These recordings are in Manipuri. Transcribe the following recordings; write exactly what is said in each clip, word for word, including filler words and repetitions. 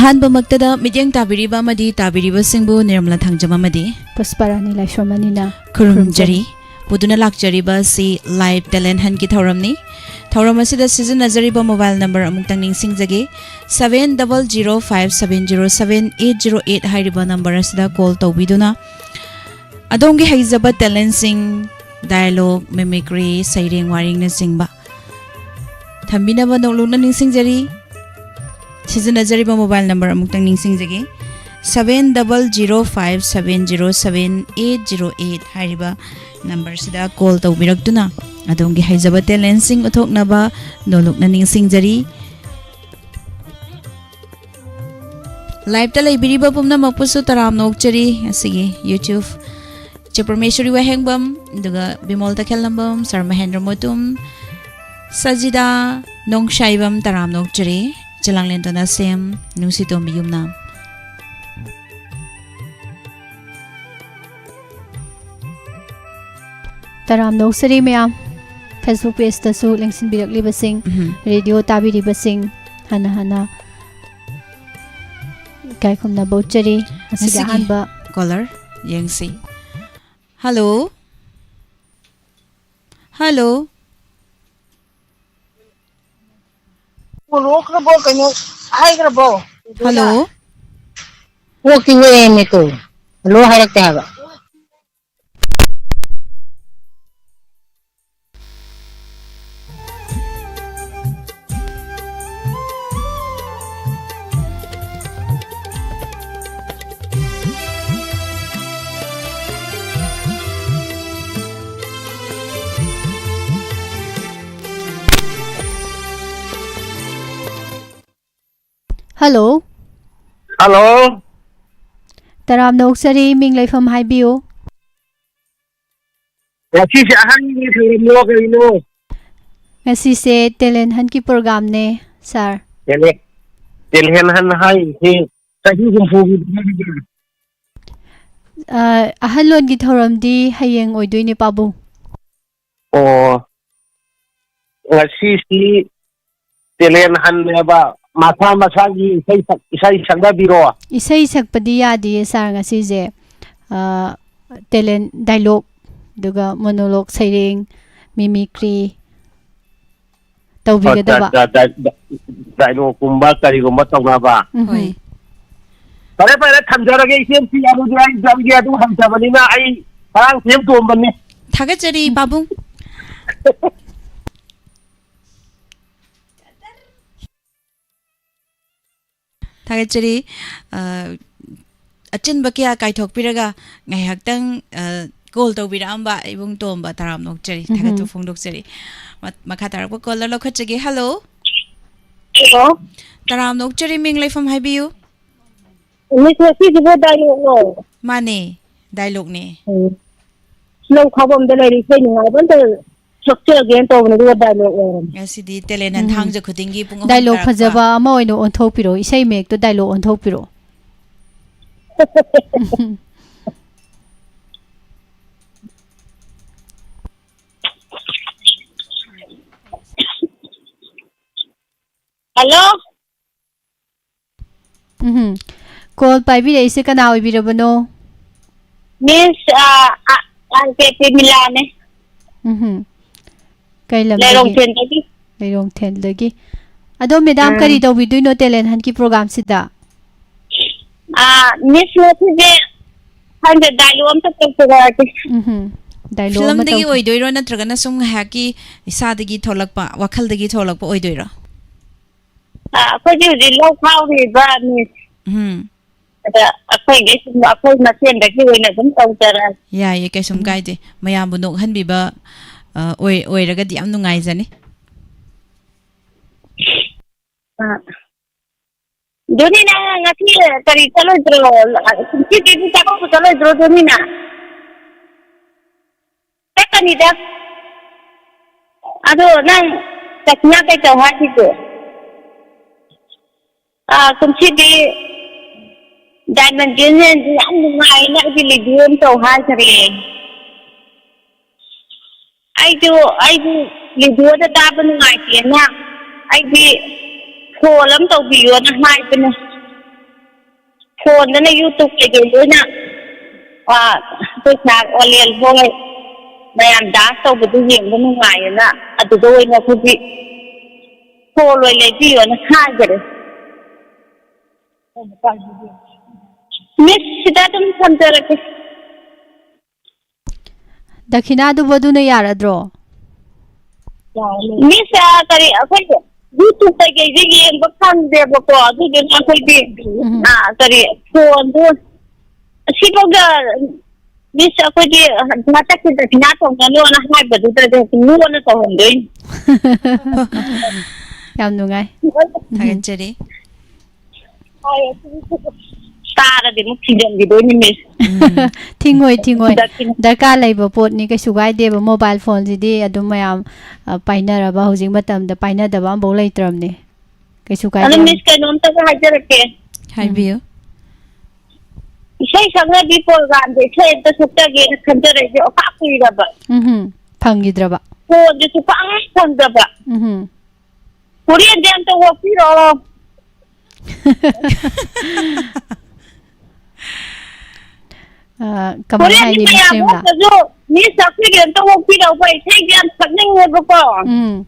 ꯑꯍꯥꯟꯕꯃꯛꯇꯗ ꯃꯤꯠꯌꯦꯡ ꯇꯥꯕꯤꯔꯤꯕ ꯑꯃꯗꯤ ꯇꯥꯕꯤꯔꯤꯕꯁꯤꯡꯕꯨ ꯅꯤꯔꯃꯂꯥ ꯊꯥꯡꯖꯝ ꯑꯃꯗꯤ ꯄꯨꯁꯄꯥꯔꯥꯅꯤ ꯂꯥꯏꯁ꯭ꯔꯝ ꯑꯅꯤꯅ ꯈꯨꯔꯨꯝꯖꯔꯤ꯫ ꯈꯨꯔꯨꯝꯖꯔꯤ꯫ ꯄꯨꯗꯨꯅ ꯂꯥꯛꯆꯔꯤꯕ ꯑꯁꯤ Live Talent Huntꯀꯤ ꯊꯧꯔꯝꯅꯤ꯫ ꯊꯧꯔꯝ ꯑꯁꯤꯗ ꯁꯤꯖꯤꯟꯅꯖꯔꯤꯕ mobile number ꯑꯃꯨꯛꯇꯪ ꯅꯤꯡꯁꯤꯡꯖꯒꯦ, seven double zero five seven zero seven eight zero eight ꯍꯥꯏꯔꯤꯕ number ꯑꯁꯤꯗ call ꯇꯧꯕꯤꯗꯨꯅ ꯑꯗꯣꯝꯒꯤ ꯍꯩꯖꯕ talentꯁꯤꯡ, dialogue, mimicry, ꯁꯩꯔꯦꯡ ꯋꯥꯔꯦꯡꯅꯆꯤꯡꯕ ꯊꯝꯕꯤꯅꯕ ꯅꯣꯡꯂꯨꯛꯅ ꯅꯤꯡꯁꯤꯡꯖꯔꯤ꯫ ꯁꯤꯖꯤꯟꯅꯖꯔꯤꯕ mobile number ꯑꯃꯨꯛꯇꯪ ꯅꯤꯡꯁꯤꯡꯖꯒꯦ, seven double zero five seven zero seven eight zero eight ꯍꯥꯏꯔꯤꯕ numberꯁꯤꯗ call ꯇꯧꯕꯤꯔꯛꯇꯨꯅ ꯑꯗꯣꯝꯒꯤ ꯍꯩꯖꯕ talentꯁꯤꯡ ꯎꯠꯊꯣꯛꯅꯕ ꯅꯣꯡꯂꯨꯛꯅ ꯅꯤꯡꯁꯤꯡꯖꯔꯤ꯫ Liveꯇ ꯂꯩꯕꯤꯔꯤꯕ ꯄꯨꯝꯅꯃꯛꯄꯨꯁꯨ ꯇꯔꯥꯝꯅ ꯑꯣꯛꯆꯔꯤ꯫ ꯉꯁꯤꯒꯤ YouTube ꯏꯆꯦ ꯄ꯭ꯔꯃꯦꯁꯣꯔꯤ ꯋꯥꯍꯦꯡꯕꯝ, ꯑꯗꯨꯒ ꯕꯤꯃꯣꯜ ꯇꯈꯦꯜꯂꯝꯕꯝ, ꯁꯥꯔ ꯃꯍꯦꯟꯗ꯭ꯔ ꯃꯣꯇꯨꯝ, ꯁꯖꯤꯗꯥ ꯅꯣꯡꯁꯥꯏꯕꯝ, ꯇꯔꯥꯝꯅ ꯑꯣꯛꯆꯔꯤ꯫ ꯆꯦꯂꯥꯡꯂꯦꯟ ꯇꯣꯅꯥꯁꯦꯝ, ꯅꯨꯡꯁꯤꯇꯣꯝꯕꯤ ꯌꯨꯝꯅꯥꯝ꯫ ꯇꯔꯥꯝꯅ ꯑꯣꯛꯆꯔꯤ ꯃꯌꯥꯝ꯫ Facebook pageꯇꯁꯨ ꯂꯦꯡꯁꯤꯟꯕꯤꯔꯛꯂꯤꯕꯁꯤꯡ, ꯎꯝ꯫ Radio ꯇꯥꯕꯤꯔꯤꯕꯁꯤꯡ, ꯍꯟꯅ ꯍꯟꯅ ꯏꯀꯥꯏ ꯈꯨꯝꯅꯕ ꯎꯠꯆꯔꯤ꯫ ꯉꯁꯤꯒꯤ ꯉꯁꯤꯒꯤ ꯑꯍꯥꯟꯕ caller ꯌꯦꯡꯁꯤ꯫ Hello? Hello? ꯂꯣꯛꯈ꯭ꯔꯕꯣ? ꯀꯩꯅꯣ ꯍꯥꯏꯈ꯭ꯔꯕꯣ? Hello? ꯀꯣꯛꯇꯤ ꯂꯣꯏꯔꯦꯃꯦ ꯇꯨ꯫ Hello ꯍꯥꯏꯔꯛꯇꯦ ꯍꯥꯏꯕ꯫ Hello. Hello. ꯇꯔꯥꯝꯅ ꯑꯣꯛꯆꯔꯤ, ꯃꯤꯡ ꯂꯩꯐꯝ ꯍꯥꯏꯕꯤꯌꯨ꯫ ꯉꯁꯤꯁꯦ ꯑꯍꯟꯒꯤ ꯊꯧꯔꯝꯂꯣ ꯀꯩꯅꯣ? ꯉꯁꯤꯁꯦ talent huntꯀꯤ programꯅꯦ, sir꯫ Talent, talent hunt ꯍꯥꯏꯁꯦ ꯆꯍꯤ ꯍꯨꯝꯐꯨꯒꯤ ꯑ, ꯑꯍꯜꯂꯣꯟꯒꯤ ꯊꯧꯔꯝꯗꯤ ꯍꯌꯦꯡ ꯑꯣꯏꯗꯣꯏꯅꯦ, ꯄꯥꯕꯨꯡ꯫ ꯑꯣ, ꯉꯁꯤꯁꯤ talent huntꯅꯦꯕ꯫ ꯃꯁꯥ ꯃꯁꯥꯒꯤ ꯏꯁꯩ ꯁꯛ-, ꯏꯁꯩ ꯁꯛꯅꯕꯤꯔꯣ꯫ ꯏꯁꯩ ꯁꯛꯄꯗꯤ ꯌꯥꯗꯤꯌꯦ, ꯁꯥꯔ, ꯉꯁꯤꯁꯦ꯫ ꯑ, ꯇꯦꯂꯦꯟ, ꯗꯥꯏꯂꯣꯛ, ꯑꯗꯨꯒ ꯃꯣꯅꯣꯂꯣꯛ, ꯁꯩꯔꯦꯡ, ꯃꯤꯃꯤꯀ꯭ꯔꯤ ꯇꯧꯕꯤꯒꯗꯕ꯫ ꯑꯠꯆꯥ, ꯑꯠꯆꯥ, ꯗꯥꯏ-, ꯗꯥꯏꯂꯣꯛꯀꯨꯝꯕ ꯀꯔꯤꯒꯨꯝꯕ ꯇꯧꯅꯕ꯫ ꯎꯝ꯫ ꯍꯣꯏ꯫ ꯐꯔꯦ, ꯐꯔꯦ, ꯊꯝꯖꯔꯒꯦ, ꯏꯆꯦꯝꯁꯤ꯫ ꯑꯗꯨꯗꯤ ꯑꯩ ꯆꯠꯂꯒꯦ, ꯑꯗꯨ ꯍꯩꯇꯕꯅꯤꯅ ꯑꯩ ꯉꯔꯥꯡ ꯊꯦꯝ ꯇꯣꯝꯕꯅꯤ꯫ ꯊꯥꯒꯠꯆꯔꯤ, ꯄꯥꯕꯨꯡ꯫ ꯊꯥꯒꯠꯆꯔꯤ꯫ ꯑ, ꯑꯆꯤꯟꯕ ꯀꯌꯥ ꯀꯥꯏꯊꯣꯛꯄꯤꯔꯒ ꯉꯥꯏꯍꯥꯛꯇꯪ, ꯑ, ꯀꯣꯜ ꯇꯧꯕꯤꯔꯛꯑꯝꯕ ꯏꯕꯨꯡ ꯇꯣꯝꯕ, ꯇꯔꯥꯝꯅ ꯑꯣꯛꯆꯔꯤ, ꯎꯝꯍꯨꯝ꯫ ꯊꯥꯒꯠꯄ ꯐꯣꯡꯗꯣꯛꯆꯔꯤ꯫ ꯃ-, ꯃꯈꯥ ꯇꯥꯔꯛꯄ ꯀꯣꯜꯗ ꯂꯧꯈꯠꯆꯒꯦ꯫ ꯍꯜꯂꯣ꯫ ꯍꯜꯂꯣ꯫ ꯇꯔꯥꯝꯅ ꯑꯣꯛꯆꯔꯤ, ꯃꯤꯡ ꯂꯩꯐꯝ ꯍꯥꯏꯕꯤꯌꯨ꯫ ꯃꯤꯁ, ꯉꯁꯤꯁꯤꯕꯨ ꯗꯥꯏꯂꯣꯛꯂꯣ? ꯃꯥꯅꯦ, ꯗꯥꯏꯂꯣꯛꯅꯦ꯫ ꯎꯝ꯫ ꯂꯧ ꯈꯥꯎꯕꯝꯗ ꯂꯩꯔꯤ ꯏꯁꯩ ꯅꯨꯡꯉꯥꯏꯕ ꯑꯝꯇ ꯁꯛꯆꯒꯦꯅ ꯇꯧꯕꯅꯦ, ꯑꯗꯨꯒ ꯗꯥꯏꯂꯣꯛ ꯑꯣꯏꯔꯝꯃꯦ꯫ ꯉꯁꯤꯗꯤ ꯇꯦꯂꯦꯟ ꯎꯝ꯫ ꯍꯟꯊꯥꯡꯖ ꯈꯨꯗꯤꯡꯒꯤ ꯄꯨꯡ ꯑꯍꯨꯝ ꯗꯥꯏꯂꯣꯛ ꯇꯥꯔꯛꯄ꯫ ꯐꯖꯕ ꯑꯃ ꯑꯣꯏꯅ ꯑꯣꯟꯊꯣꯛꯄꯤꯔꯛꯑꯣ, ꯏꯁꯩ ꯃꯌꯦꯛꯇꯣ ꯗꯥꯏꯂꯣꯛ ꯑꯣꯟꯊꯣꯛꯄꯤꯔꯛꯑꯣ꯫ ꯍꯜꯂꯣ꯫ ꯎꯝꯍꯨꯝ꯫ ꯀꯣꯜ ꯄꯥꯏꯕꯤꯔꯛꯏꯁꯦ ꯀꯅꯥ ꯑꯣꯏꯕꯤꯔꯕꯅꯣ? ꯃꯤꯁ, ꯑ, ꯑ, ꯑꯥꯔ ꯀꯦ ꯄ꯭ꯔꯦꯃꯤꯂꯥꯅꯦ꯫ ꯎꯝꯍꯨꯝ꯫ ꯀꯩ ꯂꯝꯗꯒꯤ? ꯂꯩꯔꯣꯡꯊꯦꯟꯗꯒꯤ꯫ ꯂꯩꯔꯣꯡꯊꯦꯟꯗꯒꯤ꯫ ꯑꯗꯣ ꯃꯦꯗꯥꯝ, ꯎꯝ꯫ ꯀꯔꯤ ꯇꯧꯕꯤꯗꯣꯏꯅꯣ ꯇꯦꯂꯦꯟ ꯍꯟꯠꯀꯤ ꯄ꯭ꯔꯣꯒꯥꯝꯁꯤꯗ? ꯑ, ꯃꯤꯁ, ꯉꯁꯤꯁꯦ ꯈꯪꯗꯦ, ꯗꯥꯏꯂꯣꯛ ꯑꯝꯇ ꯇꯧꯊꯣꯔꯛꯑꯒꯦ꯫ ꯎꯝꯍꯨꯝ꯫ ꯗꯥꯏꯂꯣꯛ ꯑꯃ ꯐꯤꯂꯝꯗꯒꯤ ꯇꯧ- ꯑꯣꯏꯗꯣꯏꯔꯣ, ꯅꯠꯇ꯭ꯔꯒꯅ ꯁꯨꯝ ꯉꯥꯏꯍꯥꯛꯀꯤ ꯏꯁꯥꯗꯒꯤ ꯊꯣꯛꯂꯛꯄ, ꯋꯥꯈꯜꯗꯒꯤ ꯊꯣꯛꯂꯛꯄ ꯑꯣꯏꯗꯣꯏꯔꯣ? ꯑ, ꯑꯩꯈꯣꯏꯒꯤ ꯍꯧꯖꯤꯛ ꯂꯧ ꯈꯥꯎꯔꯤꯕ ꯃꯤꯁ꯫ ꯎꯝ꯫ ꯑꯗ ꯑꯩꯈꯣꯏꯒꯤ ꯁꯨꯝ ꯑꯩꯈꯣꯏ ꯃꯁꯦꯟꯗꯒꯤ ꯑꯣꯏꯅ ꯑꯗꯨꯝ ꯇꯧꯖꯔꯛꯑꯒꯦ꯫ ꯌꯥꯏꯌꯦ, ꯀꯩꯁꯨꯝ ꯎꯝ꯫ ꯀꯥꯏꯗꯦ꯫ ꯃꯌꯥꯝꯕꯨ ꯅꯣꯛꯍꯟꯕꯤꯕ, ꯑ, ꯑꯣꯏ-, ꯑꯣꯏꯔꯒꯗꯤ ꯌꯥꯝ ꯅꯨꯡꯉꯥꯏꯖꯅꯤ꯫ ꯑ꯫ ꯗꯣꯅꯤ, ꯅꯪ ꯉꯁꯤ ꯀꯔꯤ ꯆꯠꯂꯣꯏꯗ꯭ꯔꯣ? ꯀꯨꯝꯁꯤꯗꯤ ꯆꯥꯛꯀꯧꯕ ꯆꯠꯂꯣꯏꯗ꯭ꯔꯣ, ꯗꯣꯅꯤꯅ? ꯆꯠꯀꯅꯤꯗ꯫ ꯑꯗꯣ ꯅꯪ ꯀꯩꯁꯨ ꯀꯩ ꯇꯧ ꯍꯥꯏꯈꯤꯒꯦ? ꯑꯥ, ꯀꯨꯝꯁꯤꯗꯤ Diamond Union ꯁꯤ ꯌꯥꯝ ꯅꯨꯡꯉꯥꯏꯅ ꯑꯩꯒꯤ ꯂꯤꯗꯤꯑꯣ ꯑꯃ ꯇꯧ ꯍꯥꯏꯈꯔꯦ꯫ ꯑꯩꯁꯨ, ꯑꯩꯁꯨ ꯂꯤꯗꯤꯑꯣꯗ ꯇꯥꯕ ꯅꯨꯡꯉꯥꯏꯇꯦꯅ ꯑꯩꯗꯤ ꯐꯣꯟ ꯑꯃ ꯇꯧꯕꯤꯌꯣꯅ ꯍꯥꯏꯕꯅꯦ꯫ ꯐꯣꯟꯗꯅ YouTube ꯀꯩꯀꯩ ꯂꯣꯏꯅ, ꯑꯥ, ꯑꯩꯈꯣꯏ ꯁꯥꯔ ꯑꯣꯂꯦꯟ ꯍꯣꯏ ꯃꯌꯥꯝ ꯗꯥꯟꯁ ꯇꯧꯕꯗꯨ ꯌꯦꯡꯕ ꯅꯨꯡꯉꯥꯏꯌꯦꯅ ꯑꯗꯨꯗ ꯑꯣꯏꯅ ꯑꯩꯈꯣꯏꯒꯤ ꯐꯣꯟ ꯑꯣꯏꯅ ꯂꯩꯕꯤꯌꯣꯅ ꯍꯥꯏꯈꯔꯦ꯫ ꯃꯤꯁ, ꯁꯤꯗ ꯑꯗꯨꯝ ꯊꯝꯖꯔꯒꯦ꯫ ꯗꯈꯤꯅꯥꯗꯨꯕꯨ ꯑꯗꯨꯅ ꯌꯥꯔꯗ꯭ꯔꯣ? ꯃꯤꯁ, ꯑ, ꯀꯔꯤ, ꯑꯩꯈꯣꯏ YouTube ꯀꯩꯀꯩꯁꯦ ꯌꯦꯡꯕ ꯐꯪꯗꯦꯕꯀꯣ, ꯑꯗꯨꯗꯨꯅ ꯑꯩꯈꯣꯏꯗꯤ, ꯎꯝ꯫ ꯑ, ꯀꯔꯤ, ꯐꯣꯟꯗꯨ ꯑꯁꯤꯐꯥꯎꯗ, ꯃꯤꯁ, ꯑꯩꯈꯣꯏꯗꯤ ꯍꯟꯗꯛꯀꯤ ꯗꯈꯤꯅꯥ ꯇꯧꯅꯅꯣꯅ ꯍꯥꯏꯕꯗꯨꯗ ꯂꯣꯟꯅ ꯇꯧꯍꯟꯗꯣꯏꯅꯤ꯫ ꯌꯥꯝ ꯅꯨꯡꯉꯥꯏ꯫ ꯊꯥꯒꯠꯆꯔꯤ꯫ ꯇꯥꯔꯗꯤ ꯑꯃꯨꯛ ꯊꯤꯡꯖꯤꯟꯈꯤꯗꯣꯏꯅꯤ, ꯃꯤꯁ꯫ ꯎꯝ꯫ ꯊꯤꯡꯉꯣꯏ, ꯊꯤꯡꯉꯣꯏ꯫ ꯗꯈꯤꯅꯥ꯫ ꯗꯔꯀꯥꯔ ꯂꯩꯕ ꯄꯣꯠꯅꯤ, ꯀꯩꯁꯨ ꯀꯥꯏꯗꯦꯕ꯫ ꯃꯣꯕꯥꯏꯜ ꯐꯣꯟꯁꯤꯗꯤ ꯑꯗꯨꯝ ꯃꯌꯥꯝ, ꯑ, ꯄꯥꯏꯅꯔꯕ, ꯍꯧꯖꯤꯛ ꯃꯇꯝꯗ ꯄꯥꯏꯅꯗꯕ ꯑꯃꯐꯥꯎ ꯂꯩꯇ꯭ꯔꯕꯅꯦ꯫ ꯀꯩꯁꯨ ꯑꯗꯣ ꯀꯥꯏꯗꯦ꯫ ꯃꯤꯁ, ꯀꯩꯅꯣꯝꯇꯒ ꯍꯥꯏꯖꯔꯛꯀꯦ꯫ ꯍꯥꯏꯕꯤꯌꯨ꯫ ꯏꯁꯩ ꯁꯛꯅꯕꯤ ꯄ꯭ꯔꯣꯒ꯭ꯔꯥꯝꯗ ꯏꯁꯩ ꯑꯝꯇ ꯁꯛꯆꯒꯦꯅ ꯈꯟꯖꯔꯛꯏꯁꯦ ꯑꯣꯀꯥ ꯀꯨꯏꯔꯕ꯫ ꯎꯝꯍꯨꯝ꯫ ꯐꯪꯈꯤꯗ꯭ꯔꯕ꯫ ꯐꯣꯟꯁꯦ ꯁꯨꯐꯪ ꯐꯪꯗꯕ꯫ ꯎꯝꯍꯨꯝ꯫ ꯍꯣꯔꯦꯟꯗꯤ ꯑꯝꯇ ꯑꯣꯛꯄꯤꯔꯛꯑꯣ꯫ ꯑ, ꯀꯃꯥꯏ ꯍꯣꯔꯦꯟꯗꯤ ꯍꯥꯏꯅꯤ, ꯃꯌꯥꯝ ꯃꯤꯁ ꯔꯦꯝꯂꯥ? ꯑꯣꯛꯇꯁꯨ ꯃꯤꯁ ꯑꯩꯈꯣꯏꯒꯤ ꯑꯝꯇ ꯑꯣꯛꯄꯤꯔꯛꯎꯀꯣ, ꯏꯁꯩꯁꯦ ꯌꯥꯝ ꯁꯛꯅꯤꯡꯉꯦꯕꯀꯣ꯫ ꯎꯝ꯫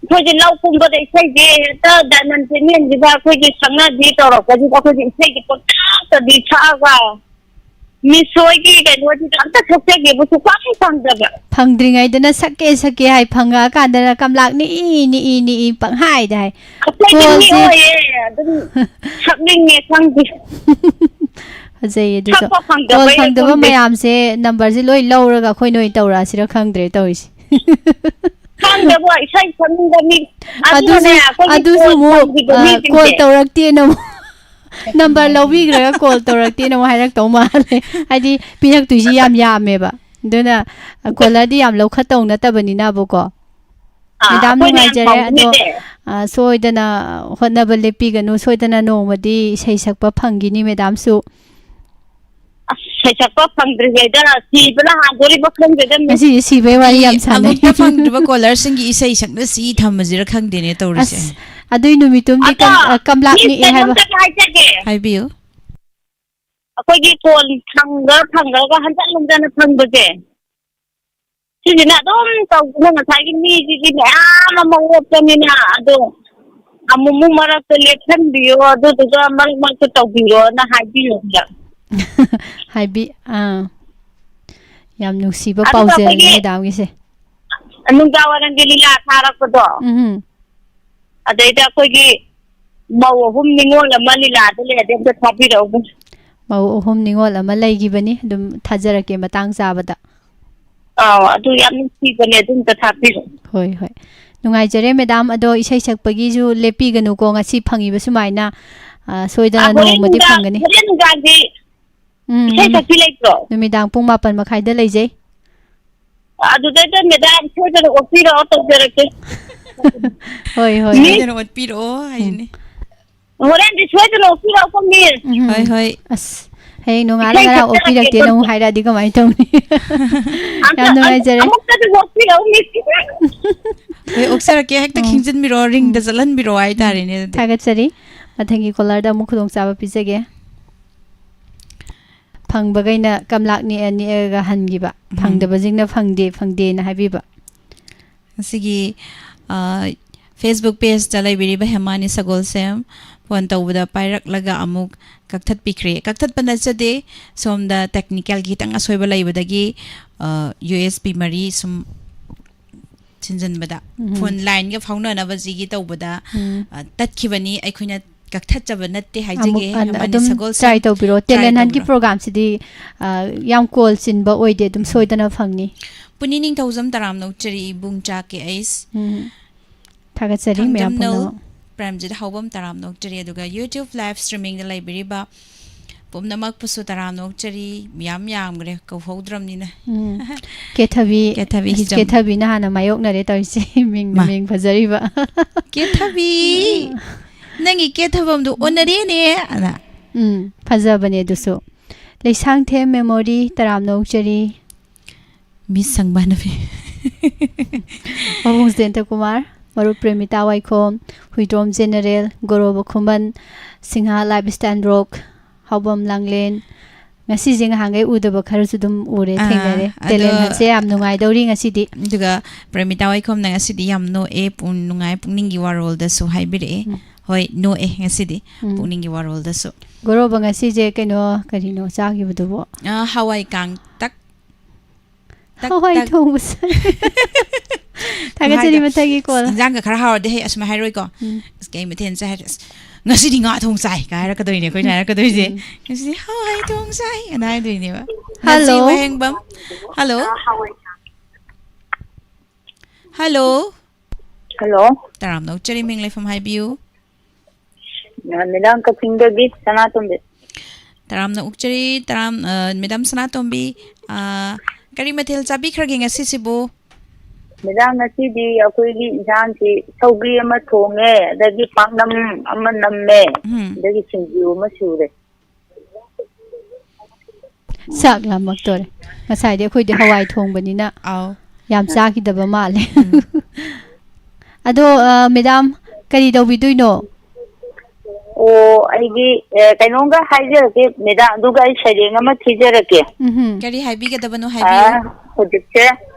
ꯑꯩꯈꯣꯏꯁꯦ ꯂꯧ ꯀꯨꯝꯕꯗ ꯏꯁꯩꯁꯦ ꯍꯦꯛꯇ ꯗꯥꯏꯃꯟ ꯆꯦꯅꯦꯜꯁꯤꯗ ꯑꯩꯈꯣꯏꯒꯤ ꯁꯛꯅꯕꯤ ꯇꯧꯔꯛꯄꯁꯤꯗ ꯑꯩꯈꯣꯏꯁꯦ ꯏꯁꯩꯁꯦ ꯄꯪꯁꯛꯇꯗꯤ ꯁꯛꯑꯒ ꯃꯤꯁ ꯍꯣꯏꯒꯤ ꯀꯩꯅꯣꯁꯤꯗ ꯑꯝꯇ ꯁꯛꯆꯒꯦꯕꯨ ꯁꯨꯛꯐꯪ ꯐꯪꯗꯕ꯫ ꯐꯪꯗ꯭ꯔꯤꯉꯩꯗꯅ ꯁꯛꯀꯦ ꯁꯛꯀꯦ ꯍꯥꯏ, ꯐꯪꯉꯛꯑꯀꯥꯟꯗꯅ ꯀꯝꯂꯥꯛ ꯅꯤꯛꯏ ꯅꯤꯛꯏ ꯅꯤꯛꯏ ꯄꯪꯍꯥꯏꯗ ꯍꯥꯏ꯫ ꯑꯩꯈꯣꯏꯗꯤ ꯀꯣꯜꯁꯦ ꯃꯤꯑꯣꯏꯌꯦ, ꯑꯗꯨꯝ ꯁꯛꯅꯤꯡꯉꯦ ꯈꯪꯗꯦ꯫ ꯐꯖꯩꯌꯦ ꯑꯗꯨꯁꯨ꯫ ꯁꯛꯄ ꯐꯪꯗꯕꯩꯔ ꯀꯣꯜ ꯐꯪꯗꯕ ꯈꯪꯗꯦ꯫ ꯃꯌꯥꯝꯁꯦ ꯅꯝꯕꯔꯁꯦ ꯂꯣꯏ ꯂꯧꯔꯒ ꯑꯩꯈꯣꯏꯅ ꯑꯣꯏꯅ ꯇꯧꯔꯛꯑꯁꯤꯔ ꯈꯪꯗ꯭ꯔꯦ ꯇꯧꯔꯤꯁꯦ꯫ ꯈꯪꯗꯦꯕꯣ, ꯏꯁꯩ ꯁꯛꯅꯤꯡꯕ ꯃꯤ ꯑꯗꯨꯅꯅꯦ, ꯑꯗꯨꯁꯨ, ꯑꯩꯈꯣꯏꯒꯤ ꯑꯗꯨꯁꯨ ꯀꯣꯜ ꯑꯃꯨꯛ, ꯐꯪꯗ꯭ꯔꯤꯕ ꯑ, ꯀꯣꯜ ꯃꯤꯁꯤꯡꯁꯦ꯫ ꯇꯧꯔꯛꯇꯦꯅ ꯑꯃꯨꯛ, ꯅꯝꯕꯔ ꯂꯧꯕꯤꯈ꯭ꯔꯒ ꯀꯣꯜ ꯇꯧꯔꯛꯇꯦꯅ ꯑꯃꯨꯛ ꯍꯥꯏꯔꯛꯇꯧ ꯃꯥꯜꯂꯦ꯫ ꯍꯥꯏꯗꯤ ꯄꯤꯔꯛꯇꯣꯏꯁꯤ ꯌꯥꯝ ꯌꯥꯝꯃꯦꯕ꯫ ꯑꯗꯨꯅ ꯀꯣꯂꯔꯗꯤ ꯌꯥꯝ ꯂꯧꯈꯠꯇꯧ ꯅꯠꯇꯕꯅꯤꯅꯕꯀꯣ꯫ ꯑꯥ, ꯃꯦꯗꯥꯝ ꯑꯩꯈꯣꯏꯅ ꯌꯥꯝ ꯅꯨꯡꯉꯥꯏꯖꯔꯦ꯫ ꯑꯗꯣ, ꯁꯥꯎꯅꯤꯡꯉꯤꯁꯦ꯫ ꯑ, ꯁꯣꯏꯗꯅ ꯍꯣꯠꯅꯕ ꯂꯦꯞꯄꯤꯒꯅꯨ꯫ ꯁꯣꯏꯗꯅ ꯅꯣꯡꯃꯗꯤ ꯏꯁꯩ ꯁꯛꯄ ꯐꯪꯈꯤꯅꯤ ꯃꯦꯗꯥꯝꯁꯨ꯫ ꯑꯁ, ꯁꯩꯁꯛꯄ ꯐꯪꯗ꯭ꯔꯤꯉꯩꯗ ꯁꯤꯕꯅ ꯍꯥꯟꯗꯣꯔꯤꯕ ꯈꯪꯗꯦꯗ, ꯃꯤ꯫ ꯉꯁꯤꯁꯦ ꯁꯤꯕꯩ ꯋꯥꯔꯤ ꯌꯥꯝ ꯁꯥꯟꯅꯩ꯫ ꯑꯃꯨꯛꯇ ꯐꯪꯗ꯭ꯔꯤꯕ caller ꯁꯤꯡꯒꯤ ꯏꯁꯩ ꯁꯛꯅ ꯁꯤ ꯊꯝꯃꯁꯤꯔ ꯈꯪꯗꯦꯅꯦ ꯇꯧꯔꯤꯁꯦ꯫ ꯑꯁ, ꯑꯗꯨꯏ ꯅꯨꯃꯤꯠꯇꯨꯝꯗꯤ ꯑꯗꯣ, ꯀꯝ-, ꯑ, ꯀꯝꯂꯥꯛ ꯃꯤ ꯅꯤꯛꯑꯦ ꯍꯥꯏꯕ꯫ ꯀꯩꯅꯣꯝꯇ ꯍꯥꯏꯖꯒꯦ꯫ ꯍꯥꯏꯕꯤꯌꯨ꯫ ꯑꯩꯈꯣꯏꯒꯤ ꯐꯣꯟ ꯐꯪꯉ ꯐꯪꯉꯒ ꯍꯟꯖꯟ ꯍꯟꯖꯟꯅ ꯐꯪꯕꯁꯦ, ꯁꯤꯁꯤꯅ ꯑꯗꯨꯝ ꯇꯧꯗꯅ ꯉꯁꯥꯏꯒꯤ ꯃꯤꯁꯤꯗꯤ ꯃꯌꯥꯝ ꯑꯃ ꯑꯣꯠꯄꯅꯤꯅ, ꯑꯗꯣ ꯑꯃꯨꯛ ꯑꯃꯨꯛ ꯃꯔꯛꯇ ꯂꯦꯞꯁꯟꯕꯤꯌꯣ, ꯑꯗꯨꯗꯨꯒ ꯃꯔꯛ ꯃꯔꯛꯇ ꯇꯧꯕꯤꯔꯣꯅ ꯍꯥꯏꯕꯤꯌꯣ ꯈꯔ꯫ ꯍꯥꯏꯕꯤ-, ꯑꯥ꯫ ꯌꯥꯝ ꯅꯨꯡꯁꯤꯕ ꯑꯗꯨꯒ ꯄꯥꯎꯖꯦꯜꯅꯤ ꯑꯩꯈꯣꯏꯒꯤ ꯃꯦꯗꯥꯝꯒꯤꯁꯦ꯫ ꯅꯨꯡꯗꯥꯡ ꯋꯥꯏꯔꯝꯒꯤ ꯂꯤꯂꯥ ꯊꯥꯔꯛꯄꯗꯣ, ꯎꯝ꯫ ꯑꯗꯩꯗ ꯑꯩꯈꯣꯏꯒꯤ ꯃꯧ ꯑꯍꯨꯝ ꯅꯤꯉꯣꯜ ꯑꯃ ꯂꯤꯂꯥꯗ ꯂꯩꯔꯗꯤ ꯑꯝꯇ ꯊꯥꯕꯤꯔꯛꯎ꯫ ꯃꯧ ꯑꯍꯨꯝ ꯅꯤꯉꯣꯜ ꯑꯃ ꯂꯩꯈꯤꯕꯅꯤ, ꯑꯗꯨꯝ ꯊꯥꯖꯔꯛꯀꯦ ꯃꯇꯥꯡ ꯆꯥꯕꯗ꯫ ꯑꯥꯎ, ꯑꯗꯨ ꯌꯥꯝ ꯅꯨꯡꯁꯤꯕꯅꯦ, ꯑꯗꯨ ꯑꯝꯇ ꯊꯥꯕꯤꯔꯛꯎ꯫ ꯍꯣꯏ, ꯍꯣꯏ꯫ ꯅꯨꯡꯉꯥꯏꯖꯔꯦ ꯃꯦꯗꯥꯝ, ꯑꯗꯣ ꯏꯁꯩ ꯁꯛꯄꯒꯤꯁꯨ ꯂꯦꯞꯄꯤꯒꯅꯨꯀꯣ, ꯉꯁꯤ ꯐꯪꯉꯤꯕ ꯁꯨꯃꯥꯏꯅ, ꯑ, ꯑ, ꯁꯣꯏꯗꯅ ꯍꯣꯔꯦꯟ ꯅꯣꯡꯃꯗꯤ ꯅꯨꯡꯗꯥꯡ, ꯐꯪꯒꯅꯤ꯫ ꯍꯣꯔꯦꯟ ꯅꯨꯡꯗꯥꯡꯗꯤ ꯎꯝ, ꯏꯁꯩ ꯅꯨꯃꯤ-, ꯁꯛꯄꯤ ꯂꯩꯇ꯭ꯔꯣ? ꯅꯨꯃꯤꯗꯥꯡ ꯄꯨꯡ ꯃꯥꯄꯟ ꯃꯈꯥꯏꯗ ꯂꯩꯖꯩ꯫ ꯑꯗꯨꯗꯩꯗ ꯃꯦꯗꯥꯝ ꯁꯣꯏꯗꯅ ꯑꯣꯛꯄꯤꯔꯛꯑꯣ, ꯇꯧꯖꯔꯛꯀꯦ꯫ ꯍꯣꯏ, ꯍꯣꯏ, ꯍꯣꯏ꯫ ꯁꯣꯏꯗꯅ ꯑꯣꯠꯄꯤꯔꯛꯑꯣ ꯍꯥꯏꯁꯤꯅꯤ꯫ ꯎꯝ꯫ ꯍꯣꯔꯦꯟꯗꯤ ꯁꯣꯏꯗꯅ ꯑꯣꯛꯄꯤꯔꯛꯑꯣꯀꯣ, ꯃꯤꯁ꯫ ꯎꯝ꯫ ꯍꯣꯏ, ꯍꯣꯏ꯫ ꯑꯁ, ꯍꯌꯦꯡ ꯅꯣꯡꯉꯥꯜꯂꯒ ꯏꯁꯩ ꯅꯪ ꯁꯛꯆꯔꯛꯀꯦ ꯑꯣꯛꯄꯤꯔꯛꯇꯦꯅ ꯑꯗꯨꯝ꯫ ꯑꯃꯨꯛ ꯍꯥꯏꯔꯛꯑꯗꯤ ꯀꯃꯥꯏꯅ ꯇꯧꯅꯤ? ꯑꯝꯇ, ꯌꯥꯝ ꯑꯝ-, ꯅꯨꯡꯉꯥꯏꯖꯔꯦ꯫ ꯑꯃꯨꯛꯇꯗꯤ ꯑꯣꯛꯄꯤꯔꯛꯎ, ꯃꯤꯁ꯫ ꯍꯣꯏ, ꯑꯣꯛꯆꯔꯛꯀꯦ꯫ ꯍꯦꯛꯇ ꯎꯝ꯫ ꯈꯤꯡꯖꯤꯟꯕꯤꯔꯣ, ꯔꯤꯡꯗ ꯎꯝ꯫ ꯆꯠꯍꯟꯕꯤꯔꯣ ꯍꯥꯏꯇꯥꯔꯦꯅꯦ ꯎꯝ꯫ ꯑꯗꯨꯗꯤ꯫ ꯊꯥꯒꯠꯆꯔꯤ꯫ ꯃꯊꯪꯒꯤ caller ꯗ ꯑꯃꯨꯛ ꯈꯨꯗꯣꯡꯆꯥꯕ ꯄꯤꯖꯒꯦ꯫ ꯐꯪꯕꯈꯩꯅ ꯀꯝꯂꯥꯛ ꯅꯦꯛꯑ ꯅꯦꯛꯑꯒ ꯍꯟꯈꯤꯕ꯫ ꯎꯝ꯫ ꯐꯪꯗꯕꯁꯤꯡꯅ "ꯐꯪꯗꯦ, ꯐꯪꯗꯦꯅ" ꯍꯥꯏꯕꯤꯕ꯫ ꯉꯁꯤꯒꯤ, ꯑ, Facebook page ꯇ ꯂꯩꯕꯤꯔꯤꯕ ꯍꯦꯃꯥꯅꯤ ꯁꯒꯣꯜꯁꯦꯝ ꯐꯣꯟ ꯇꯧꯕꯗ ꯄꯥꯏꯔꯛꯂꯒ ꯑꯃꯨꯛ ꯀꯛꯊꯠꯄꯤꯈ꯭ꯔꯦ꯫ ꯀꯛꯊꯠꯄ ꯅꯠꯆꯗꯦ, ꯁꯣꯝꯗ technical ꯒꯤ ꯈꯤꯇꯪ ꯑꯁꯣꯏꯕ ꯂꯩꯕꯗꯒꯤ, ꯑ, U S B ꯃꯔꯤ ꯁꯨꯝ ꯊꯤꯟꯖꯤꯟꯕꯗ, ꯎꯝ꯫ ꯐꯣꯟ ꯂꯥꯏꯟꯒ ꯐꯥꯎꯅꯅꯕꯁꯤꯒꯤ ꯇꯧꯕꯗ, ꯎꯝ꯫ ꯑ, ꯇꯠꯈꯤꯕꯅꯤ꯫ ꯑꯩꯈꯣꯏꯅ ꯀꯛꯊꯠꯆꯕ ꯅꯠꯇꯦ ꯍꯥꯏꯖꯒꯦ, ꯑꯃꯨꯛ ꯑꯟ-, ꯍꯦꯃꯥꯅꯤ ꯑꯗꯨꯝ ꯁꯒꯣꯜꯁꯦꯝ try ꯇꯧꯕꯤꯔꯣ꯫ try ꯇꯦꯂꯦꯟ ꯍꯟꯠꯀꯤ ꯇꯧꯕꯤꯔꯣ꯫ Program ꯁꯤꯗꯤ, ꯑ, ꯌꯥꯝ call ꯆꯤꯟꯕ ꯑꯣꯏꯗꯦ, ꯑꯗꯨꯝ ꯎꯝ꯫ ꯁꯣꯏꯗꯅ ꯐꯪꯅꯤ꯫ ꯄꯨꯅꯤ ꯅꯤꯡꯊꯧꯖꯝ ꯇꯔꯥꯝꯅ ꯑꯣꯛꯆꯔꯤ, ꯏꯕꯨꯡ ꯆꯥ ꯀꯦ ꯑꯩꯁ꯫ ꯎꯝ꯫ ꯊꯥꯒꯠꯆꯔꯤ ꯃꯌꯥꯝ ꯊꯥꯡꯖꯝꯅꯧ ꯄꯨꯝꯅꯃꯛ꯫ ꯄ꯭ꯔꯦꯝꯖꯤꯠ ꯍꯥꯎꯕꯝ ꯇꯔꯥꯝꯅ ꯑꯣꯛꯆꯔꯤ, ꯑꯗꯨꯒ YouTube live streaming ꯗ ꯂꯩꯕꯤꯔꯤꯕ ꯄꯨꯝꯅꯃꯛꯄꯨꯁꯨ ꯇꯔꯥꯝꯅ ꯑꯣꯛꯆꯔꯤ꯫ ꯃꯌꯥꯝ ꯌꯥꯝꯈ꯭ꯔꯦ, ꯀꯧꯍꯧꯗ꯭ꯔꯕꯅꯤꯅ꯫ ꯎꯝ꯫ ꯀꯦꯊꯕꯤ, ꯀꯦꯊꯕꯤ ꯑꯁ, ꯍꯤꯖꯝ꯫ ꯀꯦꯊꯕꯤꯅ ꯍꯥꯟꯅ ꯃꯥꯌꯣꯛꯅꯔꯦ ꯇꯧꯔꯤꯁꯦ꯫ ꯃꯤꯡꯅ ꯃꯥ꯫ ꯃꯤꯡ ꯐꯖꯔꯤꯕ꯫ ꯀꯦꯊꯕꯤ! ꯅꯪꯒꯤ ꯀꯦꯊꯕꯝꯗꯣ ꯑꯣꯟꯅꯔꯦꯅꯦ! ꯑꯅ꯫ ꯎꯝ, ꯐꯖꯕꯅꯦ ꯑꯗꯨꯁꯨ꯫ ꯂꯩꯁꯥꯡꯊꯦꯝ ꯃꯦꯃꯣꯔꯤ, ꯇꯔꯥꯝꯅ ꯑꯣꯛꯆꯔꯤ꯫ ꯃꯤꯁ ꯁꯪꯕꯥꯅꯕꯤ꯫ ꯃꯕꯨꯡ ꯖꯌꯟꯇ ꯀꯨꯃꯥꯔ, ꯃꯔꯨꯞ ꯄ꯭ꯔꯦꯃꯤꯇꯥ ꯋꯥꯏꯈꯣꯝ, ꯍꯨꯏꯗ꯭ꯔꯣꯝ ꯖꯦꯅꯔꯦꯜ, ꯒꯣꯔꯣꯕ ꯈꯨꯃꯟ, ꯁꯤꯡꯍꯥ ꯂꯥꯏꯐ ꯁ꯭ꯇꯥꯏꯜ ꯔꯣꯛ, ꯍꯥꯎꯕꯝ ꯂꯥꯡꯂꯦꯟ꯫ ꯉꯁꯤꯁꯦ ꯉꯍꯥꯟꯈꯩ ꯎꯗꯕ ꯈꯔꯁꯨ ꯑꯗꯨꯝ ꯎꯔꯦ, ꯑꯥ, ꯊꯦꯡꯅꯔꯦ꯫ ꯑꯗꯣ ꯇꯦꯂꯦꯟ ꯍꯟꯁꯦ ꯌꯥꯝ ꯅꯨꯡꯉꯥꯏꯗꯧꯔꯤ ꯉꯁꯤꯗꯤ꯫ ꯑꯗꯨꯒ ꯄ꯭ꯔꯦꯃꯤꯇꯥ ꯋꯥꯏꯈꯣꯝꯅ ꯉꯁꯤꯗꯤ ꯌꯥꯝ ꯅꯣꯛꯑꯦ, ꯄꯨꯡ ꯅꯨꯡꯉꯥꯏ, ꯄꯨꯛꯅꯤꯡꯒꯤ ꯋꯥꯔꯣꯜꯗꯁꯨ ꯍꯥꯏꯕꯤꯔꯛꯑꯦ꯫ ꯎꯝ꯫ ꯍꯣꯏ, ꯅꯣꯛꯑꯦ ꯉꯁꯤꯗꯤ, ꯎꯝ꯫ ꯄꯨꯛꯅꯤꯡꯒꯤ ꯋꯥꯔꯣꯜꯗꯁꯨ꯫ ꯒꯣꯔꯣꯕ ꯉꯁꯤꯁꯦ ꯀꯩꯅꯣ, ꯀꯔꯤꯅꯣ ꯆꯥꯈꯤꯕꯗꯨꯕꯣ? ꯑꯥ, ꯍꯋꯥꯏ ꯀꯥꯡꯇꯛ꯫ ꯇꯛ, ꯍꯋꯥꯏ ꯇꯛ꯫ ꯊꯣꯡꯕ ꯆꯥꯏ꯫ ꯊꯥꯒꯠꯆꯔꯤ, ꯈꯨꯍꯥꯏꯗꯣ꯫ ꯃꯊꯪꯒꯤ ꯀꯣꯜ꯫ ꯏꯟꯖꯥꯡꯒ ꯈꯔ ꯍꯥꯎꯔꯗꯤ, "ꯍꯦ, ꯑꯁꯨꯃꯥꯏ ꯍꯥꯏꯔꯣꯏꯀꯣ꯫ ꯎꯝ꯫ ꯑꯁ, ꯀꯩ ꯃꯊꯦꯜ ꯆꯥꯏ?" ꯍꯥꯏꯔꯗꯤ, "ꯑꯁ, ꯉꯁꯤꯗꯤ ꯉꯥ ꯊꯣꯡ ꯆꯥꯏ" ꯀꯥꯏ ꯍꯥꯏꯔꯛꯀꯗꯣꯏꯅꯦ ꯑꯩꯈꯣꯏꯅ ꯍꯥꯏꯔꯛꯀꯗꯣꯏꯁꯦ꯫ ꯎꯝ꯫ "ꯉꯁꯤꯗꯤ ꯍꯋꯥꯏ ꯊꯣꯡ ꯆꯥꯏ" ꯑꯅ ꯍꯥꯏꯗꯣꯏꯅꯦꯕ꯫ ꯍꯜꯂꯣ꯫ ꯉꯁꯤ ꯋꯥꯍꯦꯡꯕꯝ꯫ ꯍꯜꯂꯣ꯫ ꯍꯜꯂꯣ꯫ ꯍꯜꯂꯣ꯫ ꯇꯔꯥꯝꯅ ꯑꯣꯛꯆꯔꯤ, ꯃꯤꯡ ꯂꯩꯐꯝ ꯍꯥꯏꯕꯤꯌꯨ꯫ ꯑ, ꯃꯦꯗꯥꯝ, ꯀꯛꯆꯤꯡꯗꯒꯤ ꯁꯅꯥꯇꯣꯝꯕꯤ꯫ ꯇꯔꯥꯝꯅ ꯑꯣꯛꯆꯔꯤ, ꯇꯔꯥꯝ-, ꯑ, ꯃꯦꯗꯥꯝ ꯁꯅꯥꯇꯣꯝꯕꯤ, ꯑ, ꯀꯔꯤ ꯃꯊꯦꯜ ꯆꯥꯕꯤꯈ꯭ꯔꯒꯦ ꯉꯁꯤꯁꯤꯕꯨ? ꯃꯦꯗꯥꯝ, ꯉꯁꯤꯗꯤ ꯑꯩꯈꯣꯏꯒꯤ ꯏꯟꯁꯥꯡꯁꯤ ꯁꯧꯒ꯭ꯔꯤ ꯑꯃ ꯊꯣꯡꯉꯦ, ꯑꯗꯒꯤ ꯄꯥꯛꯅꯝ ꯑꯃ ꯅꯝꯃꯦ, ꯎꯝ꯫ ꯑꯗꯒꯤ ꯁꯤꯡꯖꯨ ꯑꯃ ꯁꯨꯔꯦ꯫ ꯆꯥꯛ ꯂꯥꯝꯃꯛꯇꯣꯔꯦ꯫ ꯉꯁꯥꯏꯗꯤ ꯑꯩꯈꯣꯏꯗꯤ ꯍꯋꯥꯏ ꯊꯣꯡꯕꯅꯤꯅ ꯑꯥꯎ꯫ ꯌꯥꯝ ꯆꯥꯈꯤꯗꯕ ꯃꯥꯜꯂꯦ꯫ ꯎꯝ꯫ ꯑꯗꯣ, ꯑ, ꯃꯦꯗꯥꯝ, ꯀꯔꯤ ꯇꯧꯕꯤꯗꯣꯏꯅꯣ? ꯑꯣ, ꯑꯩꯗꯤ, ꯑꯦ, ꯀꯩꯅꯣꯝꯒ ꯍꯥꯏꯖꯔꯛꯀꯦ, ꯃꯦꯗꯥꯝ, ꯑꯗꯨꯒ ꯑꯩ ꯁꯩꯔꯦꯡ ꯑꯃ ꯊꯤꯖꯔꯛꯀꯦ꯫ ꯎꯝꯍꯨꯝ꯫ ꯀꯔꯤ ꯍꯥꯏꯕꯤꯒꯗꯕꯅꯣ ꯑ, ꯍꯥꯏꯕꯤꯌꯨ꯫ ꯍꯧꯖꯤꯛꯁꯦ,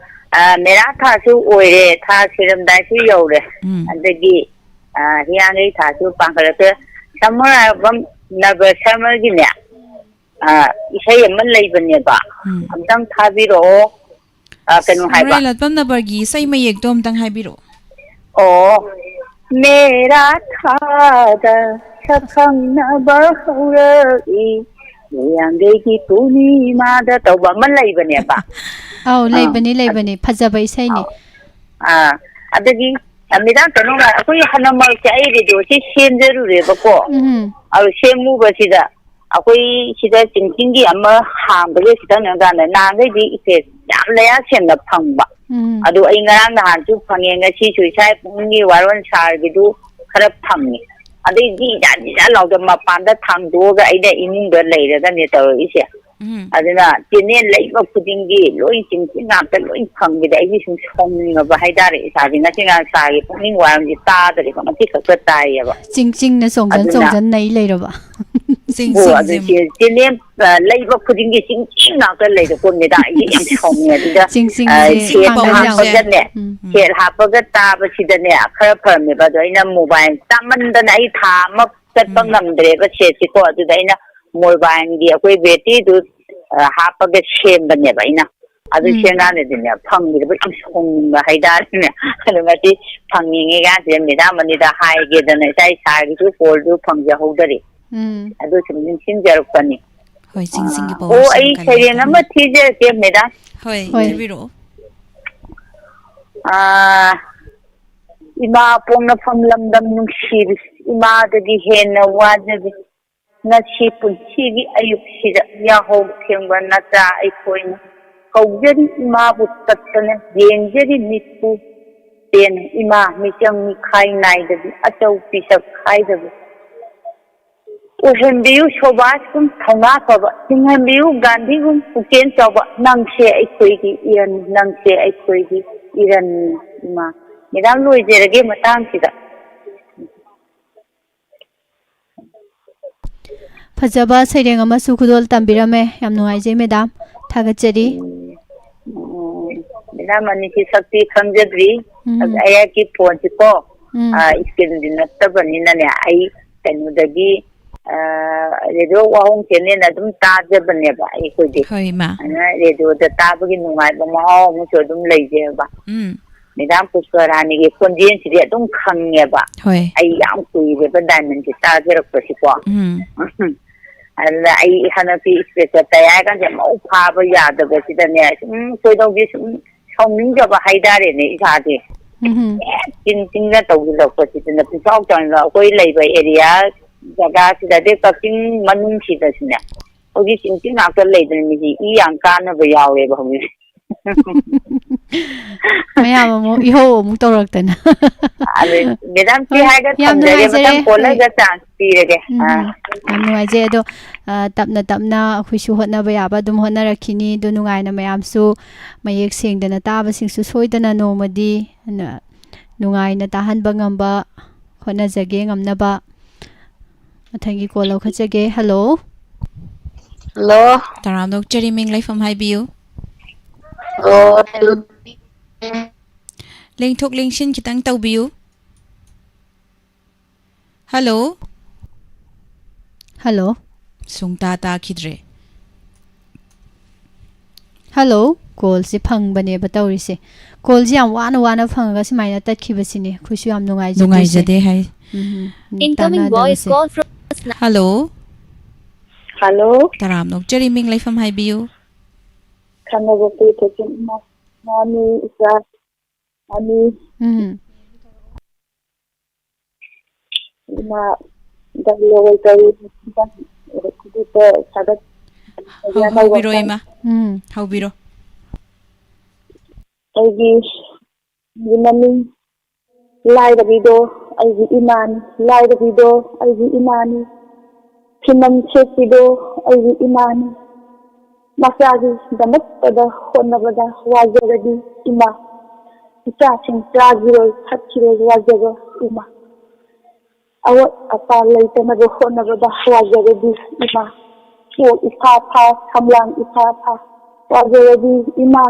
ꯑ, ꯃꯦꯔꯥ ꯊꯥꯁꯨ ꯑꯣꯏꯔꯦ, ꯊꯥ ꯁꯤꯔꯝꯗꯥꯏꯁꯨ ꯌꯧꯔꯦ꯫ ꯎꯝ꯫ ꯑꯗꯒꯤ, ꯑ, ꯍꯤꯌꯥꯡꯒꯩ ꯊꯥꯁꯨ ꯄꯥꯡꯈꯠꯂꯛꯇꯣꯔꯦ꯫ ꯁꯃꯔ ꯑꯦꯜꯕꯝ ꯅꯕ ꯁꯔꯃꯒꯤꯅꯦ, ꯑ, ꯏꯁꯩ ꯑꯃ ꯂꯩꯕꯅꯦꯕ, ꯎꯝ꯫ ꯑꯝꯇꯪ ꯊꯥꯕꯤꯔꯛꯑꯣ꯫ ꯑ, ꯀꯩꯅꯣ ꯍꯥꯏꯕ꯫ ꯁꯃꯔꯥꯏꯂꯥꯠꯄꯝ ꯅꯕꯔꯒꯤ ꯏꯁꯩ ꯃꯌꯦꯛꯇꯣ ꯑꯝꯇꯪ ꯍꯥꯏꯕꯤꯔꯛꯑꯣ꯫ ꯑꯣ, ꯃꯦꯔꯥ ꯊꯥꯗ ꯁꯛꯈꯪꯅꯕ ꯍꯧꯔꯛꯏ, ꯃꯌꯥꯡꯒꯩꯒꯤ ꯄꯨꯔꯅꯤꯃꯥꯗ ꯇꯧꯕ ꯑꯃ ꯂꯩꯕꯅꯦꯕ꯫ ꯑꯧ, ꯑꯥ, ꯂꯩꯕꯅꯤ, ꯑꯗꯨ, ꯂꯩꯕꯅꯤ꯫ ꯐꯖꯕ ꯏꯁꯩꯅꯤ꯫ ꯑꯧ꯫ ꯑꯥ, ꯑꯗꯒꯤ, ꯑ, ꯃꯦꯗꯥꯝ, ꯀꯩꯅꯣ, ꯑꯩꯈꯣꯏꯒꯤ ꯍꯟꯗꯛꯃꯔꯛꯁꯦ ꯑꯩ ꯔꯦꯗꯤꯑꯣꯁꯤ ꯁꯦꯝꯖꯔꯨꯔꯦꯕꯀꯣ꯫ ꯎꯝ꯫ ꯑꯗꯨ ꯁꯦꯝꯃꯨꯕꯁꯤꯗ ꯑꯩꯈꯣꯏ ꯁꯤꯗ ꯆꯤꯡꯈꯤꯡꯒꯤ ꯑꯃ ꯍꯥꯡꯕꯒꯤ ꯈꯤꯇꯪ ꯅꯦꯝꯀꯥꯟꯗ, ꯅꯍꯥꯟꯈꯩꯗꯤ ꯏꯆꯦ ꯌꯥꯝ ꯂꯌꯥ ꯁꯦꯡꯅ ꯐꯪꯕ꯫ ꯎꯝ꯫ ꯑꯗꯨ ꯑꯩ ꯉꯔꯥꯡ ꯅꯍꯥꯟꯁꯨ ꯐꯪꯉꯦ, ꯉꯁꯤꯁꯨ ꯏꯁꯥ ꯄꯨꯛꯅꯤꯡꯒꯤ ꯋꯥꯔꯣꯜ ꯁꯥꯔꯒꯤꯗꯨ ꯈꯔ ꯐꯪꯉꯦ꯫ ꯑꯗꯩ ꯖꯤ ꯖꯥ ꯖꯤ ꯖꯥ ꯂꯥꯎꯗ ꯃꯄꯥꯟꯗ ꯊꯥꯡꯗꯣꯛꯑꯒ ꯑꯩꯅ ꯏꯃꯨꯡꯗ ꯂꯩꯔꯒꯅꯦ ꯇꯧꯔꯛꯏꯁꯦ꯫ ꯎꯝ꯫ ꯑꯗꯨꯅ channel ꯂꯩꯕ ꯈꯨꯗꯤꯡꯒꯤ ꯂꯣꯏ ꯆꯤꯡꯁꯤ ꯉꯥꯛꯇ ꯂꯣꯏ ꯐꯪꯕꯗ ꯑꯩꯗꯤ ꯁꯨꯝ ꯁꯥꯎꯅꯤꯡꯉꯕ ꯍꯥꯏꯇꯥꯔꯦ꯫ ꯏꯁꯥꯁꯦ ꯉꯁꯤ ꯉꯔꯥꯡ ꯆꯥꯒꯤ ꯄꯨꯛꯅꯤꯡ ꯋꯥꯔꯝꯁꯤ ꯇꯥꯗ꯭ꯔꯦꯕ, ꯉꯁꯤ ꯈꯛꯇ ꯇꯥꯏꯌꯦꯕ꯫ ꯆꯤꯡ ꯆꯤꯡꯅ ꯆꯣꯡꯖꯟ ꯑꯗꯨꯅ ꯆꯣꯡꯖꯟ ꯅꯩ ꯂꯩꯔꯕ? ꯆꯤꯡ ꯑꯣ, ꯑꯗꯨ ꯆꯤꯡꯁꯦ꯫ Channel, ꯑ, ꯂꯩꯕ ꯈꯨꯗꯤꯡꯒꯤ ꯆꯤꯡ ꯆꯤꯡ ꯉꯥꯛꯇ ꯂꯩꯔꯦ ꯀꯣꯟꯅꯤꯗ꯫ ꯑꯩꯗꯤ ꯌꯥꯝ ꯁꯥꯎꯅꯤꯡꯉꯦ꯫ ꯑꯗꯨꯗ, ꯆꯤꯡ ꯑ, ꯆꯤꯡꯁꯦ ꯁꯦꯠ ꯄꯥꯡꯒꯜ ꯌꯥꯝ ꯍꯥꯞꯄꯒꯅꯦ, ꯎꯝ꯫ ꯁꯦꯠ ꯍꯥꯞꯄꯒ ꯇꯥꯕꯁꯤꯗꯅꯦ ꯈꯔ ꯐꯔꯝꯃꯦꯕ꯫ ꯑꯗꯣ ꯑꯩꯅ mobile ꯇꯥꯃꯟꯗꯅ ꯑꯩ ꯊꯥ ꯑꯃ ꯆꯠꯄ ꯎꯝ꯫ ꯉꯝꯗ꯭ꯔꯦꯕ ꯁꯦꯠꯁꯤꯀꯣ꯫ ꯑꯗꯨꯗ ꯑꯩꯅ mobileꯒꯤ ꯑꯩꯈꯣꯏ batteryꯗꯨ, ꯑ, ꯍꯥꯞꯄꯒ ꯁꯦꯝꯕꯅꯦꯕ ꯑꯩꯅ꯫ ꯑꯗꯨ ꯎꯝ꯫ ꯁꯦꯝꯀꯥꯟꯗꯗꯤꯅꯦ, ꯐꯪꯈꯤꯗꯕ ꯌꯥꯝ ꯁꯥꯎꯅꯤꯡꯕ ꯍꯥꯏꯇꯥꯔꯦꯅꯦ꯫ ꯑꯗꯣ ꯉꯁꯤ ꯐꯪꯅꯤꯡꯉꯤ ꯀꯥꯟꯁꯤꯗ madam ꯑꯅꯤꯗ ꯍꯥꯏꯒꯦꯗꯅ ꯏꯆꯥ ꯏꯁꯥꯒꯤꯁꯨ callꯗꯨ ꯐꯪꯖꯍꯧꯗꯔꯦ꯫ ꯎꯝ꯫ ꯑꯗꯨ ꯁꯨꯝ ꯅꯤꯡꯁꯤꯡꯖꯔꯛꯄꯅꯤ꯫ ꯍꯣꯏ, ꯆꯤꯡ ꯆꯤꯡꯒꯤ ꯑꯥ, ꯄꯥꯎ ꯑꯣ, ꯑꯩ ꯁꯪꯒꯥꯏ ꯁꯩꯔꯦꯡ ꯂꯩꯇꯅ꯫ ꯑꯃ ꯊꯤꯖꯔꯛꯀꯦ, madam꯫ ꯍꯣꯏ, ꯍꯣꯏ꯫ ꯊꯤꯕꯤꯔꯛꯑꯣ꯫ ꯑꯥ, ꯏꯃꯥ ꯄꯣꯛꯅꯐꯝ ꯂꯝꯗꯝ ꯅꯨꯡꯁꯤꯕꯤ, ꯏꯃꯥꯗꯒꯤ ꯍꯦꯟꯅ ꯋꯥꯖꯕꯤ꯫ ꯉꯁꯤ ꯄꯨꯟꯁꯤꯒꯤ ꯑꯌꯨꯛꯁꯤꯗ ꯌꯥꯍꯧ ꯊꯦꯡꯕ ꯅꯆꯥ ꯑꯩꯈꯣꯏꯅ ꯀꯧꯖꯔꯤ ꯏꯃꯥꯕꯨ ꯇꯠꯇꯅ, ꯌꯦꯡꯖꯔꯤ ꯃꯤꯠꯄꯨ ꯄꯦꯟꯅ꯫ ꯏꯃꯥ ꯃꯤꯆꯪ ꯃꯤꯈꯥꯏ ꯅꯥꯏꯗꯕꯤ, ꯑꯆꯧ ꯄꯤꯁꯛ ꯈꯥꯏꯗꯕꯤ꯫ ꯑꯣꯏꯍꯟꯕꯤꯌꯨ ꯁꯣꯕꯥꯁꯀꯨꯝ ꯊꯧꯅꯥ ꯐꯕ, ꯍꯤꯡꯍꯟꯕꯤꯌꯨ ꯒꯥꯟꯙꯤꯒꯨꯝ ꯄꯨꯛꯆꯦꯜ ꯆꯥꯎꯕ꯫ ꯅꯪꯁꯦ ꯑꯩꯈꯣꯏꯒꯤ ꯏꯔꯟ, ꯅꯪꯁꯦ ꯑꯩꯈꯣꯏꯒꯤ ꯏꯔꯟ, ꯏꯃꯥ꯫ Madam, ꯂꯣꯏꯖꯔꯒꯦ ꯃꯇꯥꯡꯁꯤꯗ꯫ ꯐꯖꯕ ꯁꯩꯔꯦꯡ ꯑꯃꯁꯨ ꯈꯨꯗꯣꯜ ꯇꯝꯕꯤꯔꯝꯃꯦ꯫ ꯌꯥꯝ ꯅꯨꯡꯉꯥꯏꯖꯩ, madam꯫ ꯊꯥꯒꯠꯆꯔꯤ꯫ ꯎꯝ, ꯎꯝ, madam ꯑꯅꯤꯁꯤ ꯁꯛꯇꯤ ꯈꯪꯖꯗ꯭ꯔꯤ꯫ ꯎꯝ꯫ ꯑꯗ ꯑꯩꯍꯥꯛꯀꯤ phoneꯁꯤꯀꯣ, ꯎꯝ꯫ ꯑ, screenꯗꯤ ꯅꯠꯇꯕꯅꯤꯅꯅꯦ, ꯑꯩ ꯀꯩꯅꯣꯗꯒꯤ, ꯑ, radio ꯋꯥꯍꯣꯡ channelꯅ ꯑꯗꯨꯝ ꯇꯥꯖꯕꯅꯦꯕ ꯑꯩꯈꯣꯏꯗꯤ꯫ ꯍꯣꯏ, ꯏꯃꯥ꯫ ꯑꯗꯨꯅ radioꯗ ꯇꯥꯕꯒꯤ ꯅꯨꯡꯉꯥꯏꯕ ꯃꯍꯥꯎ ꯑꯃꯁꯨ ꯑꯗꯨꯝ ꯂꯩꯖꯩꯕ꯫ ꯎꯝ꯫ Madam ꯄꯨꯁꯄꯔꯥꯅꯤꯒꯤ ꯈꯣꯟꯖꯦꯜꯁꯤꯗꯤ ꯑꯗꯨꯝ ꯈꯪꯉꯦꯕ꯫ ꯍꯣꯏ꯫ ꯑꯩ ꯌꯥꯝ ꯀꯨꯏꯔꯦꯕ Diamondꯁꯦ ꯇꯥꯖꯔꯛꯄꯁꯤꯀꯣ꯫ ꯎꯝ꯫ ꯑꯗꯨꯅ ꯑꯩ ꯍꯟꯗꯛꯇꯤ special ꯇꯥꯏ ꯍꯥꯏ ꯀꯥꯟꯗ ꯃꯧ ꯐꯥꯕ ꯌꯥꯗꯕꯁꯤꯗꯅꯦ, ꯁꯨꯝ ꯀꯣꯏꯗꯧꯁꯦ ꯁꯨꯝ ꯁꯥꯎꯅꯤꯡꯖꯕ ꯍꯥꯏꯇꯥꯔꯦꯅꯦ ꯏꯁꯥꯁꯦ꯫ ꯎꯝ꯫ ꯍꯦꯛ ꯆꯤꯡ ꯆꯤꯡꯅ ꯇꯧꯁꯤꯜꯂꯛꯄꯁꯤꯗꯅ ꯄꯨꯡꯁꯥꯎ ꯆꯥꯎꯅ ꯑꯩꯈꯣꯏ ꯂꯩꯕ area ꯖꯒꯥꯁꯤꯗ, ꯑꯗꯩ ꯀꯛꯆꯤꯡ ꯃꯅꯨꯡꯁꯤꯗꯁꯨꯅꯦ, ꯍꯧꯖꯤꯛ ꯆꯤꯡ ꯆꯤꯡ ꯉꯥꯛꯇ ꯂꯩꯗꯅ ꯃꯤꯁꯤ ꯏ ꯌꯥꯝ ꯀꯥꯅꯕ ꯌꯥꯎꯔꯦꯕ ꯍꯧꯖꯤꯛ꯫ ꯃꯌꯥꯝ ꯑꯃꯨꯛ ꯏꯍꯧ ꯑꯃꯨꯛ ꯇꯧꯔꯛꯇꯅ꯫ ꯑꯗꯨ ꯃꯦꯗꯥꯝ ꯁꯤ ꯍꯣꯏ, ꯍꯥꯏꯔꯒ ꯌꯥꯝ ꯊꯝꯖꯒꯦ, ꯅꯨꯡꯉꯥꯏꯖꯔꯦ꯫ ꯃꯊꯪ ꯀꯣꯜ ꯍꯣꯏ꯫ ꯑꯃꯗ ꯆꯥꯟꯁ ꯄꯤꯔꯒꯦ꯫ ꯎꯝ, ꯑꯥ꯫ ꯎꯝ꯫ ꯌꯥꯝ ꯅꯨꯡꯉꯥꯏꯖꯩ꯫ ꯑꯗꯣ, ꯑ, ꯇꯞꯅ ꯇꯞꯅ ꯑꯩꯈꯣꯏꯁꯨ ꯍꯣꯠꯅꯕ ꯌꯥꯕ ꯑꯗꯨꯝ ꯍꯣꯠꯅꯔꯛꯈꯤꯅꯤ꯫ ꯑꯗꯨ ꯅꯨꯡꯉꯥꯏꯅ ꯃꯌꯥꯝꯁꯨ ꯃꯌꯦꯛ ꯁꯦꯡꯗꯅ ꯇꯥꯕꯁꯤꯡꯁꯨ ꯁꯣꯏꯗꯅ ꯅꯣꯡꯃꯗꯤ ꯅ-, ꯅꯨꯡꯉꯥꯏꯅ ꯇꯥꯍꯟꯕ ꯉꯝꯕ ꯍꯣꯠꯅꯖꯒꯦ, ꯉꯝꯅꯕ꯫ ꯃꯊꯪꯒꯤ ꯀꯣꯜ ꯂꯧꯈꯠꯆꯒꯦ꯫ ꯍꯜꯂꯣ꯫ ꯍꯜꯂꯣ꯫ ꯇꯔꯥꯝꯅ ꯑꯣꯛꯆꯔꯤ, ꯃꯤꯡ ꯂꯩꯐꯝ ꯍꯥꯏꯕꯤꯌꯨ꯫ ꯑꯣ, ꯂꯦꯡꯊꯣꯛ ꯂꯦꯡꯁꯤꯟ ꯈꯤꯇꯪ ꯇꯧꯕꯤꯌꯨ꯫ ꯍꯜꯂꯣ꯫ ꯍꯜꯂꯣ꯫ ꯁꯨꯡꯇꯥ ꯇꯥꯈꯤꯗ꯭ꯔꯦ꯫ ꯍꯜꯂꯣ꯫ ꯀꯣꯜꯁꯦ ꯐꯪꯕꯅꯦꯕ ꯇꯧꯔꯤꯁꯦ꯫ ꯀꯣꯜꯁꯦ ꯌꯥꯝ ꯋꯥꯅ ꯋꯥꯅ ꯐꯪꯉꯒ ꯁꯨꯃꯥꯏꯅ ꯇꯠꯈꯤꯕꯁꯤꯅꯦ ꯑꯩꯈꯣꯏꯁꯨ ꯌꯥꯝ ꯅꯨꯡꯉꯥꯏꯖꯗ꯭ꯔꯤꯁꯦ꯫ ꯅꯨꯡꯉꯥꯏꯖꯗꯦ ꯍꯥꯏ꯫ ꯎꯝ, ꯎꯝ, Incoming voice ꯇꯥꯟꯅꯗꯕꯁꯦ꯫ Call from hello. Hello. ꯇꯔꯥꯝꯅ ꯑꯣꯛꯆꯔꯤ, ꯃꯤꯡ ꯂꯩꯐꯝ ꯍꯥꯏꯕꯤꯌꯨ꯫ ꯈꯥꯡꯉꯕꯣꯛꯄꯤ ꯊꯣꯏꯁꯝ ꯏꯃꯥ-, ꯏꯃꯥꯅꯤ ꯏꯆꯥ ꯑꯅꯤ꯫ ꯎꯝ꯫ ꯏꯃꯥ ꯗꯥꯏꯂꯣꯒ ꯀꯔꯤ ꯈꯨꯗꯛꯇ ꯁꯥꯒꯠ-, ꯍꯧ-, ꯑꯅꯧꯕ ꯍꯧꯕꯤꯔꯣ ꯈꯔ ꯏꯃꯥ꯫ ꯎꯝ, ꯍꯧꯕꯤꯔꯣ꯫ ꯑꯩꯒꯤ ꯃꯃꯤꯡ ꯂꯥꯏꯔꯕꯤꯗꯣ ꯑꯩꯒꯤ ꯏꯃꯥꯅꯤ, ꯂꯥꯏꯔꯕꯤꯗꯣ ꯑꯩꯒꯤ ꯏꯃꯥꯅꯤ, ꯐꯤꯃꯝ ꯁꯦꯠꯄꯤꯗꯣ ꯑꯩꯒꯤ ꯏꯃꯥꯅꯤ꯫ ꯃꯆꯥꯒꯤꯗꯃꯛꯇꯗ ꯍꯣꯠꯅꯕꯗ ꯋꯥꯖꯔꯗꯤ ꯏꯃꯥ, ꯏꯆꯥꯁꯤꯡ ꯆꯥꯈꯤꯔꯣꯏ ꯊꯛꯈꯤꯔꯣꯏ ꯋꯥꯖꯕ ꯏꯃꯥ꯫ ꯑꯋꯥꯠ ꯑꯄꯥ ꯂꯩꯇꯅꯕ ꯍꯣꯠꯅꯕꯗ ꯋꯥꯖꯔꯗꯤ ꯏꯃꯥ, ꯁꯣꯛ ꯏꯐꯥ ꯐꯥ, ꯁꯝꯂꯥꯡ ꯏꯐꯥ ꯐꯥ, ꯋꯥꯖꯔꯗꯤ ꯏꯃꯥ,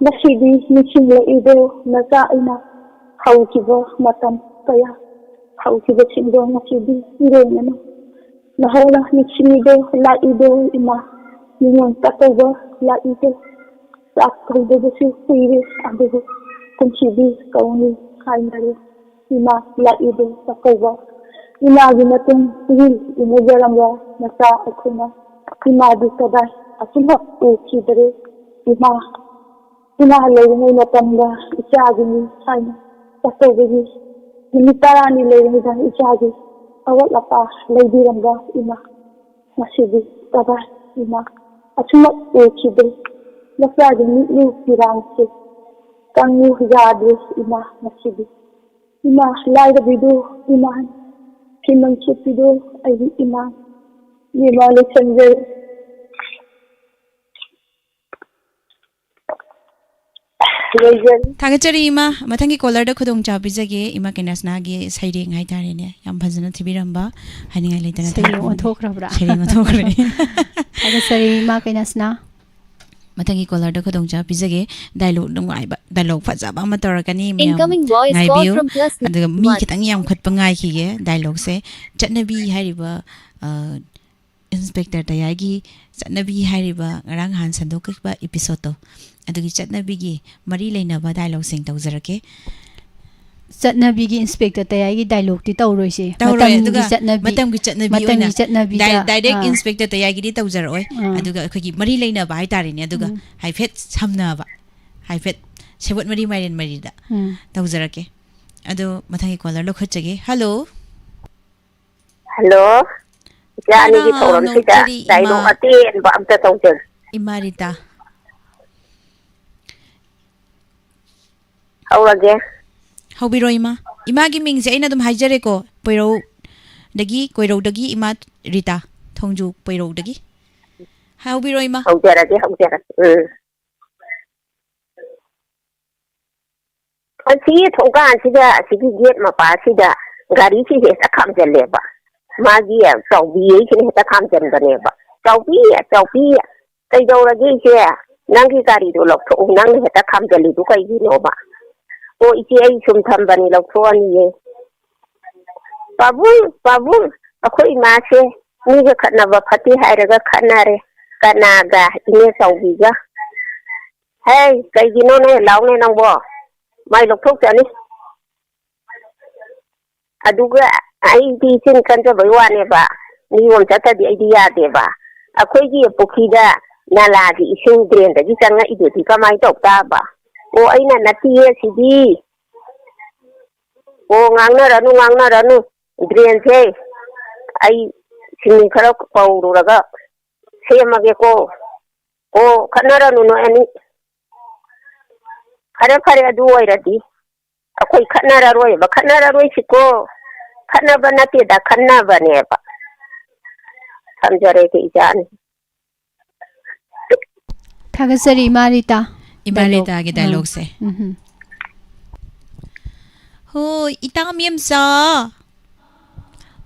ꯉꯁꯤꯗꯤ ꯅꯤꯡꯁꯤꯡꯂꯛꯏꯗꯣ ꯅꯆꯥ ꯑꯩꯅ ꯍꯧꯈꯤꯕ ꯃꯇꯝ ꯀꯌꯥ, ꯍꯧꯈꯤꯕꯁꯤꯡꯗꯣ ꯉꯁꯤꯗꯤ ꯏꯔꯦꯡꯅꯅ ꯅꯍꯧꯅ ꯅꯤꯡꯁꯤꯡꯂꯤꯗꯣ ꯂꯥꯛꯏꯗꯣ ꯏꯃꯥ, ꯅꯤꯉꯣꯜ ꯆꯥꯛꯀꯧꯕ ꯂꯥꯛꯏꯗꯣ, ꯆꯥꯛ ꯀꯧꯗꯕꯁꯨ ꯀꯨꯏꯔꯦ, ꯑꯗꯨꯕꯨ ꯀꯨꯝꯁꯤꯗꯤ ꯀꯧꯅꯤ ꯍꯥꯏꯅꯔꯦ꯫ ꯏꯃꯥ ꯂꯥꯛꯏꯗꯣ ꯆꯥꯛꯀꯧꯕ꯫ ꯏꯃꯥꯒꯤ ꯃꯇꯨꯡ ꯏꯜ ꯏꯟꯅꯖꯔꯝꯕ ꯃꯆꯥ ꯑꯩꯈꯣꯏꯅ ꯏꯃꯥꯗꯤ ꯀꯗꯥꯏ ꯑꯁꯨꯝꯃꯛ ꯎꯈꯤꯗꯔꯦ꯫ ꯏꯃꯥ, ꯏꯃꯥ ꯂꯩꯔꯤꯉꯩ ꯃꯇꯝꯗ ꯏꯆꯥꯒꯤꯅꯤ ꯍꯥꯏꯅ ꯆꯥꯛꯀꯧꯕꯒꯤ ꯅꯨꯃꯤꯠ ꯇꯔꯥꯅꯤ ꯂꯩꯔꯤꯉꯩꯗ ꯏꯆꯥꯒꯤ ꯑꯋꯥꯠ ꯑꯄꯥ ꯂꯩꯕꯤꯔꯝꯕ ꯏꯃꯥ꯫ ꯉꯁꯤꯗꯤ ꯀꯗꯥꯏ ꯏꯃꯥ ꯑꯁꯨꯝꯃꯛ ꯎꯈꯤꯗ꯭ꯔꯤ꯫ ꯃꯆꯥꯒꯤ ꯃꯤꯠꯂꯨ ꯄꯤꯔꯥꯡꯁꯦ ꯆꯪꯉꯨ ꯌꯥꯗꯦ ꯏꯃꯥ ꯉꯁꯤꯗꯤ꯫ ꯏꯃꯥ ꯂꯥꯏꯔꯕꯤꯗꯨ ꯏꯃꯥ, ꯐꯤꯃꯟ ꯁꯨꯠꯄꯤꯗꯨ ꯑꯩꯒꯤ ꯏꯃꯥ꯫ ꯏꯃꯥ ꯂꯣꯏꯁꯟꯖꯔꯦ꯫ ꯂꯣꯏꯖꯔꯦ꯫ ꯊꯥꯒꯠꯆꯔꯤ ꯏꯃꯥ꯫ ꯃꯊꯪꯒꯤ caller ꯗ ꯈꯨꯗꯣꯡꯆꯥꯕ ꯄꯤꯖꯒꯦ꯫ ꯏꯃꯥ ꯀꯩꯅꯥꯁꯅꯥꯒꯤ ꯁꯩꯔꯦꯡ ꯍꯥꯏꯇꯥꯔꯦꯅꯦ, ꯌꯥꯝ ꯐꯖꯅ ꯊꯤꯕꯤꯔꯝꯕ, ꯍꯥꯏꯅꯤꯡꯉꯥꯏ ꯂꯩꯇꯅ ꯁꯩꯔꯦꯡ ꯊꯥꯒꯠꯄꯅꯤ꯫ ꯑꯣꯟꯊꯣꯛꯈ꯭ꯔꯕ꯭ꯔꯥ? ꯁꯩꯔꯦꯡ ꯑꯣꯟꯊꯣꯛꯈ꯭ꯔꯦ꯫ ꯊꯥꯒꯠꯆꯔꯤ ꯏꯃꯥ ꯀꯩꯅꯥꯁꯅꯥ꯫ ꯃꯊꯪꯒꯤ caller ꯗ ꯈꯨꯗꯣꯡꯆꯥꯕ ꯄꯤꯖꯒꯦ꯫ Dialogue ꯅꯨꯡꯉꯥꯏꯕ, dialogue ꯐꯖꯕ ꯑꯃ ꯇꯧꯔꯛꯀꯅꯤ, ꯃꯌꯥꯝ Incoming voice call ꯉꯥꯏꯕꯤꯌꯨ꯫ from plus ꯑꯗꯨꯒ ꯃꯤ one. ꯈꯤꯇꯪ ꯌꯥꯝꯈꯠꯄ ꯉꯥꯏꯈꯤꯒꯦ꯫ Dialogue ꯁꯦ ꯆꯠꯅꯕꯤ ꯍꯥꯏꯔꯤꯕ, ꯑ, Inspector ꯇꯌꯥꯏꯒꯤ ꯆꯠꯅꯕꯤ ꯍꯥꯏꯔꯤꯕ ꯉꯔꯥꯡ ꯅꯍꯥꯟ ꯁꯟꯗꯣꯛꯈꯤꯕ episode ꯇꯣ, ꯑꯗꯨꯒꯤ ꯆꯠꯅꯕꯤꯒꯤ ꯃꯔꯤ ꯂꯩꯅꯕ dialogue ꯁꯤꯡ ꯇꯧꯖꯔꯛꯀꯦ꯫ ꯆꯠꯅꯕꯤꯒꯤ Inspector ꯇꯌꯥꯏꯒꯤ dialogue ꯇꯤ ꯇꯧꯔꯣꯏꯁꯦ꯫ ꯇꯧꯔꯣꯏ꯫ ꯃꯇꯝꯒꯤ ꯑꯗꯨꯒ ꯆꯠꯅꯕꯤ, ꯃꯇꯝꯒꯤ ꯆꯠꯅꯕꯤ ꯃꯇꯝꯒꯤ ꯑꯣꯏꯅ ꯆꯠꯅꯕꯤꯗ, ꯗꯥꯏ- direct ꯑꯥ꯫ Inspector ꯇꯌꯥꯏꯒꯤꯗꯤ ꯇꯧꯖꯔꯛꯑꯣꯏ꯫ ꯑꯥ꯫ ꯑꯗꯨꯒ ꯑꯩꯈꯣꯏꯒꯤ ꯃꯔꯤ ꯂꯩꯅꯕ ꯍꯥꯏꯇꯥꯔꯦꯅꯦ, ꯑꯗꯨꯒ ꯎꯝ꯫ ꯍꯥꯏꯐꯦꯠ ꯁꯝꯅꯕ, ꯍꯥꯏꯐꯦꯠ ꯁꯦꯕꯣꯠ ꯃꯔꯤ ꯃꯥꯏꯔꯦꯟ ꯃꯔꯤꯗ ꯎꯝ꯫ ꯇꯧꯖꯔꯛꯀꯦ꯫ ꯑꯗꯣ ꯃꯊꯪꯒꯤ caller ꯂꯧꯈꯠꯆꯒꯦ꯫ Hello꯫ ꯍꯜꯂꯣ, ꯏꯆꯥ ꯑꯅꯤꯒꯤ ꯍꯔꯥꯎ ꯊꯧꯔꯝꯁꯤꯗ ꯅꯣꯛꯆꯔꯤ ꯏꯃꯥ꯫ Dialogue ꯑꯇꯦꯟꯕ ꯑꯝꯇ ꯇꯧꯖꯒꯦ꯫ ꯏꯃꯥ ꯔꯤꯇꯥ꯫ ꯍꯧꯔꯒꯦ꯫ ꯍꯧꯕꯤꯔꯣ ꯏꯃꯥ꯫ ꯏꯃꯥꯒꯤ ꯃꯤꯡꯁꯦ ꯑꯩꯅ ꯑꯗꯨꯝ ꯍꯥꯏꯖꯔꯦꯀꯣ, ꯄꯣꯏꯔꯧꯗꯒꯤ, ꯀꯣꯏꯔꯧꯗꯒꯤ ꯏꯃꯥ ꯔꯤꯇꯥ, ꯊꯣꯡꯖꯨ ꯄꯣꯏꯔꯧꯗꯒꯤ꯫ ꯍꯧꯕꯤꯔꯣ ꯏꯃꯥ꯫ ꯍꯧꯖꯔꯒꯦ, ꯍꯧꯖꯔꯒꯦ꯫ ꯎꯝ꯫ ꯑꯁꯤꯒꯤ ꯊꯣꯡꯒꯥꯟꯁꯤꯗ, ꯑꯁꯤꯒꯤ gate ꯃꯄꯥꯁꯤꯗ ꯒꯥꯔꯤꯁꯤ ꯍꯦꯛꯇ ꯈꯥꯝꯖꯜꯂꯦꯕ꯫ ꯃꯥꯒꯤ ꯆꯥꯎꯕꯤ ꯍꯥꯏꯁꯤꯅ ꯍꯦꯛꯇ ꯈꯥꯝꯖꯟꯕꯅꯦꯕ꯫ "ꯆꯥꯎꯕꯤ, ꯆꯥꯎꯕꯤ, ꯀꯩꯗꯧꯔꯒꯦ ꯏꯆꯦ? ꯅꯪꯒꯤ ꯒꯥꯔꯤꯗꯣ ꯂꯧꯊꯣꯛꯎ, ꯅꯪꯅ ꯍꯦꯛꯇ ꯈꯥꯝꯖꯜꯂꯤꯗꯨ ꯀꯩꯒꯤꯅꯣꯕ?" "ꯑꯣ ꯏꯆꯦ, ꯑꯩ ꯁꯨꯝ ꯊꯝꯕꯅꯤ, ꯂꯧꯊꯣꯛꯑꯅꯤꯌꯦ꯫" "ꯄꯥꯕꯨꯡ, ꯄꯥꯕꯨꯡ, ꯑꯩꯈꯣꯏ ꯏꯃꯥꯁꯦ ꯃꯤꯒ ꯈꯠꯅꯕ ꯐꯠꯇꯦ ꯍꯥꯏꯔꯒ ꯈꯠꯅꯔꯦ꯫ ꯀꯅꯥꯒ? ꯏꯅꯦ ꯆꯥꯎꯕꯤꯒ꯫" "ꯍꯦ, ꯀꯩꯒꯤꯅꯣꯅꯦ? ꯂꯥꯎꯅꯦ ꯅꯪꯕꯣ꯫ ꯃꯥꯏ ꯂꯧꯊꯣꯛꯆꯅꯤ꯫" ꯑꯗꯨꯒ ꯑꯩꯗꯤ ꯆꯤꯟ ꯀꯟꯖꯕꯩ ꯋꯥꯅꯦꯕ, ꯅꯤꯌꯣꯝ ꯆꯠꯇꯗꯤ ꯑꯩꯗꯤ ꯌꯥꯗꯦꯕ꯫ ꯑꯩꯈꯣꯏꯒꯤ ꯄꯨꯈ꯭ꯔꯤꯗ ꯅꯂꯥꯒꯤ ꯏꯁꯤꯡ drain ꯗꯒꯤ ꯆꯪꯉꯛꯏꯗꯨꯗꯤ ꯀꯃꯥꯏꯅ ꯇꯧ ꯇꯥꯕ? "ꯑꯣ, ꯑꯩꯅ ꯅꯠꯇꯤꯌꯦ ꯁꯤꯗꯤ꯫" "ꯑꯣ, ꯉꯥꯡꯅꯔꯅꯨ, ꯉꯥꯡꯅꯔꯅꯨ꯫ Drain ꯁꯦ ꯑꯩ ꯁꯤꯃꯦꯟ ꯈꯔ ꯄꯧꯔꯨꯔꯒ ꯁꯦꯝꯃꯒꯦꯀꯣ꯫ ꯑꯣ, ꯈꯠꯅꯔꯅꯨ ꯅꯣꯏ ꯑꯅꯤ꯫" ꯐꯔꯦ, ꯐꯔꯦ, ꯑꯗꯨ ꯑꯣꯏꯔꯗꯤ ꯑꯩꯈꯣꯏ ꯈꯠꯅꯔꯔꯣꯏꯕ, ꯈꯠꯅꯔꯔꯣꯏꯁꯤꯀꯣ꯫ ꯈꯠꯅꯕ ꯅꯠꯇꯦꯗ, ꯈꯟꯅꯕꯅꯦꯕ꯫ ꯊꯝꯖꯔꯒꯦ, ꯏꯆꯥꯅꯤ꯫ ꯊꯥꯒꯠꯆꯔꯤ, ꯏꯃꯥ ꯔꯤꯇꯥ꯫ ꯏꯃꯥ Dialogue. ꯔꯤꯇꯥꯒꯤ ꯑꯥ. dialogueꯁꯦ꯫ ꯎꯝ. ꯍꯣꯏ, ꯏꯇꯥ ꯃꯦꯝꯆꯥ꯫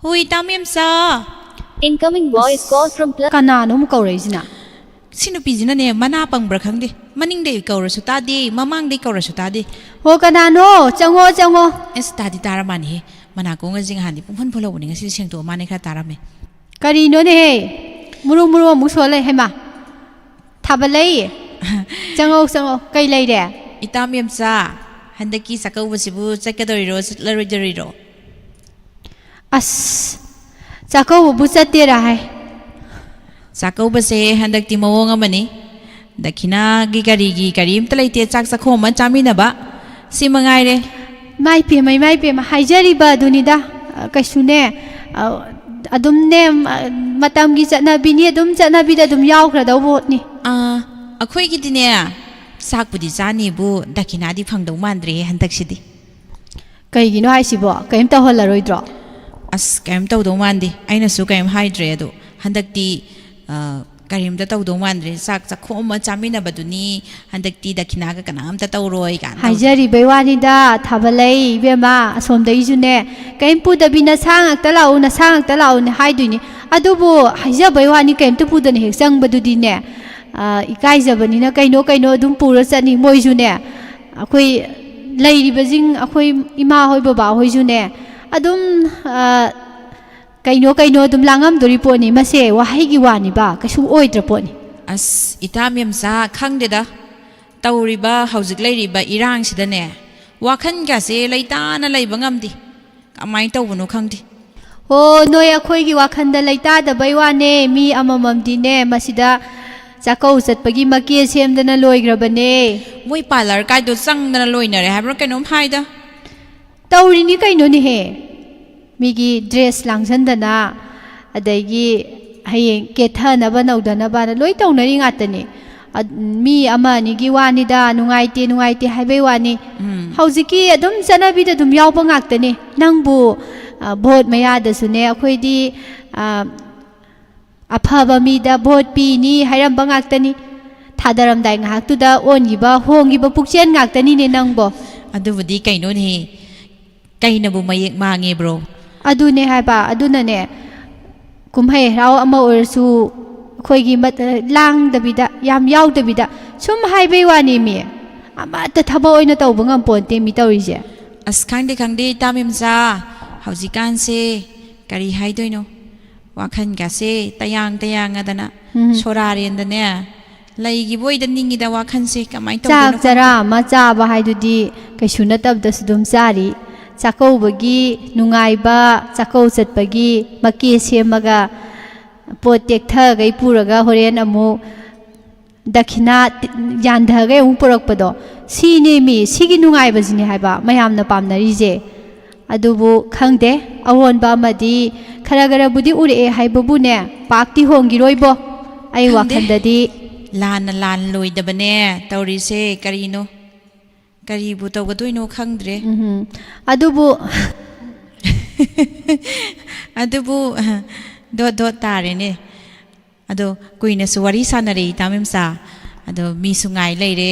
ꯍꯣꯏ, ꯏꯇꯥ ꯃꯦꯝꯆꯥ꯫ Incoming voice call from plus. ꯀꯅꯥꯅꯣ ꯑꯃꯨꯛ ꯀꯧꯔꯛꯏꯁꯤꯅ? ꯁꯤ ꯅꯨꯄꯤꯁꯤꯅꯅꯦ, ꯃꯅꯥ ꯄꯪꯕ꯭ꯔꯥ ꯈꯪꯗꯦ꯫ ꯃꯅꯤꯡꯗꯩ ꯀꯧꯔꯁꯨ ꯇꯥꯗꯦ, ꯃꯃꯥꯡꯗꯩ ꯀꯧꯔꯁꯨ ꯇꯥꯗꯦ꯫ ꯍꯣ, ꯀꯅꯥꯅꯣ? ꯆꯪꯉꯣ, ꯆꯪꯉꯣ꯫ ꯑꯁ, ꯇꯥꯗꯤ ꯇꯥꯔ ꯃꯥꯅꯤꯍꯦ꯫ ꯃꯅꯥ ꯀꯣꯡꯒꯁꯦ ꯉꯍꯥꯟꯗꯤ ꯄꯨꯡꯐꯟ ꯐꯨꯜꯍꯧꯕꯅꯤ, ꯉꯁꯤꯗꯤ ꯁꯦꯡꯗꯣꯛꯑ ꯃꯥꯅꯦ, ꯈꯔ ꯇꯥꯔꯝꯃꯦ꯫ ꯀꯔꯤꯅꯣꯅꯦꯍꯦ? ꯃꯨꯔꯨ ꯃꯨꯔꯨ ꯑꯃꯨꯛ ꯁꯣꯜꯂꯦ, ꯍꯩꯃꯥ꯫ ꯊꯥꯕꯂꯩ꯫ ꯆꯪꯉꯣ, ꯆꯪꯉꯣ꯫ ꯀꯩ ꯂꯩꯔꯦ? ꯏꯇꯥ ꯃꯦꯝꯆꯥ, ꯍꯟꯗꯛꯀꯤ ꯆꯥꯛꯀꯧꯕꯁꯤꯕꯨ ꯆꯠꯀꯗꯧꯔꯤꯔꯣ, ꯆꯠꯂꯔꯣꯏꯗꯧꯔꯤꯔꯣ? ꯑꯁ, ꯆꯥꯛꯀꯧꯕꯕꯨ ꯆꯠꯇꯦꯔꯥ ꯍꯥꯏ꯫ ꯆꯥꯛꯀꯧꯕꯁꯦ ꯍꯟꯗꯛꯇꯤ ꯃꯑꯣꯡ ꯑꯃꯅꯤ꯫ ꯗꯈꯤꯅꯥꯒꯤ ꯀꯔꯤꯒꯤ ꯀꯔꯤꯝꯇ ꯂꯩꯇꯦ, ꯆꯥꯛ ꯆꯥꯛꯈꯣꯝ ꯑꯃ ꯆꯥꯃꯤꯟꯅꯕ, ꯁꯤ ꯃꯉꯥꯏꯔꯦ꯫ ꯏꯃꯥꯏ ꯄꯦꯝꯃ, ꯏꯃꯥꯏ ꯄꯦꯝꯃ, ꯍꯥꯏꯖꯔꯤꯕ ꯑꯗꯨꯅꯤꯗ꯫ ꯑ, ꯀꯩꯁꯨꯅꯦ, ꯑ, ꯑꯗꯨꯝꯅꯦ, ꯃ-, ꯃꯇꯝꯒꯤ ꯆꯠꯅꯕꯤꯅꯤ, ꯑꯗꯨꯝ ꯆꯠꯅꯕꯤꯗ ꯑꯗꯨꯝ ꯌꯥꯎꯈ꯭ꯔꯗꯧꯕ ꯄꯣꯠꯅꯤ꯫ ꯑꯥ, ꯑꯩꯈꯣꯏꯒꯤꯗꯤꯅꯦ, ꯆꯥꯛꯄꯨꯗꯤ ꯆꯥꯅꯤꯕꯨ ꯗꯈꯤꯅꯥꯗꯤ ꯐꯪꯗꯧ ꯃꯥꯟꯗ꯭ꯔꯦꯍꯦ ꯍꯟꯗꯛꯁꯤꯗꯤ꯫ ꯀꯩꯒꯤꯅꯣ ꯍꯥꯏꯁꯤꯕꯣ? ꯀꯩꯝ ꯇꯧꯍꯜꯂꯔꯣꯏꯗ꯭ꯔꯣ? ꯑꯁ, ꯀꯩꯝ ꯇꯧꯗꯧ ꯃꯥꯟꯗꯦ꯫ ꯑꯩꯅꯁꯨ ꯀꯩꯝ ꯍꯥꯏꯗ꯭ꯔꯦ ꯑꯗꯣ꯫ ꯍꯟꯗꯛꯇꯤ, ꯑ, ꯀꯔꯤꯝꯇ ꯇꯧꯗꯧ ꯃꯥꯟꯗ꯭ꯔꯦ꯫ ꯆꯥꯛ ꯆꯥꯛꯈꯣꯝ ꯑꯃ ꯆꯥꯃꯤꯟꯅꯕꯗꯨꯅꯤ꯫ ꯍꯟꯗꯛꯇꯤ ꯗꯈꯤꯅꯥꯒ ꯀꯅꯥꯝꯇ ꯇꯧꯔꯣꯏ ꯀꯥꯏꯅ ꯇꯧꯗꯅ꯫ ꯍꯥꯏꯖꯔꯤꯕꯩ ꯋꯥꯅꯤꯗ, ꯊꯥꯕꯂꯩ ꯏꯕꯦꯝꯃ, ꯑꯁꯣꯝꯗꯒꯤꯁꯨꯅꯦ, "ꯀꯩꯝ ꯄꯨꯗꯕꯤ ꯅꯁꯥ ꯉꯥꯛꯇ ꯂꯥꯛꯎ, ꯅꯁꯥ ꯉꯥꯛꯇ ꯂꯥꯛꯎꯅꯦ" ꯍꯥꯏꯗꯣꯏꯅꯤ꯫ ꯑꯗꯨꯕꯨ ꯍꯥꯏꯖꯕꯩ ꯋꯥꯅꯤ, ꯀꯩꯝꯇ ꯄꯨꯗꯅ ꯍꯦꯛ ꯆꯪꯕꯗꯨꯗꯤꯅꯦ, ꯑ, ꯏꯀꯥꯏꯖꯕꯅꯤꯅ ꯀꯩꯅꯣ ꯀꯩꯅꯣ ꯑꯗꯨꯝ ꯄꯨꯔ ꯆꯠꯅꯤ꯫ ꯃꯣꯏꯁꯨꯅꯦ, ꯑꯩꯈꯣꯏ ꯂꯩꯔꯤꯕꯁꯤꯡ, ꯑꯩꯈꯣꯏ ꯏꯃꯥ ꯍꯣꯏ ꯕꯕꯥ ꯍꯣꯏꯁꯨꯅꯦ, ꯑꯗꯨꯝ, ꯑ, ꯀꯩꯅꯣ ꯀꯩꯅꯣ ꯑꯗꯨꯝ ꯂꯥꯡꯉꯝꯗꯣꯔꯤ ꯄꯣꯠꯅꯤ꯫ ꯃꯁꯦ ꯋꯥꯍꯩꯒꯤ ꯋꯥꯅꯤꯕ, ꯀꯩꯁꯨ ꯑꯣꯏꯗ꯭ꯔ ꯄꯣꯠꯅꯤ꯫ ꯑꯁ, ꯏꯇꯥ ꯃꯦꯝꯆꯥ, ꯈꯪꯗꯦꯗ꯫ ꯇꯧꯔꯤꯕ, ꯍꯧꯖꯤꯛ ꯂꯩꯔꯤꯕ ꯏꯔꯥꯡꯁꯤꯗꯅꯦ, ꯋꯥꯈꯜꯒꯁꯦ ꯂꯩꯇꯥꯅ ꯂꯩꯕ ꯉꯝꯗꯦ꯫ ꯀꯃꯥꯏꯅ ꯇꯧꯕꯅꯣ ꯈꯪꯗꯦ꯫ ꯍꯣ, ꯅꯣꯏ ꯑꯩꯈꯣꯏꯒꯤ ꯋꯥꯈꯜꯗ ꯂꯩꯇꯥꯗꯕꯩ ꯋꯥꯅꯦ꯫ ꯃꯤ ꯑꯃꯃꯝꯗꯤꯅꯦ, ꯃꯁꯤꯗ ꯆꯥꯛꯀꯧ ꯆꯠꯄꯒꯤ ꯃꯀꯦ ꯁꯦꯝꯗꯅ ꯂꯣꯏꯈ꯭ꯔꯕꯅꯦ꯫ ꯃꯣꯏ ꯄꯥꯔꯂꯔ ꯀꯥꯏꯗꯣ ꯆꯪꯗꯅ ꯂꯣꯏꯅꯔꯦ ꯍꯥꯏꯕ꯭ꯔꯥ ꯀꯩꯅꯣꯝ ꯍꯥꯏꯗ꯫ ꯇꯧꯔꯤꯅꯤ ꯀꯩꯅꯣꯅꯦꯍꯦ꯫ ꯃꯤꯒꯤ ꯗ꯭ꯔꯦꯁ ꯂꯥꯡꯁꯟꯗꯅ, ꯑꯗꯒꯤ ꯍꯌꯦꯡ ꯀꯦꯊꯅꯕ ꯅꯧꯗꯅꯕꯅ ꯂꯣꯏ ꯇꯧꯅꯔꯤ ꯉꯥꯛꯇꯅꯤ꯫ ꯑ-, ꯃꯤ ꯑꯃ ꯑꯅꯤꯒꯤ ꯋꯥꯅꯤꯗ, ꯅꯨꯡꯉꯥꯏꯇꯦ, ꯅꯨꯡꯉꯥꯏꯇꯦ ꯍꯥꯏꯕꯩ ꯋꯥꯅꯤ꯫ ꯎꯝ꯫ ꯍꯧꯖꯤꯛꯀꯤ ꯑꯗꯨꯝ ꯆꯠꯅꯕꯤꯗ ꯑꯗꯨꯝ ꯌꯥꯎꯕ ꯉꯥꯛꯇꯅꯤ꯫ ꯅꯪꯕꯨ, ꯑ, ꯚꯣꯠ ꯃꯌꯥꯗꯁꯨꯅꯦ, ꯑꯩꯈꯣꯏꯗꯤ, ꯑ, ꯑꯐꯕ ꯃꯤꯗ ꯚꯣꯠ ꯄꯤꯅꯤ ꯍꯥꯏꯔꯝꯕ ꯉꯥꯛꯇꯅꯤ꯫ ꯊꯥꯗꯔꯝꯗꯥꯏ ꯉꯥꯏꯍꯥꯛꯇꯨꯗ ꯑꯣꯟꯈꯤꯕ, ꯍꯣꯡꯈꯤꯕ ꯄꯨꯛꯆꯦꯜ ꯉꯥꯛꯇꯅꯤꯅꯦ ꯅꯪꯕꯣ꯫ ꯑꯗꯨꯕꯨꯗꯤ ꯀꯩꯅꯣꯅꯦ, ꯀꯩꯅꯕꯨ ꯃꯌꯦꯛ ꯃꯥꯡꯉꯦꯕ꯭ꯔꯣ? ꯑꯗꯨꯅꯦ ꯍꯥꯏꯕ, ꯑꯗꯨꯅꯅꯦ, ꯀꯨꯝꯍꯩ ꯍꯔꯥꯎ ꯑꯃ ꯑꯣꯏꯔꯁꯨ ꯑꯩꯈꯣꯏꯒꯤ ꯃꯠ-, ꯂꯥꯡꯗꯕꯤꯗ, ꯌꯥꯝ ꯌꯥꯎꯗꯕꯤꯗ, ꯁꯨꯝ ꯍꯥꯏꯕꯩ ꯋꯥꯅꯤ ꯃꯤ꯫ ꯑꯃꯠꯇ ꯊꯕꯛ ꯑꯣꯏꯅ ꯇꯧꯕ ꯉꯝꯄꯣꯟꯇꯦ ꯃꯤ ꯇꯧꯔꯤꯁꯦ꯫ ꯑꯁ, ꯈꯪꯗꯦ, ꯈꯪꯗꯦ, ꯏꯇꯥ ꯃꯦꯝꯆꯥ, ꯍꯧꯖꯤꯛꯀꯥꯟꯁꯦ ꯀꯔꯤ ꯍꯥꯏꯗꯣꯏꯅꯣ? ꯋꯥꯈꯜꯒꯁꯦ ꯇꯌꯥꯡ ꯇꯌꯥꯡꯉꯗꯅ, ꯎꯝ꯫ ꯁꯣꯔꯥꯔꯦꯟꯗꯅꯦ, ꯂꯩꯈꯤꯕ ꯑꯣꯏꯗ ꯅꯤꯡꯉꯤꯗ ꯋꯥꯈꯜꯁꯦ꯫ ꯀꯃꯥꯏꯅ ꯇꯧꯗꯣꯏꯅꯣ ꯆꯥꯛ ꯆꯔꯥ ꯈꯪꯗꯦ꯫ ꯑꯃ ꯆꯥꯕ ꯍꯥꯏꯗꯨꯗꯤ ꯀꯩꯁꯨ ꯅꯠꯇꯕꯗꯁꯨ ꯑꯗꯨꯝ ꯆꯥꯔꯤ꯫ ꯆꯥꯛꯀꯧꯕꯒꯤ ꯅꯨꯡꯉꯥꯏꯕ, ꯆꯥꯛꯀꯧ ꯆꯠꯄꯒꯤ ꯃꯀꯦ ꯁꯦꯝꯃꯒ ꯄꯣꯠ ꯇꯦꯛꯊꯒꯩ ꯄꯨꯔꯒ ꯍꯣꯔꯦꯟ ꯑꯃꯨꯛ ꯗꯈꯤꯅꯥ ꯇꯤ-, ꯌꯥꯟꯊꯒꯩ ꯑꯃꯨꯛ ꯄꯨꯔꯛꯄꯗꯣ, ꯁꯤꯅꯦꯃꯤ, ꯁꯤꯒꯤ ꯅꯨꯡꯉꯥꯏꯕꯁꯤꯅꯦ ꯍꯥꯏꯕ ꯃꯌꯥꯝꯅ ꯄꯥꯝꯅꯔꯤꯁꯦ꯫ ꯑꯗꯨꯕꯨ ꯈꯪꯗꯦ, ꯑꯑꯣꯟꯕ ꯑꯃꯗꯤ ꯈꯔ ꯈꯔꯕꯨꯗꯤ ꯎꯔꯛꯑꯦ ꯍꯥꯏꯕꯕꯨꯅꯦ, ꯄꯥꯛꯇꯤ ꯍꯣꯡꯈꯤꯔꯣꯏꯕꯣ꯫ ꯑꯩ ꯈꯪꯗꯦ꯫ ꯋꯥꯈꯜꯗꯗꯤ ꯂꯥꯟꯅ ꯂꯥꯟ ꯂꯣꯏꯗꯕꯅꯦ ꯇꯧꯔꯤꯁꯦ꯫ ꯀꯔꯤꯅꯣ? ꯀꯔꯤꯕꯨ ꯇꯧꯒꯗꯣꯏꯅꯣ ꯈꯪꯗ꯭ꯔꯦ꯫ ꯎꯝꯍꯨꯝ꯫ ꯑꯗꯨꯕꯨ ꯑꯗꯨꯕꯨ ꯗꯣꯠ ꯗꯣꯠ ꯇꯥꯔꯦꯅꯦ꯫ ꯑꯗꯣ ꯀꯨꯏꯅꯁꯨ ꯋꯥꯔꯤ ꯁꯥꯟꯅꯔꯦ, ꯏꯇꯥ ꯃꯦꯝꯆꯥ꯫ ꯑꯗꯣ ꯃꯤꯁꯨ ꯉꯥꯏ ꯂꯩꯔꯦ,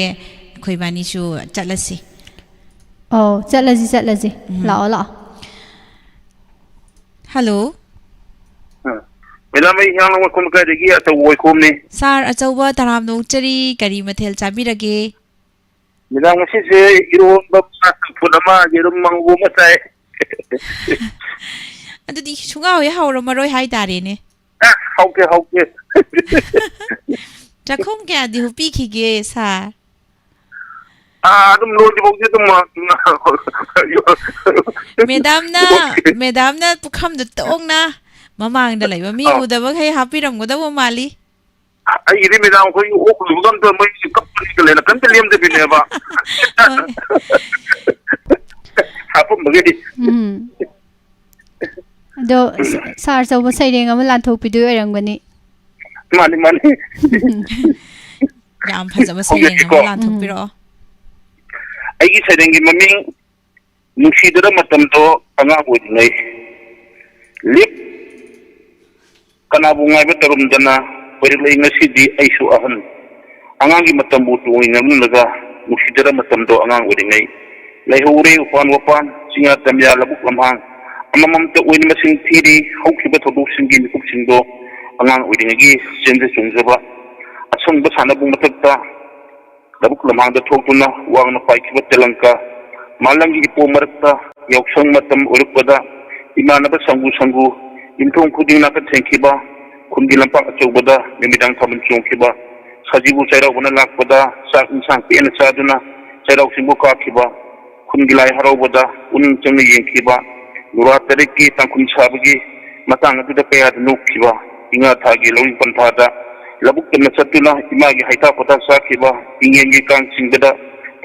ꯑꯩꯈꯣꯏ ꯏꯕꯥꯅꯤꯁꯨ ꯆꯠꯂꯁꯤ꯫ ꯑꯧ, ꯆꯠꯂꯁꯤ, ꯆꯠꯂꯁꯤ꯫ ꯎꯝ꯫ ꯂꯥꯛꯑꯣ, ꯂꯥꯛꯑꯣ꯫ ꯍꯜꯂꯣ꯫ ꯑ, ꯃꯦꯗꯥꯝ, ꯑꯩ ꯍꯤꯌꯥꯡꯂꯝ ꯋꯥꯏꯈꯣꯝ ꯂꯩꯀꯥꯏꯗꯒꯤ ꯑꯆꯧꯕ ꯋꯥꯏꯈꯣꯝꯅꯤ꯫ ꯁꯥꯔ ꯑꯆꯧꯕ, ꯇꯔꯥꯝꯅ ꯑꯣꯛꯆꯔꯤ꯫ ꯀꯔꯤ ꯃꯊꯦꯜ ꯆꯥꯕꯤꯔꯒꯦ? ꯃꯦꯗꯥꯝ, ꯉꯁꯤꯁꯦ ꯏꯔꯣꯟꯕ ꯑꯃ, ꯆꯝꯐꯨꯠ ꯑꯃ, ꯌꯦꯔꯨꯝ ꯉꯧꯕ ꯑꯃ ꯆꯥꯏ꯫ ꯑꯗꯨꯗꯤ ꯁꯨꯡꯍꯥꯎ ꯍꯦꯛ ꯍꯥꯎꯔꯝꯃꯔꯣꯏ ꯍꯥꯏꯇꯥꯔꯦꯅꯦ꯫ ꯑꯦ, ꯍꯥꯎꯇꯦ, ꯍꯥꯎꯇꯦ꯫ ꯆꯥꯛꯈꯨꯝ ꯀꯌꯥꯗꯤ ꯍꯨꯞꯄꯤꯈꯤꯒꯦ, ꯁꯥꯔ? ꯑꯥ, ꯑꯗꯨꯝ ꯂꯣꯏꯗ꯭ꯔꯤꯐꯥꯎꯗꯤ ꯑꯗꯨꯝ, ꯑ, ꯃꯦꯗꯥꯝꯅ, ꯃꯦꯗꯥꯝꯅ ꯄꯨꯈꯝꯗꯨ ꯇꯣꯡꯅ ꯃꯃꯥꯡꯗ ꯂꯩꯕ ꯃꯤ ꯑꯧ꯫ ꯎꯗꯕꯈꯩ ꯍꯥꯞꯄꯤꯔꯝꯒꯗꯧꯕ ꯃꯥꯜꯂꯤ꯫ ꯑꯩꯒꯤꯗꯤ ꯃꯦꯗꯥꯝ ꯑꯩꯈꯣꯏꯒꯤ ꯑꯣꯛ ꯂꯣꯏꯕꯒ ꯑꯝꯇ ꯃꯣꯏ ꯀꯞꯄꯅꯤꯒ ꯂꯩꯅ ꯀꯔꯤꯝꯇ ꯂꯦꯝꯗꯕꯤꯅꯦꯕ꯫ ꯍꯣꯏ꯫ ꯍꯥꯞꯄꯝꯕꯒꯤꯗꯤ꯫ ꯎꯝ꯫ ꯑꯗꯣ ꯁ-, ꯁꯥꯔ ꯑꯆꯧꯕ ꯁꯩꯔꯦꯡ ꯑꯃ ꯂꯥꯟꯊꯣꯛꯄꯤꯗꯣꯏ ꯑꯣꯏꯔꯝꯒꯅꯤ꯫ ꯃꯥꯅꯤ, ꯃꯥꯅꯤ꯫ ꯌꯥꯝ ꯐꯖꯕ ꯁꯩꯔꯦꯡ ꯑꯃ ꯍꯧꯖꯤꯛꯁꯤꯀꯣ꯫ ꯂꯥꯟꯊꯣꯛꯄꯤꯔꯛꯑꯣ꯫ ꯑꯩꯒꯤ ꯁꯩꯔꯦꯡꯒꯤ ꯃꯃꯤꯡ "ꯅꯨꯡꯁꯤꯗꯔ ꯃꯇꯝꯗꯣ ꯑꯉꯥꯡ ꯑꯣꯏꯔꯤꯉꯩ"꯫ ꯂꯤꯞ ꯀꯅꯥꯕꯨ ꯉꯥꯏꯕ ꯇꯧꯔꯝꯗꯅ, ꯑꯣꯏꯔꯛꯂꯦ ꯉꯁꯤꯗꯤ ꯑꯩꯁꯨ ꯑꯍꯟ꯫ ꯑꯉꯥꯡꯒꯤ ꯃꯇꯝꯕꯨ ꯇꯣꯡꯉꯤ ꯅꯝꯂꯒ, ꯅꯨꯡꯁꯤꯗꯔ ꯃꯇꯝꯗꯣ ꯑꯉꯥꯡ ꯑꯣꯏꯔꯤꯉꯩ꯫ ꯂꯩꯍꯧꯔꯦ ꯎꯄꯥꯟ ꯋꯥꯄꯥꯟ, ꯆꯤꯡꯌꯥ ꯇꯝꯌꯥ ꯂꯧꯕꯨꯛ ꯂꯝꯍꯥꯡ꯫ ꯑꯃꯃꯝꯇ ꯑꯣꯏꯅ ꯃꯁꯤꯡ ꯊꯤꯔꯤ, ꯍꯧꯈꯤꯕ ꯊꯧꯗꯣꯛꯁꯤꯡꯒꯤ ꯃꯤꯀꯨꯞꯁꯤꯡꯗꯣ꯫ ꯑꯉꯥꯡ ꯑꯣꯏꯔꯤꯉꯩꯒꯤ ꯆꯦꯟꯖ ꯆꯣꯡꯖꯕ, ꯑꯁꯪꯕ ꯁꯥꯟꯅꯕꯨꯡ ꯃꯊꯛꯇ, ꯂꯧꯕꯨꯛ ꯂꯝꯍꯥꯡꯗ ꯊꯣꯛꯇꯨꯅ ꯋꯥꯡꯅ ꯄꯥꯏꯈꯤꯕ ꯇꯦꯂꯪꯀꯥ꯫ ꯃꯥꯂꯪꯒꯤ ꯏꯄꯣꯝ ꯃꯔꯛꯇ ꯌꯥꯎꯁꯪ ꯃꯇꯝ ꯑꯣꯏꯔꯛꯄꯗ, ꯏꯃꯥꯟꯅꯕ ꯁꯪꯒꯨ ꯁꯪꯒꯨ, ꯌꯨꯝꯊꯣꯡ ꯈꯨꯗꯤꯡ ꯅꯥꯀꯟ ꯊꯦꯡꯈꯤꯕ, ꯈꯨꯟꯒꯤ ꯂꯝꯄꯥꯛ ꯑꯆꯧꯕꯗ ꯅꯨꯃꯤꯗꯥꯡ ꯊꯥꯕꯜ ꯆꯣꯡꯈꯤꯕ, ꯁꯖꯤꯕꯨ ꯆꯩꯔꯥꯎꯕꯅ ꯂꯥꯛꯄꯗ ꯆꯥꯛ ꯏꯟꯁꯥꯡ ꯄꯦꯟꯅ ꯆꯥꯗꯨꯅ ꯆꯩꯔꯥꯎ ꯆꯤꯡꯕꯨ ꯀꯥꯈꯤꯕ, ꯈꯨꯟꯒꯤ ꯂꯥꯏ ꯍꯔꯥꯎꯕꯗ ꯄꯨꯛꯅꯤꯡ ꯆꯪꯅ ꯌꯦꯡꯈꯤꯕ, ꯅꯨꯔꯥ ꯇꯔꯦꯠꯀꯤ ꯇꯥꯡꯈꯨꯜ ꯁꯥꯕꯒꯤ ꯃꯇꯥꯡ ꯑꯗꯨꯗ ꯀꯌꯥꯗ ꯅꯣꯛꯈꯤꯕ, ꯏꯉꯥ ꯊꯥꯒꯤ ꯂꯧꯔꯤ ꯄꯟꯊꯥꯗ ꯂꯧꯕꯨꯛ ꯇꯝꯅ ꯆꯠꯇꯨꯅ ꯏꯃꯥꯒꯤ ꯍꯩꯊꯥ ꯄꯣꯊꯥ ꯆꯥꯈꯤꯕ, ꯏꯉꯦꯟꯒꯤ ꯀꯥꯡ ꯆꯤꯡꯕꯗ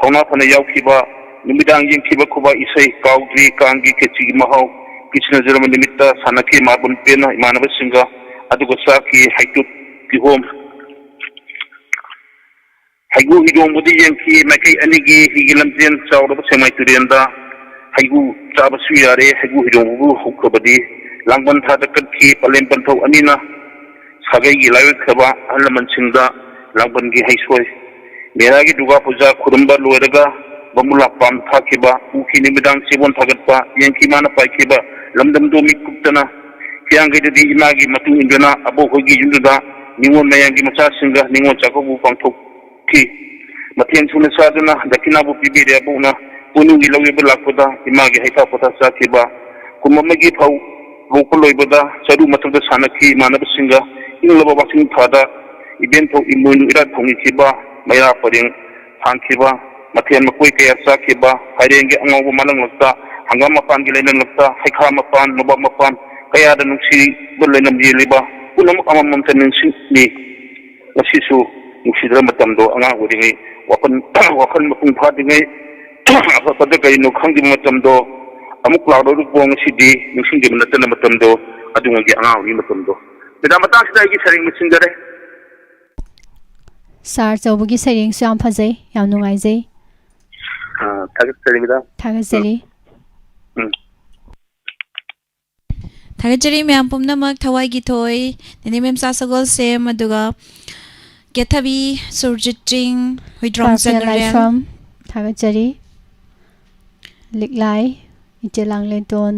ꯊꯧꯅꯥ ꯐꯅ ꯌꯥꯎꯈꯤꯕ, ꯅꯨꯃꯤꯗꯥꯡ ꯌꯦꯡꯈꯤꯕ ꯈꯨꯕꯥꯛ ꯏꯁꯩ, ꯀꯥꯎꯗ꯭ꯔꯤ ꯀꯥꯡꯒꯤ ꯈꯦꯆꯤꯒꯤ ꯃꯍꯥꯎ, ꯀ꯭ꯔꯤꯁꯅ ꯖꯔꯃ ꯅꯨꯃꯤꯠꯇ ꯁꯥꯟꯅꯈꯤ ꯃꯥꯔꯕꯜ ꯄꯦꯟꯅ ꯏꯃꯥꯟꯅꯕꯁꯤꯡꯒ, ꯑꯗꯨꯒ ꯆꯥꯈꯤ ꯍꯩꯇꯨꯞ, ꯀꯤꯍꯣꯝ꯫ ꯍꯩꯒꯨ ꯍꯤꯗꯣꯡꯕꯨꯗꯤ ꯌꯦꯡꯈꯤ ꯃꯥꯏꯀꯩ ꯑꯅꯤꯒꯤ ꯍꯤꯒꯤ ꯂꯝꯖꯦꯟ ꯆꯥꯎꯔꯕ ꯁꯦꯡꯃꯥꯏ ꯇꯨꯔꯦꯜꯗ꯫ ꯍꯩꯒꯨ ꯆꯥꯕꯁꯨ ꯌꯥꯔꯦ, ꯍꯩꯒꯨ ꯍꯤꯗꯣꯡꯕꯕꯨ ꯍꯧꯈ꯭ꯔꯕꯗꯤ꯫ ꯂꯥꯡꯕꯟ ꯊꯥꯗ ꯀꯠꯈꯤ ꯄꯂꯦꯝ ꯄꯟꯊꯧ ꯑꯅꯤꯅ ꯁꯥꯒꯩꯒꯤ ꯂꯥꯏꯑꯣꯏꯈ꯭ꯔꯕ ꯑꯍꯜ ꯂꯃꯟꯁꯤꯡꯗ ꯂꯥꯡꯕꯟꯒꯤ ꯍꯩꯁꯣꯏ꯫ ꯃꯦꯔꯥꯒꯤ ꯗꯨꯔꯒꯥ ꯄꯨꯖꯥ ꯈꯨꯔꯨꯝꯕ ꯂꯣꯏꯔꯒ ꯕꯃꯨꯂꯥ ꯄꯥꯝ ꯊꯥꯈꯤꯕ, ꯎꯈꯤ ꯅꯨꯃꯤꯗꯥꯡ ꯆꯦꯕꯣꯟ ꯊꯥꯒꯠꯄ, ꯌꯦꯡꯈꯤ ꯃꯥꯅ ꯄꯥꯏꯈꯤꯕ ꯂꯝꯗꯝꯗꯣ ꯃꯤꯠ ꯀꯨꯞꯇꯅ꯫ ꯍꯤꯌꯥꯡꯒꯩꯗꯗꯤ ꯏꯃꯥꯒꯤ ꯃꯇꯨꯡ ꯏꯟꯗꯨꯅ ꯑꯕꯣꯛ ꯍꯣꯏꯒꯤ ꯌꯨꯝꯗꯨꯗ ꯅꯤꯉꯣꯜ ꯃꯌꯥꯝꯒꯤ ꯃꯆꯥꯁꯤꯡꯒ ꯅꯤꯉꯣꯜ ꯆꯥꯛꯀꯧꯕ ꯄꯥꯡꯊꯣꯛꯈꯤ꯫ ꯃꯊꯦꯜ ꯁꯨꯅ ꯆꯥꯗꯨꯅ ꯗꯈꯤꯅꯥꯕꯨ ꯄꯤꯕꯤꯔꯦ ꯑꯕꯣꯛꯅ꯫ ꯄꯣꯠꯅꯨꯒꯤ ꯂꯧ ꯌꯩꯕ ꯂꯥꯛꯄꯗ ꯏꯃꯥꯒꯤ ꯍꯩꯊꯥ ꯄꯣꯊꯥ ꯆꯥꯈꯤꯕ꯫ ꯀꯨꯝ ꯑꯃꯒꯤ ꯐꯧ ꯂꯣꯛꯄ ꯂꯣꯏꯕꯗ ꯆꯔꯨ ꯃꯊꯛꯇ ꯁꯥꯟꯅꯈꯤ ꯏꯃꯥꯟꯅꯕꯁꯤꯡꯒ꯫ ꯏꯪꯂꯕ ꯋꯥꯁꯤꯡ ꯊꯥꯗ ꯏꯕꯦꯟꯊꯧ ꯏꯃꯣꯏꯅꯨ ꯏꯔꯥꯠ ꯊꯣꯡꯈꯤꯕ꯫ ꯃꯩꯔꯥ ꯄꯔꯦꯡ ꯊꯥꯡꯈꯤꯕ꯫ ꯃꯊꯦꯜ ꯃꯀꯣꯏ ꯀꯌꯥ ꯆꯥꯈꯤꯕ꯫ ꯐꯥꯏꯔꯦꯟꯒꯤ ꯑꯉꯧꯕ ꯃꯥꯂꯪꯂꯛꯇ, ꯍꯪꯒꯥꯝ ꯃꯄꯥꯟꯒꯤ ꯂꯩꯅꯝꯂꯛꯇ, ꯍꯩꯈꯥ ꯃꯄꯥꯟ, ꯅꯣꯕꯥꯞ ꯃꯄꯥꯟ ꯀꯌꯥꯗ ꯅꯨꯡꯁꯤꯕ ꯂꯩꯅꯝ ꯌꯦꯜꯂꯤꯕ꯫ ꯄꯨꯝꯅꯃꯛ ꯑꯃꯃꯝꯇ ꯅꯤꯡꯁꯤꯡꯂꯤ꯫ ꯉꯁꯤꯁꯨ ꯅꯨꯡꯁꯤꯗ꯭ꯔ ꯃꯇꯝꯗꯣ ꯑꯉꯥꯡ ꯑꯣꯏꯔꯤꯉꯩ, ꯋꯥꯈꯜ, ꯋꯥꯈꯜ ꯃꯄꯨꯡ ꯐꯥꯗ꯭ꯔꯤꯉꯩ, ꯑꯐꯕꯗ ꯀꯔꯤꯅꯣ ꯈꯪꯗ꯭ꯔꯤꯕ ꯃꯇꯝꯗꯣ ꯑꯃꯨꯛ ꯂꯥꯛꯂꯔꯣꯏꯀꯣ꯫ ꯉꯁꯤꯗꯤ ꯅꯤꯡꯁꯤꯡꯗꯕ ꯅꯠꯇꯅ ꯃꯇꯝꯗꯣ, ꯑꯗꯨꯉꯩꯒꯤ ꯑꯉꯥꯡ ꯑꯣꯏꯔꯤꯉꯩ ꯃꯇꯝꯗꯣ꯫ ꯃꯦꯗꯥꯝ, ꯃꯇꯥꯡꯁꯤꯗ ꯑꯩꯒꯤ ꯁꯩꯔꯦꯡ ꯂꯣꯏꯁꯤꯟꯖꯔꯦ꯫ ꯁꯥꯔ ꯑꯆꯧꯕꯒꯤ ꯁꯩꯔꯦꯡꯁꯨ ꯌꯥꯝ ꯐꯖꯩ, ꯌꯥꯝ ꯅꯨꯡꯉꯥꯏꯖꯩ꯫ ꯑꯥ, ꯊꯥꯒꯠꯆꯔꯤ, ꯃꯦꯗꯥꯝ꯫ ꯊꯥꯒꯠꯆꯔꯤ꯫ ꯎꯝ꯫ ꯊꯥꯒꯠꯆꯔꯤ ꯃꯌꯥꯝ ꯄꯨꯝꯅꯃꯛ, ꯊꯋꯥꯏꯒꯤ ꯊꯣꯏ, ꯅꯦꯅꯦ ꯃꯦꯝꯆꯥ ꯁꯒꯣꯜꯁꯦꯝ, ꯑꯗꯨꯒ ꯀꯦꯊꯕꯤ, ꯁꯨꯔꯖꯤꯠ ꯆꯤꯡ, ꯍꯨꯏꯗ꯭ꯔꯣꯝ ꯄꯥꯔꯐꯤꯌꯥ ꯆꯅꯨꯔꯦꯜ꯫ ꯂꯥꯏꯐꯝ ꯊꯥꯒꯠꯆꯔꯤ꯫ ꯂꯤꯛꯂꯥꯏ, ꯏꯆꯦ ꯂꯥꯡꯂꯦꯟꯇꯣꯟ,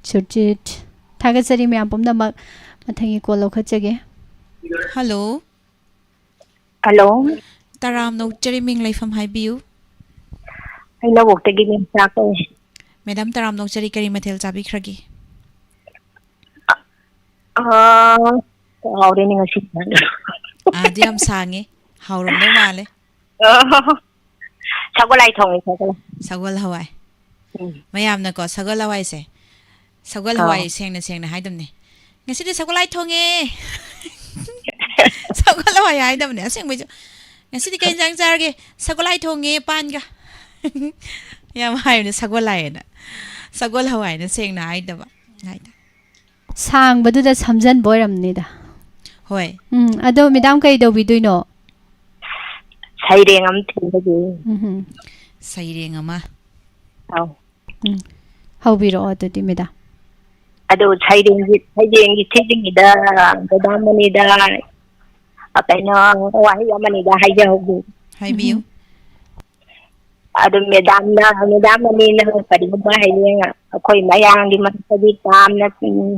ꯁꯨꯔꯖꯤꯠ꯫ ꯊꯥꯒꯠꯆꯔꯤ ꯃꯌꯥꯝ ꯄꯨꯝꯅꯃꯛ꯫ ꯃꯊꯪꯒꯤ ꯀꯣꯜ ꯂꯧꯈꯠꯆꯒꯦ꯫ ꯍꯜꯂꯣ꯫ ꯍꯜꯂꯣ꯫ ꯇꯔꯥꯝꯅ ꯑꯣꯛꯆꯔꯤ, ꯃꯤꯡ ꯂꯩꯐꯝ ꯍꯥꯏꯕꯤꯌꯨ꯫ ꯑꯩ ꯂꯧꯕꯨꯛꯇꯒꯤꯅꯦ, ꯆꯥꯛ ꯀꯧꯏ꯫ ꯃꯦꯗꯥꯝ ꯇꯔꯥꯝꯅ ꯑꯣꯛꯆꯔꯤ, ꯀꯔꯤ ꯃꯊꯦꯜ ꯆꯥꯕꯤꯈ꯭ꯔꯒꯦ? ꯑꯥ, ꯀꯥꯎꯔꯦꯅꯦ ꯉꯁꯤ꯫ ꯑꯥ, ꯑꯗꯨ ꯌꯥꯝ ꯁꯥꯡꯉꯦ, ꯍꯥꯎꯔꯝꯗꯧ ꯃꯥꯜꯂꯦ꯫ ꯁꯒꯣꯜ ꯍꯋꯥꯏ ꯊꯣꯡꯉꯦ, ꯁꯒꯣꯜ꯫ ꯁꯒꯣꯜ ꯍꯋꯥꯏ꯫ ꯎꯝ꯫ ꯃꯌꯥꯝꯅꯀꯣ, ꯁꯒꯣꯜ ꯍꯋꯥꯏꯁꯦ, ꯁꯒꯣꯜ ꯑꯥꯎ꯫ ꯍꯋꯥꯏ ꯁꯦꯡꯅ ꯁꯦꯡꯅ ꯍꯥꯏꯗꯕꯅꯦ, "ꯉꯁꯤꯗꯤ ꯁꯒꯣꯜ ꯍꯋꯥꯏ ꯊꯣꯡꯉꯦ, ꯁꯒꯣꯜ ꯍꯋꯥꯏ" ꯍꯥꯏꯗꯕꯅꯦ꯫ ꯑꯁꯦꯡꯕꯩꯁꯨ, "ꯉꯁꯤꯗꯤ ꯀꯩ ꯌꯦꯟꯖꯥꯡ ꯆꯥꯔꯒꯦ?" "ꯁꯒꯣꯜ ꯍꯋꯥꯏ ꯊꯣꯡꯉꯦ, ꯄꯥꯟꯒ" ꯌꯥꯝ ꯍꯥꯏꯕꯅꯦ, ꯁꯒꯣꯜ ꯍꯋꯥꯏꯅ꯫ ꯁꯒꯣꯜ ꯍꯋꯥꯏꯅ ꯁꯦꯡꯅ ꯍꯥꯏꯗꯕ ꯍꯥꯏꯇꯥꯔꯦ꯫ ꯁꯥꯡꯕꯗꯨꯗ ꯁꯝꯖꯟꯕ ꯑꯣꯏꯔꯝꯅꯤꯗ꯫ ꯍꯣꯏ꯫ ꯎꯝ, ꯑꯗꯣ ꯃꯦꯗꯥꯝ ꯀꯩ ꯇꯧꯕꯤꯗꯣꯏꯅꯣ? ꯁꯩꯔꯦꯡ ꯑꯃ ꯊꯤꯕꯒꯤ꯫ ꯎꯝ꯫ ꯁꯩꯔꯦꯡ ꯑꯃ꯫ ꯑꯧ꯫ ꯎꯝ꯫ ꯍꯧꯕꯤꯔꯛꯑꯣ ꯑꯗꯨꯗꯤ ꯃꯦꯗꯥꯝ꯫ ꯑꯗꯣ ꯁꯩꯔꯦꯡꯒꯤ, ꯁꯩꯔꯦꯡꯒꯤ ꯊꯤꯖꯤꯟꯒꯤꯗ ꯃꯦꯗꯥꯝ ꯑꯅꯤꯗ ꯀꯩꯅꯣ, ꯋꯥꯍꯩ ꯑꯃꯅꯤꯗ ꯍꯥꯏꯖꯍꯧꯒꯦ꯫ ꯍꯥꯏꯕꯤꯌꯨ꯫ ꯎꯝ꯫ ꯑꯗꯨ ꯃꯦꯗꯥꯝꯅ, ꯃꯦꯗꯥꯝ ꯑꯅꯤꯅ ꯀꯔꯤꯒꯨꯝꯕ ꯍꯌꯦꯡ ꯑꯩꯈꯣꯏ ꯃꯌꯥꯝꯒꯤ ꯃꯔꯛꯇꯗꯤ ꯇꯥꯝꯅ, ꯎꯝ,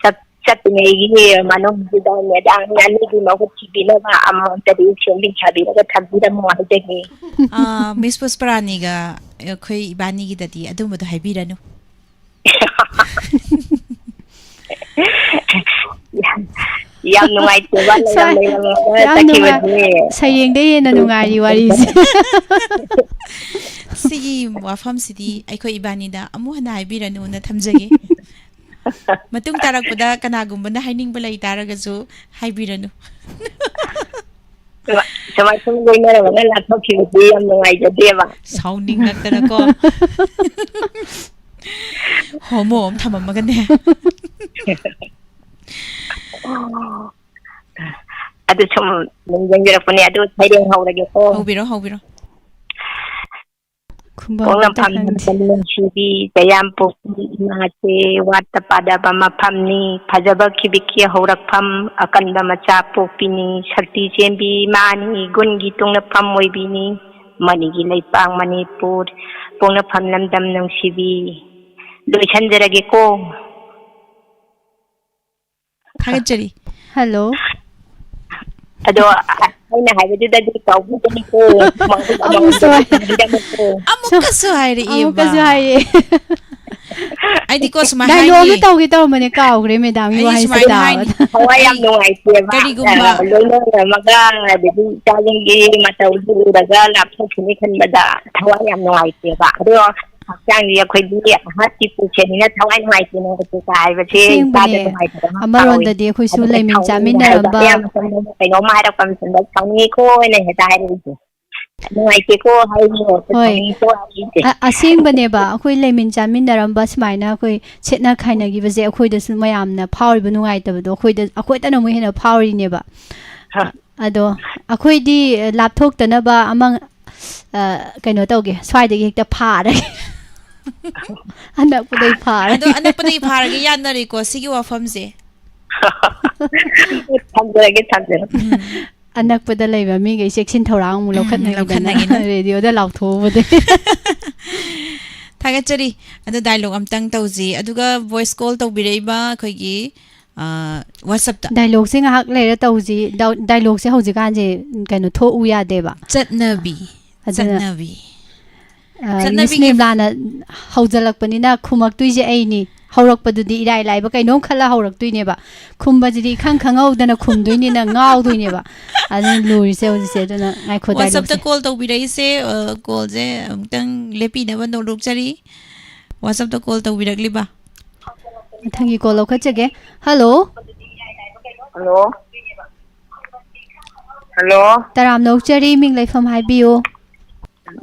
ꯆꯠ-, ꯆꯠꯇ꯭ꯔꯤꯉꯩꯒꯤ ꯃꯅꯨꯡꯁꯤꯗ ꯃꯦꯗꯥꯝ ꯑꯅꯤꯒꯤ ꯃꯍꯨꯠ ꯁꯤꯕꯤꯅꯕ ꯑꯃꯃꯝꯇꯗꯤ ꯁꯦꯝꯕꯤ ꯁꯥꯕꯤꯔꯒ ꯊꯝꯕꯤꯔꯝꯃꯣ ꯍꯥꯏꯖꯒꯦ꯫ ꯑꯥ, ꯃꯤꯁ ꯄꯨꯁꯄꯔꯥꯅꯤꯒ ꯑꯩꯈꯣꯏ ꯏꯕꯥꯅꯤꯒꯤꯗꯗꯤ ꯑꯗꯨꯝꯕꯗꯣ ꯍꯥꯏꯕꯤꯔꯅꯨ꯫ ꯌꯥꯝ, ꯌꯥꯝ ꯅꯨꯡꯉꯥꯏꯇꯦꯕ, ꯂꯩꯔꯝ ꯁꯥ-, ꯂꯩꯔꯝꯃꯒ ꯌꯥꯝ ꯅꯨꯡꯉꯥꯏ-, ꯆꯠꯈꯤꯕꯁꯦ꯫ ꯁꯩꯔꯦꯡꯗꯩ ꯍꯦꯟꯅ ꯅꯨꯡꯉꯥꯏꯔꯤ ꯋꯥꯔꯤꯁꯦ꯫ ꯁꯤꯒꯤ ꯋꯥꯐꯝꯁꯤꯗꯤ ꯑꯩꯈꯣꯏ ꯏꯕꯥꯅꯤꯗ ꯑꯃꯨꯛ ꯍꯟꯅ ꯍꯥꯏꯕꯤꯔꯅꯨꯅ ꯊꯝꯖꯒꯦ꯫ ꯃꯇꯨꯡ ꯇꯥꯔꯛꯄꯗ ꯀꯅꯥꯒꯨꯝꯕꯅ ꯍꯥꯏꯅꯤꯡꯕ ꯂꯩ ꯇꯥꯔꯒꯁꯨ ꯍꯥꯏꯕꯤꯔꯅꯨ꯫ ꯁꯨꯃꯥꯏ ꯁꯨꯝ ꯂꯣꯏꯅꯔꯝꯃꯒ ꯂꯥꯞꯊꯣꯛꯈꯤꯕꯗꯤ ꯌꯥꯝ ꯅꯨꯡꯉꯥꯏꯖꯗꯦꯕ꯫ ꯁꯥꯎꯅꯤꯡꯉꯛꯇꯅꯀꯣ꯫ ꯍꯣꯃꯣ ꯑꯃ ꯊꯝꯃꯝꯃꯒꯅꯦ꯫ ꯑꯣ, ꯑꯗꯨ ꯁꯨꯝ ꯅꯤꯡꯁꯤꯡꯖꯔꯛꯄꯅꯦ꯫ ꯑꯗꯨ ꯁꯩꯔꯦꯡ ꯍꯧꯔꯒꯦꯀꯣ꯫ ꯍꯧꯕꯤꯔꯣ, ꯍꯧꯕꯤꯔꯣ꯫ ꯈꯨꯝꯕꯝ ꯑꯝꯇ ꯄꯣꯛꯅꯐꯝ ꯈꯪꯗꯦ꯫ ꯂꯝꯗꯝ ꯅꯨꯡꯁꯤꯕꯤ, ꯆꯌꯥꯝ ꯄꯣꯛꯄꯤ ꯏꯃꯥꯁꯦ, ꯋꯥꯠꯇ ꯄꯥꯗꯕ ꯃꯐꯝꯅꯤ, ꯐꯖꯕ ꯈꯤꯕꯤꯛꯀꯤ ꯍꯧꯔꯛꯐꯝ, ꯑꯀꯟꯕ ꯃꯆꯥ ꯄꯣꯛꯄꯤꯅꯤ, ꯁꯛꯇꯤ ꯆꯦꯟꯕꯤ ꯏꯃꯥꯅꯤ, ꯒꯨꯟꯒꯤ ꯇꯨꯡꯅꯐꯝ ꯑꯣꯏꯕꯤꯅꯤ, ꯃꯅꯤꯒꯤ ꯂꯩꯄꯥꯛ ꯃꯅꯤꯄꯨꯔ, ꯄꯣꯛꯅꯐꯝ ꯂꯝꯗꯝ ꯅꯨꯡꯁꯤꯕꯤ꯫ ꯂꯣꯏꯁꯟꯖꯔꯒꯦꯀꯣ꯫ ꯊꯥꯒꯠꯆꯔꯤ꯫ ꯍꯜꯂꯣ꯫ ꯑꯗꯣ, ꯑ-, ꯑꯩꯅ ꯍꯥꯏꯕꯗꯨꯗꯗꯤ ꯀꯥꯎꯕꯤꯒꯅꯨꯀꯣ꯫ ꯑꯃꯨꯛꯁꯨ ꯍꯥꯏ-, ꯃꯥꯡꯖꯧꯅꯅ ꯊꯝꯕꯤꯔꯝꯃꯨꯀꯣ꯫ ꯑꯃꯨꯛꯀꯁꯨ ꯍꯥꯏꯔꯛꯑꯦꯕ꯫ ꯑꯃꯨꯛꯀꯁꯨ ꯍꯥꯏꯔꯛꯑꯦ꯫ ꯑꯩꯗꯤꯀꯣ ꯁꯨꯃꯥꯏꯅ dialogue ꯑꯃ ꯍꯥꯏꯅꯤ꯫ ꯇꯧꯒꯦ ꯇꯧꯔꯝꯕꯅꯦ, ꯀꯥꯎꯈ꯭ꯔꯦ ꯃꯦꯗꯥꯝꯒꯤ ꯑꯩꯗꯤ ꯋꯥꯍꯩꯁꯦ ꯁꯨꯃꯥꯏꯅ ꯇꯥꯕꯗ꯫ ꯍꯥꯏꯅꯤ꯫ ꯊꯋꯥꯏ ꯌꯥꯝ ꯑꯩ ꯅꯨꯡꯉꯥꯏꯇꯦꯕ꯫ ꯀꯔꯤꯒꯨꯝꯕ ꯑ, ꯂꯣꯏꯅꯔꯝꯃꯒ ꯑꯗꯒꯤ ꯏꯆꯥꯁꯤꯡꯒꯤ ꯃꯇꯧꯗꯨ ꯎꯔꯒ ꯂꯥꯞꯊꯣꯛꯈꯤꯅꯤ ꯈꯟꯕꯗ ꯊꯋꯥꯏ ꯌꯥꯝ ꯅꯨꯡꯉꯥꯏꯇꯦꯕ꯫ ꯑꯗꯣ ꯍꯛꯆꯥꯡꯗꯤ ꯑꯩꯈꯣꯏꯗꯤ ꯍꯥꯔꯠꯀꯤ ꯄꯦꯁꯦꯟꯅꯤꯅ ꯊꯋꯥꯏ ꯅꯨꯡꯉꯥꯏꯇꯦꯅ ꯍꯥꯏꯕꯁꯦ ꯏꯁꯥꯗ ꯑꯁꯦꯡꯕꯅꯦ꯫ ꯅꯨꯡꯉꯥꯏꯇꯕ ꯑꯃ ꯐꯥꯎꯋꯤ꯫ ꯑꯃꯔꯣꯝꯗꯗꯤ ꯑꯩꯈꯣꯏꯁꯨ ꯑꯗꯨꯅ ꯂꯩꯃꯤꯟ ꯊꯋꯥꯏ ꯅꯨꯡꯉꯥꯏꯕ ꯆꯥꯃꯤꯟꯅꯔꯝꯕ ꯑꯌꯥꯝꯕ ꯃꯇꯝꯗ ꯀꯩꯅꯣꯝ ꯍꯥꯏꯔꯛꯄ ꯃꯇꯝꯗ ꯁꯥꯎꯅꯤꯡꯉꯤꯀꯣ ꯍꯥꯏꯅ ꯍꯦꯛꯇ ꯍꯥꯏꯔꯛꯏꯁꯦ꯫ ꯅꯨꯡꯉꯥꯏꯇꯦꯀꯣ ꯍꯥꯏꯔꯤꯅꯦ, ꯍꯣꯏ꯫ ꯁꯥꯎꯅꯤꯡꯉꯤꯀꯣ ꯍꯥꯏꯔꯤꯁꯦ꯫ ꯑ-, ꯑꯁꯦꯡꯕꯅꯦꯕ, ꯑꯩꯈꯣꯏ ꯂꯩꯃꯤꯟ ꯆꯥꯃꯤꯟꯅꯔꯝꯕ ꯁꯨꯃꯥꯏꯅ ꯑꯩꯈꯣꯏ ꯁꯦꯠꯅ ꯈꯥꯏꯅꯈꯤꯕꯁꯦ ꯑꯩꯈꯣꯏꯗꯁꯨ ꯃꯌꯥꯝꯅ ꯐꯥꯎꯔꯤꯕ ꯅꯨꯡꯉꯥꯏꯇꯕꯗꯣ ꯑꯩꯈꯣꯏꯗ, ꯑꯩꯈꯣꯏꯗꯅ ꯑꯃꯨꯛ ꯍꯦꯟꯅ ꯐꯥꯎꯔꯤꯅꯦꯕ꯫ ꯍꯥ꯫ ꯑꯗꯣ ꯑꯩꯈꯣꯏꯗꯤ ꯂꯥꯞꯊꯣꯛꯇꯅꯕ ꯑꯃ, ꯑ, ꯀꯩꯅꯣ ꯇꯧꯒꯦ, ꯁ꯭ꯋꯥꯏꯗꯒꯤ ꯍꯦꯛꯇ ꯐꯥꯔꯒꯦ꯫ ꯑꯅꯛꯄꯗꯩ ꯐꯥꯔꯒꯦ꯫ ꯑꯗꯣ ꯑꯅꯛꯄꯗꯒꯤ ꯐꯥꯔꯒꯦ ꯌꯥꯅꯔꯦꯀꯣ ꯁꯤꯒꯤ ꯋꯥꯐꯝꯁꯦ꯫ ꯊꯝꯖꯔꯒꯦ, ꯊꯝꯖꯔꯒꯦ꯫ ꯎꯝ꯫ ꯑꯅꯛꯄꯗ ꯂꯩꯕ ꯃꯤꯈꯩ ꯆꯦꯛꯁꯤꯟ ꯊꯧꯔꯥꯡ ꯑꯃꯨꯛ ꯎꯝ, ꯂꯧꯈꯠꯅꯈꯤꯗꯅ ꯂꯧꯈꯠꯅꯈꯤꯅꯤ꯫ ꯔꯦꯗꯤꯑꯣꯗ ꯂꯥꯎꯊꯣꯛꯎꯕꯗꯩ꯫ ꯊꯥꯒꯠꯆꯔꯤ꯫ ꯑꯗꯣ dialogue ꯑꯝꯇꯪ ꯇꯧꯁꯤ, ꯑꯗꯨꯒ voice call ꯇꯧꯕꯤꯔꯛꯏꯕ ꯑꯩꯈꯣꯏꯒꯤ, ꯑ, WhatsApp-ꯇ꯫ Dialogue-ꯁꯦ ꯉꯥꯏꯍꯥꯛ ꯂꯩꯔ ꯇꯧꯁꯤ꯫ ꯗꯥꯎ-, dialogue-ꯁꯦ ꯍꯧꯖꯤꯛꯀꯥꯟꯁꯦ ꯀꯩꯅꯣ ꯊꯣꯛꯎ ꯌꯥꯗꯦꯕ꯫ ꯆꯠꯅꯕꯤ꯫ ꯑꯗꯨꯅ, ꯆꯠꯅꯕꯤ꯫ ꯑ, ꯆꯠꯅꯕꯤꯒꯤ ꯃꯤꯁ ꯃꯦꯝꯂꯥꯅ ꯍꯧꯖꯤꯜꯂꯛꯄꯅꯤꯅ ꯈꯨꯝꯃꯛꯇꯣꯏꯁꯦ ꯑꯩꯅꯤ꯫ ꯍꯧꯔꯛꯄꯗꯨꯗꯤ ꯏꯔꯥꯏ ꯂꯥꯏꯕ ꯀꯩꯅꯣꯝ ꯈꯜꯂ ꯍꯧꯔꯛꯇꯣꯏꯅꯦꯕ꯫ ꯈꯨꯝꯕꯁꯤꯗꯤ ꯏꯈꯪ ꯈꯪꯍꯧꯗꯅ ꯈꯨꯝꯗꯣꯏꯅꯤꯅ ꯉꯥꯎꯗꯣꯏꯅꯦꯕ꯫ ꯑꯗꯨꯅ ꯂꯨꯔꯤꯁꯦ ꯍꯧꯖꯤꯛꯁꯦ꯫ ꯑꯗꯨꯅ ꯉꯥꯏꯈꯣ, WhatsApp-ꯇ dialogue-ꯁꯦ꯫ Call ꯇꯧꯕꯤꯔꯛꯏꯁꯦ, ꯑ, call-ꯁꯦ ꯑꯃꯨꯛꯇꯪ ꯂꯦꯞꯄꯤꯅꯕ ꯅꯣꯂꯣꯛꯆꯔꯤ꯫ WhatsApp-ꯇ call ꯇꯧꯕꯤꯔꯛꯂꯤꯕ꯫ ꯃꯊꯪꯒꯤ call ꯂꯧꯈꯠꯆꯒꯦ꯫ ꯍꯜꯂꯣ꯫ ꯍꯜꯂꯣ꯫ ꯍꯜꯂꯣ꯫ ꯇꯔꯥꯝꯅ ꯑꯣꯛꯆꯔꯤ, ꯃꯤꯡ ꯂꯩꯐꯝ ꯍꯥꯏꯕꯤꯌꯨ꯫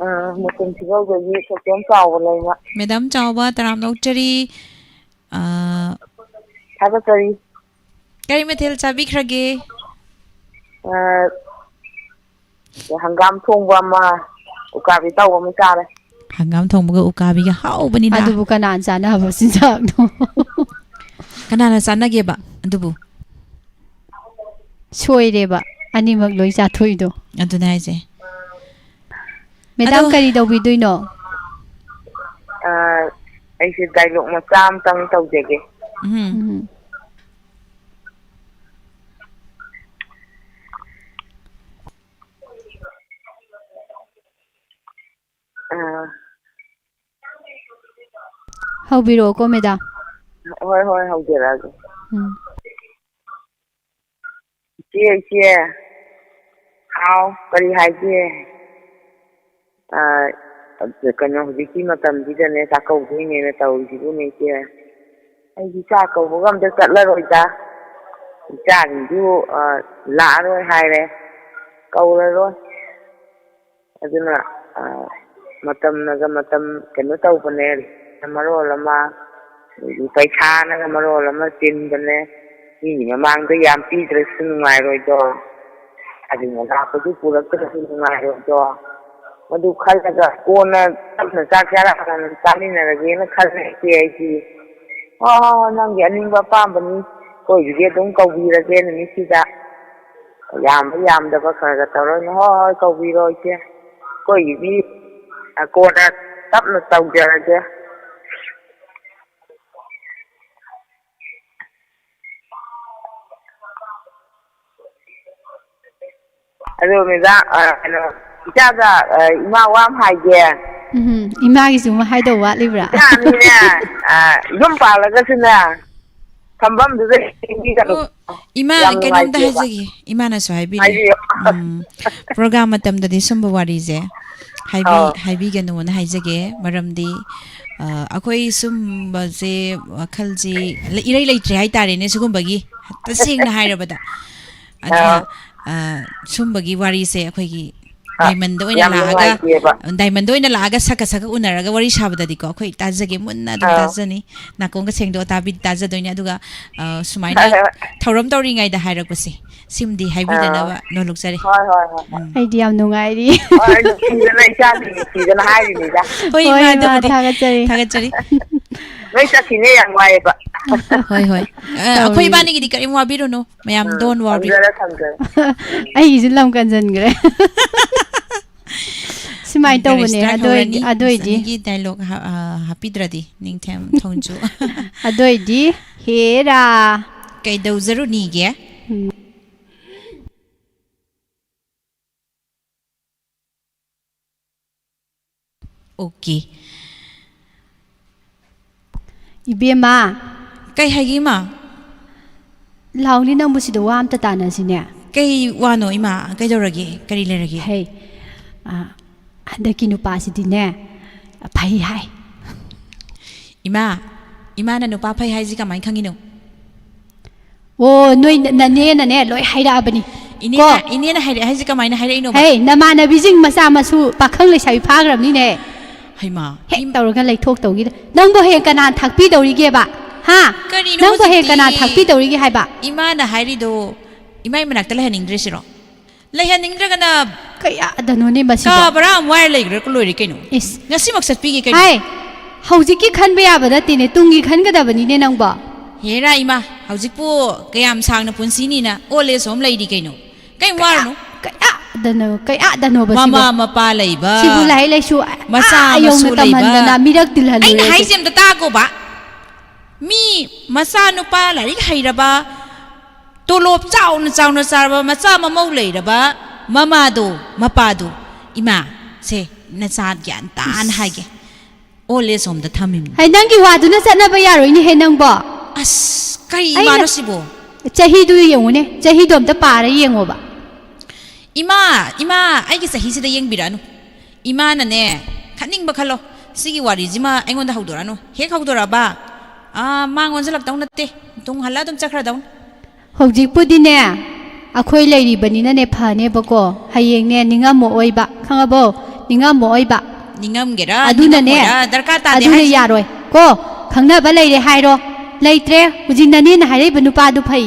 ꯑ, ꯃꯇꯝ ꯐꯤꯕꯧꯗꯒꯤ ꯁꯣꯇꯣꯝ ꯆꯥꯎꯕ ꯂꯩꯃ꯫ ꯃꯦꯗꯥꯝ ꯆꯥꯎꯕ, ꯇꯔꯥꯝꯅ ꯑꯣꯛꯆꯔꯤ꯫ ꯑ, ꯊꯥꯒꯠꯆꯔꯤ꯫ ꯀꯔꯤ ꯃꯊꯦꯜ ꯆꯥꯕꯤꯈ꯭ꯔꯒꯦ? ꯑ, ꯍꯪꯒꯥꯝ ꯊꯣꯡꯕ ꯑꯃ, ꯎꯀꯥꯕꯤ ꯇꯧꯕ ꯑꯃ ꯆꯥꯔꯦ꯫ ꯍꯪꯒꯥꯝ ꯊꯣꯡꯕꯒ ꯎꯀꯥꯕꯤꯒ ꯍꯥꯎꯕꯅꯤꯅ꯫ ꯑꯗꯨꯕꯨ ꯀꯅꯥꯅ ꯆꯥꯅꯕ ꯆꯤꯟꯖꯥꯛꯅꯣ? ꯀꯅꯥꯅ ꯆꯥꯅꯒꯦꯕ ꯑꯗꯨꯕꯨ? ꯁꯣꯏꯔꯦꯕ, ꯑꯅꯤꯃꯛ ꯂꯣꯏ ꯆꯥꯊꯣꯛꯏꯗꯣ꯫ ꯑꯗꯨꯅꯦ ꯍꯥꯏꯁꯦ꯫ ꯃꯦꯗꯥꯝ, ꯑꯗꯣ ꯀꯔꯤ ꯇꯧꯕꯤꯗꯣꯏꯅꯣ? ꯑ, ꯑꯩꯁꯦ ꯗꯥꯏꯂꯣꯛ ꯃꯆꯥ ꯑꯝꯇꯪ ꯇꯧꯖꯒꯦ꯫ ꯎꯝ꯫ ꯎꯝ꯫ ꯑ, ꯍꯧꯕꯤꯔꯛꯑꯣꯀꯣ, ꯃꯦꯗꯥꯝ꯫ ꯍꯣꯏ, ꯍꯣꯏ, ꯍꯧꯖꯔꯛꯑꯒꯦ꯫ ꯎꯝ꯫ ꯏꯆꯦ, ꯏꯆꯦ꯫ ꯍꯥꯎ, ꯀꯔꯤ ꯍꯥꯏꯒꯦ? ꯑ, ꯀꯩꯅꯣ, ꯍꯧꯖꯤꯛꯀꯤ ꯃꯇꯝꯁꯤꯗꯅꯦ, ꯆꯥꯛꯀꯧꯗꯣꯏꯅꯦꯅ ꯇꯧꯔꯤꯁꯤꯕꯨꯅꯦ, ꯏꯆꯦ꯫ ꯑꯩꯗꯤ ꯆꯥꯛ ꯀꯧꯕꯒ ꯑꯝꯇ ꯆꯠꯂꯔꯣꯏꯗ꯫ ꯏꯆꯥꯁꯤꯡꯁꯨ, ꯑ, ꯂꯥꯛꯑꯔꯣꯏ ꯍꯥꯏꯔꯦ꯫ ꯀꯧꯔꯔꯣꯏ꯫ ꯑꯗꯨꯅ, ꯑ, ꯃꯇꯝꯅꯒ ꯃꯇꯝ ꯀꯩꯅꯣ ꯇꯧꯕꯅꯦ, ꯃꯔꯣꯜ ꯑꯃ, ꯑꯗꯒꯤ ꯄꯩꯁꯥꯅꯒ ꯃꯔꯣꯜ ꯑꯃ ꯆꯤꯟꯕꯅꯦ, ꯃꯤꯒꯤ ꯃꯃꯥꯡꯗ ꯌꯥꯝ ꯄꯤꯗ꯭ꯔꯁꯨ ꯅꯨꯡꯉꯥꯏꯔꯣꯏꯗꯣ, ꯑꯗꯨꯅ ꯂꯥꯛꯄꯗꯨ ꯄꯨꯔꯛꯇ꯭ꯔꯁꯨ ꯅꯨꯡꯉꯥꯏꯔꯣꯏꯗꯣ, ꯃꯗꯨ ꯈꯜꯂꯒ ꯀꯣꯟꯅ ꯇꯞꯅ ꯆꯥꯛ ꯆꯥꯔꯛꯑꯀꯥꯟꯗ ꯆꯥꯃꯤꯟꯅꯔꯒꯦꯅ ꯈꯜꯂꯦ ꯏꯆꯦ ꯑꯩꯗꯤ꯫ ꯍꯣꯏ, ꯍꯣꯏ, ꯍꯣꯏ, ꯅꯪꯒꯤ ꯑꯅꯤꯡꯕ ꯑꯄꯥꯝꯕꯅꯤ, ꯑꯩꯈꯣꯏꯒꯤꯗꯤ ꯑꯗꯨꯝ ꯀꯧꯕꯤꯔꯒꯦ ꯅꯨꯃꯤꯠꯁꯤꯗ꯫ ꯌꯥꯝꯕ ꯌꯥꯝꯗꯕ ꯈꯔ ꯈꯔ ꯇꯧꯔꯒ, ꯍꯣꯏ, ꯍꯣꯏ, ꯀꯧꯕꯤꯔꯣ ꯏꯆꯦ꯫ ꯑꯩꯈꯣꯏꯒꯤꯗꯤ, ꯑ, ꯀꯣꯟꯅ ꯇꯞꯅ ꯇꯧꯖꯔꯒꯦ꯫ ꯑꯗꯣ ꯃꯦꯗꯥꯝ, ꯑ, ꯀꯩꯅꯣ, ꯏꯆꯥꯗ, ꯑ, ꯏꯃꯥ ꯋꯥ ꯑꯃ ꯍꯥꯏꯒꯦ꯫ ꯎꯝ, ꯏꯃꯥꯒꯤꯁꯨ ꯑꯃ ꯍꯥꯏꯗꯧ ꯋꯥꯠꯂꯤꯕ꯭ꯔꯥ? ꯏꯆꯥ ꯑꯅꯤꯅꯦ, ꯑ, ꯌꯨꯝ ꯄꯥꯜꯂꯒꯁꯨꯅꯦ, ꯐꯝꯐꯝꯗꯨꯗ ꯍꯤꯡꯕꯤꯒꯅꯨ꯫ ꯑꯣ, ꯏꯃꯥ, ꯌꯥꯝ ꯀꯩꯅꯣꯝꯇ ꯅꯨꯡꯉꯥꯏꯇꯦꯕ꯫ ꯍꯥꯏꯖꯒꯦ꯫ ꯏꯃꯥꯅꯁꯨ ꯍꯥꯏꯕꯤꯔꯛꯑꯦ꯫ ꯍꯥꯏꯕꯤꯌꯨ꯫ ꯎꯝ, ꯄ꯭ꯔꯣꯒ꯭ꯔꯥꯝ ꯃꯇꯝꯗꯗꯤ ꯁꯨꯝꯕ ꯋꯥꯔꯤꯁꯦ ꯍꯥꯏꯕꯤ-, ꯑꯧ꯫ ꯍꯥꯏꯕꯤꯒꯅꯨꯅ ꯍꯥꯏꯖꯒꯦ꯫ ꯃꯔꯝꯗꯤ, ꯑ, ꯑꯩꯈꯣꯏ ꯁꯨꯝꯕꯁꯦ ꯋꯥꯈꯜꯁꯤ ꯂ-, ꯏꯔꯩ ꯂꯩꯇ꯭ꯔꯦ ꯍꯥꯏꯇꯥꯔꯦꯅꯦ ꯁꯤꯒꯨꯝꯕꯒꯤ, ꯇꯁꯦꯡꯅ ꯍꯥꯏꯔꯕꯗ꯫ ꯑꯗꯨꯅ, ꯑꯧ꯫ ꯑ, ꯁꯨꯝꯕꯒꯤ ꯋꯥꯔꯤꯁꯦ ꯑꯩꯈꯣꯏꯒꯤ ꯑ, ꯗꯥꯏꯃꯟꯗ ꯑꯣꯏꯅ ꯌꯥꯝ ꯂꯥꯛꯑꯒ, ꯅꯨꯡꯉꯥꯏꯇꯦꯕ꯫ ꯗꯥꯏꯃꯟꯗ ꯑꯣꯏꯅ ꯂꯥꯛꯑꯒ ꯁꯛꯀ ꯁꯛꯀ ꯎꯅꯔꯒ ꯋꯥꯔꯤ ꯁꯥꯕꯗꯗꯤꯀꯣ, ꯑꯩꯈꯣꯏ ꯇꯥꯖꯒꯦ, ꯃꯨꯟꯅ ꯑꯗꯨꯝ ꯑꯥ꯫ ꯇꯥꯖꯅꯤ꯫ ꯅꯥꯀꯣꯡꯒ ꯁꯦꯡꯗꯣꯛꯑ ꯇꯥꯕꯤ-, ꯇꯥꯖꯗꯣꯏꯅꯦ꯫ ꯑꯗꯨꯒ, ꯑ, ꯁꯨꯃꯥꯏꯅ ꯍꯣꯏ, ꯍꯣꯏ꯫ ꯊꯧꯔꯝ ꯇꯧꯔꯤꯉꯩꯗ ꯍꯥꯏꯔꯛꯄꯁꯦ, ꯁꯤꯃꯗꯤ ꯑꯥ꯫ ꯍꯥꯏꯕꯤꯗꯅꯕ ꯅꯣꯂꯨꯛꯆꯔꯤ꯫ ꯍꯣꯏ, ꯍꯣꯏ, ꯍꯣꯏ, ꯍꯣꯏ꯫ ꯎꯝ꯫ ꯑꯩꯗꯤ ꯌꯥꯝ ꯅꯨꯡꯉꯥꯏꯔꯤ꯫ ꯍꯣꯏ, ꯅꯨꯡꯁꯤꯗꯅ ꯏꯆꯥꯁꯤꯡ ꯅꯨꯡꯁꯤꯗꯅ ꯍꯥꯏꯔꯤꯅꯤꯗ꯫ ꯍꯣꯏ, ꯍꯣꯏ, ꯏꯃꯥ, ꯏꯃꯥ, ꯑꯗꯨꯕꯨꯗꯤ ꯊꯥꯒꯠꯆꯔꯤ꯫ ꯊꯥꯒꯠꯆꯔꯤ꯫ ꯂꯣꯏ ꯆꯠꯈꯤꯅꯦ, ꯌꯥꯝ ꯋꯥꯏꯑꯦꯕ꯫ ꯍꯣꯏ, ꯍꯣꯏ꯫ ꯑ, ꯑꯩꯈꯣꯏ ꯇꯧꯔꯤ꯫ ꯏꯕꯥꯅꯤꯒꯤꯗꯤ ꯀꯔꯤꯝ ꯋꯥꯕꯤꯔꯨꯅꯨ, ꯃꯌꯥꯝ, ꯎꯝ, don't worry꯫ ꯊꯝꯖꯔꯦ, ꯊꯝꯖꯔꯦ꯫ ꯑꯩꯒꯤꯁꯨ ꯂꯝ ꯀꯟꯁꯤꯟꯈ꯭ꯔꯦ꯫ ꯁꯨꯃꯥꯏꯅ ꯅꯪ ꯇꯧꯕꯅꯦ, strike ꯑꯗꯨ ꯑꯣꯏ-, ꯍꯧꯔꯅꯤ꯫ ꯑꯗꯨ ꯑꯣꯏꯗꯤ꯫ ꯃꯤꯁ ꯑꯅꯤꯒꯤ dialogue ꯍꯥ-, ꯑ, ꯍꯥꯞꯄꯤꯗ꯭ꯔꯗꯤ, ꯅꯤꯡꯊꯦꯝ ꯊꯣꯡꯖꯨ꯫ ꯑꯗꯨ ꯑꯣꯏꯗꯤ, ꯍꯦꯔꯥ꯫ ꯀꯩꯗꯧꯖꯔꯨꯅꯤꯒꯦ? ꯎꯝ꯫ OK꯫ ꯏꯕꯦꯝꯃ꯫ ꯀꯩ ꯍꯥꯏꯒꯦ, ꯏꯃꯥ? ꯂꯥꯎꯅꯤ, ꯅꯪꯕꯨ ꯁꯤꯗ ꯋꯥ ꯑꯝꯇ ꯇꯥꯟꯅꯁꯤꯅꯦ꯫ ꯀꯩ ꯋꯥꯅꯣ, ꯏꯃꯥ? ꯀꯩꯗꯧꯔꯒꯦ? ꯀꯔꯤ ꯂꯩꯔꯒꯦ? ꯍꯩ, ꯑ, ꯍꯟꯗꯛꯀꯤ ꯅꯨꯄꯥꯁꯤꯗꯤꯅꯦ, ꯐꯩ ꯍꯥꯏ꯫ ꯏꯃꯥ, ꯏꯃꯥꯅ ꯅꯨꯄꯥ ꯐꯩ ꯍꯥꯏꯁꯤ ꯀꯃꯥꯏꯅ ꯈꯪꯉꯤꯅꯣ? ꯑꯣ, ꯅꯣꯏ ꯅ-, ꯅꯅꯦꯅꯅꯦ ꯂꯣꯏ ꯍꯥꯏꯔꯛꯑꯕꯅꯤ꯫ ꯏꯅꯦꯅ, ꯀꯣ? ꯏꯅꯦꯅ ꯍꯥꯏꯔꯛꯑꯦ ꯍꯥꯏꯁꯦ ꯀꯃꯥꯏꯅ ꯍꯥꯏꯔꯛꯏꯅꯣꯕ? ꯍꯦ, ꯅꯃꯥꯟꯅꯕꯤꯁꯤꯡ ꯃꯆꯥ ꯃꯁꯨ ꯄꯥꯈꯪ ꯂꯩꯁꯥꯕꯤ ꯐꯥꯈ꯭ꯔꯕꯅꯤꯅꯦ꯫ ꯍꯩꯃꯥ, ꯍꯦꯛ ꯏꯝ- ꯇꯧꯔꯒ ꯂꯩꯊꯣꯛꯇꯧꯒꯤꯗ꯫ ꯅꯪꯕꯨ ꯍꯌꯦꯡ ꯀꯅꯥꯅ ꯊꯥꯛꯄꯤꯗꯧꯔꯤꯒꯦꯕ? ꯍꯥ? ꯀꯔꯤꯅꯣ ꯅꯪꯕꯨ ꯍꯌꯦꯡ ꯍꯧꯖꯤꯛꯇꯤ ꯀꯅꯥꯅ ꯊꯥꯛꯄꯤꯗꯧꯔꯤꯒꯦ ꯍꯥꯏꯕ? ꯏꯃꯥꯅ ꯍꯥꯏꯔꯤꯗꯣ ꯏꯃꯥꯏ ꯃꯅꯥꯛꯇ ꯂꯩꯍꯟꯅꯤꯡꯗ꯭ꯔꯤꯁꯤꯔꯣ? ꯂꯩꯍꯟꯅꯤꯡꯗ꯭ꯔꯒꯅ ꯀꯌꯥꯗꯅꯣꯅꯦ ꯃꯁꯤꯕꯣ? ꯀꯥ ꯕꯔꯥ ꯑꯃ ꯋꯥꯏꯔ ꯂꯩꯈ꯭ꯔ ꯂꯣꯏꯔꯦ ꯀꯩꯅꯣ꯫ ꯏꯁ꯫ ꯉꯁꯤꯃꯛ ꯆꯠꯄꯤꯒꯦ ꯀꯩꯅꯣ꯫ ꯍꯥꯏ, ꯍꯧꯖꯤꯛꯀꯤ ꯈꯟꯕ ꯌꯥꯕ ꯅꯠꯇꯦꯅꯦ, ꯇꯨꯡꯒꯤ ꯈꯟꯒꯗꯕꯅꯤꯅꯦ ꯅꯪꯕꯣ꯫ ꯍꯦꯔꯥ ꯏꯃꯥ, ꯍꯧꯖꯤꯛꯄꯨ ꯀꯌꯥꯝ ꯁꯥꯡꯅ ꯄꯨꯟꯁꯤꯅꯤꯅ old age home ꯂꯩꯔꯤ ꯀꯩꯅꯣ꯫ ꯀꯩꯝ ꯀꯌꯥ-, ꯋꯥꯔꯨꯅꯨ꯫ ꯀꯌꯥꯗꯅꯣ, ꯀꯌꯥꯗꯅꯣꯕ ꯁꯤꯕꯣ? ꯃꯃꯥ ꯃꯄꯥ ꯂꯩꯕ, ꯁꯤꯕꯨ ꯂꯥꯏꯔꯤꯛ ꯂꯥꯏꯁꯨ ꯃꯆꯥ ꯑꯥ ꯃꯁꯨ ꯌꯧꯅ ꯂꯩꯕ꯫ ꯇꯝꯍꯟꯗꯅ ꯃꯤꯔꯛ ꯇꯤꯜꯍꯜꯂꯨꯔꯦ ꯑꯩꯅ ꯍꯧꯖꯤꯛ꯫ ꯍꯥꯏꯁꯦ ꯑꯝꯇ ꯇꯥꯒꯣꯕ꯫ ꯃꯤ ꯃꯆꯥꯅꯨꯄꯥ ꯂꯥꯏꯔꯤꯛ ꯍꯩꯔꯕ, ꯇꯣꯂꯣꯞ ꯆꯥꯎꯅ ꯆꯥꯎꯅ ꯆꯥꯔꯕ, ꯃꯆꯥ ꯃꯃꯧ ꯂꯩꯔꯕ ꯃꯃꯥꯗꯣ, ꯃꯄꯥꯗꯣ, "ꯏꯃꯥ, ꯁꯦ ꯅꯆꯥ ꯒ꯭ꯌꯥꯟ ꯇꯥꯅ ꯏꯁ꯫ ꯍꯥꯏꯒꯦ, old age homeꯗ ꯊꯝꯃꯤꯝꯅꯤ"꯫ ꯍꯩ, ꯅꯪꯒꯤ ꯋꯥꯗꯨꯅ ꯆꯠꯅꯕ ꯌꯥꯔꯣꯏꯅꯦꯍꯦ ꯅꯪꯕꯣ꯫ ꯑꯁ, ꯀꯔꯤ ꯑꯩꯅ ꯏꯃꯥꯅꯣ ꯁꯤꯕꯣ? ꯆꯍꯤꯗꯨ ꯌꯦꯡꯉꯨꯅꯦ, ꯆꯍꯤꯗꯣ ꯑꯝꯇ ꯄꯥꯔ ꯌꯦꯡꯉꯣꯕ꯫ ꯏꯃꯥ, ꯏꯃꯥ, ꯑꯩꯒꯤ ꯆꯍꯤꯁꯤꯗ ꯌꯦꯡꯕꯤꯔꯛꯑꯅꯨ꯫ ꯏꯃꯥꯅꯅꯦ, ꯈꯟꯅꯤꯡꯕ ꯈꯜꯂꯣ꯫ ꯁꯤꯒꯤ ꯋꯥꯔꯤꯁꯤꯃ ꯑꯩꯉꯣꯟꯗ ꯍꯧꯗꯣꯔꯛꯑꯅꯨ꯫ ꯍꯦꯛ ꯍꯧꯗꯣꯔꯛꯑꯕ, ꯑꯥ, ꯃꯥꯡ ꯑꯣꯟꯁꯤꯜꯂꯛꯇꯧ ꯅꯠꯇꯦ꯫ ꯇꯨꯡ ꯍꯜꯂ ꯑꯗꯨꯝ ꯆꯠꯈ꯭ꯔꯗꯧꯅꯤ꯫ ꯍꯧꯖꯤꯛꯄꯨꯗꯤꯅꯦ, ꯑꯩꯈꯣꯏ ꯂꯩꯔꯤꯕꯅꯤꯅꯅꯦ ꯐꯅꯦꯕꯀꯣ, ꯍꯌꯦꯡꯅꯦ ꯅꯤꯡꯉꯝꯃꯛꯑꯣꯏꯕ, ꯈꯪꯉꯕꯣ? ꯅꯤꯡꯉꯝꯃꯛꯑꯣꯏꯕ꯫ ꯅꯤꯡꯉꯝꯒꯦꯔꯥ ꯑꯗꯨꯅꯅꯦ, ꯅꯤꯡꯉꯝꯃꯣꯏꯔꯥ ꯗꯔꯀꯥꯔ ꯇꯥꯗꯦ ꯑꯗꯨꯅ ꯍꯥꯏꯁꯦ꯫ ꯌꯥꯔꯣꯏ ꯀꯣ꯫ ꯈꯪꯅꯕ ꯂꯩꯔꯦ ꯍꯥꯏꯔꯣ꯫ ꯂꯩꯇ꯭ꯔꯦ, ꯍꯧꯖꯤꯛ ꯅꯅꯦꯅ ꯍꯥꯏꯔꯛꯏꯕ ꯅꯨꯄꯥꯗꯨ ꯐꯩ꯫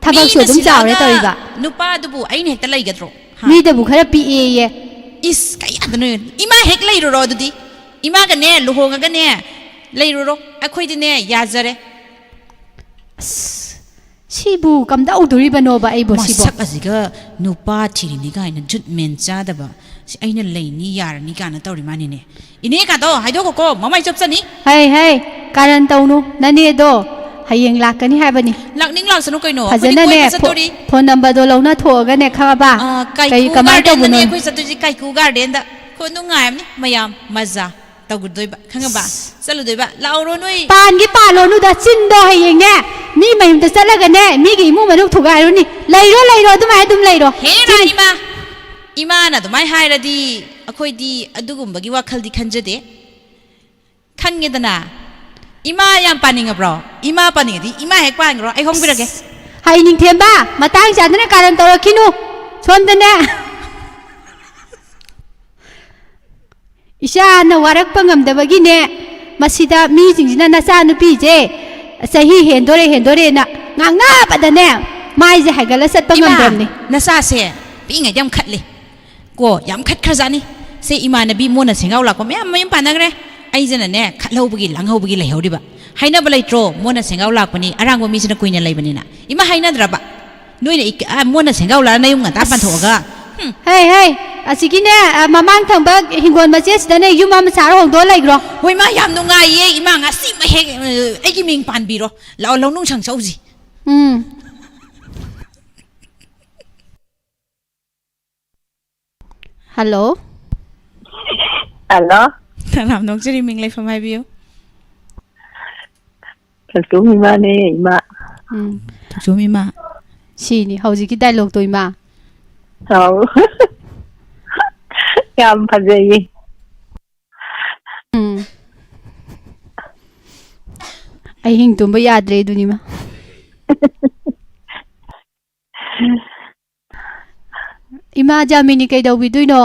ꯊꯕꯛꯁꯨ ꯃꯤꯅ ꯑꯗꯨꯝ ꯆꯥꯎꯔꯦ ꯁꯤꯜꯂꯛꯑꯒ ꯇꯧꯔꯤꯕ꯫ ꯅꯨꯄꯥꯗꯨꯕꯨ ꯑꯩꯅ ꯍꯦꯛꯇ ꯂꯩꯒꯗ꯭ꯔꯣ? ꯍꯥ? ꯃꯤꯗꯕꯨ ꯈꯔ ꯄꯤꯛꯑꯦꯌꯦ꯫ ꯏꯁ, ꯀꯌꯥꯗꯅꯣ ꯌꯦꯡꯉꯨ꯫ ꯏꯃꯥ ꯍꯦꯛ ꯂꯩꯔꯨꯔꯣ ꯑꯗꯨꯗꯤ꯫ ꯏꯃꯥꯒꯅꯦ ꯂꯨꯍꯣꯡꯉꯒꯅꯦ ꯂꯩꯔꯨꯔꯣ꯫ ꯑꯩꯈꯣꯏꯗꯤꯅꯦ ꯌꯥꯖꯔꯦ꯫ ꯑꯁ, ꯁꯤꯕꯨ ꯀꯝꯗꯧꯗꯣꯔꯤꯕꯅꯣꯕ ꯑꯩꯕꯨ ꯁꯤꯕꯣ? ꯃꯁꯛ ꯑꯁꯤꯒ ꯅꯨꯄꯥ ꯊꯤꯔꯤꯅꯤ ꯀꯥꯏꯅ ꯖꯨꯠ ꯃꯦꯟ ꯆꯥꯗꯕ꯫ ꯁꯤ ꯑꯩꯅ ꯂꯩꯅꯤ ꯌꯥꯔꯅꯤ ꯀꯥꯏꯅ ꯇꯧꯔꯤ ꯃꯥꯅꯤꯅꯦ꯫ ꯏꯅꯦ ꯀꯥꯗꯣ ꯍꯥꯏꯗꯣꯛꯈꯣꯀꯣ, ꯃꯃꯥꯏ ꯆꯞꯆꯅꯤ꯫ ꯍꯩ, ꯍꯩ, ꯀꯥꯔꯟ ꯇꯧꯅꯨ꯫ ꯅꯅꯦꯗꯣ ꯍꯌꯦꯡ ꯂꯥꯛꯀꯅꯤ ꯍꯥꯏꯕꯅꯤ꯫ ꯂꯥꯛꯅꯤꯡ ꯂꯥꯛꯁꯅꯨ ꯀꯩꯅꯣ, ꯑꯩꯈꯣꯏꯗꯤ ꯐꯖꯅꯅꯦ, ꯀꯣꯏꯕ ꯐꯣ-, ꯆꯠꯇꯣꯔꯤ꯫ ꯐꯣꯟ ꯅꯝꯕꯔꯗꯣ ꯂꯧꯅ ꯊꯣꯛꯑꯒꯅꯦ, ꯈꯪꯉꯕ? ꯑꯥ, ꯀꯩ, ꯀꯥꯏꯀꯨ ꯀꯃꯥꯏꯅ ꯒꯥꯔꯗꯦꯟꯗꯅꯦ ꯇꯧꯕꯅꯣ? ꯑꯩꯈꯣꯏ ꯆꯠꯇꯣꯏꯁꯦ, ꯀꯥꯏꯀꯨ ꯒꯥꯔꯗꯦꯟꯗ꯫ ꯈꯣꯏ ꯅꯨꯡꯉꯥꯏꯕꯅꯤ ꯃꯌꯥꯝ ꯃꯖꯥ ꯇꯧꯒꯗꯣꯏꯕ, ꯈꯪꯉꯕ? ꯆꯠꯂꯨꯗꯣꯏꯕ꯫ ꯂꯥꯛꯎꯔꯣ ꯅꯣꯏ꯫ ꯄꯥꯟꯒꯤ ꯄꯥꯜꯂꯣꯅꯨꯗ, ꯆꯤꯟꯗꯣ ꯍꯌꯦꯡꯅꯦ ꯃꯤ ꯃꯌꯨꯝꯗ ꯆꯠꯂꯒꯅꯦ ꯃꯤꯒꯤ ꯏꯃꯨꯡ ꯃꯅꯨꯡ ꯊꯨꯒꯥꯏꯔꯨꯅꯤ꯫ ꯂꯩꯔꯣ, ꯂꯩꯔꯣ, ꯑꯗꯨꯃꯥꯏꯅ ꯑꯗꯨꯝ ꯂꯩꯔꯣ꯫ ꯍꯦꯔꯥ ꯆꯤꯟ- ꯏꯃꯥ, ꯏꯃꯥꯅ ꯑꯗꯨꯃꯥꯏꯅ ꯍꯥꯏꯔꯗꯤ ꯑꯩꯈꯣꯏꯗꯤ ꯑꯗꯨꯒꯨꯝꯕꯒꯤ ꯋꯥꯈꯜꯗꯤ ꯈꯟꯖꯗꯦ꯫ ꯈꯪꯉꯦꯗꯅ? ꯏꯃꯥ ꯌꯥꯝ ꯄꯥꯅꯤꯡꯉꯕ꯭ꯔꯣ? ꯏꯃꯥ ꯄꯥꯅꯤꯡꯉꯗꯤ ꯏꯃꯥ ꯍꯦꯛ ꯄꯥꯟꯈ꯭ꯔꯣ, ꯑꯩ ꯍꯣꯡꯕꯤꯔꯒꯦ꯫ ꯍꯩ ꯅꯤꯡꯊꯦꯝꯕ, ꯃꯇꯥꯡ ꯆꯥꯗꯅ ꯀꯥꯔꯟ ꯇꯧꯔꯛꯈꯤꯅꯨ꯫ ꯁꯣꯝꯗꯅꯦ ꯏꯆꯥꯅ ꯋꯥꯔꯛꯄ ꯉꯝꯗꯕꯒꯤꯅꯦ, ꯃꯁꯤꯗ ꯃꯤꯁꯤꯡꯁꯤꯅ ꯅꯆꯥꯅꯨꯄꯤꯁꯦ ꯆꯍꯤ ꯍꯦꯟꯗꯣꯔꯦ ꯍꯦꯟꯗꯣꯔꯦꯅ ꯉꯥꯡꯅꯕꯗꯅꯦ ꯃꯥꯏꯁꯦ ꯍꯥꯏꯒꯠꯂ ꯆꯠꯄ ꯏꯃꯥ, ꯉꯝꯗ꯭ꯔꯕꯅꯤ꯫ ꯅꯆꯥꯁꯦ ꯄꯤꯛꯏꯉꯩꯗ ꯌꯥꯝ ꯈꯠꯂꯤ꯫ ꯀꯣ, ꯌꯥꯝ ꯈꯠꯈ꯭ꯔꯖꯥꯠꯅꯤ꯫ ꯁꯦ, ꯏꯃꯥꯟꯅꯕꯤ ꯃꯣꯟꯅ ꯁꯦꯡꯒꯥꯎ ꯂꯥꯛꯄ ꯃꯌꯥꯝ ꯃꯌꯨꯝ ꯄꯥꯟꯅꯈ꯭ꯔꯦ꯫ ꯑꯩꯁꯤꯅꯅꯦ ꯈꯠꯍꯧꯕꯒꯤ ꯂꯥꯡꯍꯧꯕꯒꯤ ꯂꯩꯍꯧꯔꯤꯕ꯫ ꯍꯥꯏꯅꯕ ꯂꯩꯇ꯭ꯔꯣ? ꯃꯣꯟꯅ ꯁꯦꯡꯒꯥꯎ ꯂꯥꯛꯄꯅꯤ, ꯑꯔꯥꯡꯕ ꯃꯤꯁꯤꯅ ꯀꯨꯏꯅ ꯂꯩꯕꯅꯤꯅ꯫ ꯏꯃꯥ, ꯍꯥꯏꯅꯗ꯭ꯔꯕ? ꯅꯣꯏꯅ ꯏꯛ-, ꯑ, ꯃꯣꯟꯅ ꯁꯦꯡꯒꯥꯎ ꯂꯥꯛꯑ ꯅꯌꯨꯝ ꯉꯟꯇꯥ ꯄꯥꯟꯊꯣꯛꯑꯒ꯫ ꯍꯨꯝ꯫ ꯍꯩ, ꯍꯩ, ꯑꯁꯤꯒꯤꯅꯦ, ꯑ, ꯃꯃꯥꯡ ꯊꯪꯕ ꯍꯤꯡꯒꯣꯜ ꯃꯆꯦꯠꯁꯤꯗꯅꯦ ꯌꯨꯝ ꯑꯃ ꯁꯥꯔ ꯍꯣꯡꯗꯣꯛꯑ ꯂꯩꯈ꯭ꯔꯣ꯫ ꯍꯣꯏ, ꯃꯥ, ꯌꯥꯝ ꯅꯨꯡꯉꯥꯏꯌꯦ, ꯏꯃꯥ, ꯉꯁꯤꯃꯛ ꯍꯦꯛ, ꯑ, ꯑꯩꯒꯤ ꯃꯤꯡ ꯄꯥꯟꯕꯤꯔꯣ꯫ ꯂꯥꯛꯑꯣ, ꯂꯧꯅꯨꯡꯁꯪ ꯆꯧꯁꯤ꯫ ꯎꯝ꯫ ꯍꯜꯂꯣ꯫ ꯍꯜꯂꯣ꯫ ꯇꯔꯥꯝ ꯅꯣꯛꯆꯔꯤ, ꯃꯤꯡ ꯂꯩꯐꯝ ꯍꯥꯏꯕꯤꯌꯨ꯫ ꯀꯜꯇꯨꯝ ꯏꯃꯥꯅꯦ, ꯏꯃꯥ꯫ ꯎꯝ꯫ ꯊꯣꯛꯆꯣꯝ ꯏꯃꯥ꯫ ꯁꯤꯅꯤ ꯍꯧꯖꯤꯛꯀꯤ ꯗꯥꯏꯂꯣꯛꯇꯣ, ꯏꯃꯥ꯫ ꯑꯥꯎ꯫ ꯌꯥꯝ ꯐꯖꯩꯌꯦ꯫ ꯎꯝ꯫ ꯑꯍꯤꯡ ꯇꯨꯝꯕ ꯌꯥꯗ꯭ꯔꯦ ꯑꯗꯨꯅꯤꯃ꯫ ꯏꯃꯥ ꯖꯥꯃꯤꯅꯤ ꯀꯩꯗꯧꯕꯤꯗꯣꯏꯅꯣ?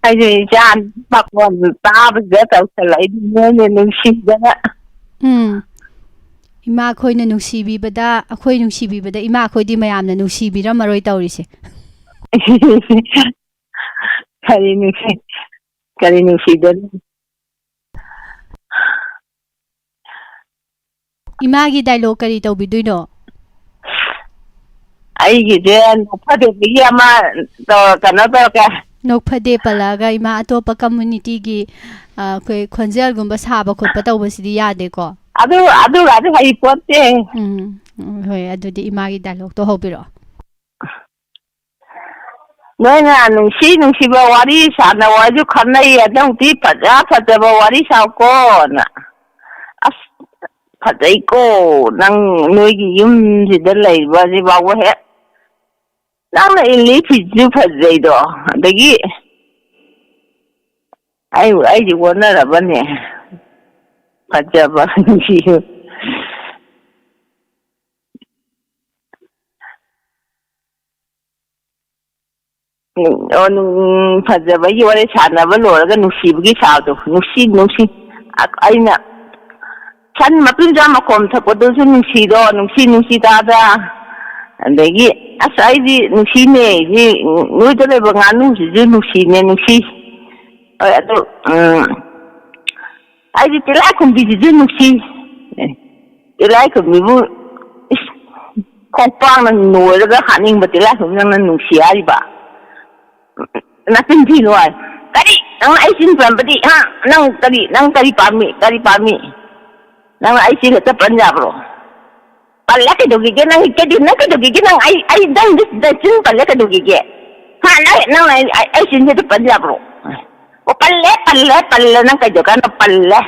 ꯑꯩꯁꯨ ꯏꯆꯥ ꯃꯈꯣꯟ ꯇꯥꯕꯁꯤꯗ ꯇꯧꯁꯜꯂꯛꯏꯅꯤꯅꯦ, ꯅꯨꯡꯁꯤꯗꯅ꯫ ꯎꯝ꯫ ꯏꯃꯥ ꯈꯣꯏꯅ ꯅꯨꯡꯁꯤꯕꯤꯕꯗ, ꯑꯩꯈꯣꯏ ꯅꯨꯡꯁꯤꯕꯤꯕꯗ ꯏꯃꯥ ꯈꯣꯏꯗꯤ ꯃꯌꯥꯝꯅ ꯅꯨꯡꯁꯤꯕꯤꯔꯝꯃꯔꯣꯏ ꯇꯧꯔꯤꯁꯦ꯫ ꯀꯔꯤ ꯅꯨꯡꯁꯤ-, ꯀꯔꯤ ꯅꯨꯡꯁꯤꯗꯣꯔꯤ? ꯏꯃꯥꯒꯤ dialogue ꯀꯔꯤ ꯇꯧꯕꯤꯗꯣꯏꯅꯣ? ꯑꯩꯒꯤꯁꯦ ꯅꯣꯛꯐꯗꯦꯕꯒꯤ ꯑꯃ ꯇꯧꯔ-, ꯀꯩꯅꯣ ꯇꯧꯔꯛꯀꯦ꯫ ꯅꯣꯛꯐꯗꯦ ꯄꯜꯂꯛꯑꯒ ꯏꯃꯥ, ꯑꯇꯣꯞꯄ communityꯒꯤ, ꯑ, ꯑꯩꯈꯣꯏ ꯈꯣꯟꯖꯦꯜꯒꯨꯝꯕ ꯁꯥꯕ ꯈꯣꯠꯄ ꯇꯧꯕꯁꯤꯗꯤ ꯌꯥꯗꯦꯀꯣ? ꯑꯗꯨ, ꯑꯗꯨꯒꯗꯤ ꯍꯩꯄꯣꯠꯇꯦ꯫ ꯎꯝ, ꯎꯝ, ꯍꯣꯏ, ꯑꯗꯨꯗꯤ ꯏꯃꯥꯒꯤ dialogueꯇꯣ ꯍꯧꯕꯤꯔꯛꯑꯣ꯫ ꯅꯣꯏꯅ ꯅꯨꯡꯁꯤ ꯅꯨꯡꯁꯤꯕ ꯋꯥꯔꯤ ꯁꯥꯟꯅꯧ ꯍꯥꯏꯁꯨ ꯈꯟꯅꯩ, ꯑꯗꯨꯃꯨꯛꯇꯤ ꯐꯖ ꯐꯖꯕ ꯋꯥꯔꯤ ꯁꯥꯎꯀꯣꯅ꯫ ꯑꯁ, ꯐꯖꯩꯀꯣ, ꯅꯪ ꯅꯣꯏꯒꯤ ꯌꯨꯝꯁꯤꯗ ꯂꯩꯕꯁꯤ ꯐꯥꯎꯕ ꯍꯦꯛ, ꯅꯪꯅ ꯏꯜꯂꯤ ꯐꯤꯁꯤꯁꯨ ꯐꯖꯩꯗꯣ, ꯑꯗꯒꯤ ꯑꯩ, ꯑꯩꯁꯦ ꯑꯣꯟꯅꯔꯕꯅꯦ, ꯐꯖꯕ, ꯅꯨꯡꯁꯤꯕ꯫ ꯎꯝ, ꯑꯣ, ꯅꯨꯡ-, ꯐꯖꯕꯒꯤ ꯋꯥꯔꯤ ꯁꯥꯟꯅꯕ ꯂꯣꯏꯔꯒ ꯅꯨꯡꯁꯤꯕꯒꯤ ꯁꯥꯕꯗꯣ, ꯅꯨꯡꯁꯤ, ꯅꯨꯡꯁꯤ꯫ ꯑ-, ꯑꯩꯅ ꯁꯟ ꯃꯄꯤ ꯃꯆꯥ ꯃꯈꯣꯝ ꯊꯛꯄꯗꯨꯁꯨ ꯅꯨꯡꯁꯤꯗꯣ, ꯅꯨꯡꯁꯤ, ꯅꯨꯡꯁꯤ ꯇꯥꯗ꯫ ꯑꯗꯒꯤ, ꯑꯁ, ꯑꯩꯗꯤ ꯅꯨꯡꯁꯤꯅꯦ, ꯁꯤ ꯅꯣꯏꯗ ꯂꯩꯕ ꯉꯥꯅꯨꯁꯤꯁꯨ ꯅꯨꯡꯁꯤꯅꯦ, ꯅꯨꯡꯁꯤ꯫ ꯍꯣꯏ, ꯑꯗꯨ, ꯎꯝ, ꯑꯩꯗꯤ ꯇꯤꯜꯂꯥꯏꯈꯨꯝꯕꯤꯁꯤꯁꯨ ꯅꯨꯡꯁꯤ꯫ ꯑꯦ, ꯇꯤꯜꯂꯥꯏꯈꯨꯝꯕꯤꯕꯨ, ꯏꯁ, ꯈꯣꯡꯄꯥꯛꯅ ꯅꯣꯏꯔꯒ ꯍꯥꯠꯅꯤꯡꯕ ꯇꯤꯜꯂꯥꯏꯈꯨꯝꯕꯤ ꯅꯪꯅ ꯅꯨꯡꯁꯤ ꯍꯥꯏꯔꯤꯕ? ꯅꯆꯤꯟ ꯊꯤꯅꯨ ꯍꯥꯏ꯫ ꯀꯔꯤ? ꯅꯪ ꯑꯩ ꯆꯤꯟ ꯄꯟꯕꯗꯤ, ꯍꯥ? ꯅꯪ ꯀꯔꯤ, ꯅꯪ ꯀꯔꯤ ꯄꯥꯝꯃꯤ? ꯀꯔꯤ ꯄꯥꯝꯃꯤ? ꯅꯪꯅ ꯑꯩ ꯆꯤꯟ ꯍꯦꯛꯇ ꯄꯟ ꯌꯥꯕ꯭ꯔꯣ? ꯄꯜꯂꯦ ꯀꯩꯗꯧꯒꯦꯒꯦ? ꯅꯪ ꯀꯩꯗꯧ-, ꯅꯪ ꯀꯩꯗꯧꯒꯦꯒꯦ? ꯅꯪ ꯑꯩ, ꯑꯩ ꯅꯪ ꯅꯆꯤꯟ ꯄꯜꯂꯦ ꯀꯩꯗꯧꯒꯦꯒꯦ? ꯍꯥ? ꯅꯪ, ꯅꯪ ꯑꯩ, ꯑꯩ, ꯑꯩ ꯆꯤꯟꯁꯤꯗ ꯄꯟ ꯌꯥꯕ꯭ꯔꯣ? ꯑꯣ, ꯄꯜꯂꯦ, ꯄꯜꯂꯦ, ꯄꯜꯂꯦ꯫ ꯅꯪ ꯀꯩꯗꯧꯀꯥꯟꯗ ꯄꯜꯂꯦ?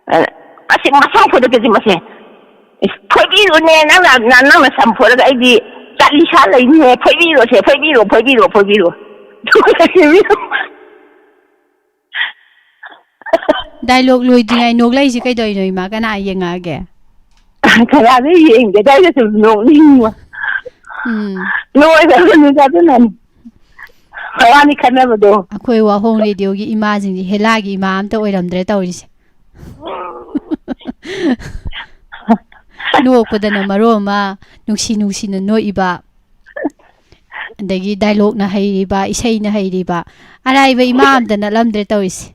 ꯑ, ꯑꯁꯤ ꯃꯁꯝ ꯐꯣꯏꯗꯠꯀꯦꯁꯤ ꯃꯁꯤ꯫ ꯏꯁ, ꯐꯣꯏꯕꯤꯔꯣꯅꯦ, ꯅꯪꯅ, ꯅ-, ꯅꯪꯅ ꯁꯝ ꯐꯣꯏꯔꯒ ꯑꯩꯗꯤ ꯆꯠꯂꯤ ꯁꯥ ꯂꯩꯅꯤꯍꯦ꯫ ꯐꯣꯏꯕꯤꯔꯣꯁꯦ, ꯐꯣꯏꯕꯤꯔꯣ, ꯐꯣꯏꯕꯤꯔꯣ, ꯐꯣꯏꯕꯤꯔꯣ꯫ Dialogue ꯂꯣꯏꯗ꯭ꯔꯤꯉꯩ ꯅꯣꯛꯂꯛꯏꯁꯦ ꯀꯩꯗꯧꯔꯤꯅꯣ, ꯏꯃꯥ? ꯀꯅꯥ ꯌꯦꯡꯉꯛꯑꯒꯦ? ꯀꯅꯥꯅꯣ ꯌꯦꯡꯒꯦ? ꯑꯗꯨꯋꯥꯏꯗ ꯁꯨꯝ ꯅꯣꯛꯅꯤꯡꯕ꯫ ꯎꯝ꯫ ꯂꯣꯏꯔꯕꯅꯤꯗ ꯑꯗꯨꯅꯅꯤ꯫ ꯃꯕꯥꯅꯤ ꯈꯠꯅꯕꯗꯣ꯫ ꯑꯩꯈꯣꯏ ꯋꯥꯍꯣꯡ ꯔꯦꯗꯤꯑꯣꯒꯤ ꯏꯃꯥꯁꯤꯡꯁꯦ ꯍꯦꯂꯥꯒꯤ ꯏꯃꯥ ꯑꯝꯇ ꯑꯣꯏꯔꯝꯗ꯭ꯔꯦ ꯇꯧꯔꯤꯁꯦ꯫ ꯅꯣꯛꯄꯗꯅ ꯃꯔꯣꯜ ꯑꯃ ꯅꯨꯡꯁꯤ ꯅꯨꯡꯁꯤꯅ ꯅꯣꯛꯏꯕ꯫ ꯑꯗꯒꯤ ꯗꯥꯏꯂꯣꯛꯅ ꯍꯩꯔꯤꯕ, ꯏꯁꯩꯅ ꯍꯩꯔꯤꯕ꯫ ꯑꯔꯥꯏꯕ ꯏꯃꯥ ꯑꯝꯇ ꯅꯠꯂꯝꯗ꯭ꯔꯦ ꯇꯧꯔꯤꯁꯦ꯫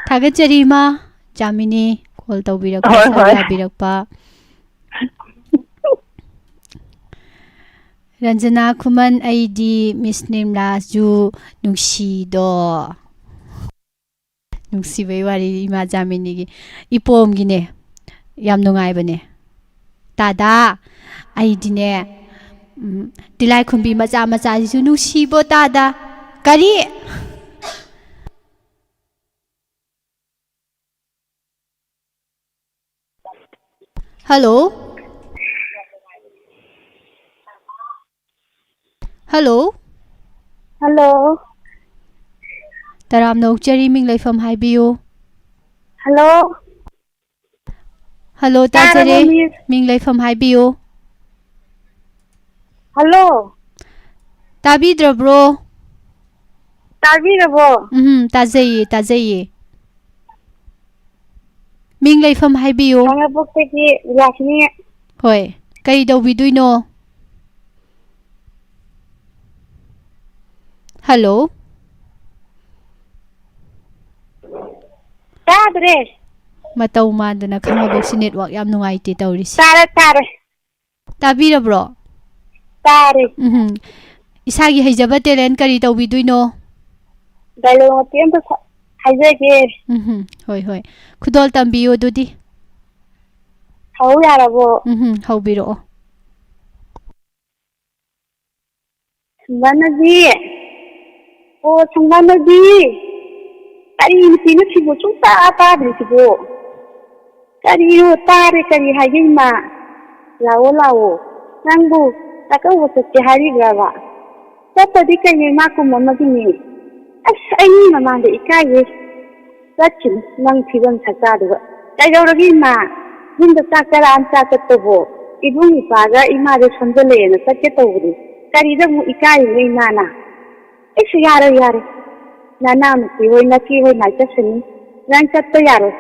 ꯊꯥꯒꯠꯆꯔꯤ ꯏꯃꯥ ꯖꯥꯃꯤꯅꯤ, ꯀꯣꯜ ꯇꯧꯕꯤꯔꯛꯄ, ꯍꯣꯏ, ꯁꯔꯨꯛ ꯍꯣꯏ꯫ ꯌꯥꯕꯤꯔꯛꯄ꯫ ꯔꯟꯖꯅꯥ ꯈꯨꯃꯟ, ꯑꯩꯗꯤ ꯃꯤꯁ ꯅꯤꯔꯃꯂꯥꯁꯨ ꯅꯨꯡꯁꯤꯗꯣ꯫ ꯅꯨꯡꯁꯤꯕꯩ ꯋꯥꯔꯤ ꯏꯃꯥ ꯖꯥꯃꯤꯅꯤꯒꯤ꯫ ꯏꯄꯣꯝꯒꯤꯅꯦ꯫ ꯌꯥꯝ ꯅꯨꯡꯉꯥꯏꯕꯅꯦ꯫ ꯇꯥꯗꯥ, ꯑꯩꯗꯤꯅꯦ, ꯎꯝ, ꯇꯤꯂꯥꯏꯈꯨꯝꯕꯤ ꯃꯆꯥ ꯃꯆꯥꯁꯤꯁꯨ ꯅꯨꯡꯁꯤꯕꯣ ꯇꯥꯗꯥ꯫ ꯀꯔꯤ? ꯍꯜꯂꯣ? ꯍꯜꯂꯣ? ꯍꯜꯂꯣ? ꯇꯔꯥꯝꯅ ꯑꯣꯛꯆꯔꯤ, ꯃꯤꯡ ꯂꯩꯐꯝ ꯍꯥꯏꯕꯤꯌꯨ꯫ ꯍꯜꯂꯣ? ꯍꯜꯂꯣ, ꯇꯥꯖꯔꯦ꯫ ꯇꯥꯔꯕꯣ, ꯃꯤꯁ? ꯃꯤꯡ ꯂꯩꯐꯝ ꯍꯥꯏꯕꯤꯌꯨ꯫ ꯍꯜꯂꯣ? ꯇꯥꯕꯤꯗ꯭ꯔꯕ꯭ꯔꯣ? ꯇꯥꯕꯤꯔꯕꯣ? ꯎꯝ, ꯇꯥꯖꯩꯌꯦ, ꯇꯥꯖꯩꯌꯦ꯫ ꯃꯤꯡ ꯂꯩꯐꯝ ꯍꯥꯏꯕꯤꯌꯨ꯫ ꯈꯥꯉꯕꯣꯛꯇꯒꯤ ꯕꯤꯂꯥꯁꯤꯅꯤ꯫ ꯍꯣꯏ, ꯀꯔꯤ ꯇꯧꯕꯤꯗꯣꯏꯅꯣ? ꯍꯜꯂꯣ? ꯇꯥꯗ꯭ꯔꯦ꯫ ꯃꯇꯧ ꯃꯥꯟꯗꯅ ꯈꯥꯉꯕꯣꯛꯁꯤ network ꯌꯥꯝ ꯅꯨꯡꯉꯥꯏꯇꯦ ꯇꯧꯔꯤꯁꯦ꯫ ꯇꯥꯔꯦ, ꯇꯥꯔꯦ꯫ ꯇꯥꯕꯤꯔꯕ꯭ꯔꯣ? ꯇꯥꯔꯦ꯫ ꯎꯝꯍꯨꯝ꯫ ꯏꯁꯥꯒꯤ ꯍꯩꯖꯕ talent ꯀꯔꯤ ꯇꯧꯕꯤꯗꯣꯏꯅꯣ? ꯗꯥꯏꯂꯣꯛ ꯃꯇꯦꯛ ꯑꯝꯇ ꯁ-, ꯍꯥꯏꯖꯒꯦ꯫ ꯎꯝꯍꯨꯝ꯫ ꯍꯣꯏ, ꯍꯣꯏ꯫ ꯈꯨꯗꯣꯜ ꯇꯝꯕꯤꯌꯨ ꯑꯗꯨꯗꯤ꯫ ꯍꯧ ꯌꯥꯔꯕꯣ? ꯎꯝꯍꯨꯝ꯫ ꯍꯧꯕꯤꯔꯛꯑꯣ꯫ ꯁꯪꯕꯥꯅꯕꯤ꯫ ꯑꯣ, ꯁꯪꯕꯥꯅꯕꯤ꯫ ꯀꯔꯤ ꯅꯨꯄꯤꯅꯣ ꯁꯤꯕꯨ ꯁꯨꯡꯇꯥ ꯇꯥꯗ꯭ꯔꯤꯁꯤꯕꯨ? ꯀꯔꯤꯅꯣ ꯇꯥꯔꯦ ꯀꯔꯤ ꯍꯥꯏꯒꯦ ꯏꯃꯥ? ꯂꯥꯛꯑꯣ, ꯂꯥꯛꯑꯣ꯫ ꯅꯪꯕꯨ ꯆꯥꯛꯀꯧꯕ ꯆꯠꯀꯦ ꯍꯥꯏꯔꯤꯕ꯭ꯔꯕ? ꯆꯠꯇꯗꯤ ꯀꯩꯅꯣ ꯏꯃꯥ ꯀꯨꯝ ꯑꯃꯒꯤꯅꯤ꯫ ꯑꯁ, ꯑꯩ ꯃꯤ ꯃꯃꯥꯡꯗ ꯏꯀꯥꯏꯌꯦ꯫ ꯆꯠꯈꯤꯅꯨ, ꯅꯪ ꯐꯤꯕꯝ ꯁꯛꯇꯥꯗꯨꯒ꯫ ꯀꯩꯗꯧꯔꯒꯦ ꯏꯃꯥ? ꯌꯨꯝꯗ ꯆꯥꯛ ꯆꯔꯥ ꯑꯃ ꯆꯥ ꯆꯠꯄꯕꯨ? ꯏꯕꯨꯡ ꯏꯄꯥꯒ ꯏꯃꯥꯗ ꯁꯣꯟꯖꯜꯂꯛꯑꯦꯅ ꯆꯠꯀꯦ ꯇꯧꯕꯗꯤ꯫ ꯀꯔꯤꯗ ꯑꯃꯨꯛ ꯏꯀꯥꯏꯔꯤꯅꯣ ꯏꯃꯥꯅ? ꯑꯩꯁꯨ ꯌꯥꯔꯣꯏ, ꯌꯥꯔꯣꯏ꯫ ꯅꯅꯥꯎꯅꯨꯄꯤ ꯍꯣꯏ ꯅꯆꯦ ꯍꯣꯏ ꯅꯥꯏ ꯆꯠꯁꯅꯤ꯫ ꯅꯪ ꯆꯠꯄ ꯌꯥꯔꯣꯏ꯫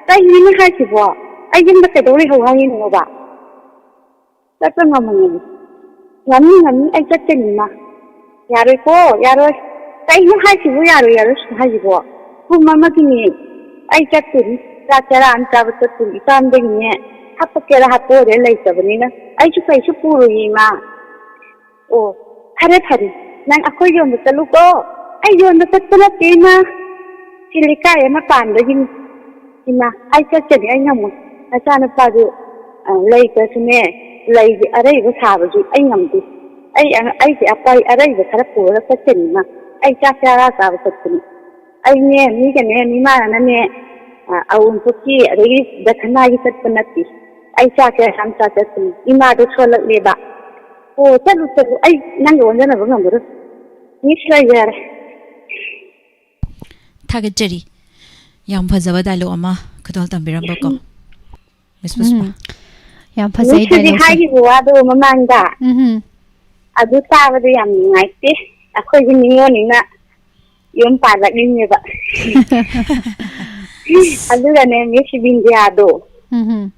ꯀꯩꯅꯣꯅꯦ ꯍꯥꯏꯁꯤꯕꯣ? ꯑꯩ ꯌꯨꯝꯗ ꯀꯩꯗꯧ ꯂꯩꯍꯧ ꯍꯥꯏꯔꯤꯅꯣꯕ? ꯆꯠꯄ ꯉꯝꯃꯣꯏ꯫ ꯉꯝꯅꯤ, ꯉꯝꯅꯤ, ꯑꯩ ꯆꯠꯀꯅꯤ ꯏꯃꯥ꯫ ꯌꯥꯔꯣꯏꯀꯣ, ꯌꯥꯔꯣꯏ꯫ ꯀꯩꯅꯣ ꯍꯥꯏꯁꯤꯕꯨ ꯌꯥꯔꯣꯏ, ꯌꯥꯔꯣꯏ ꯁꯨꯝ ꯍꯥꯏꯁꯤꯕꯣ? ꯄꯨꯡ ꯑꯃꯒꯤꯅꯤ꯫ ꯑꯩ ꯆꯠꯇꯣꯔꯤ꯫ ꯆꯥꯛ ꯆꯔꯥ ꯑꯃ ꯆꯥꯕ ꯆꯠꯇꯣꯔꯤ꯫ ꯏꯄꯥꯝꯗꯒꯤꯅꯦ ꯍꯥꯞꯄꯛꯀꯦꯔꯥ ꯍꯥꯞꯄꯛꯑꯣꯔꯦ ꯂꯩꯇꯕꯅꯤꯅ꯫ ꯑꯩꯁꯨ ꯀꯩꯁꯨ ꯄꯨꯔꯣꯏꯌꯦ ꯏꯃꯥ꯫ ꯑꯣ, ꯐꯔꯦ, ꯐꯔꯦ꯫ ꯅꯪ ꯑꯩꯈꯣꯏ ꯌꯣꯟꯕ ꯆꯠꯂꯨꯀꯣ꯫ ꯑꯩ ꯌꯣꯟꯕ ꯆꯠꯄ ꯅꯠꯇꯦ ꯏꯃꯥ꯫ ꯁꯤ ꯂꯩꯀꯥꯏ ꯑꯃ ꯄꯥꯟꯕꯒꯤꯅꯤ꯫ ꯏꯃꯥ, ꯑꯩ ꯆꯠꯀꯅꯤ, ꯑꯩ ꯉꯝꯃꯣꯏ꯫ ꯅꯆꯥꯅꯨꯄꯥꯗꯨ, ꯑ, ꯂꯩꯇ꯭ꯔꯁꯨꯅꯦ, ꯂꯩꯒꯤ ꯑꯔꯩꯕ ꯁꯥꯕꯁꯨ ꯑꯩ ꯉꯝꯗꯦ꯫ ꯑꯩ, ꯑ, ꯑꯩꯒꯤ ꯑꯄꯥꯏ ꯑꯔꯩꯕ ꯈꯔ ꯄꯨꯔꯒ ꯆꯠꯀꯅꯤ ꯏꯃꯥ꯫ ꯑꯩ ꯆꯥꯛ ꯆꯔꯥ ꯆꯥꯕ ꯆꯠꯄꯅꯤ꯫ ꯑꯩꯅꯦ, ꯃꯤꯒꯅꯦ, ꯃꯤꯃꯥꯟꯅꯅꯅꯦ, ꯑ, ꯑꯎꯟꯄꯣꯠꯀꯤ ꯑꯗꯒꯤ ꯗꯈꯅꯥꯒꯤ ꯆꯠꯄ ꯅꯠꯇꯦ꯫ ꯑꯩ ꯆꯥꯛ ꯆꯔꯥ ꯆꯥ ꯆꯠꯄꯅꯤ꯫ ꯏꯃꯥꯗꯣ ꯁꯣꯜꯂꯛꯂꯦꯕ꯫ ꯑꯣ, ꯆꯠꯂꯨ, ꯆꯠꯂꯨ꯫ ꯑꯩ ꯅꯪꯒ ꯑꯣꯟꯖꯅꯕ ꯉꯝꯃꯔꯣꯏ꯫ ꯃꯤꯁ ꯂꯩꯖꯔꯦ꯫ ꯊꯥꯒꯠꯆꯔꯤ꯫ ꯌꯥꯝ ꯐꯖꯕ ꯗꯥꯏꯂꯣꯛ ꯑꯃ ꯈꯨꯗꯣꯜ ꯇꯝꯕꯤꯔꯝꯕꯀꯣ, ꯃꯤꯁ ꯄꯨꯁꯄꯥ꯫ ꯎꯝ꯫ ꯌꯥꯝ ꯐꯖꯩ ꯃꯤꯁꯅꯗꯤ ꯗꯥꯏꯂꯣꯛꯁꯦ꯫ ꯍꯥꯏꯈꯤꯕ ꯋꯥꯗꯣ ꯃꯃꯥꯡꯗ, ꯎꯝ꯫ ꯑꯗꯨ ꯇꯥꯕꯗ ꯌꯥꯝ ꯅꯨꯡꯉꯥꯏꯇꯦ꯫ ꯑꯩꯈꯣꯏꯒꯤ ꯅꯤꯉꯣꯜꯅꯤꯅ ꯌꯨꯝ ꯄꯥꯜꯂꯛꯂꯤꯅꯦꯕ꯫ ꯑꯗꯨꯒꯅꯦ, ꯃꯤꯁ ꯕꯤꯟꯗꯤꯌꯥꯗꯣ, ꯎꯝ꯫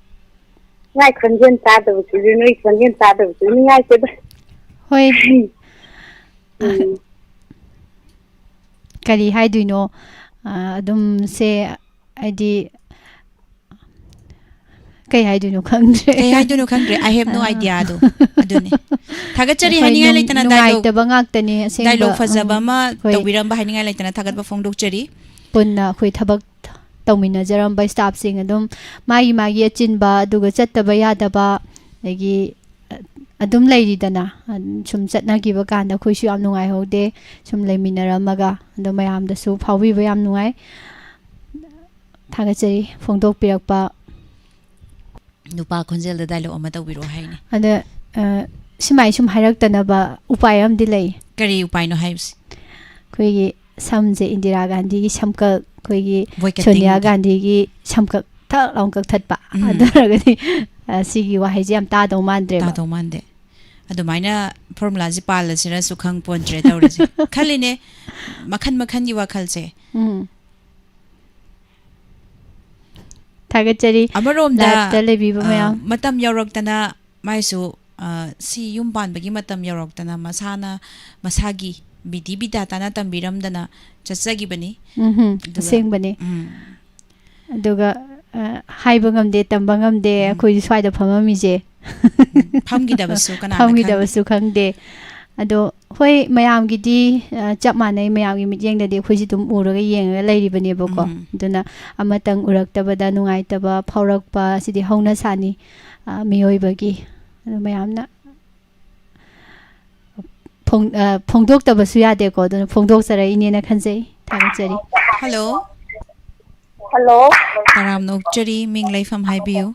ꯃꯥꯏ ꯈꯣꯟꯖꯦꯜ ꯇꯥꯗꯕꯁꯤꯁꯨ, ꯅꯣꯏ ꯈꯣꯟꯖꯦꯜ ꯇꯥꯗꯕꯁꯤꯁꯨ ꯅꯨꯡꯉꯥꯏꯇꯦꯗ꯫ ꯍꯣꯏ꯫ ꯎꯝ꯫ ꯀꯔꯤ ꯍꯥꯏꯗꯣꯏꯅꯣ? ꯑ, ꯑꯗꯨꯝ ꯁꯦ, ꯍꯥꯏꯗꯤ, ꯀꯩ ꯍꯥꯏꯗꯣꯏꯅꯣ ꯈꯪꯗ꯭ꯔꯦ꯫ ꯀꯩ ꯍꯥꯏꯗꯣꯏꯅꯣ ꯈꯪꯗ꯭ꯔꯦ꯫ I have no idea ꯗꯣ꯫ ꯑꯗꯨꯅꯦ꯫ ꯊꯥꯒꯠꯆꯔꯤ ꯑꯩꯈꯣꯏ ꯍꯥꯏꯅꯤꯡꯉꯥꯏ ꯅꯨꯡ-, ꯂꯩꯇꯅ ꯗꯥꯏꯂꯣꯛ, ꯅꯨꯡꯉꯥꯏꯇꯕ ꯉꯥꯛꯇꯅꯦ ꯑꯁꯦꯡꯕ꯫ ꯗꯥꯏꯂꯣꯛ ꯐꯖꯕ ꯎꯝ, ꯑꯃ ꯍꯣꯏ꯫ ꯇꯧꯕꯤꯔꯝꯕ ꯍꯥꯏꯅꯤꯡꯉꯥꯏ ꯂꯩꯇꯅ ꯊꯥꯒꯠꯄ ꯐꯣꯡꯗꯣꯛꯆꯔꯤ꯫ ꯄꯨꯟꯅ ꯑꯩꯈꯣꯏ ꯊꯕꯛ ꯇꯧꯃꯤꯟꯅꯖꯔꯝꯕ staff ꯁꯤꯡ ꯑꯗꯨꯝ ꯃꯥꯒꯤ ꯃꯥꯒꯤ ꯑꯆꯤꯟꯕ, ꯑꯗꯨꯒ ꯆꯠꯇꯕ ꯌꯥꯗꯕ, ꯑꯗꯒꯤ, ꯑ, ꯑꯗꯨꯝ ꯂꯩꯔꯤꯗꯅ, ꯑ, ꯁꯨꯝ ꯆꯠꯅꯈꯤꯕ ꯀꯥꯟꯗ ꯑꯩꯈꯣꯏꯁꯨ ꯌꯥꯝ ꯅꯨꯡꯉꯥꯏꯍꯧꯗꯦ, ꯁꯨꯝ ꯂꯩꯃꯤꯟꯅꯔꯝꯃꯒ꯫ ꯑꯗꯣ ꯃꯌꯥꯝꯗꯁꯨ ꯐꯥꯎꯕꯤꯕ ꯌꯥꯝ ꯅꯨꯡꯉꯥꯏ꯫ ꯊꯥꯒꯠꯆꯔꯤ ꯐꯣꯡꯗꯣꯛꯄꯤꯔꯛꯄ꯫ ꯅꯨꯄꯥ ꯈꯣꯟꯖꯦꯜꯗ ꯗꯥꯏꯂꯣꯛ ꯑꯃ ꯇꯧꯕꯤꯔꯛꯑꯣ ꯍꯥꯏꯅꯦ꯫ ꯑꯗ, ꯑ, ꯁꯨꯃꯥꯏ ꯁꯨꯝ ꯍꯥꯏꯔꯛꯇꯅꯕ ꯎꯄꯥꯏ ꯑꯃꯗꯤ ꯂꯩ꯫ ꯀꯔꯤ ꯎꯄꯥꯏꯅꯣ ꯍꯥꯏꯕꯁꯤ? ꯑꯩꯈꯣꯏꯒꯤ ꯁꯝꯁꯦ ꯏꯟꯗꯤꯔꯥ ꯒꯥꯟꯙꯤꯒꯤ ꯁꯝꯀꯛ, ꯑꯩꯈꯣꯏꯒꯤ Boycotting ꯁꯣꯅꯤꯌꯥ ꯗꯣ꯫ ꯒꯥꯟꯙꯤꯒꯤ ꯁꯝꯀꯛ ꯊꯛ ꯂꯥꯎꯅ ꯀꯛꯊꯠꯄ꯫ ꯎꯝ꯫ ꯑꯗꯨ ꯑꯣꯏꯔꯒꯗꯤ ꯑ, ꯁꯤꯒꯤ ꯋꯥꯍꯩꯁꯦ ꯌꯥꯝ ꯇꯥꯗꯧ ꯃꯥꯟꯗ꯭ꯔꯦꯕ꯫ ꯇꯥꯗꯧ ꯃꯥꯟꯗꯦ꯫ ꯑꯗꯨꯃꯥꯏꯅ ꯐꯣꯔꯃꯨꯂꯥꯁꯦ ꯄꯥꯜꯂꯁꯤꯔꯁꯨ ꯈꯪ ꯄꯣꯟꯇ꯭ꯔꯦ ꯇꯧꯔꯤꯁꯦ꯫ ꯈꯜꯂꯤꯅꯦ, ꯃꯈꯟ ꯃꯈꯟꯒꯤ ꯋꯥꯈꯜꯁꯦ꯫ ꯎꯝ꯫ ꯊꯥꯒꯠꯆꯔꯤ꯫ ꯑꯃꯔꯣꯝꯗ, ꯂꯥꯏꯞꯇ ꯂꯩꯕꯤꯕ ꯑ, ꯃꯌꯥꯝ꯫ ꯃꯇꯝ ꯌꯧꯔꯛꯇꯅ ꯃꯥꯏꯁꯨ, ꯑ, ꯁꯤ ꯌꯨꯝ ꯄꯥꯟꯕꯒꯤ ꯃꯇꯝ ꯌꯧꯔꯛꯇꯅ ꯃꯁꯥꯅ, ꯃꯁꯥꯒꯤ ꯕꯤꯙꯤ ꯕꯤꯙꯥꯇꯥꯅ ꯇꯝꯕꯤꯔꯝꯗꯅ ꯆꯠꯆꯈꯤꯕꯅꯤ꯫ ꯎꯝꯍꯨꯝ, ꯑꯗꯨꯒ, ꯑꯁꯦꯡꯕꯅꯤ꯫ ꯎꯝ꯫ ꯑꯗꯨꯒ, ꯑ, ꯍꯥꯏꯕ ꯉꯝꯗꯦ, ꯇꯝꯕ ꯉꯝꯗꯦ, ꯎꯝ꯫ ꯑꯩꯈꯣꯏ ꯁ꯭ꯋꯥꯏꯗ ꯐꯝꯃꯝꯃꯤꯁꯦ꯫ ꯎꯝ, ꯐꯝꯈꯤꯗꯕꯁꯨ ꯀꯅꯥꯅ ꯈꯪꯗꯦ? ꯐꯝꯈꯤꯗꯕꯁꯨ ꯈꯪꯗꯦ꯫ ꯑꯗꯣ ꯍꯣꯏ, ꯃꯌꯥꯝꯒꯤꯗꯤ, ꯑ, ꯆꯞ ꯃꯥꯟꯅꯩ, ꯃꯌꯥꯝꯒꯤ ꯃꯤꯠꯌꯦꯡꯗꯗꯤ ꯑꯩꯈꯣꯏꯁꯨ ꯑꯗꯨꯝ ꯎꯔꯒ ꯌꯦꯡꯉꯒ ꯂꯩꯔꯤꯕꯅꯦꯕꯀꯣ꯫ ꯎꯝ꯫ ꯑꯗꯨꯅ ꯑꯃꯇꯪ ꯎꯔꯛꯇꯕꯗ ꯅꯨꯡꯉꯥꯏꯇꯕ ꯐꯥꯎꯔꯛꯄ ꯑꯁꯤꯗꯤ ꯍꯧꯅ ꯁꯥꯅꯤ, ꯑ, ꯃꯤꯑꯣꯏꯕꯒꯤ꯫ ꯑꯗꯨ ꯃꯌꯥꯝꯅ ꯐꯣꯡ-, ꯑ, ꯐꯣꯡꯗꯣꯛꯇꯕꯁꯨ ꯌꯥꯗꯦꯀꯣ, ꯑꯗꯨꯅ ꯐꯣꯡꯗꯣꯛꯆꯔꯛꯏꯅꯦꯅ ꯈꯟꯖꯩ꯫ ꯊꯥꯒꯠꯆꯔꯤ꯫ ꯍꯜꯂꯣ꯫ ꯍꯜꯂꯣ꯫ ꯇꯔꯥꯝꯅ ꯑꯣꯛꯆꯔꯤ, ꯃꯤꯡ ꯂꯩꯐꯝ ꯍꯥꯏꯕꯤꯌꯨ꯫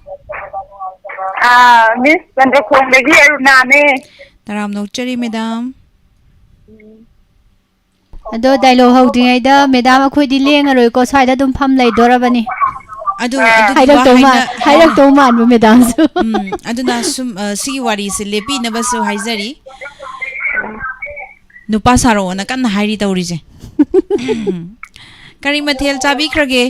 ꯑꯥ, ꯃꯤꯁ ꯆꯟꯗ꯭ꯔꯈꯣꯡꯗꯒꯤ ꯑꯔꯨꯅꯥꯅꯦ꯫ ꯇꯔꯥꯝꯅ ꯑꯣꯛꯆꯔꯤ, ꯃꯦꯗꯥꯝ꯫ ꯑꯗꯣ ꯗꯥꯏꯂꯣꯛ ꯍꯧꯗ꯭ꯔꯤꯉꯩꯗ, ꯃꯦꯗꯥꯝ, ꯑꯩꯈꯣꯏꯗꯤ ꯂꯦꯡꯉꯔꯣꯏꯀꯣ, ꯁ꯭ꯋꯥꯏꯗ ꯑꯗꯨꯝ ꯐꯝ ꯂꯩꯗꯣꯔꯕꯅꯤ꯫ ꯑꯗꯨ, ꯑꯥ꯫ ꯑꯗꯨꯗꯤ ꯍꯥꯏꯔꯛꯇꯧ ꯋꯥ ꯃꯥ-, ꯍꯥꯏꯅ-, ꯍꯥꯏꯔꯛꯇꯧ ꯃꯥꯟꯕ ꯃꯦꯗꯥꯝꯁꯨ꯫ ꯎꯝ, ꯑꯗꯨꯅ ꯁꯨꯝ, ꯑ, ꯁꯤꯒꯤ ꯋꯥꯔꯤꯁꯦ ꯂꯦꯞꯄꯤꯅꯕꯁꯨ ꯍꯥꯏꯖꯔꯤ꯫ ꯅꯨꯄꯥ ꯁꯥꯔꯛꯑꯣꯅ ꯀꯟꯅ ꯍꯥꯏꯔꯤ ꯇꯧꯔꯤꯁꯦ꯫ ꯀꯔꯤ ꯃꯊꯦꯜ ꯆꯥꯕꯤꯈ꯭ꯔꯒꯦ?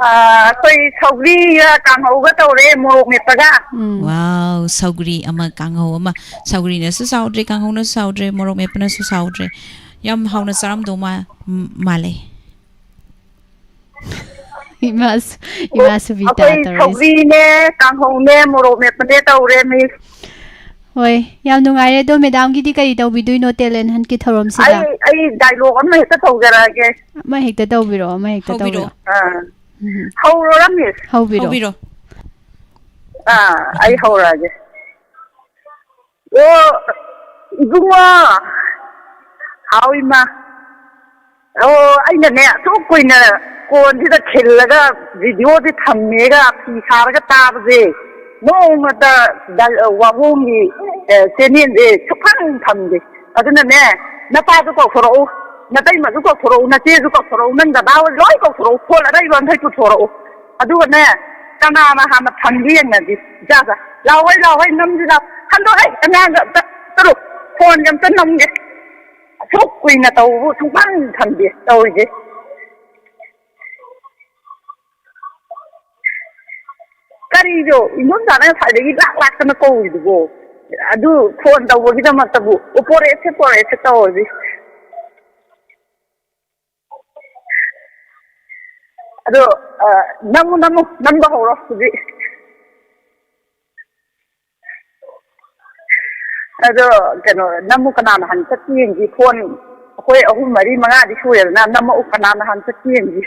ꯑꯥ, ꯑꯩꯈꯣꯏ ꯁꯧꯒ꯭ꯔꯤꯒ ꯀꯥꯡꯍꯧꯒ ꯇꯧꯔꯦ, ꯃꯣꯔꯣꯛ ꯃꯦꯠꯄꯒ꯫ ꯎꯝ꯫ ꯋꯥꯎ, ꯁꯧꯒ꯭ꯔꯤ ꯑꯃ, ꯀꯥꯡꯍꯧ ꯑꯃ꯫ ꯁꯧꯒ꯭ꯔꯤꯅꯁꯨ ꯁꯥꯎꯗ꯭ꯔꯦ, ꯀꯥꯡꯍꯧꯅꯁꯨ ꯁꯥꯎꯗ꯭ꯔꯦ, ꯃꯣꯔꯣꯛ ꯃꯦꯠꯄꯅꯁꯨ ꯁꯥꯎꯗ꯭ꯔꯦ꯫ ꯌꯥꯝ ꯍꯥꯎꯅ ꯆꯥꯔꯝꯗꯧ ꯃꯥ-, ꯝ-, ꯃꯥꯜꯂꯦ꯫ ꯏꯃꯥꯁꯨ, ꯏꯃꯥꯁꯨ ꯕꯤꯇꯥ ꯑꯩꯈꯣꯏ ꯇꯧꯔꯤꯁꯦ꯫ ꯁꯧꯒ꯭ꯔꯤꯅꯦ, ꯀꯥꯡꯍꯧꯅꯦ, ꯃꯣꯔꯣꯛ ꯃꯦꯠꯄꯅꯦ ꯇꯧꯔꯦ, ꯃꯤꯁ꯫ ꯍꯣꯏ, ꯌꯥꯝ ꯅꯨꯡꯉꯥꯏꯔꯦ꯫ ꯑꯗꯣ ꯃꯦꯗꯥꯝꯒꯤꯗꯤ ꯀꯔꯤ ꯇꯧꯕꯤꯗꯣꯏꯅꯣ talent huntꯀꯤ ꯊꯧꯔꯝꯁꯤꯗ? ꯑꯩ, ꯑꯩ dialogue ꯑꯃ ꯍꯦꯛꯇ ꯇꯧꯖꯔꯛꯑꯒꯦ꯫ ꯑꯃ ꯍꯦꯛꯇ ꯇꯧꯕꯤꯔꯛꯑꯣ, ꯑꯃ ꯍꯦꯛꯇ ꯍꯧꯕꯤꯔꯣ꯫ ꯇꯧꯕꯤꯔꯛꯑꯣ꯫ ꯑꯥ꯫ ꯎꯝ꯫ ꯍꯧꯔꯣꯔꯥ, ꯃꯤꯁ? ꯍꯧꯕꯤꯔꯣ꯫ ꯍꯧꯕꯤꯔꯣ꯫ ꯑꯥ, ꯑꯩ ꯍꯧꯔꯛꯑꯒꯦ꯫ ꯑꯣ, ꯏꯕꯨꯡꯉꯣ꯫ ꯍꯥꯎ, ꯏꯃꯥ꯫ ꯑꯣ, ꯑꯩꯅꯅꯦ, ꯑꯁꯨꯛ ꯀꯨꯏꯅ ꯀꯣꯟꯁꯤꯗ ꯈꯤꯜꯂꯒ videoꯁꯦ ꯊꯝꯃꯦꯒ ꯐꯤ ꯁꯥꯔꯒ ꯇꯥꯕꯁꯦ, ꯅꯣꯡꯃꯇ ꯗ-, ꯋꯥꯍꯣꯡꯒꯤ, ꯑꯦ, channelꯁꯦ ꯁꯨꯛꯐꯪ ꯐꯪꯗꯦ꯫ ꯑꯗꯨꯅꯅꯦ, ꯅꯄꯥꯁꯨ ꯀꯧꯊꯣꯔꯛꯎ, ꯅꯇꯩꯃꯁꯨ ꯀꯧꯊꯣꯔꯛꯎ, ꯅꯆꯦꯁꯨ ꯀꯧꯊꯣꯔꯛꯎ, ꯅꯪ ꯗꯗꯥ ꯍꯣꯏ ꯂꯣꯏ ꯀꯧꯊꯣꯔꯛꯎ, ꯐꯣꯟ ꯑꯔꯩꯕ ꯃꯈꯩ ꯄꯨꯊꯣꯔꯛꯎ꯫ ꯑꯗꯨꯒꯅꯦ, ꯀꯅꯥꯅ ꯍꯥꯟꯅ ꯐꯪꯒꯦ ꯌꯦꯡꯅꯁꯤ꯫ ꯏꯆꯥꯗ, "ꯂꯥꯎꯍꯩ, ꯂꯥꯎꯍꯩ, ꯅꯝꯁꯤ ꯂꯥꯎ꯫ ꯍꯟꯗꯣꯛꯍꯩ, ꯑꯉꯥꯡꯗ ꯑꯝꯇ ꯆꯠꯂꯨ, ꯐꯣꯟꯒ ꯑꯝꯇ ꯅꯝꯒꯦ꯫" ꯑꯁꯨꯛ ꯀꯨꯏꯅ ꯇꯧꯕꯕꯨ ꯁꯨꯡꯐꯪ ꯐꯪꯗꯦ ꯇꯧꯔꯤꯁꯦ꯫ ꯀꯔꯤꯅꯣ ꯏꯟꯗꯣꯝꯆꯥꯅ ꯉꯁꯥꯏꯗꯒꯤ ꯂꯥꯛ ꯂꯥꯛꯇꯅ ꯀꯧꯔꯤꯗꯨꯕꯣ? ꯑꯗꯨ ꯐꯣꯟ ꯇꯧꯕꯒꯤꯗꯃꯛꯇꯕꯨ ꯎꯄꯣꯔꯦꯠꯁꯦ ꯄꯣꯔꯦꯠꯁꯦ ꯇꯧꯔꯗꯤ꯫ ꯑꯗꯣ, ꯑ, ꯅꯝꯃꯨ, ꯅꯝꯃꯨ, ꯅꯝꯕ ꯍꯧꯔꯣ ꯍꯧꯖꯤꯛ꯫ ꯑꯗꯣ, ꯀꯩꯅꯣ, ꯅꯝꯃꯨ, ꯀꯅꯥꯅ ꯍꯥꯟꯅ ꯆꯠꯀꯦ ꯌꯦꯡꯁꯤ꯫ ꯐꯣꯟ ꯑꯩꯈꯣꯏ ꯑꯍꯨꯝ, ꯃꯔꯤ, ꯃꯉꯥꯗꯤ ꯁꯨꯔꯦꯗꯅ, ꯅꯝꯃꯛꯎ, ꯀꯅꯥꯅ ꯍꯥꯟꯅ ꯆꯠꯀꯦ ꯌꯦꯡꯁꯤ꯫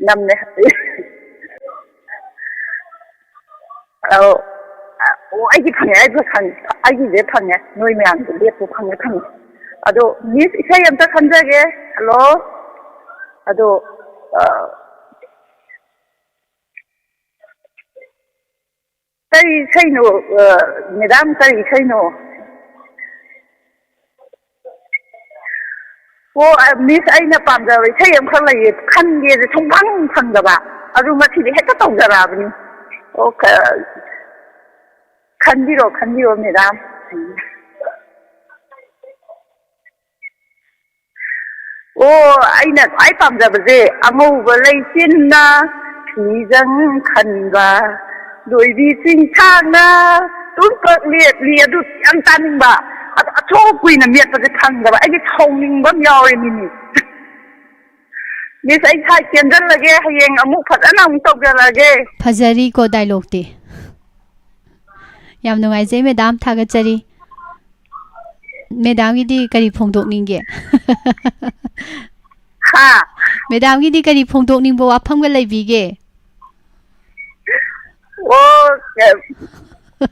ꯅꯝꯃꯦ꯫ ꯑꯧ꯫ ꯑꯣ, ꯑꯩꯗꯤ ꯐꯪꯉꯦ, ꯑꯩꯗꯤ ꯐꯪꯉꯦ, ꯑꯩꯒꯤꯁꯦ ꯐꯪꯉꯦ, ꯅꯣꯏ ꯃꯌꯥꯝꯒꯤ ꯂꯦꯞꯄꯨ, ꯐꯪꯉꯦ, ꯐꯪꯉꯦ꯫ ꯑꯗꯣ, ꯃꯤꯁ, ꯏꯁꯩ ꯑꯝꯇ ꯈꯟꯖꯒꯦ꯫ ꯍꯜꯂꯣ? ꯑꯗꯣ, ꯑ, ꯀꯔꯤ ꯏꯁꯩꯅꯣ, ꯑ, ꯃꯦꯗꯥꯝ, ꯀꯔꯤ ꯏꯁꯩꯅꯣ? ꯑꯣ, ꯑ, ꯃꯤꯁ, ꯑꯩꯅ ꯄꯥꯝꯖꯕ ꯏꯁꯩ ꯑꯃꯈꯛ ꯂꯩꯌꯦ, ꯈꯟꯒꯦꯁꯦ ꯁꯨꯡꯐꯪ ꯐꯪꯗꯕ꯫ ꯑꯗꯨ ꯉꯁꯤꯗꯤ ꯍꯦꯛꯇ ꯇꯧꯖꯔꯛꯑꯕꯅꯤ꯫ ꯑꯣ, ꯈ-, ꯈꯟꯕꯤꯔꯣ, ꯈꯟꯕꯤꯔꯣ, ꯃꯦꯗꯥꯝ꯫ ꯑꯣ, ꯑꯩꯅ ꯈ꯭ꯋꯥꯏ ꯄꯥꯝꯖꯕꯁꯦ, "ꯑꯉꯧꯕ ꯂꯩꯆꯤꯟꯅ ꯐꯤꯖꯪ ꯈꯟꯕ, ꯂꯣꯏꯕꯤ ꯆꯤꯡꯁꯥꯡꯅ ꯇꯨꯝꯄꯛ ꯂꯦꯞꯂꯤ", ꯑꯗꯨ ꯌꯥꯝ ꯇꯥꯅꯤꯡꯕ꯫ ꯑꯗꯣ ꯑꯁꯨꯛ ꯀꯨꯏꯅ ꯃꯦꯠꯄꯁꯦ ꯐꯪꯗꯕ, ꯑꯩꯗꯤ ꯁꯥꯎꯅꯤꯡꯕ ꯑꯃ ꯌꯥꯎꯔꯦ, ꯃꯤꯅꯤ꯫ ꯃꯤꯁ, ꯑꯩ ꯁꯥꯏ ꯆꯦꯟꯖꯜꯂꯒꯦ, ꯍꯌꯦꯡ ꯑꯃꯨꯛ ꯐꯖꯅ ꯑꯃꯨꯛ ꯇꯧꯖꯔꯛꯑꯒꯦ꯫ ꯐꯖꯔꯤꯀꯣ ꯗꯥꯏꯂꯣꯛꯇꯤ꯫ ꯌꯥꯝ ꯅꯨꯡꯉꯥꯏꯖꯩ ꯃꯦꯗꯥꯝ, ꯊꯥꯒꯠꯆꯔꯤ꯫ ꯃꯦꯗꯥꯝꯒꯤꯗꯤ ꯀꯔꯤ ꯐꯣꯡꯗꯣꯛꯅꯤꯡꯒꯦ? ꯍꯥ? ꯃꯦꯗꯥꯝꯒꯤꯗꯤ ꯀꯔꯤ ꯐꯣꯡꯗꯣꯛꯅꯤꯡꯕ ꯋꯥꯐꯝꯒ ꯂꯩꯕꯤꯒꯦ? ꯑꯣ, ꯑꯦ,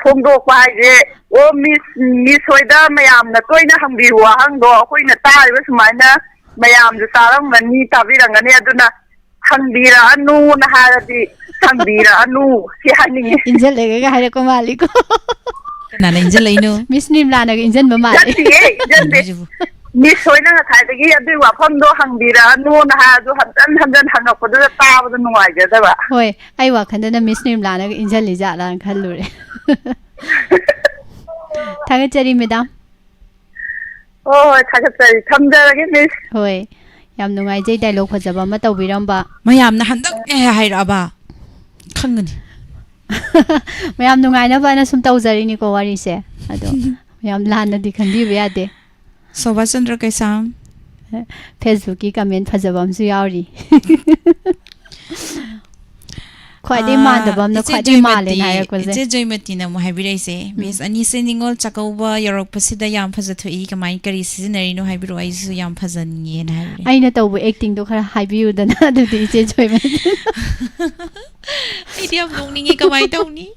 ꯐꯣꯡꯗꯣꯛꯄ ꯍꯥꯏꯁꯦ, ꯑꯣ, ꯃꯤꯁ, ꯃꯤꯁ ꯍꯣꯏꯗ ꯃꯌꯥꯝꯅ ꯇꯣꯏꯅ ꯍꯪꯕꯤꯌꯨ ꯋꯥꯍꯪꯗꯣ, ꯑꯩꯈꯣꯏꯅ ꯇꯥꯔꯤꯕ ꯁꯨꯃꯥꯏꯅ ꯃꯌꯥꯝꯁꯨ ꯇꯥꯔꯝꯒꯅꯤ, ꯇꯥꯕꯤꯔꯝꯒꯅꯤ, ꯑꯗꯨꯅ ꯍꯪꯕꯤꯔꯛꯑꯅꯨꯅ ꯍꯥꯏꯔꯗꯤ ꯍꯪꯕꯤꯔꯛꯑꯅꯨ, ꯁꯤ ꯍꯥꯏꯅꯤꯡꯉꯤ꯫ ꯏꯟꯖꯜꯂꯒ ꯍꯥꯏꯔꯛꯄ ꯃꯥꯜꯂꯤꯀꯣ꯫ ꯀꯅꯥꯅ ꯏꯟꯖꯜꯂꯛꯏꯅꯣ? ꯃꯤꯁ ꯅꯤꯔꯃꯂꯥꯅꯒ ꯏꯟꯖꯟꯕ ꯃꯥꯜꯂꯤ꯫ ꯅꯠꯇꯤꯌꯦ, ꯏꯟꯖꯟꯗꯦ꯫ ꯀꯩꯅꯣ ꯍꯥꯏꯁꯤꯕꯨ? ꯃꯤꯁ ꯍꯣꯏꯅ ꯉꯁꯥꯏꯗꯒꯤ ꯑꯗꯨꯒꯤ ꯋꯥꯐꯝꯗꯣ ꯍꯪꯕꯤꯔꯛꯑꯅꯨꯅ ꯍꯥꯏꯔꯁꯨ ꯍꯟꯖꯟ ꯍꯟꯖꯟ ꯍꯪꯉꯛꯄꯗꯨꯗ ꯇꯥꯕꯗ ꯅꯨꯡꯉꯥꯏꯖꯗꯕ꯫ ꯍꯣꯏ, ꯑꯩ ꯋꯥꯈꯜꯗꯅ ꯃꯤꯁ ꯅꯤꯔꯃꯂꯥꯅꯒ ꯏꯟꯁꯤꯜꯂꯤ ꯖꯥꯠꯂꯥꯅ ꯈꯜꯂꯨꯔꯦ꯫ ꯊꯥꯒꯠꯆꯔꯤ, ꯃꯦꯗꯥꯝ꯫ ꯍꯣꯏ, ꯍꯣꯏ, ꯊꯥꯒꯠꯆꯔꯤ꯫ ꯊꯝꯖꯔꯒꯦ, ꯃꯤꯁ꯫ ꯍꯣꯏ, ꯌꯥꯝ ꯅꯨꯡꯉꯥꯏꯖꯩ ꯗꯥꯏꯂꯣꯛ ꯐꯖꯕ ꯑꯃ ꯇꯧꯕꯤꯔꯝꯕ꯫ ꯃꯌꯥꯝꯅ ꯍꯟꯗꯛ ꯑꯦ ꯍꯥꯏꯔꯛꯑꯕ ꯈꯪꯒꯅꯤ꯫ ꯃꯌꯥꯝ ꯅꯨꯡꯉꯥꯏꯅꯕꯅ ꯁꯨꯝ ꯇꯧꯖꯔꯤꯅꯤꯀꯣ ꯋꯥꯔꯤꯁꯦ꯫ ꯑꯗꯣ ꯌꯥꯝ ꯂꯥꯟꯅꯗꯤ ꯈꯟꯕꯤꯕ ꯌꯥꯗꯦ꯫ ꯁꯣꯚꯥꯁ ꯆꯟꯗ꯭ꯔ ꯀꯩꯁꯥꯝ꯫ Facebookꯀꯤ comment ꯐꯖꯕ ꯑꯃꯁꯨ ꯌꯥꯎꯔꯤ꯫ ꯈ꯭ꯋꯥꯏꯗꯩ ꯑꯥ, ꯃꯥꯟꯗꯕ ꯑꯃꯅ ꯏꯆꯦ ꯈ꯭ꯋꯥꯏꯗꯩ ꯃꯥꯜꯂꯦꯅ ꯖꯣꯏꯃꯇꯤ, ꯍꯥꯏꯔꯛꯄꯁꯦ꯫ ꯏꯆꯦ ꯖꯣꯏꯃꯇꯤꯅ ꯑꯃꯨꯛ ꯍꯥꯏꯕꯤꯔꯛꯏꯁꯦ, ꯎꯝ꯫ "ꯃꯤꯁ ꯑꯅꯤꯁꯦ ꯅꯤꯉꯣꯜ ꯆꯥꯛꯀꯧꯕ ꯌꯧꯔꯛꯄꯁꯤꯗ ꯌꯥꯝ ꯐꯖꯊꯣꯛꯏ, ꯀꯃꯥꯏ, ꯀꯔꯤ ꯁꯤꯖꯤꯟꯅꯔꯤꯅꯣ ꯍꯥꯏꯕꯤꯔꯛꯑꯣ, ꯑꯩꯁꯨ ꯌꯥꯝ ꯐꯖꯅꯤꯡꯉꯦꯅ" ꯍꯥꯏꯕꯤꯔꯛꯑꯦ꯫ ꯑꯩꯅ ꯇꯧꯕ actingꯗꯣ ꯈꯔ ꯍꯥꯏꯕꯤꯌꯨꯗꯅ ꯑꯗꯨꯗꯤ, ꯏꯆꯦ ꯖꯣꯏꯃꯇꯤ꯫ ꯑꯩꯗꯤ ꯌꯥꯝ ꯅꯣꯛꯅꯤꯡꯉꯤ, ꯀꯃꯥꯏ ꯇꯧꯅꯤ?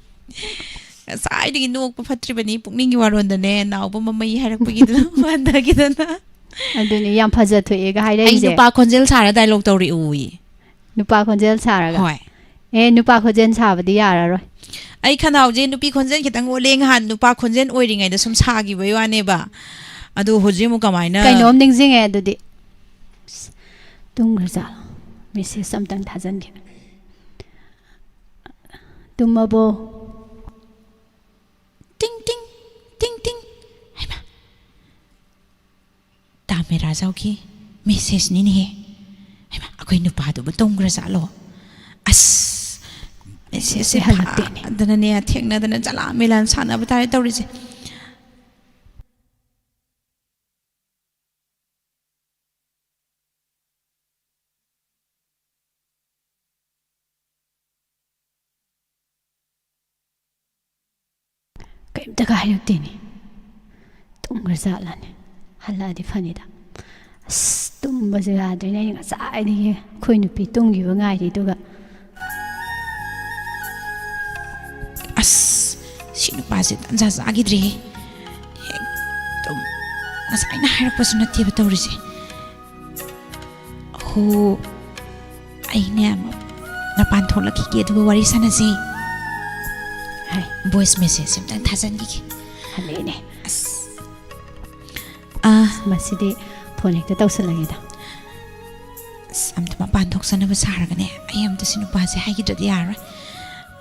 ꯉꯁꯥꯏꯗꯒꯤ ꯅꯣꯛꯄ ꯐꯠꯇ꯭ꯔꯤꯕꯅꯤ, ꯄꯨꯛꯅꯤꯡꯒꯤ ꯋꯥꯔꯣꯟꯗꯅꯦ, ꯅꯥꯎꯕ ꯃꯃꯩ ꯍꯥꯏꯔꯛꯄꯒꯤꯗꯨꯅ ꯍꯟꯊꯈꯤꯗꯅ꯫ ꯑꯗꯨꯅꯤ, ꯌꯥꯝ ꯐꯖꯊꯣꯛꯑꯦꯒ ꯑꯩ ꯍꯥꯏꯔꯛꯏꯁꯦ꯫ ꯅꯨꯄꯥ ꯈꯣꯟꯖꯦꯜ ꯁꯥꯔ ꯗꯥꯏꯂꯣꯛ ꯇꯧꯔꯛꯎꯌꯦ꯫ ꯅꯨꯄꯥ ꯈꯣꯟꯖꯦꯜ ꯁꯥꯔꯒ? ꯍꯣꯏ꯫ ꯑꯦ, ꯅꯨꯄꯥ ꯈꯣꯟꯖꯦꯜ ꯁꯥꯕꯗꯤ ꯌꯥꯔꯔꯣꯏ꯫ ꯑꯩ ꯈꯅꯥꯎꯁꯦ ꯅꯨꯄꯤ ꯈꯣꯟꯖꯦꯜ ꯈꯤꯇꯪ ꯑꯣꯜꯂꯦ, ꯉꯍꯥꯟ ꯅꯨꯄꯥ ꯈꯣꯟꯖꯦꯜ ꯑꯣꯏꯔꯤꯉꯩꯗ ꯁꯨꯝ ꯁꯥꯈꯤꯕꯩ ꯋꯥꯅꯦꯕ꯫ ꯑꯗꯣ ꯍꯧꯖꯤꯛ ꯑꯃꯨꯛ ꯀꯃꯥꯏꯅ? ꯀꯩꯅꯣꯝ ꯅꯤꯡꯁꯤꯡꯉꯦ ꯑꯗꯨꯗꯤ꯫ ꯑꯁ, ꯇꯨꯝꯈ꯭ꯔꯖꯥꯠꯂꯣ? Message ꯑꯝꯇꯪ ꯊꯥꯖꯤꯟꯒꯦ꯫ ꯇꯨꯝꯃꯕꯣ? ꯇꯤꯡ ꯇꯤꯡ, ꯇꯤꯡ ꯇꯤꯡ꯫ ꯍꯩꯃꯥ꯫ ꯇꯥꯃꯦ ꯔꯥꯖꯥꯎꯒꯤ messageꯅꯤꯅꯦꯍꯦ꯫ ꯍꯩꯃꯥ, ꯑꯩꯈꯣꯏ ꯅꯨꯄꯥꯗꯨꯕꯨ ꯇꯨꯝꯈ꯭ꯔꯖꯥꯠꯂꯣ? ꯑꯁ, messageꯁꯦ ꯍꯜꯂꯛꯇꯦꯅꯦ꯫ ꯐꯥꯗꯅꯅꯦ, ꯊꯦꯡꯅꯗꯅ ꯆꯂꯥ ꯃꯦꯂꯥ ꯁꯥꯟꯅꯕ ꯇꯥꯔꯦ ꯇꯧꯔꯤꯁꯦ꯫ ꯀꯩꯝꯇꯒ ꯍꯥꯏꯔꯛꯇꯦꯅꯦ꯫ ꯇꯨꯝꯈ꯭ꯔꯖꯥꯠꯂꯅꯦ? ꯍꯜꯂꯛꯑꯗꯤ ꯐꯅꯤꯗ꯫ ꯑꯁ, ꯇꯨꯝꯕꯁꯨ ꯌꯥꯗ꯭ꯔꯦꯅꯦ꯫ ꯑꯩ ꯉꯁꯥꯏꯗꯒꯤ ꯑꯩꯈꯣꯏ ꯅꯨꯄꯤ ꯇꯨꯝꯈꯤꯕ ꯉꯥꯏꯔꯤ, ꯑꯗꯨꯒ ꯑꯁ, ꯁꯤ ꯅꯨꯄꯥꯁꯦ ꯇꯟꯖꯥ ꯆꯥꯈꯤꯗ꯭ꯔꯦꯍꯦ꯫ ꯍꯦꯛ ꯇꯨꯝ-, ꯉꯁꯥꯏꯅ ꯍꯥꯏꯔꯛꯄꯁꯨ ꯅꯠꯇꯦꯕ ꯇꯧꯔꯤꯁꯦ꯫ ꯍꯣ, ꯑꯩꯅꯦ ꯃꯄꯥꯟ ꯊꯣꯛꯂꯛꯈꯤꯒꯦ, ꯑꯗꯨꯒ ꯋꯥꯔꯤ ꯁꯥꯟꯅꯁꯦ꯫ ꯍꯥꯏ꯫ Voice message ꯑꯝꯇꯪ ꯊꯥꯖꯟꯈꯤꯒꯦ꯫ ꯍꯜꯂꯛꯑꯦꯅꯦ꯫ ꯑꯁ꯫ ꯑꯥ, ꯃꯁꯤꯗꯤ ꯐꯣꯟ ꯍꯦꯛꯇ ꯇꯧꯁꯜꯂꯒꯦꯗ꯫ ꯑꯁ, ꯑꯝꯇ ꯃꯄꯥꯟ ꯊꯣꯛꯆꯅꯕ ꯁꯥꯔꯒꯅꯦ, ꯑꯩ ꯑꯝꯇ ꯁꯤ ꯅꯨꯄꯥꯁꯦ ꯍꯥꯏꯈꯤꯗ꯭ꯔꯗꯤ ꯌꯥꯔꯔꯣꯏ꯫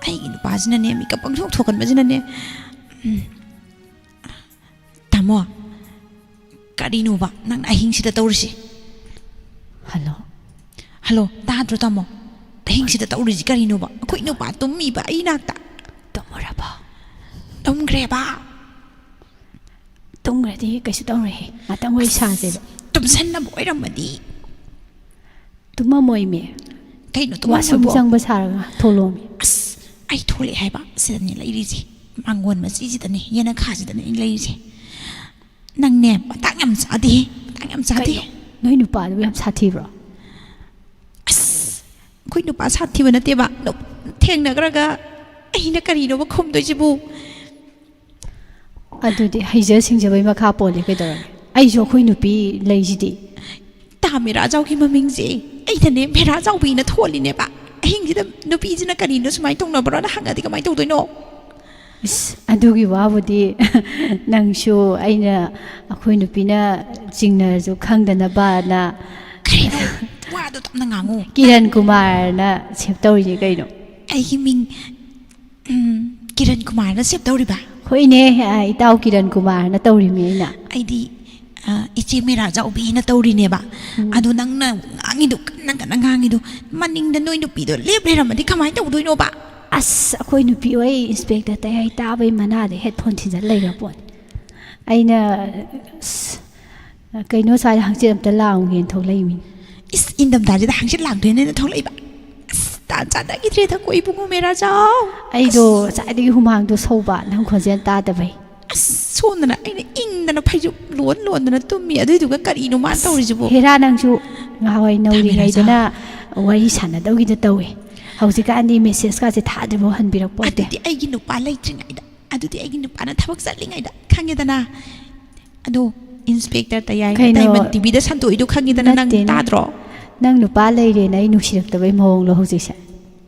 ꯑꯩꯒꯤ ꯅꯨꯄꯥꯁꯤꯅꯅꯦ, ꯃꯤꯀꯞ ꯄꯪꯊꯣꯛ ꯊꯣꯛꯀꯟꯕꯁꯤꯅꯅꯦ꯫ ꯎꯝ꯫ ꯇꯥꯃꯣ, ꯀꯔꯤꯅꯣꯕ ꯅꯪꯅ ꯑꯍꯤꯡꯁꯤꯗ ꯇꯧꯔꯤꯁꯤ? ꯍꯜꯂꯣ꯫ ꯍꯜꯂꯣ, ꯇꯥꯗ꯭ꯔꯣ ꯇꯥꯃꯣ? ꯑꯍꯤꯡꯁꯤꯗ ꯇꯧꯔꯤꯁꯤ ꯀꯔꯤꯅꯣꯕ? ꯑꯩꯈꯣꯏ ꯅꯨꯄꯥ ꯇꯨꯝꯃꯤꯕ ꯑꯩ ꯅꯥꯛꯇ꯫ ꯇꯨꯝꯃꯨꯔꯕꯣ? ꯇꯨꯝꯈ꯭ꯔꯦꯕ꯫ ꯇꯨꯝꯈ꯭ꯔꯗꯤ ꯀꯩꯁꯨ ꯇꯧꯔꯣꯏꯍꯦ, ꯉꯥꯛꯇꯪ ꯋꯥꯔꯤ ꯁꯥꯁꯦꯕ꯫ ꯇꯨꯝꯁꯟꯅꯕ ꯑꯣꯏꯔꯝꯃꯗꯤ꯫ ꯇꯨꯝꯃꯝꯃꯣꯏꯃꯤ꯫ ꯀꯩꯅꯣ ꯋꯥꯁꯔꯨꯝ ꯇꯨꯝꯃꯝꯃꯣꯏꯕꯣ? ꯆꯪꯕ ꯁꯥꯔꯒ ꯊꯣꯛꯂꯛꯑꯣꯃꯤ꯫ ꯑꯁ, ꯑꯩ ꯊꯣꯛꯂꯛꯑꯦ ꯍꯥꯏꯕ, ꯁꯤꯗꯅꯦ ꯂꯩꯔꯤꯁꯦ꯫ ꯃꯥꯡꯒꯣꯟ ꯃꯆꯤꯁꯤꯗꯅꯦ, ꯌꯦꯅꯈꯥꯁꯤꯗꯅꯦ ꯑꯩ ꯂꯩꯔꯤꯁꯦ꯫ ꯅꯪꯅꯦ, ꯃꯇꯥꯡ ꯌꯥꯝ ꯆꯥꯗꯦ, ꯃꯇꯥꯡ ꯌꯥꯝ ꯆꯥꯗꯦ꯫ ꯀꯩꯅꯣ? ꯅꯣꯏ ꯅꯨꯄꯥꯗꯨꯕꯨ ꯌꯥꯝ ꯁꯥꯊꯤꯕ꯭ꯔꯣ? ꯑꯁ, ꯑꯩꯈꯣꯏ ꯅꯨꯄꯥ ꯁꯥꯊꯤꯕ ꯅꯠꯇꯦꯕ꯫ ꯅꯨꯞ-, ꯊꯦꯡꯅꯈ꯭ꯔꯒ ꯑꯩꯅ ꯀꯔꯤꯅꯣꯕ ꯈꯨꯝꯗꯣꯏꯁꯤꯕꯨ? ꯑꯗꯨꯗꯤ ꯍꯩꯖ ꯁꯤꯡꯖꯕꯩ ꯃꯈꯥ ꯄꯣꯜꯂꯦ ꯀꯩꯗꯧꯔꯒꯦ? ꯑꯩꯁꯨ ꯑꯩꯈꯣꯏ ꯅꯨꯄꯤ ꯂꯩꯁꯤꯗꯤ꯫ ꯇꯥ ꯃꯦꯔꯥ ꯖꯥꯎꯒꯤ ꯃꯃꯤꯡꯁꯦ ꯑꯩꯅꯅꯦ ꯃꯦꯔꯥ ꯖꯥꯎꯕꯤꯅ ꯊꯣꯜꯂꯤꯅꯦꯕ꯫ ꯑꯍꯤꯡꯁꯤꯗ ꯅꯨꯄꯤꯁꯤꯅ ꯀꯔꯤꯅꯣ ꯁꯨꯃꯥꯏꯅ ꯇꯧꯅꯕ꯭ꯔꯣꯅ ꯍꯪꯉꯗꯤ ꯀꯃꯥꯏꯅ ꯇꯧꯗꯣꯏꯅꯣ? ꯏꯁ, ꯑꯗꯨꯒꯤ ꯋꯥꯕꯨꯗꯤ ꯅꯪꯁꯨ ꯑꯩꯅ, ꯑꯩꯈꯣꯏ ꯅꯨꯄꯤꯅ ꯆꯤꯡꯅꯔꯁꯨ ꯈꯪꯗꯅꯕꯅ ꯀꯔꯤꯅꯣ? ꯋꯥꯗꯣ ꯇꯞꯅ ꯉꯥꯡꯉꯨ꯫ ꯀꯤꯔꯟ ꯀꯨꯃꯥꯔꯅ ꯁꯦꯞ ꯇꯧꯔꯤꯅꯦ ꯀꯩꯅꯣ꯫ ꯑꯩꯒꯤ ꯃꯤꯡ, ꯎꯝ, ꯀꯤꯔꯟ ꯀꯨꯃꯥꯔꯅ ꯁꯦꯞ ꯇꯧꯔꯤꯕ? ꯍꯣꯏꯅꯦ, ꯑ, ꯏꯇꯥꯎ ꯀꯤꯔꯟ ꯀꯨꯃꯥꯔꯅ ꯇꯧꯔꯤꯃꯤ ꯑꯩꯅ꯫ ꯑꯩꯗꯤ, ꯑ, ꯏꯆꯦ ꯃꯦꯔꯥ ꯖꯥꯎꯕꯤꯅ ꯇꯧꯔꯤꯅꯦꯕ꯫ ꯎꯝ꯫ ꯑꯗꯣ ꯅꯪꯅ ꯉꯥꯡꯉꯤꯗꯣ, ꯀꯟꯅ ꯀꯟꯅ ꯉꯥꯡꯉꯤꯗꯣ, ꯃꯅꯤꯡꯗ ꯅꯣꯏ ꯅꯨꯄꯤꯗꯣ ꯂꯦꯞ ꯂꯩꯔꯝꯃꯗꯤ ꯀꯃꯥꯏꯅ ꯇꯧꯗꯣꯏꯅꯣꯕ? ꯑꯁ, ꯑꯩꯈꯣꯏ ꯅꯨꯄꯤ ꯍꯣꯏ ꯏꯟꯁꯄꯦꯛꯇꯔ ꯇꯌꯥꯏ ꯇꯥꯕꯩ ꯃꯅꯥꯗ ꯍꯦꯠꯐꯣꯟ ꯊꯤꯟꯖꯜ ꯂꯩꯈ꯭ꯔ ꯄꯣꯠꯅꯤ꯫ ꯑꯩꯅ, ꯑꯁ, ꯀꯩꯅꯣ ꯁ꯭ꯋꯥꯏꯗ ꯍꯪꯆꯤꯠ ꯑꯝꯇ ꯂꯥꯡꯉꯨꯒꯦꯅ ꯊꯣꯛꯂꯛꯏꯃꯤ꯫ ꯏꯁ, ꯏꯪꯊꯝꯊꯥꯁꯤꯗ ꯍꯪꯆꯤꯠ ꯂꯥꯡꯗꯣꯏꯅꯦꯅ ꯊꯣꯛꯂꯛꯏꯕ? ꯑꯁ, ꯇꯥꯟ ꯆꯥꯟꯅꯈꯤꯗ꯭ꯔꯦꯗꯀꯣ ꯏꯕꯨꯡꯉꯣ ꯃꯦꯔꯥ ꯖꯥꯎ꯫ ꯑꯩꯗꯣ ꯑꯁ꯫ ꯉꯁꯥꯏꯗꯒꯤ ꯍꯨꯃꯥꯡꯗꯣ ꯁꯧꯕ, ꯅꯪ ꯈꯣꯟꯖꯦꯜ ꯇꯥꯗꯕꯩ꯫ ꯑꯁ, ꯁꯣꯝꯗꯅ ꯑꯩꯅ ꯏꯪꯗꯅ ꯐꯩꯖꯨꯞ ꯂꯣꯟ ꯂꯣꯟꯗꯅ ꯇꯨꯝꯃꯤ, ꯑꯗꯨꯏꯗꯨꯒ ꯀꯔꯤꯅꯣ ꯃꯥꯅ ꯇꯧꯔꯤꯁꯤꯕꯣ? ꯍꯦꯔꯥ, ꯅꯪꯁꯨ ꯉꯍꯥꯟꯋꯥꯏ ꯊꯥꯃꯤꯔꯥ ꯅꯧꯔꯤꯉꯩꯗꯅ ꯖꯥꯎ꯫ ꯋꯥꯔꯤ ꯁꯥꯟꯅꯗꯧꯒꯤꯗ ꯇꯧꯋꯦ꯫ ꯍꯧꯖꯤꯛꯀꯥꯟꯗꯤ ꯃꯦꯁꯦꯖꯀꯥꯁꯦ ꯊꯥꯗ꯭ꯔꯤꯐꯥꯎ ꯍꯟꯕꯤꯔꯛꯄ ꯅꯠꯇꯦ꯫ ꯑꯗꯨꯗꯤ ꯑꯩꯒꯤ ꯅꯨꯄꯥ ꯂꯩꯇ꯭ꯔꯤꯉꯩꯗ, ꯑꯗꯨꯗꯤ ꯑꯩꯒꯤ ꯅꯨꯄꯥꯅ ꯊꯕꯛ ꯆꯠꯂꯤꯉꯩꯗ, ꯈꯪꯉꯦꯗꯅ? ꯑꯗꯣ ꯏꯟꯁꯄꯦꯛꯇꯔ ꯇꯌꯥꯏꯅ ꯀꯩꯅꯣ? ꯗꯥꯏꯃꯟ ꯇꯤꯚꯤꯗ ꯁꯟꯗꯣꯛꯏꯗꯣ ꯈꯪꯉꯤꯗꯅ, ꯅꯪ ꯅꯠꯇꯦꯅꯦ꯫ ꯇꯥꯗ꯭ꯔꯣ? ꯅꯪ ꯅꯨꯄꯥ ꯂꯩꯔꯦꯅ ꯑꯩ ꯅꯨꯡꯁꯤꯔꯛꯇꯕꯩ ꯃꯑꯣꯡꯂꯣ ꯍꯧꯖꯤꯛꯁꯦ?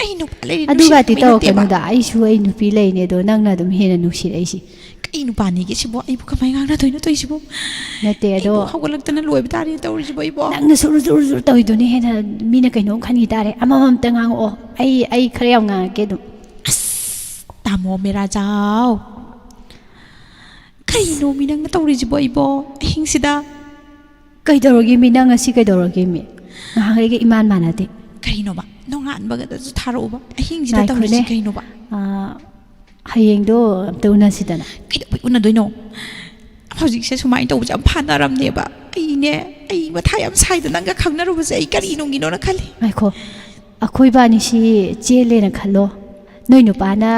ꯑꯩ ꯅꯨꯄꯥ ꯂꯩꯔꯦ ꯑꯗꯨꯒꯗꯤ ꯅꯨꯡꯁꯤꯔꯛꯇꯕꯩ ꯅꯠꯇꯦꯕ꯫ ꯇꯧꯔꯛꯀꯅꯨꯗ, ꯑꯩꯁꯨ ꯑꯩ ꯅꯨꯄꯤ ꯂꯩꯅꯦ, ꯑꯗꯣ ꯅꯪꯅ ꯑꯗꯨꯝ ꯍꯦꯟꯅ ꯅꯨꯡꯁꯤꯔꯛꯏꯁꯤ꯫ ꯀꯩ ꯑꯩ ꯅꯨꯄꯥꯅꯤꯒꯤ ꯁꯤꯕꯣ, ꯑꯩꯕꯨ ꯀꯃꯥꯏꯅ ꯉꯥꯡꯅꯗꯣꯏꯅꯣ ꯇꯧꯔꯤꯁꯤꯕꯣ? ꯅꯠꯇꯦ ꯑꯗꯣ꯫ ꯑꯩꯕꯨ ꯍꯧꯒꯠꯂꯛꯇꯅ ꯂꯣꯏꯕ ꯇꯥꯔꯦ ꯇꯧꯔꯤꯁꯤꯕꯣ ꯑꯩꯕꯣ꯫ ꯅꯪꯅ ꯁꯨꯔꯨ ꯁꯨꯔꯨ ꯁꯨꯔꯨ ꯇꯧꯔꯤꯗꯨꯅ ꯍꯦꯟꯅ ꯃꯤꯅ ꯀꯩꯅꯣꯝ ꯈꯟꯈꯤ ꯇꯥꯔꯦ꯫ ꯑꯃꯃꯝꯇ ꯉꯥꯡꯉꯛꯑꯣ꯫ ꯑꯩ ꯑꯩ ꯈꯔ ꯌꯥꯝ ꯉꯥꯡꯉꯛꯀꯦ ꯑꯗꯨꯝ꯫ ꯑꯁ, ꯇꯥꯃꯣ ꯃꯦꯔꯥꯖꯥꯎ, ꯀꯩꯅꯣ ꯃꯤ ꯅꯪꯅ ꯇꯧꯔꯤꯁꯤꯕꯣ ꯑꯩꯕꯣ ꯑꯍꯤꯡꯁꯤꯗ? ꯀꯩꯗꯧꯔꯒꯦ ꯃꯤ? ꯅꯪ ꯉꯁꯤ ꯀꯩꯗꯧꯔꯒꯦ ꯃꯤ? ꯉꯍꯥꯟꯈꯩꯒ ꯏꯃꯥꯟ ꯃꯥꯟꯅꯗꯦ꯫ ꯀꯔꯤꯅꯣꯕ? ꯅꯣꯡꯉꯥꯟꯕꯒꯗꯁꯨ ꯊꯥꯔꯛꯎꯕ, ꯑꯍꯤꯡꯁꯤꯗ ꯉꯥꯏꯈꯣꯅꯦ꯫ ꯇꯧꯔꯤꯁꯤ ꯀꯩꯅꯣꯕ? ꯑꯥ, ꯍꯌꯦꯡꯗꯣ ꯑꯝꯇ ꯎꯅꯁꯤꯗꯅ꯫ ꯀꯩꯗꯧꯕꯩ ꯎꯅꯗꯣꯏꯅꯣ? ꯍꯧꯖꯤꯛꯁꯦ ꯁꯨꯃꯥꯏꯅ ꯇꯧꯕꯁꯦ ꯌꯥꯝ ꯐꯥꯅꯔꯝꯅꯦꯕ꯫ ꯑꯩꯅꯦ, ꯑꯩ ꯃꯊꯥ ꯌꯥꯝ ꯁꯥꯏꯗ ꯅꯪꯒ ꯈꯪꯅꯔꯨꯕꯁꯦ꯫ ꯑꯩ ꯀꯔꯤ ꯅꯨꯡꯒꯤꯅꯣꯅ ꯈꯜꯂꯤ꯫ ꯉꯥꯏꯈꯣ, ꯑꯩꯈꯣꯏ ꯏꯕꯥꯅꯤꯁꯤ ꯆꯦꯜꯂꯦꯅ ꯈꯜꯂꯣ꯫ ꯅꯣꯏ ꯅꯨꯄꯥꯅ,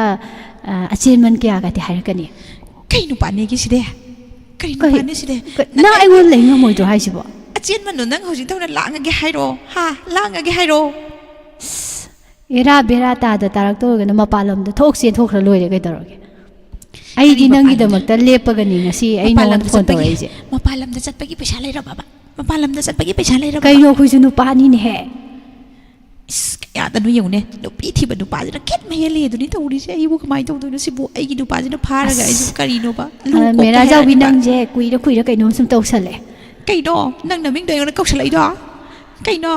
ꯑ, ꯑꯆꯦꯟꯃꯟ ꯀꯌꯥꯒꯗꯤ ꯍꯥꯏꯔꯛꯀꯅꯤ? ꯀꯩ ꯅꯨꯄꯥꯅꯦꯒꯤ ꯁꯤꯗꯤ? ꯀꯔꯤ ꯀꯩ-, ꯅꯨꯄꯥꯅꯦ ꯁꯤꯗꯤ? ꯀ-, ꯅꯪ ꯑꯩꯉꯣꯟꯗ ꯂꯩ ꯉꯝꯃꯣꯏꯗ꯭ꯔꯣ ꯍꯥꯏꯁꯤꯕꯣ? ꯑꯆꯦꯟꯃꯟꯗꯣ ꯅꯪ ꯍꯧꯖꯤꯛ ꯇꯧꯅ ꯂꯥꯡꯉꯒꯦ ꯍꯥꯏꯔꯣ? ꯍꯥ? ꯂꯥꯡꯉꯒꯦ ꯍꯥꯏꯔꯣ? ꯑꯦꯔꯥ ꯕꯦꯔꯥ ꯇꯥꯗ ꯇꯥꯔꯛꯇꯧꯔꯒꯅ ꯃꯄꯥꯟ ꯂꯝꯗ ꯊꯣꯛ ꯆꯦꯟꯊꯣꯛꯈ꯭ꯔ ꯂꯣꯏꯔꯦ, ꯀꯩꯗꯧꯔꯒꯦ? ꯑꯩꯗꯤ ꯀꯔꯤ ꯃꯄꯥꯟ ꯂꯝꯗ? ꯅꯪꯒꯤꯗꯃꯛꯇ ꯂꯦꯞꯄꯒꯅꯤ ꯉꯁꯤ ꯑꯩ ꯃꯄꯥꯟ ꯅꯉꯣꯟꯗ ꯂꯝꯗ ꯐꯣꯟ ꯆꯠꯄꯒꯤ, ꯇꯧꯔꯛꯏꯁꯦ꯫ ꯃꯄꯥꯟ ꯂꯝꯗ ꯆꯠꯄꯒꯤ ꯄꯩꯁꯥ ꯂꯩꯔꯕꯕ? ꯃꯄꯥꯟ ꯂꯝꯗ ꯆꯠꯄꯒꯤ ꯄꯩꯁꯥ ꯂꯩꯔꯕ? ꯀꯩꯅꯣ, ꯑꯩꯈꯣꯏꯁꯨ ꯅꯨꯄꯥꯅꯤꯅꯦꯍꯦ꯫ ꯏꯁ, ꯀꯌꯥꯗꯅꯣ ꯌꯦꯡꯉꯨꯅꯦ, ꯅꯨꯄꯤ ꯊꯤꯕ ꯅꯨꯄꯥꯁꯤꯅ ꯈꯦꯠ ꯃꯍꯦꯜꯂꯦ ꯑꯗꯨꯅꯤ ꯇꯧꯔꯤꯁꯦ꯫ ꯑꯩꯕꯨ ꯀꯃꯥꯏꯅ ꯇꯧꯗꯣꯏꯅꯣ ꯁꯤꯕꯨ? ꯑꯩꯒꯤ ꯅꯨꯄꯥꯁꯤꯅ ꯐꯥꯔꯒ ꯑꯁ, ꯑꯩꯁꯨ ꯀꯔꯤꯅꯣꯕ? ꯑ, ꯂꯨ ꯀꯣꯛꯄ ꯃꯦꯔꯥ ꯖꯥꯎꯕꯤ, ꯍꯥꯏꯔꯛꯑꯅꯤꯕ꯫ ꯅꯪꯁꯦ ꯀꯨꯏꯔ ꯀꯨꯏꯔ ꯀꯩꯅꯣꯝ ꯁꯨꯝ ꯇꯧꯁꯜꯂꯦ꯫ ꯀꯩꯅꯣ? ꯅꯪ ꯅꯃꯤꯡꯗꯣ ꯑꯩꯉꯣꯟꯗ ꯀꯧꯁꯜꯂꯛꯏꯗꯣ? ꯀꯩꯅꯣ?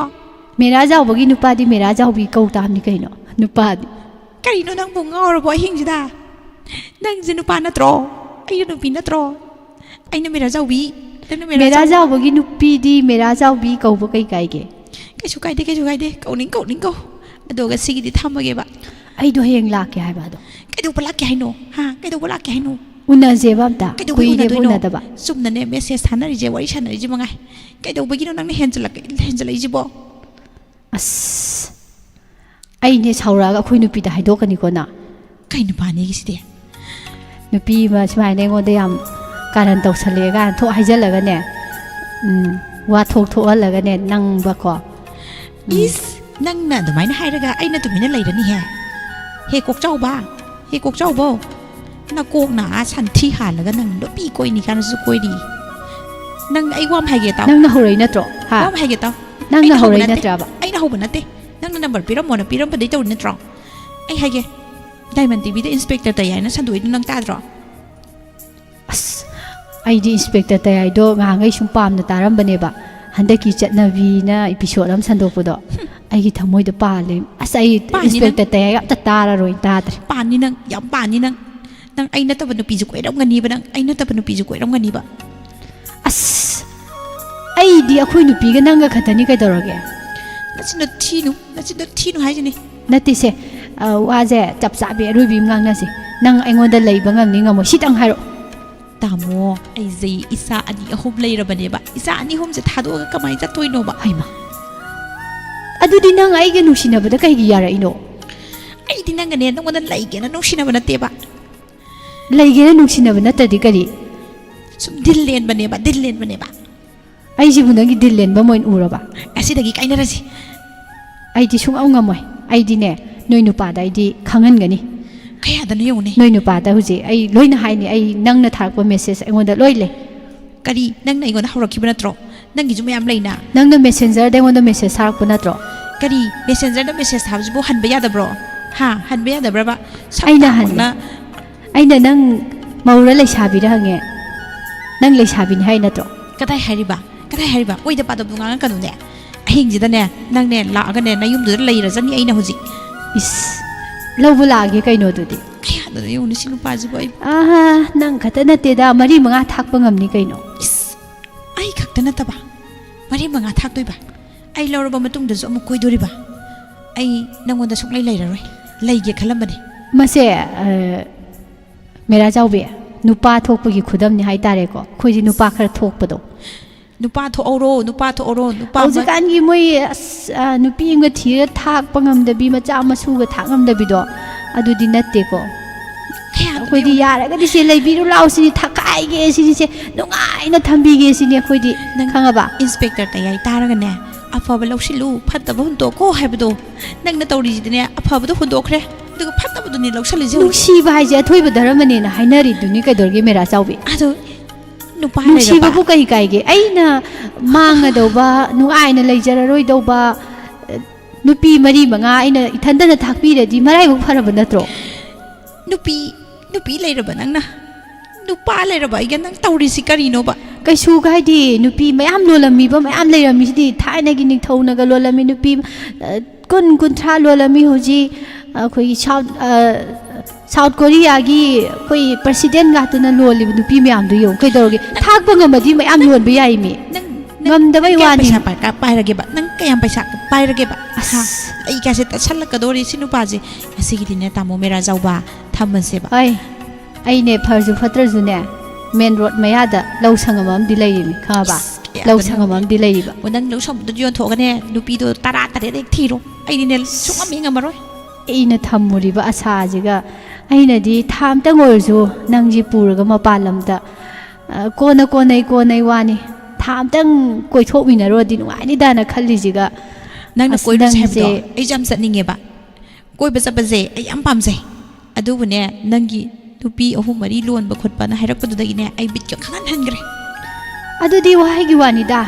ꯃꯦꯔꯥ ꯖꯥꯎꯕꯒꯤ ꯅꯨꯄꯥꯗꯤ ꯃꯦꯔꯥ ꯖꯥꯎꯕꯤ ꯀꯧ ꯇꯥꯕꯅꯤ ꯀꯩꯅꯣ, ꯅꯨꯄꯥꯗꯤ꯫ ꯀꯔꯤꯅꯣ ꯅꯪꯕꯨ ꯉꯥꯎꯔꯕꯣ ꯑꯍꯤꯡꯁꯤꯗ? ꯅꯪꯁꯦ ꯅꯨꯄꯥ ꯅꯠꯇ꯭ꯔꯣ? ꯑꯩꯅ ꯅꯨꯄꯤ ꯅꯠꯇ꯭ꯔꯣ? ꯑꯩꯅ ꯃꯦꯔꯥ ꯖꯥꯎꯕꯤ꯫ ꯅꯪꯅ ꯃꯦꯔꯥ ꯃꯦꯔꯥ ꯖꯥꯎ- ꯖꯥꯎꯕꯒꯤ ꯅꯨꯄꯤꯗꯤ ꯃꯦꯔꯥ ꯖꯥꯎꯕꯤ ꯀꯧꯕ ꯀꯩ ꯀꯥꯏꯒꯦ? ꯀꯩꯁꯨ ꯀꯥꯏꯗꯦ, ꯀꯩꯁꯨ ꯀꯥꯏꯗꯦ꯫ ꯀꯧꯅꯤꯡ ꯀꯧꯅꯤꯡ ꯀꯧ꯫ ꯑꯗꯨꯒ ꯁꯤꯒꯤꯗꯤ ꯊꯝꯃꯒꯦꯕ꯫ ꯑꯩꯗꯣ ꯍꯌꯦꯡ ꯂꯥꯛꯀꯦ ꯍꯥꯏꯕ ꯑꯗꯣ꯫ ꯀꯩꯗꯧꯕ ꯂꯥꯛꯀꯦ ꯍꯥꯏꯅꯣ? ꯍꯥ? ꯀꯩꯗꯧꯕ ꯂꯥꯛꯀꯦ ꯍꯥꯏꯅꯣ? ꯎꯅꯁꯦꯕ ꯑꯝꯇ꯫ ꯀꯩꯗꯧꯕꯩ ꯀꯨꯏꯔꯦꯕ ꯎꯅꯗꯣꯏꯅꯣ? ꯎꯅꯗꯕ꯫ ꯆꯨꯝꯅꯅꯦ ꯃꯦꯁꯦꯖ ꯊꯥꯅꯔꯤꯁꯦ, ꯋꯥꯔꯤ ꯁꯥꯟꯅꯔꯤꯁꯦ ꯃꯉꯥꯏ꯫ ꯀꯩꯗꯧꯕꯒꯤꯅꯣ ꯅꯪꯅ ꯍꯦꯟꯖꯜꯂꯛ-, ꯍꯦꯟꯖꯜꯂꯛꯏꯁꯤꯕꯣ? ꯑꯁ, ꯑꯩꯅꯦ ꯁꯥꯎꯔꯛꯑꯒ ꯑꯩꯈꯣꯏ ꯅꯨꯄꯤꯗ ꯍꯥꯏꯗꯣꯛꯀꯅꯤꯀꯣ ꯅꯪ꯫ ꯀꯩ ꯅꯨꯄꯥꯅꯦꯒꯤ ꯁꯤꯗꯤ? ꯅꯨꯄꯤ ꯑꯃ ꯁꯨꯃꯥꯏꯅ ꯑꯩꯉꯣꯟꯗ ꯌꯥꯝ ꯀꯥꯔꯟ ꯇꯧꯁꯜꯂꯛꯑꯦ ꯀꯥꯏꯅ ꯊꯣꯛ ꯍꯥꯏꯖꯜꯂꯒꯅꯦ, ꯎꯝ, ꯋꯥ ꯊꯣꯛ ꯊꯣꯛꯍꯜꯂꯒꯅꯦ ꯅꯪꯕꯀꯣ꯫ ꯎꯝ꯫ ꯏꯁ, ꯅꯪꯅ ꯑꯗꯨꯃꯥꯏꯅ ꯍꯥꯏꯔꯒ ꯑꯩꯅ ꯇꯨꯃꯤꯟꯅ ꯂꯩꯔꯅꯤꯍꯦ? ꯍꯦ ꯀꯣꯛꯆꯥꯎꯕ, ꯍꯦ ꯀꯣꯛꯆꯥꯎꯕꯧ, ꯅꯀꯣꯛꯅ ꯑꯥ ꯁꯟꯊꯤ ꯍꯥꯜꯂꯒ ꯅꯪ ꯅꯨꯄꯤ ꯀꯣꯏꯅꯤ ꯀꯥꯏꯅꯁꯨ ꯀꯣꯏꯔꯤ꯫ ꯅꯪ, ꯑꯩ ꯋꯥ ꯑꯃ ꯍꯥꯏꯒꯦ ꯇꯥꯎ꯫ ꯅꯪꯅ ꯍꯧꯔꯛꯏ ꯅꯠꯇ꯭ꯔꯣ? ꯍꯥ? ꯋꯥ ꯑꯃ ꯍꯥꯏꯒꯦ ꯇꯥꯎ꯫ ꯅꯪꯅ ꯑꯩꯅ ꯍꯧꯕ ꯍꯧꯔꯛꯏ ꯅꯠꯇꯦ꯫ ꯅꯠꯇ꯭ꯔꯕ? ꯑꯩꯅ ꯍꯧꯕ ꯅꯠꯇꯦ꯫ ꯅꯪꯅ ꯅꯝꯕꯔ ꯄꯤꯔꯝꯃꯣꯅ ꯄꯤꯔꯝꯕꯗꯩ ꯇꯧꯔꯤ ꯅꯠꯇ꯭ꯔꯣ? ꯑꯩ ꯍꯥꯏꯒꯦ, ꯗꯥꯏꯃꯟ ꯇꯤꯚꯤꯗ ꯏꯟꯁꯄꯦꯛꯇꯔ ꯇꯌꯥꯏꯅ ꯁꯟꯗꯣꯛꯏꯗꯨ ꯅꯪ ꯇꯥꯗ꯭ꯔꯣ? ꯑꯩꯗꯤ ꯏꯟꯁꯄꯦꯛꯇꯔ ꯇꯌꯥꯏꯗꯣ ꯉꯍꯥꯟꯈꯩ ꯁꯨꯝ ꯄꯥꯝꯅ ꯇꯥꯔꯝꯕꯅꯦꯕ꯫ ꯍꯟꯗꯛꯀꯤ ꯆꯠꯅꯕꯤꯅ ꯏꯄꯤꯁꯣꯗ ꯑꯃ ꯁꯟꯗꯣꯛꯄꯗꯣ ꯑꯩꯒꯤ ꯊꯃꯣꯏꯗ ꯄꯥꯜꯂꯦ꯫ ꯑꯁ, ꯑꯩ ꯄꯥꯅꯤ ꯅꯪ꯫ ꯏꯟꯁꯄꯦꯛꯇꯔ ꯇꯌꯥꯏ ꯑꯝꯇ ꯇꯥꯔꯔꯣꯏ, ꯇꯥꯗ꯭ꯔꯦ꯫ ꯄꯥꯅꯤ ꯅꯪ, ꯌꯥꯝ ꯄꯥꯅꯤ ꯅꯪ꯫ ꯅꯪ ꯑꯩ ꯅꯠꯇꯕ ꯅꯨꯄꯤꯁꯨ ꯀꯣꯏꯔꯝꯒꯅꯤꯕ ꯅꯪ, ꯑꯩ ꯅꯠꯇꯕ ꯅꯨꯄꯤꯁꯨ ꯀꯣꯏꯔꯝꯒꯅꯤꯕ꯫ ꯑꯁ, ꯑꯩꯗꯤ ꯑꯩꯈꯣꯏ ꯅꯨꯄꯤꯒ ꯅꯪꯒ ꯈꯛꯇꯅꯤ ꯀꯩꯗꯧꯔꯒꯦ? ꯅꯆꯤꯟꯗꯣ ꯊꯤꯅꯨ, ꯅꯆꯤꯟꯗꯣ ꯊꯤꯅꯨ ꯍꯥꯏꯁꯤꯅꯤ꯫ ꯅꯠꯇꯦꯁꯦ, ꯑ, ꯋꯥꯁꯦ ꯆꯞ ꯆꯥꯕꯤ ꯑꯔꯣꯏꯕꯤ ꯑꯃ ꯉꯥꯡꯅꯁꯤ꯫ ꯅꯪ ꯑꯩꯉꯣꯟꯗ ꯂꯩꯕ ꯉꯝꯅꯤ ꯉꯝꯃꯣꯏ ꯁꯤꯇꯪ ꯍꯥꯏꯔꯛꯑꯣ꯫ ꯇꯥꯃꯣ, ꯑꯩꯁꯦ ꯏꯆꯥ ꯑꯅꯤ ꯑꯍꯨꯝ ꯂꯩꯔꯕꯅꯦꯕ꯫ ꯏꯆꯥ ꯑꯅꯤ ꯑꯍꯨꯝꯁꯦ ꯊꯥꯗꯣꯛꯑꯒ ꯀꯃꯥꯏꯅ ꯆꯠꯇꯣꯏꯅꯣꯕ? ꯍꯩꯃꯥ, ꯑꯗꯨꯗꯤ ꯅꯪ ꯑꯩꯒ ꯅꯨꯡꯁꯤꯅꯕꯗ ꯀꯩꯒꯤ ꯌꯥꯔꯛꯏꯅꯣ? ꯑꯩꯗꯤ ꯅꯪꯒꯅꯦ, ꯅꯪꯉꯣꯟꯗ ꯂꯩꯒꯦꯅ ꯅꯨꯡꯁꯤꯅꯕ ꯅꯠꯇꯦꯕ꯫ ꯂꯩꯒꯦꯅ ꯅꯨꯡꯁꯤꯅꯕ ꯅꯠꯇ꯭ꯔꯗꯤ ꯀꯔꯤ? ꯁꯨꯝ ꯗꯤꯜ ꯂꯦꯟꯕꯅꯦꯕ, ꯗꯤꯜ ꯂꯦꯟꯕꯅꯦꯕ꯫ ꯑꯩꯁꯤꯕꯨ ꯅꯪꯒꯤ ꯗꯤꯜ ꯂꯦꯟꯕ ꯑꯃ ꯑꯣꯏꯅ ꯎꯔꯕ? ꯑꯁꯤꯗꯒꯤ ꯀꯥꯏꯅꯔꯁꯤ꯫ ꯑꯩꯗꯤ ꯁꯨꯡꯉꯝ ꯉꯝꯃꯣꯏ꯫ ꯑꯩꯗꯤꯅꯦ, ꯅꯣꯏ ꯅꯨꯄꯥꯗ ꯑꯩꯗꯤ ꯈꯪꯍꯟꯒꯅꯤ꯫ ꯀꯌꯥꯗꯅꯣ ꯌꯦꯡꯉꯨꯅꯦ꯫ ꯅꯣꯏ ꯅꯨꯄꯥꯗ ꯍꯧꯖꯤꯛ ꯑꯩ ꯂꯣꯏꯅ ꯍꯥꯏꯅꯤ꯫ ꯑꯩ ꯅꯪꯅ ꯊꯥꯔꯛꯄ ꯃꯦꯁꯦꯖ ꯑꯩꯉꯣꯟꯗ ꯂꯣꯏ ꯂꯩ꯫ ꯀꯔꯤ? ꯅꯪꯅ ꯑꯩꯉꯣꯟꯗ ꯍꯧꯔꯛꯈꯤꯕ ꯅꯠꯇ꯭ꯔꯣ? ꯅꯪꯒꯤꯁꯨ ꯃꯌꯥꯝ ꯂꯩꯅ꯫ ꯅꯪꯅ ꯃꯦꯁꯦꯟꯖꯔꯗ ꯑꯩꯉꯣꯟꯗ ꯃꯦꯁꯦꯖ ꯊꯥꯔꯛꯄ ꯅꯠꯇ꯭ꯔꯣ? ꯀꯔꯤ? ꯃꯦꯁꯦꯟꯖꯔꯗ ꯃꯦꯁꯦꯖ ꯊꯥꯕꯁꯤꯕꯨ ꯍꯟꯕ ꯌꯥꯗꯕ꯭ꯔꯣ? ꯍꯥ? ꯍꯟꯕ ꯌꯥꯗꯕ꯭ꯔꯕ? ꯁꯛ ꯑꯩꯅ ꯍꯟ-, ꯇꯥꯃꯛꯅ ꯑꯩꯅ ꯅꯪ ꯃꯧꯔ ꯂꯩꯁꯥꯕꯤꯔ ꯍꯪꯉꯦ꯫ ꯅꯪ ꯂꯩꯁꯥꯕꯤꯅꯤ ꯍꯥꯏ ꯅꯠꯇ꯭ꯔꯣ? ꯀꯗꯥꯏ ꯍꯥꯏꯔꯤꯕ? ꯀꯗꯥꯏ ꯍꯥꯏꯔꯤꯕ? ꯑꯣꯏꯗ ꯄꯥꯗꯕꯗꯣ ꯉꯥꯡꯉꯛꯀꯅꯨꯅꯦ꯫ ꯑꯍꯤꯡꯁꯤꯗꯅꯦ, ꯅꯪꯅꯦ ꯂꯥꯛꯑꯒꯅꯦ, ꯅꯌꯨꯝꯗꯨꯗ ꯂꯩꯔꯖꯅꯤ ꯑꯩꯅ ꯍꯧꯖꯤꯛ꯫ ꯏꯁ, ꯂꯧꯕ ꯂꯥꯛꯑꯒꯦ ꯀꯩꯅꯣ ꯑꯗꯨꯗꯤ꯫ ꯀꯌꯥꯗꯅꯣ ꯌꯦꯡꯉꯨꯅꯦ ꯁꯤ ꯅꯨꯄꯥꯁꯤꯕꯨ ꯑꯩ꯫ ꯑꯍꯥ, ꯅꯪ ꯈꯛꯇ ꯅꯠꯇꯦꯗ, ꯃꯔꯤ ꯃꯉꯥ ꯊꯥꯛꯄ ꯉꯝꯅꯤ ꯀꯩꯅꯣ꯫ ꯏꯁ, ꯑꯩ ꯈꯛꯇ ꯅꯠꯇꯕ, ꯃꯔꯤ ꯃꯉꯥ ꯊꯥꯛꯇꯣꯏꯕ? ꯑꯩ ꯂꯧꯔꯕ ꯃꯇꯨꯡꯗꯁꯨ ꯑꯃꯨꯛ ꯀꯣꯏꯗꯣꯔꯤꯕ? ꯑꯩ ꯅꯪꯉꯣꯟꯗ ꯁꯨꯡꯂꯩ ꯂꯩꯔꯔꯣꯏ꯫ ꯂꯩꯒꯦ ꯈꯜꯂꯝꯕꯅꯦ꯫ ꯃꯁꯦ, ꯑ, ꯃꯦꯔꯥ ꯆꯥꯎꯕꯤ, ꯅꯨꯄꯥ ꯊꯣꯛꯄꯒꯤ ꯈꯨꯗꯝꯅꯤ ꯍꯥꯏꯇꯥꯔꯦꯀꯣ꯫ ꯑꯩꯈꯣꯏꯁꯦ ꯅꯨꯄꯥ ꯈꯔ ꯊꯣꯛꯄꯗꯣ꯫ ꯅꯨꯄꯥ ꯊꯣꯛꯍꯧꯔꯣ, ꯅꯨꯄꯥ ꯊꯣꯛꯍꯧꯔꯣ, ꯅꯨꯄꯥ ꯑꯃ ꯍꯧꯖꯤꯛꯀꯥꯟꯒꯤ ꯃꯣꯏ, ꯑꯁ, ꯑ, ꯅꯨꯄꯤ ꯑꯃꯒ ꯊꯤꯔ ꯊꯥꯛꯄ ꯉꯝꯗꯕꯤ, ꯃꯆꯥ ꯃꯁꯨꯒ ꯊꯥꯛ ꯉꯝꯗꯕꯤꯗꯣ, ꯑꯗꯨꯗꯤ ꯅꯠꯇꯦꯀꯣ꯫ ꯀꯌꯥꯗꯅꯣ ꯑꯩꯈꯣꯏꯗꯤ ꯌꯦꯡꯉꯨꯅꯦ꯫ ꯌꯥꯔꯒꯗꯤ ꯁꯦ ꯂꯩꯕꯤꯔꯨ ꯂꯥꯎ ꯁꯤꯅꯤ, ꯊꯛꯈꯥꯏꯒꯦ ꯁꯤꯅꯤ ꯁꯦ, ꯅꯨꯡꯉꯥꯏꯅ ꯊꯝꯕꯤꯒꯦ ꯁꯤꯅꯤ ꯑꯩꯈꯣꯏꯗꯤ, ꯅꯪ ꯈꯪꯉꯕ? ꯏꯟꯁꯄꯦꯛꯇꯔ ꯇꯌꯥꯏ ꯇꯥꯔꯒꯅꯦ, "ꯑꯐꯕ ꯂꯧꯁꯤꯜꯂꯨ, ꯐꯠꯇꯕ ꯍꯨꯟꯗꯣꯛꯈꯣ" ꯍꯥꯏꯕꯗꯣ ꯅꯪꯅ ꯇꯧꯔꯤꯁꯤꯗꯤꯅꯦ, ꯑꯐꯕꯗꯣ ꯍꯨꯟꯗꯣꯛꯈ꯭ꯔꯦ, ꯑꯗꯨꯒ ꯐꯠꯇꯕꯗꯨꯅꯤ ꯂꯧꯁꯤꯜꯂꯤꯁꯦ ꯍꯧꯖꯤꯛ꯫ ꯅꯨꯡꯁꯤꯕ ꯍꯥꯏꯁꯦ ꯑꯊꯣꯏꯕ ꯙꯔꯃꯅꯦꯅ ꯍꯥꯏꯅꯔꯤꯗꯨꯅꯤ, ꯀꯩꯗꯧꯔꯒꯦ ꯃꯦꯔꯥ ꯆꯥꯎꯕꯤ? ꯑꯗꯣ ꯅꯨꯄꯥ ꯅꯨꯡꯁꯤꯕꯕꯨ ꯂꯩꯔꯕ? ꯀꯩ ꯀꯥꯏꯒꯦ? ꯑꯩꯅ ꯃꯥꯡꯉꯗꯧꯕ, ꯅꯨꯡꯉꯥꯏꯅ ꯂꯩꯖꯔꯔꯣꯏꯗꯧꯕ, ꯑ, ꯅꯨꯄꯤ ꯃꯔꯤ ꯃꯉꯥ ꯑꯩꯅ ꯏꯊꯟꯗꯅ ꯊꯥꯛꯄꯤꯔꯗꯤ ꯃꯔꯥꯏꯕꯛ ꯐꯔꯕ ꯅꯠꯇ꯭ꯔꯣ? ꯅꯨꯄꯤ, ꯅꯨꯄꯤ ꯂꯩꯔꯕ ꯅꯪꯅ? ꯅꯨꯄꯥ ꯂꯩꯔꯕ ꯑꯩꯒ ꯅꯪ ꯇꯧꯔꯤꯁꯤ ꯀꯔꯤꯅꯣꯕ? ꯀꯩꯁꯨ ꯀꯥꯏꯗꯦ꯫ ꯅꯨꯄꯤ ꯃꯌꯥꯝ ꯂꯣꯜꯂꯝꯃꯤꯕ ꯃꯌꯥꯝ ꯂꯩꯔꯝꯃꯤꯁꯤꯗꯤ꯫ ꯊꯥꯏꯅꯒꯤ ꯅꯤꯡꯊꯧꯅꯒ ꯂꯣꯜꯂꯝꯃꯤ ꯅꯨꯄꯤ, ꯑ, ꯀꯨꯟ, ꯀꯨꯟꯊ꯭ꯔꯥ ꯂꯣꯜꯂꯝꯃꯤ꯫ ꯍꯧꯖꯤꯛ ꯑꯩꯈꯣꯏꯒꯤ ꯁꯥꯎꯠ, ꯑ, ꯁꯥꯎꯠ ꯀꯣꯔꯤꯌꯥꯒꯤ ꯑꯩꯈꯣꯏ ꯄ꯭ꯔꯁꯤꯗꯦꯟ ꯉꯥꯛꯇꯅ ꯂꯣꯜꯂꯤꯕ ꯅꯨꯄꯤ ꯃꯌꯥꯝꯗꯣ ꯌꯦꯡꯉꯨ꯫ ꯀꯩꯗꯧꯔꯒꯦ? ꯊꯥꯛꯄ ꯉꯝꯃꯗꯤ ꯃꯌꯥꯝ ꯌꯣꯟꯕ ꯌꯥꯏꯃꯤ꯫ ꯅꯪ ꯉꯝꯗꯕꯩ ꯅꯪ ꯀꯌꯥꯝ ꯋꯥꯅꯤ꯫ ꯄꯩꯁꯥ ꯄꯥꯏ-, ꯄꯥꯏꯔꯒꯦꯕ? ꯅꯪ ꯀꯌꯥꯝ ꯄꯩꯁꯥ ꯄꯥꯏꯔꯒꯦꯕ? ꯑꯁ꯫ ꯍꯥ? ꯑꯩ ꯀꯥꯁꯦ ꯇꯠꯁꯜꯂꯛꯀꯗꯧꯔꯤ ꯁꯤ ꯅꯨꯄꯥꯁꯦ꯫ ꯉꯁꯤꯒꯤꯗꯤꯅꯦ, ꯇꯥꯃꯣ ꯃꯦꯔꯥ ꯆꯥꯎꯕ, ꯊꯝꯃꯁꯦꯕ꯫ ꯍꯣꯏ, ꯑꯩꯅꯦ, ꯐꯔꯁꯨ ꯐꯠꯇ꯭ꯔꯁꯨꯅꯦ, ꯃꯦꯟ ꯔꯣꯗ ꯃꯌꯥꯗ ꯂꯧ ꯁꯪꯉꯝ ꯑꯃꯗꯤ ꯂꯩꯔꯤꯅꯤ, ꯈꯪꯉꯕ? ꯑꯁ, ꯀꯌꯥꯗ ꯂꯧ ꯁꯪꯉꯝ ꯅꯪꯗꯤ? ꯑꯃꯗꯤ ꯂꯩꯔꯤꯕ꯫ ꯑꯣ, ꯅꯪ ꯂꯧ ꯁꯪꯕꯗꯣ ꯌꯣꯟꯊꯣꯛꯑꯒꯅꯦ, ꯅꯨꯄꯤꯗꯣ ꯇꯔꯥ ꯇꯔꯦꯠ ꯍꯦꯛ ꯊꯤꯔꯣ꯫ ꯑꯩꯗꯤꯅꯦ, ꯁꯨꯡꯉꯝ ꯍꯦꯛ ꯉꯝꯃꯔꯣꯏ꯫ ꯑꯩꯅ ꯊꯝꯃꯨꯔꯤꯕ ꯑꯁꯥꯁꯤꯒ, ꯑꯩꯅꯗꯤ ꯊꯥ ꯑꯝꯇꯪ ꯑꯣꯏꯔꯁꯨ ꯅꯪꯁꯤ ꯄꯨꯔꯒ ꯃꯄꯥꯟ ꯂꯝꯗ, ꯑ, ꯀꯣꯟꯅ ꯀꯣꯟꯅꯩ ꯀꯣꯟꯅꯩ ꯋꯥꯅꯤ, ꯊꯥ ꯑꯝꯇꯪ ꯀꯣꯏꯊꯣꯛꯃꯤꯟꯅꯔꯨꯔꯗꯤ ꯅꯨꯡꯉꯥꯏꯅꯤꯗꯥꯅ ꯈꯜꯂꯤꯁꯤꯒ꯫ ꯅꯪꯅ ꯑꯁ, ꯀꯣꯏꯔꯨꯁꯦ ꯅꯪꯁꯦ ꯍꯥꯏꯕꯗꯣ ꯑꯩꯁꯨ ꯌꯥꯝ ꯆꯠꯅꯤꯡꯉꯦꯕ꯫ ꯀꯣꯏꯕ ꯆꯠꯄꯁꯦ ꯑꯩ ꯌꯥꯝ ꯄꯥꯝꯖꯩ꯫ ꯑꯗꯨꯕꯨꯅꯦ, ꯅꯪꯒꯤ ꯅꯨꯄꯤ ꯑꯍꯨꯝ ꯃꯔꯤ ꯂꯣꯟꯕ ꯈꯣꯠꯄꯅ ꯍꯥꯏꯔꯛꯄꯗꯨꯗꯒꯤꯅꯦ, ꯑꯩ ꯕꯤꯠꯀ ꯈꯪꯍꯟ ꯍꯟꯈ꯭ꯔꯦ꯫ ꯑꯗꯨꯗꯤ ꯋꯥꯍꯩꯒꯤ ꯋꯥꯅꯤꯗ꯫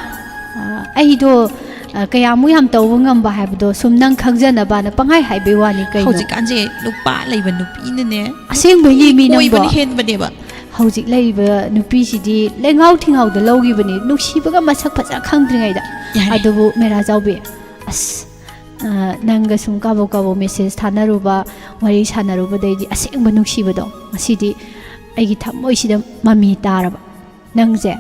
ꯑ, ꯑꯩꯗꯣ, ꯑ, ꯀꯌꯥꯃꯨꯛ ꯌꯥꯝ ꯇꯧꯕ ꯉꯝꯕ ꯍꯥꯏꯕꯗꯣ ꯁꯨꯝ ꯅꯪ ꯈꯪꯖꯅꯕꯅ ꯄꯪꯍꯥꯏ ꯍꯥꯏꯕꯩ ꯋꯥꯅꯤ ꯀꯩꯅꯣ꯫ ꯍꯧꯖꯤꯛꯀꯥꯟꯁꯦ ꯅꯨꯄꯥ ꯂꯩꯕ ꯅꯨꯄꯤꯅꯅꯦ, ꯑꯁꯦꯡꯕꯩꯅꯦ ꯃꯤ ꯅꯪꯕꯣ꯫ ꯀꯣꯏꯕꯅ ꯍꯦꯟꯕꯅꯦꯕ꯫ ꯍꯧꯖꯤꯛ ꯂꯩꯔꯤꯕ ꯅꯨꯄꯤꯁꯤꯗꯤ ꯂꯩꯉꯥꯎ ꯊꯤꯉꯥꯎꯗ ꯂꯧꯈꯤꯕꯅꯤ, ꯅꯨꯡꯁꯤꯕꯒ ꯃꯁꯛ ꯐꯖ ꯈꯪꯗ꯭ꯔꯤꯉꯩꯗ꯫ ꯌꯥꯔꯦ꯫ ꯑꯗꯨꯕꯨ ꯃꯦꯔꯥ ꯆꯥꯎꯕꯤ, ꯑꯁ, ꯑ, ꯅꯪꯒ ꯁꯨꯝ ꯀꯥꯕꯣꯛ ꯀꯥꯕꯣꯛ ꯃꯦꯁꯦꯖ ꯊꯥꯅꯔꯨꯕ, ꯋꯥꯔꯤ ꯁꯥꯟꯅꯔꯨꯕꯗꯩꯗꯤ ꯑꯁꯦꯡꯕ ꯅꯨꯡꯁꯤꯕꯗꯣ ꯉꯁꯤꯗꯤ ꯑꯩꯒꯤ ꯊꯃꯣꯏꯁꯤꯗ ꯃꯃꯤ ꯇꯥꯔꯕ꯫ ꯅꯪꯁꯦ,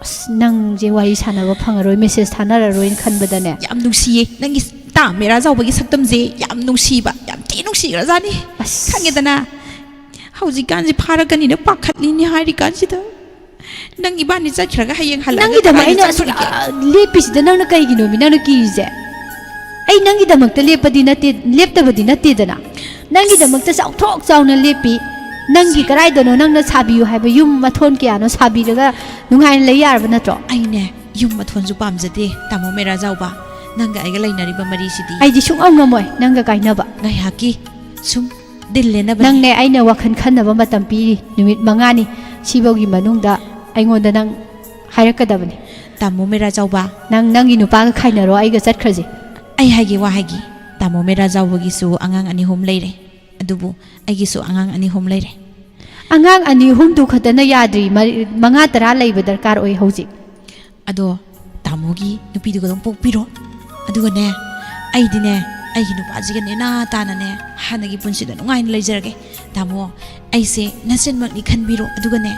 ꯑꯁ, ꯅꯪꯁꯦ ꯋꯥꯔꯤ ꯁꯥꯟꯅꯕ ꯐꯪꯉꯔꯣꯏ, ꯃꯦꯁꯦꯖ ꯊꯥꯅꯔꯔꯣꯏꯅ ꯈꯟꯕꯗꯅꯦ꯫ ꯌꯥꯝ ꯅꯨꯡꯁꯤꯌꯦ ꯅꯪꯒꯤ ꯇꯥ ꯃꯦꯔꯥ ꯆꯥꯎꯕꯒꯤ ꯁꯛꯇꯝꯁꯦ, ꯌꯥꯝ ꯅꯨꯡꯁꯤꯕ, ꯌꯥꯝ ꯊꯤ ꯅꯨꯡꯁꯤꯈ꯭ꯔꯖꯥꯠꯅꯤ꯫ ꯑꯁ꯫ ꯈꯪꯉꯦꯗꯅ, ꯍꯧꯖꯤꯛꯀꯥꯟꯁꯦ ꯐꯥꯔꯛꯀꯅꯤꯅ ꯄꯥꯈꯠꯂꯤꯅꯤ ꯍꯥꯏꯔꯤꯀꯥꯟꯁꯤꯗ, ꯅꯪ ꯏꯕꯥꯅꯤ ꯆꯠꯈ꯭ꯔꯒ ꯍꯌꯦꯡ ꯍꯜꯂꯛꯑꯒ ꯅꯪꯒꯤꯗꯃꯛ ꯀꯃꯥꯏꯅ ꯑꯩꯅ ꯑꯁꯨꯛ ꯆꯠꯊꯣꯔꯛꯀꯦ? ꯌꯥ-, ꯂꯦꯞꯄꯤꯁꯤꯗ ꯅꯪꯅ ꯀꯩꯒꯤꯅꯣꯃꯤ ꯅꯪꯅ ꯀꯤꯔꯤꯁꯦ? ꯑꯩ ꯅꯪꯒꯤꯗꯃꯛꯇ ꯂꯦꯞꯄꯗꯤ ꯅꯠꯇꯦ, ꯂꯦꯞꯇꯕꯗꯤ ꯅꯠꯇꯦꯗꯅ꯫ ꯅꯪꯒꯤꯗꯃꯛꯇ ꯆꯥꯎꯊꯣꯛ ꯆꯥꯎꯅ ꯂꯦꯞꯄꯤ꯫ ꯅꯪꯒꯤ ꯀꯗꯥꯏꯗꯅꯣ ꯅꯪꯅ ꯁꯥꯕꯤꯌꯨ ꯍꯥꯏꯕ ꯌꯨꯝ ꯃꯊꯣꯟ ꯀꯌꯥꯅꯣ ꯁꯥꯕꯤꯔꯒ ꯅꯨꯡꯉꯥꯏꯅ ꯂꯩ ꯌꯥꯔꯕ ꯅꯠꯇ꯭ꯔꯣ? ꯑꯩꯅꯦ, ꯌꯨꯝ ꯃꯊꯣꯟꯁꯨ ꯄꯥꯝꯖꯗꯦ, ꯇꯥꯃꯣ ꯃꯦꯔꯥ ꯆꯥꯎꯕ꯫ ꯅꯪꯒ ꯑꯩꯒ ꯂꯩꯅꯔꯤꯕ ꯃꯔꯤꯁꯤꯗꯤ꯫ ꯑꯩꯗꯤ ꯁꯨꯡꯉꯝ ꯉꯝꯃꯣꯏ ꯅꯪꯒ ꯀꯥꯏꯅꯕ꯫ ꯉꯥꯏꯍꯥꯛꯀꯤ ꯁꯨꯝ ꯗꯤꯜ ꯂꯦꯟꯅꯕꯅꯤ꯫ ꯅꯪꯅꯦ, ꯑꯩꯅ ꯋꯥꯈꯜ ꯈꯟꯅꯕ ꯃꯇꯝ ꯄꯤꯔꯤ, ꯅꯨꯃꯤꯠ ꯃꯉꯥꯅꯤ꯫ ꯁꯤꯐꯧꯒꯤ ꯃꯅꯨꯡꯗ ꯑꯩꯉꯣꯟꯗ ꯅꯪ ꯍꯥꯏꯔꯛꯀꯗꯕꯅꯤ꯫ ꯇꯥꯃꯣ ꯃꯦꯔꯥ ꯆꯥꯎꯕ꯫ ꯅꯪ ꯅꯪꯒꯤ ꯅꯨꯄꯥꯒ ꯈꯥꯏꯅꯔꯣ, ꯑꯩꯒ ꯆꯠꯈ꯭ꯔꯁꯤ꯫ ꯑꯩ ꯍꯥꯏꯒꯦ, ꯋꯥ ꯍꯥꯏꯒꯦ꯫ ꯇꯥꯃꯣ ꯃꯦꯔꯥ ꯆꯥꯎꯕꯒꯤꯁꯨ ꯑꯉꯥꯡ ꯑꯅꯤ ꯑꯍꯨꯝ ꯂꯩꯔꯦ, ꯑꯗꯨꯕꯨ ꯑꯩꯒꯤꯁꯨ ꯑꯉꯥꯡ ꯑꯅꯤ ꯑꯍꯨꯝ ꯂꯩꯔꯦ꯫ ꯑꯉꯥꯡ ꯑꯅꯤ ꯑꯍꯨꯝꯗꯨ ꯈꯛꯇꯅ ꯌꯥꯗ꯭ꯔꯤ, ꯃꯔꯤ, ꯃꯉꯥ ꯇꯔꯥ ꯂꯩꯕ ꯗꯔꯀꯥꯔ ꯑꯣꯏ ꯍꯧꯖꯤꯛ꯫ ꯑꯗꯣ ꯇꯥꯃꯣꯒꯤ ꯅꯨꯄꯤꯗꯨꯒ ꯑꯗꯨꯝ ꯄꯣꯛꯄꯤꯔꯣ꯫ ꯑꯗꯨꯒꯅꯦ, ꯑꯩꯗꯤꯅꯦ, ꯑꯩꯒꯤ ꯅꯨꯄꯥꯁꯤꯒ ꯅꯦꯅꯥ ꯇꯥꯅꯅꯦ, ꯍꯥꯟꯅꯒꯤ ꯄꯨꯟꯁꯤꯗ ꯅꯨꯡꯉꯥꯏꯅ ꯂꯩꯖꯔꯒꯦ꯫ ꯇꯥꯃꯣ, ꯑꯩꯁꯦ ꯅꯆꯟꯃꯛꯅꯤ ꯈꯟꯕꯤꯔꯣ, ꯑꯗꯨꯒꯅꯦ,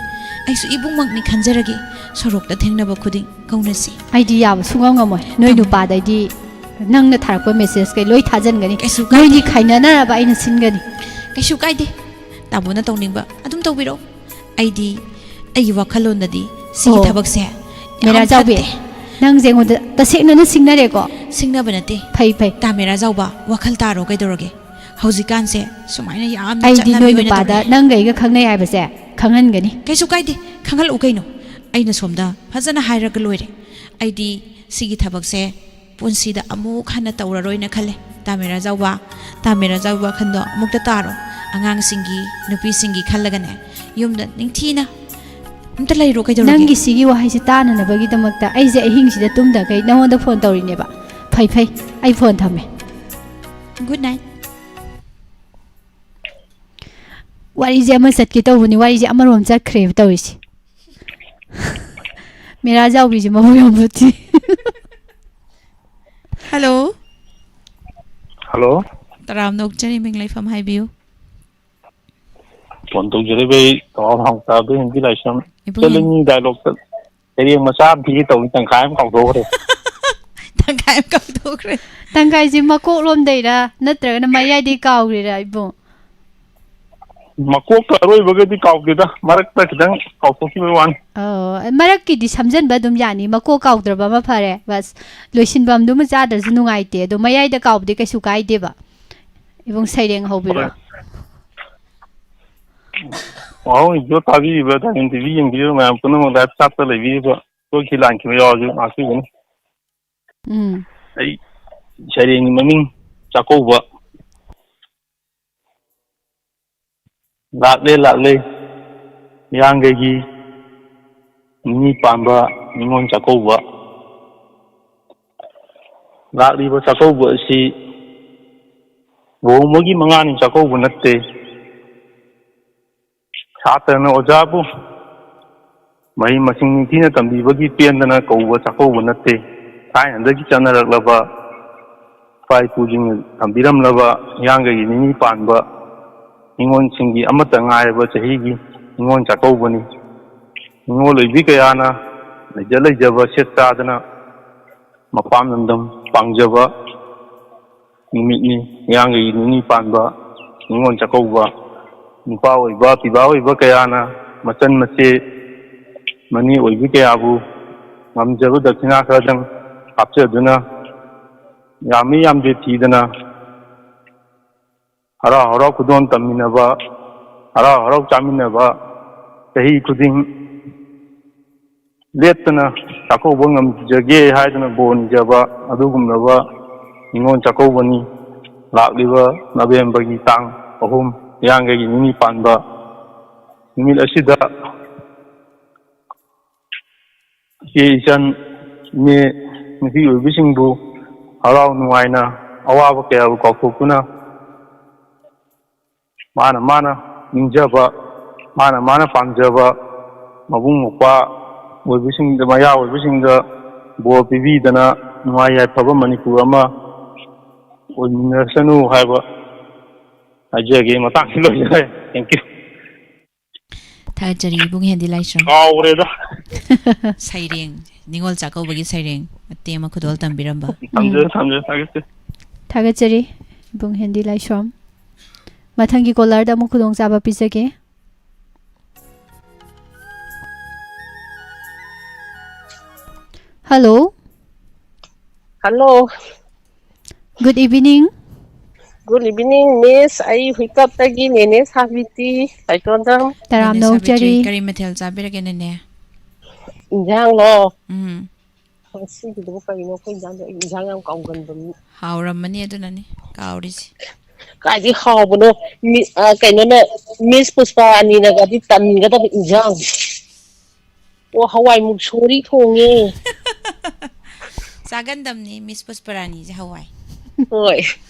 ꯑꯩꯁꯨ ꯏꯕꯨꯡꯃꯛꯅꯤ ꯈꯟꯖꯔꯒꯦ꯫ ꯁꯣꯔꯣꯛꯇ ꯊꯦꯡꯅꯕ ꯈꯨꯗꯤꯡ ꯀꯧꯅꯁꯤ꯫ ꯑꯩꯗꯤ ꯌꯥꯕ ꯁꯨꯡꯉꯝ ꯉꯝꯃꯣꯏ꯫ ꯅꯣꯏ ꯇꯥꯃꯣ꯫ ꯅꯨꯄꯥꯗꯩꯗꯤ ꯅꯪꯅ ꯊꯥꯔꯛꯄ message ꯀꯩ ꯂꯣꯏ ꯊꯥꯖꯟꯒꯅꯤ꯫ ꯀꯩꯁꯨ ꯀꯥꯏꯗꯦ꯫ ꯅꯣꯏꯅꯤ ꯈꯥꯏꯅꯅꯕ ꯑꯩꯅ ꯁꯤꯟꯒꯅꯤ꯫ ꯀꯩꯁꯨ ꯀꯥꯏꯗꯦ꯫ ꯇꯥꯃꯣꯅ ꯇꯧꯅꯤꯡꯕ ꯑꯗꯨꯝ ꯇꯧꯕꯤꯔꯣ꯫ ꯑꯩꯗꯤ, ꯑꯩꯒꯤ ꯋꯥꯈꯜꯂꯣꯟꯗꯗꯤ ꯁꯤꯒꯤ ꯑꯣ꯫ ꯊꯕꯛꯁꯦ ꯌꯥꯝ ꯃꯦꯔꯥ ꯆꯥꯎꯕꯤ, ꯐꯠꯇꯦ꯫ ꯅꯪꯁꯦ ꯑꯩꯉꯣꯟꯗ ꯇꯁꯦꯡꯅꯅ ꯁꯤꯡꯅꯔꯦꯀꯣ? ꯁꯤꯡꯅꯕ ꯅꯠꯇꯦ꯫ ꯐꯩ, ꯐꯩ꯫ ꯇꯥ ꯃꯦꯔꯥ ꯆꯥꯎꯕ, ꯋꯥꯈꯜ ꯇꯥꯔꯣ ꯀꯩꯗꯧꯔꯒꯦ? ꯍꯧꯖꯤꯛꯀꯥꯟꯁꯦ ꯁꯨꯃꯥꯏꯅ ꯌꯥꯝꯅ ꯑꯩꯗꯤ ꯆꯠꯅꯕꯤ ꯅꯣꯏ ꯑꯣꯏꯅ ꯅꯨꯄꯥꯗ ꯇꯧꯔꯦ꯫ ꯅꯪꯒ ꯑꯩꯒ ꯈꯪꯅꯩ ꯍꯥꯏꯕꯁꯦ ꯈꯪꯍꯟꯒꯅꯤ꯫ ꯀꯩꯁꯨ ꯀꯥꯏꯗꯦ, ꯈꯪꯍꯜꯂꯛꯎ ꯀꯩꯅꯣ꯫ ꯑꯩꯅ ꯁꯣꯝꯗ ꯐꯖꯅ ꯍꯥꯏꯔꯒ ꯂꯣꯏꯔꯦ꯫ ꯑꯩꯗꯤ ꯁꯤꯒꯤ ꯊꯕꯛꯁꯦ ꯄꯨꯟꯁꯤꯗ ꯑꯃꯨꯛ ꯍꯟꯅ ꯇꯧꯔꯔꯣꯏꯅ ꯈꯜꯂꯦ꯫ ꯇꯥ ꯃꯦꯔꯥ ꯆꯥꯎꯕ, ꯇꯥ ꯃꯦꯔꯥ ꯆꯥꯎꯕꯤ ꯋꯥꯈꯜꯗꯣ ꯑꯃꯨꯛꯇ ꯇꯥꯔꯣ꯫ ꯑꯉꯥꯡꯁꯤꯡꯒꯤ, ꯅꯨꯄꯤꯁꯤꯡꯒꯤ ꯈꯜꯂꯒꯅꯦ, ꯌꯨꯝꯗ ꯅꯤꯡꯊꯤꯅ ꯑꯝꯇ ꯂꯩꯔꯣ ꯀꯩꯗꯧꯔꯒꯦ? ꯅꯪꯒꯤ ꯁꯤꯒꯤ ꯋꯥꯍꯩꯁꯤ ꯇꯥꯅꯅꯕꯒꯤꯗꯃꯛꯇ ꯑꯩꯁꯦ ꯑꯍꯤꯡꯁꯤꯗ ꯇꯨꯝꯗꯈꯩ ꯅꯉꯣꯟꯗ phone ꯇꯧꯔꯤꯅꯦꯕ꯫ ꯐꯩ, ꯐꯩ, ꯑꯩ phone ꯊꯝꯃꯦ꯫ Good night꯫ ꯋꯥꯔꯤꯁꯦ ꯑꯃ ꯆꯠꯀꯦ ꯇꯧꯕꯅꯤ, ꯋꯥꯔꯤꯁꯦ ꯑꯃꯔꯣꯝ ꯆꯠꯈ꯭ꯔꯦꯕ ꯇꯧꯔꯤꯁꯦ꯫ ꯃꯦꯔꯥ ꯆꯥꯎꯕꯤꯁꯦ ꯃꯕꯨꯛ ꯌꯥꯝ ꯐꯠꯇꯦ꯫ Hello꯫ Hello꯫ ꯇꯔꯥꯝꯅ ꯑꯣꯛꯆꯔꯤ, ꯃꯤꯡ ꯂꯩꯐꯝ ꯍꯥꯏꯕꯤꯌꯨ꯫ Phone ꯇꯧꯖꯔꯛꯏꯕ ꯑꯩ ꯇꯥꯃꯣ ꯍꯥꯎꯇꯥꯗꯣ ꯍꯦꯟꯕꯤ ꯂꯥꯏꯁ꯭ꯔꯝ꯫ ꯏꯕꯨꯡꯉꯣ꯫ ꯆꯠꯂꯅꯤ dialogue ꯆꯠ-, ꯁꯩꯔꯦꯡ ꯃꯆꯥ ꯑꯃ ꯊꯤꯒꯦ ꯇꯧꯅꯤ, ꯇꯪꯈꯥꯏ ꯑꯃ ꯀꯥꯎꯊꯣꯛꯈ꯭ꯔꯦ꯫ ꯇꯪꯈꯥꯏ ꯑꯃ ꯀꯥꯎꯊꯣꯛꯈ꯭ꯔꯦ꯫ ꯇꯪꯈꯥꯏꯁꯦ ꯃꯀꯣꯛꯂꯣꯝꯗꯩꯔ ꯅꯠꯇ꯭ꯔꯒꯅ ꯃꯌꯥꯏꯗꯩ ꯀꯥꯎꯈ꯭ꯔꯤꯔ ꯏꯕꯨꯡ? ꯃꯀꯣꯛꯀ ꯑꯔꯣꯏꯕꯒꯗꯤ ꯀꯥꯎꯗꯦꯗ, ꯃꯔꯛꯇ ꯈꯤꯇꯪ ꯀꯥꯎꯊꯣꯛꯈꯤꯕꯩ ꯋꯥꯅꯤ꯫ ꯑꯣ, ꯃꯔꯛꯀꯤꯗꯤ ꯁꯝꯖꯟꯕ ꯑꯗꯨꯝ ꯌꯥꯅꯤ, ꯃꯀꯣꯛ ꯀꯥꯎꯗ꯭ꯔꯕ ꯑꯃ ꯐꯔꯦ꯫ ꯕꯁ, ꯂꯣꯏꯁꯤꯟꯐꯝꯗꯨꯃ ꯆꯥꯗ꯭ꯔꯁꯨ ꯅꯨꯡꯉꯥꯏꯇꯦ, ꯑꯗꯣ ꯃꯌꯥꯏꯗ ꯀꯥꯎꯕꯗꯤ ꯀꯩꯁꯨ ꯀꯥꯏꯗꯦꯕ꯫ ꯏꯕꯨꯡ ꯁꯩꯔꯦꯡ ꯍꯣꯏ꯫ ꯍꯧꯕꯤꯔꯛꯑꯣ꯫ ꯋꯥꯍꯧ ꯏꯕꯤꯌꯣ ꯇꯥꯕꯤꯔꯤꯕ, ꯗꯥꯏꯃꯟ ꯇꯤꯚꯤ ꯌꯦꯡꯕꯤꯔꯤꯕ ꯃꯌꯥꯝ ꯄꯨꯝꯅꯃꯛ, live chat-ꯇ ꯂꯩꯕꯤꯔꯤꯕ, ꯁꯣꯏꯈꯤ ꯂꯥꯟꯈꯤꯕ ꯌꯥꯎꯔꯁꯨ ꯉꯥꯛꯄꯤꯒꯅꯤ꯫ ꯎꯝ꯫ ꯑꯩ ꯁꯩꯔꯦꯡꯒꯤ ꯃꯃꯤꯡ ꯆꯥꯛꯀꯧꯕ꯫ ꯂꯥꯛꯂꯦ, ꯂꯥꯛꯂꯦ, ꯃꯤꯌꯥꯡꯒꯩꯒꯤ ꯅꯤꯅꯤ ꯄꯥꯟꯕ ꯅꯤꯉꯣꯜ ꯆꯥꯛꯀꯧꯕ꯫ ꯂꯥꯛꯂꯤꯕ ꯆꯥꯛꯀꯧꯕ ꯑꯁꯤ ꯂꯨꯍꯣꯡꯕꯒꯤ ꯃꯉꯥꯅꯤ ꯆꯥꯛꯀꯧꯕ ꯅꯠꯇꯦ, ꯁꯥꯇ꯭ꯔꯅ ꯑꯣꯖꯥꯕꯨ ꯃꯍꯩ ꯃꯁꯤꯡ ꯅꯤꯡꯊꯤꯅ ꯇꯝꯕꯤꯕꯒꯤ ꯄꯦꯟꯗꯅ ꯀꯧꯕ ꯆꯥꯛꯀꯧꯕ ꯅꯠꯇꯦ꯫ ꯊꯥꯏꯅꯗꯒꯤ ꯆꯠꯅꯔꯛꯂꯕ ꯏꯄꯥ ꯏꯄꯨꯁꯤꯡꯅ ꯊꯝꯕꯤꯔꯝꯂꯕ ꯍꯤꯌꯥꯡꯒꯩꯒꯤ ꯅꯤꯅꯤ ꯄꯥꯟꯕ ꯅꯤꯉꯣꯜꯁꯤꯡꯒꯤ ꯑꯃꯠꯇ ꯉꯥꯏꯔꯕ ꯆꯍꯤꯒꯤ ꯅꯤꯉꯣꯜ ꯆꯥꯛꯀꯧꯕꯅꯤ꯫ ꯅꯤꯉꯣꯜ ꯑꯣꯏꯕꯤ ꯀꯌꯥꯅ ꯂꯩꯖ ꯂꯩꯖꯕ ꯁꯦꯠ ꯆꯥꯗꯅ ꯃꯄꯥꯝ ꯂꯝꯗꯝ ꯄꯥꯡꯖꯕ ꯅꯨꯃꯤꯠꯅꯤ꯫ ꯍꯤꯌꯥꯡꯒꯩꯒꯤ ꯅꯤꯅꯤ ꯄꯥꯟꯕ ꯅꯤꯉꯣꯜ ꯆꯥꯛꯀꯧꯕ꯫ ꯅꯨꯄꯥ ꯑꯣꯏꯕ, ꯄꯤꯕꯥ ꯑꯣꯏꯕ ꯀꯌꯥꯅ ꯃꯆꯟ ꯃꯆꯦ ꯃꯅꯦ ꯑꯣꯏꯕꯤ ꯀꯌꯥꯕꯨ ꯉꯝꯖꯕ ꯗꯛꯈꯤꯅꯥ ꯈꯔꯗꯪ ꯍꯥꯞꯆꯗꯨꯅ, ꯌꯥꯝꯃꯤ ꯌꯥꯝꯗꯦ ꯊꯤꯗꯅ ꯍꯔꯥꯎ ꯍꯔꯥꯎ ꯈꯨꯗꯣꯜ ꯇꯝꯃꯤꯟꯅꯕ, ꯍꯔꯥꯎ ꯍꯔꯥꯎ ꯆꯥꯃꯤꯟꯅꯕ, ꯆꯍꯤ ꯈꯨꯗꯤꯡ ꯂꯦꯞꯇꯅ ꯆꯥꯛꯀꯧꯕ ꯉꯝꯖꯒꯦ ꯍꯥꯏꯗꯨꯅ ꯕꯣꯔ ꯅꯤꯖꯕ ꯑꯗꯨꯒꯨꯝꯂꯕ ꯅꯤꯉꯣꯜ ꯆꯥꯛꯀꯧꯕꯅꯤ꯫ ꯂꯥꯛꯂꯤꯕ ꯅꯕꯦꯝꯕꯔꯒꯤ ꯇꯥꯡ ꯑꯍꯨꯝ, ꯍꯤꯌꯥꯡꯒꯩꯒꯤ ꯅꯤꯅꯤ ꯄꯥꯟꯕ ꯅꯨꯃꯤꯠ ꯑꯁꯤꯗ ꯏꯆꯦ ꯏꯆꯟ, ꯏꯅꯦ ꯅꯨꯄꯤ ꯑꯣꯏꯕꯤꯁꯤꯡꯕꯨ ꯍꯔꯥꯎ ꯅꯨꯡꯉꯥꯏꯅ ꯑꯋꯥꯕ ꯀꯌꯥꯕꯨ ꯀꯥꯎꯊꯣꯛꯇꯨꯅ ꯃꯥꯅ ꯃꯥꯅ ꯅꯤꯡꯖꯕ, ꯃꯥꯅ ꯃꯥꯅ ꯄꯥꯝꯖꯕ ꯃꯕꯨꯡ ꯃꯧꯄ꯭ꯋꯥ ꯑꯣꯏꯕꯁꯤꯡꯗ, ꯃꯌꯥ ꯑꯣꯏꯕꯁꯤꯡꯗ ꯕꯣꯔ ꯄꯤꯕꯤꯗꯅ ꯅꯨꯡꯉꯥꯏ ꯌꯥꯏꯐꯕ ꯃꯅꯤꯄꯨꯔ ꯑꯃ ꯑꯣꯏꯃꯤꯟꯅꯔꯁꯅꯨ ꯍꯥꯏꯕ ꯍꯥꯏꯖꯒꯦ꯫ ꯃꯇꯥꯡꯁꯤ ꯂꯣꯏꯖꯔꯦ꯫ Thank you꯫ ꯊꯥꯒꯠꯆꯔꯤ ꯏꯕꯨꯡ ꯍꯦꯟꯗꯤ ꯂꯥꯏꯁ꯭ꯔꯝ꯫ ꯀꯥꯎꯔꯦꯗ꯫ ꯁꯩꯔꯦꯡ, ꯅꯤꯉꯣꯜ ꯆꯥꯛꯀꯧꯕꯒꯤ ꯁꯩꯔꯦꯡ ꯃꯇꯦꯛ ꯑꯃ ꯈꯨꯗꯣꯜ ꯇꯝꯕꯤꯔꯝꯕ꯫ ꯊꯝꯖꯔꯦ, ꯊꯝꯖꯔꯦ, ꯊꯥꯒꯠꯆꯔꯤ꯫ ꯊꯥꯒꯠꯆꯔꯤ ꯏꯕꯨꯡ ꯍꯦꯟꯗꯤ ꯂꯥꯏꯁ꯭ꯔꯝ꯫ ꯃꯊꯪꯒꯤ ꯀꯣꯂꯔꯗ ꯑꯃꯨꯛ ꯈꯨꯗꯣꯡꯆꯥꯕ ꯄꯤꯖꯒꯦ꯫ Hello. Hello. Good evening꯫ Good evening, Miss꯫ ꯑꯩ ꯍꯨꯏꯀꯞꯇꯒꯤ ꯅꯦꯅꯦ ꯁꯥꯕꯤꯇꯤ ꯂꯥꯏꯇꯣꯟꯖꯝ꯫ ꯇꯔꯥꯝꯅ ꯅꯦꯅꯦ ꯑꯣꯛꯆꯔꯤ꯫ ꯁꯥꯕꯤꯇ꯭ꯔꯤ, ꯀꯔꯤ ꯃꯊꯦꯜ ꯆꯥꯕꯤꯔꯒꯦ ꯅꯦꯅꯦ? ꯏꯟꯖꯥꯡꯂꯣ? ꯎꯝ꯫ ꯉꯁꯤꯒꯤꯗꯨꯕꯨ ꯀꯔꯤꯅꯣ? ꯑꯩꯈꯣꯏ ꯏꯟꯖꯥꯡꯗꯣ, ꯑꯩ ꯏꯟꯖꯥꯡ ꯌꯥꯝ ꯀꯥꯎꯒꯟꯕ ꯃꯤ꯫ ꯍꯥꯎꯔꯝꯃꯅꯤ ꯑꯗꯨꯅꯅꯤ ꯀꯥꯎꯔꯤꯁꯦ꯫ ꯀꯥꯏꯗꯩ ꯍꯥꯎꯕꯅꯣ? ꯃꯤ-, ꯑ, ꯀꯩꯅꯣꯅ, ꯃꯤꯁ ꯄꯨꯁꯄꯥꯔꯥꯅꯤꯅꯒꯗꯤ ꯇꯟꯒꯗꯕ ꯏꯟꯖꯥꯡ꯫ ꯑꯣ, ꯍꯋꯥꯏ ꯃꯨꯛꯁꯣꯔꯤ ꯊꯣꯡꯉꯦ꯫ ꯆꯥꯒꯟꯗꯝꯅꯤ ꯃꯤꯁ ꯄꯨꯁꯄꯔꯥꯅꯤꯁꯦ ꯍꯋꯥꯏ꯫ ꯍꯣꯏ꯫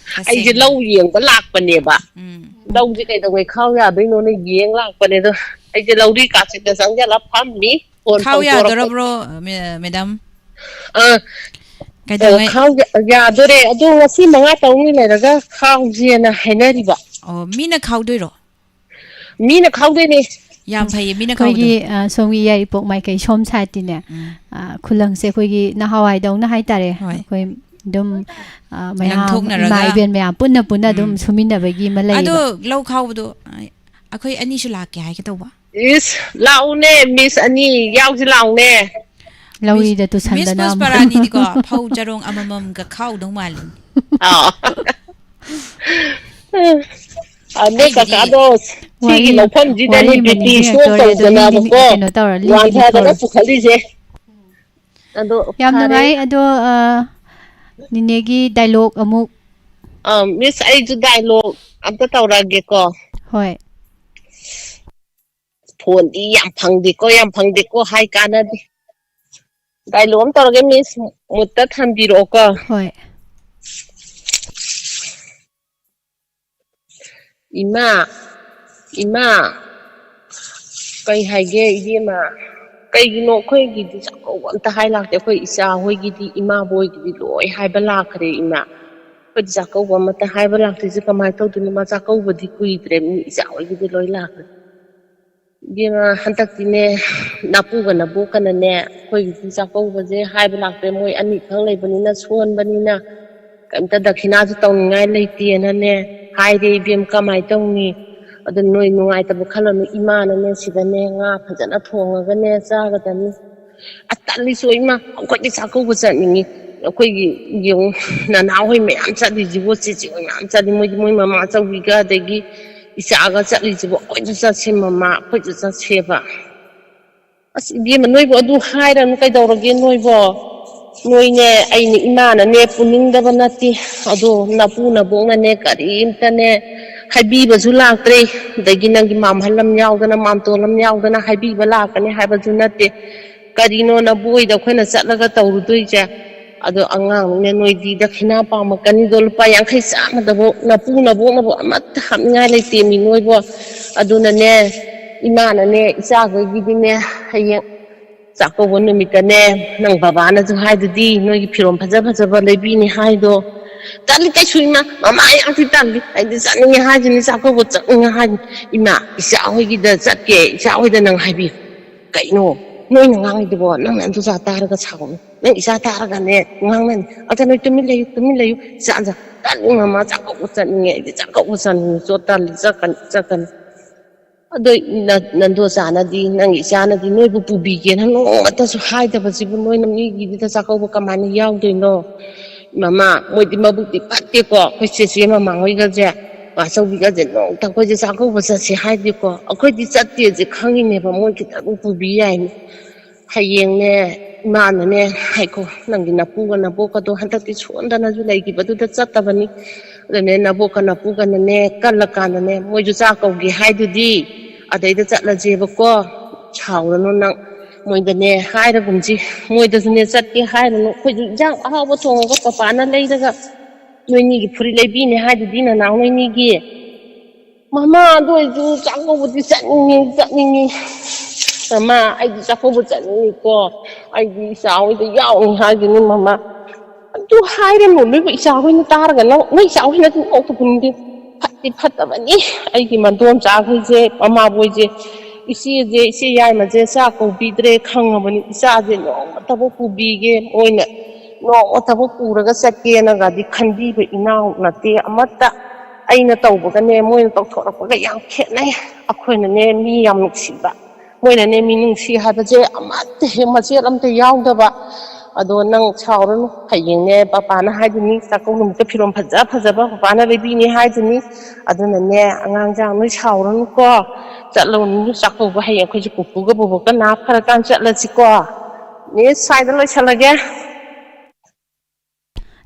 ꯑꯩꯁꯦ ꯇꯁꯦꯡꯅ꯫ ꯂꯧ ꯌꯦꯡꯕ ꯂꯥꯛꯄꯅꯦꯕ꯫ ꯎꯝ꯫ ꯂꯧꯁꯦ ꯀꯩꯗꯧꯉꯩ ꯈꯥꯎ ꯌꯥꯗꯣꯏꯅꯣꯅ ꯌꯦꯡ ꯂꯥꯛꯄꯅꯦ ꯑꯗꯣ, ꯑꯩꯁꯦ ꯂꯧꯔꯤ ꯀꯥꯆꯤꯟꯗ ꯆꯪꯁꯤꯜꯂ ꯐꯝꯃꯤ꯫ ꯐꯣꯟ ꯈꯥꯎ ꯇꯧꯊꯣꯔꯛꯄ꯫ ꯌꯥꯗꯣꯔꯕ꯭ꯔꯣ, ꯃꯦ-, ꯃꯦꯗꯥꯝ? ꯑꯥ, ꯀꯩꯗꯧꯉꯩ? ꯈꯥꯎ ꯌꯥ-, ꯌꯥꯗꯣꯔꯦ꯫ ꯑꯗꯣ ꯉꯁꯤ ꯃꯉꯥ ꯇꯔꯨꯛꯅꯤ ꯂꯩꯔꯒ ꯈꯥꯎꯁꯦꯅ ꯍꯥꯏꯅꯔꯤꯕ꯫ ꯑꯣ, ꯃꯤꯅ ꯈꯥꯎꯗꯣꯏꯔꯣ? ꯃꯤꯅ ꯈꯥꯎꯗꯣꯏꯅꯦ꯫ ꯌꯥꯝ ꯐꯩꯌꯦ, ꯃꯤꯅ ꯈꯥꯎꯗꯣ꯫ ꯑꯩꯈꯣꯏꯒꯤ, ꯑ, ꯁꯣꯝꯒꯤ ꯌꯥꯏꯔꯤꯄꯣꯛ ꯃꯥꯏꯀꯩ ꯁꯣꯝ ꯁꯥꯏꯠꯇꯤꯅꯦ, ꯎꯝ꯫ ꯑ, ꯈꯨꯂꯪꯁꯦ ꯑꯩꯈꯣꯏꯒꯤ ꯅꯍꯥꯟꯋꯥꯏꯗꯧꯅ ꯍꯥꯏꯇꯥꯔꯦ, ꯍꯣꯏ꯫ ꯑꯩꯈꯣꯏ ꯑꯗꯨꯝ, ꯑ, ꯃꯌꯥꯝ ꯂꯪꯊꯣꯛꯅꯔꯒ꯫ ꯏꯃꯥ ꯏꯕꯦꯟ ꯃꯌꯥꯝ ꯄꯨꯟꯅ ꯄꯨꯟꯅ ꯑꯗꯨꯝ ꯎꯝ꯫ ꯁꯨꯃꯤꯟꯅꯕꯒꯤ ꯑꯃ ꯂꯩꯌꯦꯕ꯫ ꯑꯗꯣ ꯂꯧ ꯈꯥꯎꯕꯗꯣ, ꯑ, ꯑꯩꯈꯣꯏ ꯑꯅꯤꯁꯨ ꯂꯥꯛꯀꯦ ꯍꯥꯏꯒꯦ ꯇꯧꯕ꯫ ꯏꯁ, ꯂꯥꯛꯎꯅꯦ, ꯃꯤꯁ ꯑꯅꯤ ꯌꯥꯎꯁꯤ ꯂꯥꯛꯎꯅꯦ꯫ ꯂꯧꯔꯤꯗ ꯃꯤꯁ, ꯃꯤꯁ ꯇꯨꯁꯟꯗꯅ ꯑꯃꯨꯛ꯫ ꯄꯨꯁꯄꯥꯔꯥꯅꯤꯗꯤꯀꯣ, ꯐꯧ ꯆꯔꯣꯡ ꯑꯃꯃꯝꯒ ꯈꯥꯎꯗꯧ ꯃꯥꯜꯂꯤ꯫ ꯑꯥ꯫ ꯑ, ꯅꯣꯏ ꯑꯩꯒꯤꯗꯤ ꯀꯀꯥꯗꯣ ꯁꯤꯒꯤ ꯋꯥꯔꯤ, ꯂꯧꯐꯝꯁꯤꯗꯅꯦ ꯋꯥꯔꯤ ꯑꯃ ꯕꯤ ꯄꯤ ꯁ꯭ꯇꯣꯛ ꯅꯤꯡꯁꯤꯡꯉꯛꯇꯣꯔꯦ, ꯑꯗꯣ ꯂꯤꯗꯤ ꯂꯤ-, ꯇꯧꯗꯅꯕꯀꯣ, ꯀꯩꯅꯣ ꯇꯧꯔ, ꯂꯤꯒꯤꯗꯤ ꯋꯥꯟꯊꯗꯅ ꯇꯧꯔ꯫ ꯄꯨꯈꯠꯂꯤꯁꯦ꯫ ꯑꯗꯣ ꯌꯥꯝ ꯐꯔꯦ꯫ ꯅꯨꯡꯉꯥꯏ꯫ ꯑꯗꯣ, ꯑ, ꯅꯤꯅꯦꯒꯤ ꯗꯥꯏꯂꯣꯛ ꯑꯃꯨꯛ꯫ ꯑ, ꯃꯤꯁ, ꯑꯩꯁꯨ ꯗꯥꯏꯂꯣꯛ ꯑꯝꯇ ꯇꯧꯔꯛꯑꯒꯦꯀꯣ꯫ ꯍꯣꯏ꯫ ꯐꯣꯟꯗꯤ ꯌꯥꯝ ꯐꯪꯗꯦꯀꯣ, ꯌꯥꯝ ꯐꯪꯗꯦꯀꯣ ꯍꯥꯏ ꯀꯥꯟꯅꯗꯦ꯫ ꯗꯥꯏꯂꯣꯛ ꯑꯃ ꯇꯧꯔꯒꯦ, ꯃꯤꯁ, ꯃꯨꯠꯇ ꯊꯝꯕꯤꯔꯛꯑꯣꯀꯣ꯫ ꯍꯣꯏ꯫ ꯏꯃꯥ, ꯏꯃꯥ, ꯀꯩ ꯍꯥꯏꯒꯦ ꯏꯕꯦꯝꯃ? ꯀꯩꯒꯤꯅꯣ ꯑꯩꯈꯣꯏꯒꯤꯗꯤ ꯆꯥꯛꯀꯧꯕ ꯑꯝꯇ ꯍꯥꯏ ꯂꯥꯛꯇꯦ꯫ ꯑꯩꯈꯣꯏ ꯏꯆꯥ ꯍꯣꯏꯒꯤꯗꯤ, ꯏꯃꯥ ꯍꯣꯏꯒꯤꯗꯤ ꯂꯣꯏ ꯍꯥꯏꯕ ꯂꯥꯛꯈ꯭ꯔꯦ ꯏꯃꯥ꯫ ꯑꯩꯈꯣꯏꯗꯤ ꯆꯥꯛꯀꯧꯕ ꯑꯃꯠꯇ ꯍꯥꯏꯕ ꯂꯥꯛꯇ꯭ꯔꯤꯁꯦ ꯀꯃꯥꯏꯅ ꯇꯧꯗꯣꯏꯅꯣ? ꯃꯥ ꯆꯥꯛꯀꯧꯕꯗꯤ ꯀꯨꯏꯗ꯭ꯔꯦ, ꯃꯤ ꯏꯆꯥ ꯍꯣꯏꯒꯤꯗꯤ ꯂꯣꯏ ꯂꯥꯛꯈ꯭ꯔꯦ꯫ ꯏꯕꯦꯝꯃ, ꯍꯟꯗꯛꯇꯤꯅꯦ, ꯅꯥꯄꯨꯒ ꯅꯕꯣꯛꯀꯅꯅꯦ, ꯑꯩꯈꯣꯏꯒꯤꯗꯤ ꯆꯥꯛꯀꯧꯕꯁꯦ ꯍꯥꯏꯕ ꯂꯥꯛꯇ꯭ꯔꯦ, ꯃꯣꯏ ꯑꯅꯤꯈꯛ ꯂꯩꯕꯅꯤꯅ, ꯁꯣꯟꯕꯅꯤꯅ, ꯀꯩꯝꯇ ꯗꯈꯤꯅꯥꯁꯨ ꯇꯧꯅꯤꯡꯉꯥꯏ ꯂꯩꯇꯦꯅꯅꯦ ꯍꯥꯏꯔꯦ ꯏꯕꯦꯝ, ꯀꯃꯥꯏꯅ ꯇꯧꯅꯤ? ꯑꯗꯨ ꯅꯣꯏ ꯅꯨꯡꯉꯥꯏꯇꯕ ꯈꯜꯂꯅꯨ, ꯏꯃꯥꯅꯅꯦ ꯁꯤꯗꯅꯦ ꯉꯥ ꯐꯖꯅ ꯊꯣꯡꯉꯒꯅꯦ ꯆꯥꯒꯗꯕꯅꯤ꯫ ꯑꯁ, ꯇꯜꯂꯤꯁꯨ ꯏꯃꯥ, ꯑꯩꯈꯣꯏꯗꯤ ꯆꯥꯛꯀꯧꯕ ꯆꯠꯅꯤꯡꯉꯤ꯫ ꯑꯩꯈꯣꯏꯒꯤ ꯌꯦꯡꯉꯨ, ꯅꯅꯥꯍꯣꯏ ꯃꯌꯥꯝ ꯆꯠꯂꯤꯁꯤꯕꯨ, ꯆꯦꯆꯦ ꯍꯣꯏ ꯃꯌꯥꯝ ꯆꯠꯂꯤ, ꯃꯣꯏꯗꯤ ꯃꯣꯏ ꯃꯃꯥ ꯑꯆꯧꯕꯤꯒ ꯑꯗꯒꯤ ꯏꯆꯥꯒ ꯆꯠꯂꯤꯁꯤꯕꯨ, ꯑꯩꯈꯣꯏꯁꯨ ꯆꯠꯁꯦ ꯃꯃꯥ, ꯑꯩꯈꯣꯏꯁꯨ ꯆꯠꯁꯦꯕ꯫ ꯑꯁ, ꯏꯕꯦꯝꯃ, ꯅꯣꯏꯕꯨ ꯑꯗꯨ ꯍꯥꯏꯔꯅꯨ, ꯀꯩꯗꯧꯔꯒꯦ ꯅꯣꯏꯕꯣ? ꯅꯣꯏꯅꯦ, ꯑꯩꯅ ꯏꯃꯥꯅꯅꯦ ꯄꯨꯅꯤꯡꯗꯕ ꯅꯠꯇꯦ, ꯑꯗꯣ ꯅꯄꯨ ꯅꯕꯣꯛꯅꯅꯦ ꯀꯔꯤꯝꯇꯅꯦ ꯍꯥꯏꯕꯤꯕꯁꯨ ꯂꯥꯛꯇ꯭ꯔꯦ꯫ ꯑꯗꯒꯤ ꯅꯪꯒꯤ ꯃꯥꯝꯍꯜ ꯑꯃ ꯌꯥꯎꯗꯅ, ꯃꯥꯝꯇꯣꯟ ꯑꯃ ꯌꯥꯎꯗꯅ ꯍꯥꯏꯕꯤꯕ ꯂꯥꯛꯀꯅꯤ ꯍꯥꯏꯕꯁꯨ ꯅꯠꯇꯦ꯫ ꯀꯔꯤꯅꯣ ꯅꯕꯣꯏꯗ ꯑꯩꯈꯣꯏꯅ ꯆꯠꯂꯒ ꯇꯧꯔꯨꯗꯣꯏꯁꯦ? ꯑꯗꯣ ꯑꯉꯥꯡꯅꯤꯅ ꯅꯣꯏꯗꯤ ꯗꯈꯤꯅꯥ ꯄꯥꯝꯃꯛꯀꯅꯤꯗꯣ, ꯂꯨꯄꯥ ꯌꯥꯡꯈꯩ ꯆꯥꯝꯃꯗꯕꯨ ꯅꯄꯨ ꯅꯕꯣꯛꯅꯕꯨ ꯑꯃꯠꯇ ꯍꯥꯞꯅꯤꯡꯉꯥꯏ ꯂꯩꯇꯦ ꯃꯤ ꯅꯣꯏꯕꯣ꯫ ꯑꯗꯨꯅꯅꯦ, ꯏꯃꯥꯅꯅꯦ ꯏꯆꯥꯈꯣꯏꯒꯤꯗꯤꯅꯦ, ꯍꯌꯦꯡ ꯆꯥꯛꯀꯧꯕ ꯅꯨꯃꯤꯠꯇꯅꯦ, ꯅꯪ ꯕꯕꯥꯅꯁꯨ ꯍꯥꯏꯗꯨꯗꯤ ꯅꯣꯏꯒꯤ ꯐꯤꯔꯣꯜ ꯐꯖ ꯐꯖꯕ ꯂꯩꯕꯤꯅꯤ ꯍꯥꯏꯗꯣ꯫ ꯇꯜꯂꯤ ꯀꯩꯁꯨ ꯏꯃꯥ, ꯃꯃꯥ ꯌꯥꯝ ꯊꯤ ꯇꯜꯂꯤ꯫ ꯑꯩꯗꯤ ꯆꯠꯅꯤꯡꯉꯦ ꯍꯥꯏꯁꯤꯅꯤ, ꯆꯥꯛꯀꯧꯕ ꯆꯠꯅꯤꯡꯉꯦ ꯍꯥꯏꯁꯤꯅꯤ꯫ ꯏꯃꯥ, ꯏꯆꯥ ꯍꯣꯏꯒꯤꯗ ꯆꯠꯀꯦ, ꯏꯆꯥ ꯍꯣꯏꯗ ꯅꯪ ꯍꯥꯏꯕꯤꯌꯨ꯫ ꯀꯩꯅꯣ ꯅꯣꯏꯅ ꯉꯥꯡꯉꯤꯗꯨꯕꯣ? ꯅꯪ ꯅꯇꯨꯆꯥ ꯇꯥꯔꯒ ꯁꯥꯎꯅꯤ, ꯅꯪ ꯏꯆꯥ ꯇꯥꯔꯒꯅꯦ ꯉꯥꯡꯅꯅꯤ꯫ ꯑꯗ ꯅꯣꯏ ꯇꯨꯃꯤꯟ ꯂꯩꯌꯨ, ꯇꯨꯃꯤꯟ ꯂꯩꯌꯨ꯫ ꯏꯆꯥ, ꯏꯆꯥ, ꯇꯜꯂꯤ ꯃꯃꯥ, ꯆꯥꯛꯀꯧꯕ ꯆꯠꯅꯤꯡꯉꯦ, ꯑꯩꯗꯤ ꯆꯥꯛꯀꯧꯕ ꯆꯠꯅꯤꯡꯉꯦ꯫ ꯆꯣ, ꯇꯜꯂꯤ, ꯆꯠꯀꯅꯤ, ꯆꯠꯀꯅꯤ꯫ ꯑꯗꯣ ꯅ-, ꯅꯟꯗꯣꯆꯥꯅꯗꯤ, ꯅꯪꯒꯤ ꯏꯆꯥꯅꯗꯤ ꯅꯣꯏꯕꯨ ꯄꯨꯕꯤꯒꯦꯅ ꯅꯣꯡꯃꯇꯁꯨ ꯍꯥꯏꯗꯕꯁꯤꯕꯨ ꯅꯣꯏꯅ ꯃꯤꯒꯤꯗꯨꯗ ꯆꯥꯛꯀꯧꯕ ꯀꯃꯥꯏꯅ ꯌꯥꯎꯗꯣꯏꯅꯣ? ꯃꯃꯥ, ꯃꯣꯏꯗꯤ ꯃꯕꯨꯛꯇꯤ ꯐꯠꯇꯦꯀꯣ꯫ ꯑꯩꯈꯣꯏ ꯆꯦꯆꯦ ꯃꯃꯥ ꯍꯣꯏꯒꯁꯦ ꯃꯥꯆꯧꯕꯤꯒꯁꯦ ꯅꯣꯡꯇ ꯑꯩꯈꯣꯏꯁꯦ ꯆꯥꯛꯀꯧꯕ ꯆꯠꯁꯦ ꯍꯥꯏꯗꯦꯀꯣ꯫ ꯑꯩꯈꯣꯏꯗꯤ ꯆꯠꯇꯦꯁꯦ ꯈꯪꯉꯤꯅꯦꯕ, ꯃꯣꯏ ꯈꯤꯇꯪ ꯄꯨꯕꯤ ꯌꯥꯏꯅꯦ꯫ ꯍꯌꯦꯡꯅꯦ ꯏꯃꯥꯅꯅꯦ ꯍꯥꯏꯀꯣ, ꯅꯪꯒꯤ ꯅꯄꯨꯒ ꯅꯕꯣꯛꯀꯗꯣ ꯍꯟꯗꯛꯇꯤ ꯁꯣꯟꯗꯅꯁꯨ ꯂꯩꯈꯤꯕꯗꯨꯗ ꯆꯠꯇꯕꯅꯤ꯫ ꯑꯗꯨꯅꯦ ꯅꯕꯣꯛꯀ ꯅꯄꯨꯒꯅꯅꯦ ꯀꯜꯂꯀꯥꯟꯗꯅꯦ ꯃꯣꯏꯁꯨ ꯆꯥꯛ ꯀꯧꯒꯦ ꯍꯥꯏꯗꯨꯗꯤ ꯑꯗꯩꯗ ꯆꯠꯂꯁꯦꯕꯀꯣ꯫ ꯁꯥꯎꯔꯅꯨ ꯅꯪ, ꯃꯣꯏꯗꯅꯦ ꯍꯥꯏꯔꯒꯨꯝꯁꯤ, ꯃꯣꯏꯗꯁꯨꯅꯦ ꯆꯠꯀꯦ ꯍꯥꯏꯔꯨꯅꯨ꯫ ꯑꯩꯈꯣꯏꯁꯨ ꯏꯟꯖꯥꯡ ꯑꯍꯥꯎꯕ ꯊꯣꯡꯉꯒ ꯄꯄꯥꯅ ꯂꯩꯔꯒ ꯅꯣꯏꯅꯤꯒꯤ ꯐꯨꯔꯤꯠ ꯂꯩꯕꯤꯅꯦ ꯍꯥꯏꯗꯨꯗꯤ ꯅꯅꯥꯎ ꯅꯣꯏꯅꯤꯒꯤ꯫ ꯃꯃꯥ, ꯑꯗꯨ ꯑꯣꯏꯔꯁꯨ ꯆꯥꯛꯀꯧꯕꯗꯤ ꯆꯠꯅꯤꯡꯉꯤ, ꯆꯠꯅꯤꯡꯉꯤ꯫ ꯃꯃꯥ, ꯑꯩꯗꯤ ꯆꯥꯛꯀꯧꯕ ꯆꯠꯅꯤꯡꯉꯤꯀꯣ꯫ ꯑꯩꯗꯤ ꯏꯆꯥ ꯍꯣꯏꯗ ꯌꯥꯎꯅꯤ ꯍꯥꯏꯒꯤꯅꯤ ꯃꯃꯥ꯫ ꯑꯗꯨ ꯍꯥꯏꯔꯅꯨ, ꯅꯣꯏꯕꯨ ꯏꯆꯥ ꯍꯣꯏꯅ ꯇꯥꯔꯒ ꯅꯪ, ꯅꯣꯏ ꯏꯆꯥ ꯍꯣꯏꯅ ꯑꯗꯨꯝ ꯅꯣꯛꯄ ꯄꯨꯅꯤꯡꯗꯦ꯫ ꯐꯠꯇꯤ ꯐꯠꯇꯕꯅꯤ ꯑꯩꯒꯤ ꯃꯗꯣꯝꯆꯥꯈꯣꯏꯁꯦ, ꯃꯃꯥꯕꯣꯏꯁꯦ꯫ ꯏꯆꯦꯁꯦ, ꯏꯆꯦ ꯌꯥꯏꯃꯁꯦ ꯆꯥꯛ ꯀꯧꯕꯤꯗ꯭ꯔꯦ ꯈꯪꯉꯕꯅꯤ꯫ ꯏꯆꯥꯁꯦ ꯅꯣꯡꯃꯇꯕꯨ ꯄꯨꯕꯤꯒꯦ, ꯃꯣꯏꯅ ꯅꯣꯡꯃꯇꯕꯨ ꯄꯨꯔꯒ ꯆꯠꯀꯦꯅꯒꯗꯤ ꯈꯟꯕꯤꯕ ꯏꯅꯥꯎ ꯅꯠꯇꯦ ꯑꯃꯠꯇ꯫ ꯑꯩꯅ ꯇꯧꯕꯒꯅꯦ ꯃꯣꯏꯅ ꯇꯧꯊꯣꯔꯛꯄꯒ ꯌꯥꯝ ꯈꯦꯠꯅꯩ꯫ ꯑꯩꯈꯣꯏꯅꯅꯦ ꯃꯤ ꯌꯥꯝ ꯅꯨꯡꯁꯤꯕ, ꯃꯣꯏꯅꯅꯦ ꯃꯤꯅꯨꯡꯁꯤ ꯍꯥꯏꯕꯁꯦ ꯑꯃꯠꯇ ꯍꯦꯛ ꯃꯆꯦꯠ ꯑꯝꯇ ꯌꯥꯎꯗꯕ꯫ ꯑꯗꯣ ꯅꯪ ꯁꯥꯎꯔꯅꯨ, ꯍꯌꯦꯡꯅꯦ ꯄꯄꯥꯅ ꯍꯥꯏꯗꯨꯅꯤ, ꯆꯥꯛꯀꯧ ꯅꯨꯃꯤꯠꯇ ꯐꯤꯔꯣꯜ ꯐꯖ ꯐꯖꯕ ꯄꯄꯥꯅ ꯂꯩꯕꯤꯅꯤ ꯍꯥꯏꯗꯨꯅꯤ꯫ ꯑꯗꯨꯅꯅꯦ ꯑꯉꯥꯡꯁꯥꯡ ꯅꯣꯏ ꯁꯥꯎꯔꯅꯨꯀꯣ, ꯆꯠꯂꯨꯅꯨ ꯆꯥꯛꯀꯧꯕ꯫ ꯍꯌꯦꯡ ꯑꯩꯈꯣꯏꯁꯨ ꯄꯨꯄꯨꯒ ꯕꯣꯕꯣꯛꯀ ꯅꯥ ꯐꯔꯀꯥꯟ ꯆꯠꯂꯁꯤꯀꯣ꯫ ꯃꯤꯁ, ꯁ꯭ꯋꯥꯏꯗ ꯂꯣꯏꯁꯜꯂꯒꯦ꯫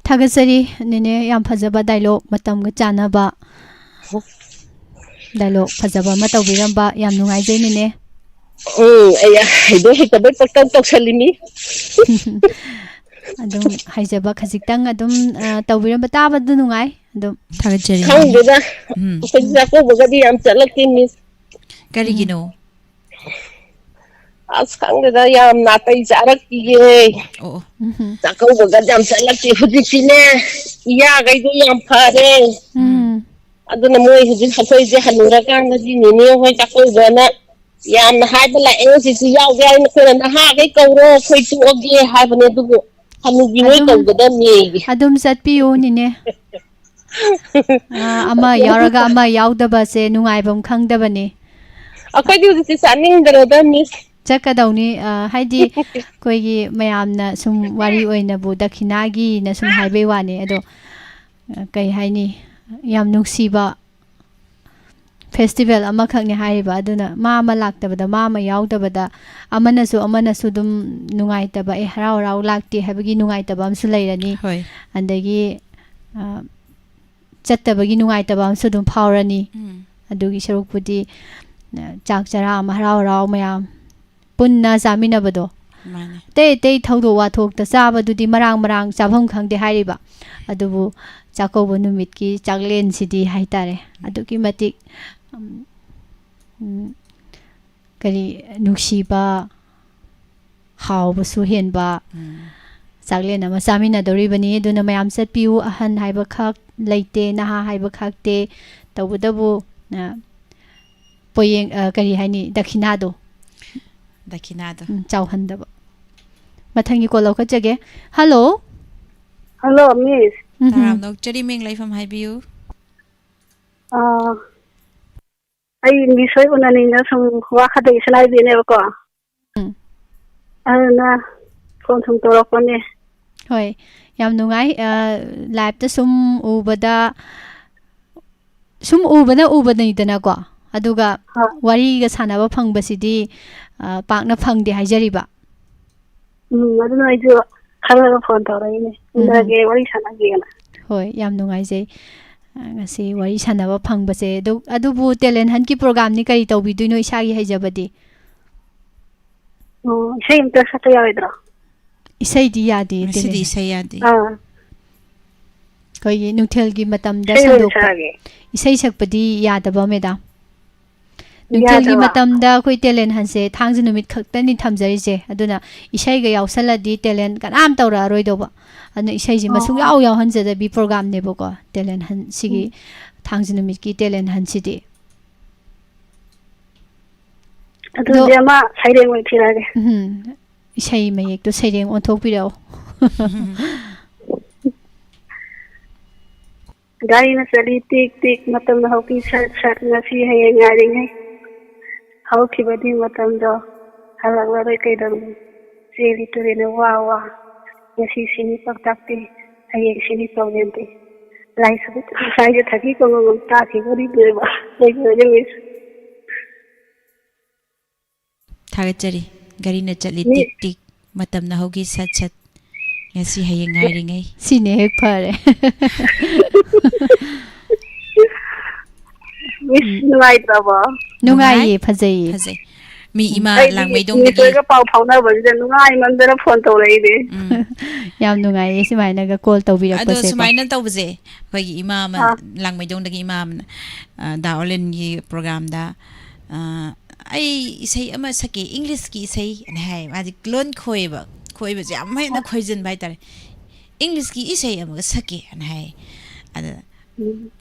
ꯊꯥꯒꯠꯆꯔꯤ ꯅꯦꯅꯦ, ꯌꯥꯝ ꯐꯖꯕ ꯗꯥꯏꯂꯣꯛ, ꯃꯇꯝꯒ ꯆꯥꯟꯅꯕ ꯗꯥꯏꯂꯣꯛ ꯐꯖꯕ ꯑꯃ ꯇꯧꯕꯤꯔꯝꯕ꯫ ꯌꯥꯝ ꯅꯨꯡꯉꯥꯏꯖꯩ ꯅꯦꯅꯦ꯫ ꯎꯝ, ꯑꯩ ꯍꯩꯕꯣꯏ ꯍꯩꯇꯕꯣꯏ ꯄꯪꯇꯧ ꯇꯧꯁꯜꯂꯤꯃꯤ꯫ ꯑꯗꯨꯝ ꯍꯩꯖꯕ ꯈꯖꯤꯛꯇꯪ ꯑꯗꯨꯝ, ꯑ, ꯇꯧꯕꯤꯔꯝꯕ, ꯇꯥꯕꯗꯨ ꯅꯨꯡꯉꯥꯏ꯫ ꯑꯗꯨꯝ ꯊꯥꯒꯠꯆꯔꯤ꯫ ꯈꯪꯗꯦꯗ꯫ ꯎꯝ꯫ ꯑꯩꯈꯣꯏ ꯆꯥꯛꯀꯧꯕꯒꯗꯤ ꯌꯥꯝ ꯆꯠꯂꯛꯇꯦ, ꯃꯤꯁ꯫ ꯀꯔꯤꯒꯤꯅꯣ? ꯑꯁ, ꯈꯪꯗꯦꯗ, ꯌꯥꯝ ꯅꯥꯇꯩ ꯆꯥꯔꯛꯇꯤꯌꯦ꯫ ꯑꯣ, ꯑꯣ꯫ ꯎꯝ꯫ ꯆꯥꯛꯀꯧꯕꯒꯗꯤ ꯌꯥꯝ ꯆꯠꯂꯛꯇꯦ꯫ ꯍꯧꯖꯤꯛꯇꯤꯅꯦ, ꯏꯌꯥꯈꯩꯗꯣ ꯌꯥꯝ ꯐꯔꯦ꯫ ꯎꯝ꯫ ꯑꯗꯨꯅ ꯃꯣꯏ ꯍꯧꯖꯤꯛ ꯑꯩꯈꯣꯏꯁꯦ ꯍꯟꯅꯨꯔꯀꯥꯟꯗꯗꯤ ꯅꯦꯅꯦ ꯍꯣꯏ ꯆꯥꯛꯀꯧꯕꯅ ꯌꯥꯝꯅ ꯍꯥꯏꯕ ꯂꯥꯛꯑꯦ꯫ ꯍꯧꯖꯤꯛꯇꯤ ꯌꯥꯎꯒꯦ ꯍꯥꯏꯅ ꯑꯩꯈꯣꯏꯅ ꯅꯍꯥꯈꯩ ꯀꯧꯔꯣ, ꯑꯩꯈꯣꯏ ꯇꯣꯛꯑꯒꯦ ꯍꯥꯏꯕꯅꯦ, ꯑꯗꯨꯕꯨ ꯍꯅꯨꯕꯤ ꯍꯣꯏ ꯑꯗꯨꯝ, ꯀꯧꯒꯗꯕꯅꯦꯌꯦ꯫ ꯑꯗꯨꯝ ꯆꯠꯄꯤꯌꯨ, ꯅꯦꯅꯦ꯫ ꯑ, ꯑꯃ ꯌꯥꯎꯔꯒ ꯑꯃ ꯌꯥꯎꯗꯕꯁꯦ ꯅꯨꯡꯉꯥꯏꯐꯝ ꯈꯪꯗꯕꯅꯦ꯫ ꯑꯩꯈꯣꯏꯗꯤ ꯍꯧꯖꯤꯛꯇꯤ ꯆꯥꯅꯤꯡꯗ꯭ꯔꯦꯗ, ꯃꯤꯁ꯫ ꯆꯠꯀꯗꯧꯅꯤ꯫ ꯑ, ꯍꯥꯏꯗꯤ, ꯑꯩꯈꯣꯏꯒꯤ ꯃꯌꯥꯝꯅ ꯁꯨꯝ ꯋꯥꯔꯤ ꯑꯣꯏꯅꯕꯨ ꯗꯈꯤꯅꯥꯒꯤꯅ ꯁꯨꯝ ꯍꯥꯏꯕꯩ ꯋꯥꯅꯤ꯫ ꯑꯗꯣ, ꯑ, ꯀꯩ ꯍꯥꯏꯅꯤ, ꯌꯥꯝ ꯅꯨꯡꯁꯤꯕ ꯐꯦꯁꯇꯤꯚꯦꯜ ꯑꯃꯈꯛꯅꯦ ꯍꯥꯏꯔꯤꯕ꯫ ꯑꯗꯨꯅ ꯃꯥ ꯑꯃ ꯂꯥꯛꯇꯕꯗ, ꯃꯥ ꯑꯃ ꯌꯥꯎꯗꯕꯗ, ꯑꯃꯅꯁꯨ ꯑꯃꯅꯁꯨ ꯑꯗꯨꯝ ꯅꯨꯡꯉꯥꯏꯇꯕ, "ꯑꯦ, ꯍꯔꯥꯎ ꯍꯔꯥꯎ ꯂꯥꯛꯇꯦ" ꯍꯥꯏꯕꯒꯤ ꯅꯨꯡꯉꯥꯏꯇꯕ ꯑꯃꯁꯨ ꯂꯩꯔꯅꯤ꯫ ꯍꯣꯏ꯫ ꯑꯗꯒꯤ, ꯑ, ꯆꯠꯇꯕꯒꯤ ꯅꯨꯡꯉꯥꯏꯇꯕ ꯑꯃꯁꯨ ꯑꯗꯨꯝ ꯐꯥꯎꯔꯅꯤ꯫ ꯎꯝ꯫ ꯑꯗꯨꯒꯤ ꯁꯔꯨꯛꯄꯨꯗꯤ, ꯑ, ꯆꯥꯛ ꯆꯔꯥ ꯑꯃ ꯍꯔꯥꯎ ꯍꯔꯥꯎ ꯃꯌꯥꯝ ꯄꯨꯟꯅ ꯆꯥꯃꯤꯟꯅꯕꯗꯣ꯫ ꯃꯥꯅꯦ꯫ ꯑꯇꯩ ꯑꯇꯩ ꯊꯧꯗꯣꯛ ꯋꯥꯊꯣꯛꯇ ꯆꯥꯕꯗꯨꯗꯤ ꯃꯔꯥꯡ ꯃꯔꯥꯡ ꯆꯥꯐꯝ ꯈꯪꯗꯦ ꯍꯥꯏꯔꯤꯕ꯫ ꯑꯗꯨꯕꯨ ꯆꯥꯛꯀꯧꯕ ꯅꯨꯃꯤꯠꯀꯤ ꯆꯥꯛꯂꯦꯟꯁꯤꯗꯤ ꯍꯥꯏꯇꯥꯔꯦ, ꯑꯗꯨꯛꯀꯤ ꯃꯇꯤꯛ, ꯎꯝ, ꯎꯝ, ꯀꯔꯤ, ꯅꯨꯡꯁꯤꯕ, ꯍꯥꯎꯕꯁꯨ ꯍꯦꯟꯕ, ꯎꯝ꯫ ꯆꯥꯛꯂꯦꯟ ꯑꯃ ꯆꯥꯃꯤꯟꯅꯗꯧꯔꯤꯕꯅꯤ꯫ ꯑꯗꯨꯅ ꯃꯌꯥꯝ ꯆꯠꯄꯤꯌꯨ꯫ ꯑꯍꯟ ꯍꯥꯏꯕ ꯈꯛ ꯂꯩꯇꯦ, ꯅꯍꯥ ꯍꯥꯏꯕ ꯈꯛꯇꯦ꯫ ꯇꯧꯕꯇꯕꯨ, ꯑ, ꯄꯣꯌꯦꯡ, ꯑ, ꯀꯔꯤ ꯍꯥꯏꯅꯤ, ꯗꯈꯤꯅꯥꯗꯣ꯫ ꯗꯈꯤꯅꯥꯗꯣ꯫ ꯎꯝ, ꯆꯥꯎꯍꯟꯗꯕ꯫ ꯃꯊꯪꯒꯤ ꯀꯣꯜ ꯂꯧꯈꯠꯆꯒꯦ꯫ ꯍꯜꯂꯣ꯫ ꯍꯜꯂꯣ, ꯃꯤꯁ꯫ ꯎꯝ꯫ ꯇꯔꯥꯝꯅ ꯑꯣꯛꯆꯔꯤ, ꯃꯤꯡ ꯂꯩꯐꯝ ꯍꯥꯏꯕꯤꯌꯨ꯫ ꯑ, ꯑꯩ ꯃꯤꯁ ꯍꯣꯏ ꯎꯅꯅꯤꯡꯗꯅ ꯁꯨꯝ ꯋꯥ ꯈꯔ ꯇꯧꯒꯦꯅ ꯍꯥꯏꯕꯤꯅꯦꯕꯀꯣ꯫ ꯎꯝ꯫ ꯑꯗꯨꯅ ꯐꯣꯟ ꯁꯨꯝ ꯇꯧꯔꯛꯄꯅꯦ꯫ ꯍꯣꯏ, ꯌꯥꯝ ꯅꯨꯡꯉꯥꯏ꯫ ꯑ, ꯂꯥꯏꯞꯇ ꯁꯨꯝ ꯎꯕꯗ, ꯁꯨꯝ ꯎꯕꯅ ꯎꯕꯅꯤꯗꯅꯀꯣ, ꯑꯗꯨꯒ ꯍꯣꯏ꯫ ꯋꯥꯔꯤꯒ ꯁꯥꯟꯅꯕ ꯐꯪꯕꯁꯤꯗꯤ, ꯑ, ꯄꯥꯛꯅ ꯐꯪꯗꯦ ꯍꯥꯏꯖꯔꯤꯕ꯫ ꯎꯝ, ꯑꯗꯨꯅ ꯑꯩꯁꯨ ꯈꯜꯂꯒ ꯐꯣꯟ ꯇꯧꯔꯛꯏꯅꯦ꯫ ꯎꯝ꯫ ꯎꯅꯒꯦ, ꯋꯥꯔꯤ ꯁꯥꯟꯅꯒꯦꯅ꯫ ꯍꯣꯏ, ꯌꯥꯝ ꯅꯨꯡꯉꯥꯏꯖꯩ꯫ ꯑ, ꯉꯁꯤ ꯋꯥꯔꯤ ꯁꯥꯟꯅꯕ ꯐꯪꯕꯁꯦ꯫ ꯑꯗꯨ, ꯑꯗꯨꯕꯨ ꯇꯦꯂꯦꯟ ꯍꯟꯠꯀꯤ ꯄ꯭ꯔꯣꯒꯥꯝꯅꯤ ꯀꯔꯤ ꯇꯧꯕꯤꯗꯣꯏꯅꯣ ꯏꯁꯥꯒꯤ ꯍꯩꯖꯕꯗꯤ? ꯑꯣ, ꯏꯁꯩ ꯑꯝꯇ ꯁꯛꯄ ꯌꯥꯔꯣꯏꯗ꯭ꯔꯣ? ꯏꯁꯩꯗꯤ ꯌꯥꯗꯦ, ꯉꯁꯤꯗꯤ talent꯫ ꯏꯁꯩ ꯌꯥꯗꯦ꯫ ꯑꯥ ꯑꯩꯈꯣꯏꯒꯤ ꯅꯨꯡꯊꯤꯜꯒꯤ ꯃꯇꯝꯗ ꯏꯁꯩ ꯑꯣꯏꯅ ꯁꯟꯗꯣꯛꯄ꯫ ꯁꯛꯑꯒꯦ꯫ ꯏꯁꯩ ꯁꯛꯄꯗꯤ ꯌꯥꯗꯕ, ꯃꯦꯗꯥꯝ? ꯅꯨꯡꯊꯤꯜꯒꯤ ꯌꯥꯗꯕ꯫ ꯃꯇꯝꯗ ꯑꯩꯈꯣꯏ talent huntꯁꯦ ꯊꯥꯡꯖ ꯅꯨꯃꯤꯠ ꯈꯛꯇꯅꯤ ꯊꯝꯖꯔꯤꯁꯦ꯫ ꯑꯗꯨꯅ ꯏꯁꯩꯒ ꯌꯥꯎꯁꯜꯂꯗꯤ talent ꯀꯅꯥꯝ ꯇꯧꯔꯛꯑꯔꯣꯏꯗꯧꯕ꯫ ꯑꯗꯨꯅ ꯏꯁꯩꯁꯦ ꯑꯣ꯫ ꯃꯁꯨꯡ ꯌꯥꯎ ꯌꯥꯎꯍꯟꯖꯗꯕꯤ programꯅꯦꯕꯀꯣ, talent hunt ꯁꯤꯒꯤ, ꯎꯝ꯫ ꯊꯥꯡꯖ ꯅꯨꯃꯤꯠꯀꯤ talent huntꯁꯤꯗꯤ꯫ ꯑꯗꯨꯗꯤ ꯑꯃ ꯁꯩꯔꯦꯡ ꯑꯣꯏꯅ ꯊꯤꯔꯛꯑꯒꯦ꯫ ꯎꯝ, ꯏꯁꯩ ꯃꯌꯦꯛꯇꯣ ꯁꯩꯔꯦꯡ ꯑꯣꯟꯊꯣꯛꯄꯤꯔꯛꯑꯣ꯫ ꯒꯥꯔꯤꯅ ꯆꯠꯂꯤ ꯇꯤꯛ ꯇꯤꯛ, ꯃꯇꯝꯅ ꯍꯧꯈꯤ ꯁꯠ ꯁꯠ, ꯉꯁꯤ ꯍꯌꯦꯡ ꯉꯥꯏꯔꯤꯉꯩ꯫ ꯍꯧꯈꯤꯕꯗꯤ ꯃꯇꯝꯗꯣ ꯍꯜꯂꯛꯂꯔꯣꯏ ꯀꯩꯗꯧꯅꯤ? ꯆꯦꯜꯂꯤ ꯇꯨꯔꯦꯜꯅ ꯋꯥ ꯋꯥ, ꯉꯁꯤ ꯁꯤꯅꯤ ꯄꯥꯎꯇꯥꯛꯇꯤ, ꯍꯌꯦꯡ ꯁꯤꯅꯤ ꯄꯥꯎꯖꯦꯜꯗꯤ꯫ ꯂꯥꯏꯁꯨꯕꯤ ꯉꯁꯥꯏꯒꯤ ꯊꯛꯈꯤ ꯀꯣꯡꯉꯣꯝ ꯇꯥꯈꯤꯕ ꯋꯥꯔꯤꯗꯨꯅꯦꯕ꯫ ꯂꯩꯕꯤꯔꯒꯦ ꯃꯤꯁ꯫ ꯊꯥꯒꯠꯆꯔꯤ꯫ ꯒꯥꯔꯤꯅ ꯆꯠꯂꯤ ꯃꯤ- ꯇꯤꯛ ꯇꯤꯛ, ꯃꯇꯝꯅ ꯍꯧꯈꯤ ꯁꯠ ꯁꯠ, ꯉꯁꯤ ꯍꯌꯦꯡ ꯉꯥꯏꯔꯤꯉꯩ꯫ ꯁꯤꯅ ꯍꯦꯛ ꯐꯔꯦ꯫ ꯃꯤꯁ ꯅꯨꯡꯉꯥꯏꯇ꯭ꯔꯕꯣ? ꯅꯨꯡꯉꯥꯏꯌꯦ, ꯐꯖꯩꯌꯦ꯫ ꯐꯖꯩ꯫ ꯃꯤ ꯏꯃꯥ ꯑꯩꯗꯤ ꯂꯥꯡꯃꯩꯗꯣꯡꯗꯒꯤ꯫ ꯃꯤꯁꯇꯔꯒ ꯄꯥꯎ ꯐꯥꯎꯅꯕꯁꯤꯗ ꯅꯨꯡꯉꯥꯏꯃꯟꯗꯅ ꯐꯣꯟ ꯇꯧꯔꯛꯏꯅꯦ꯫ ꯎꯝ꯫ ꯌꯥꯝ ꯅꯨꯡꯉꯥꯏꯌꯦ ꯁꯨꯃꯥꯏꯅꯒ call ꯑꯗꯣ ꯇꯧꯕꯤꯔꯛꯄꯁꯦꯀꯣ꯫ ꯁꯨꯃꯥꯏꯅ ꯇꯧꯕꯁꯦ, ꯑꯩꯈꯣꯏꯒꯤ ꯏꯃꯥ ꯑꯃ, ꯑꯥ꯫ ꯂꯥꯡꯃꯩꯗꯣꯡꯗꯒꯤ ꯏꯃꯥ ꯑꯃꯅ, ꯑ, ꯗꯥ ꯑꯣꯂꯦꯟꯒꯤ programꯗ, ꯑ, "ꯑꯩ ꯏꯁꯩ ꯑꯃ ꯁꯛꯀꯦ, Englishꯀꯤ ꯏꯁꯩ" ꯑꯅ ꯍꯥꯏ꯫ ꯃꯥꯗꯤ ꯂꯣꯟ ꯈꯣꯏꯕ, ꯈꯣꯏꯕꯁꯦ ꯌꯥꯝ ꯍꯦꯟꯅ ꯈꯣꯏꯖꯟꯕ ꯍꯥꯏꯇꯥꯔꯦ꯫ "Englishꯀꯤ ꯏꯁꯩ ꯑꯃꯒ ꯁꯛꯀꯦ" ꯑꯅ ꯍꯥꯏ꯫ ꯑꯗ ꯎꯝ꯫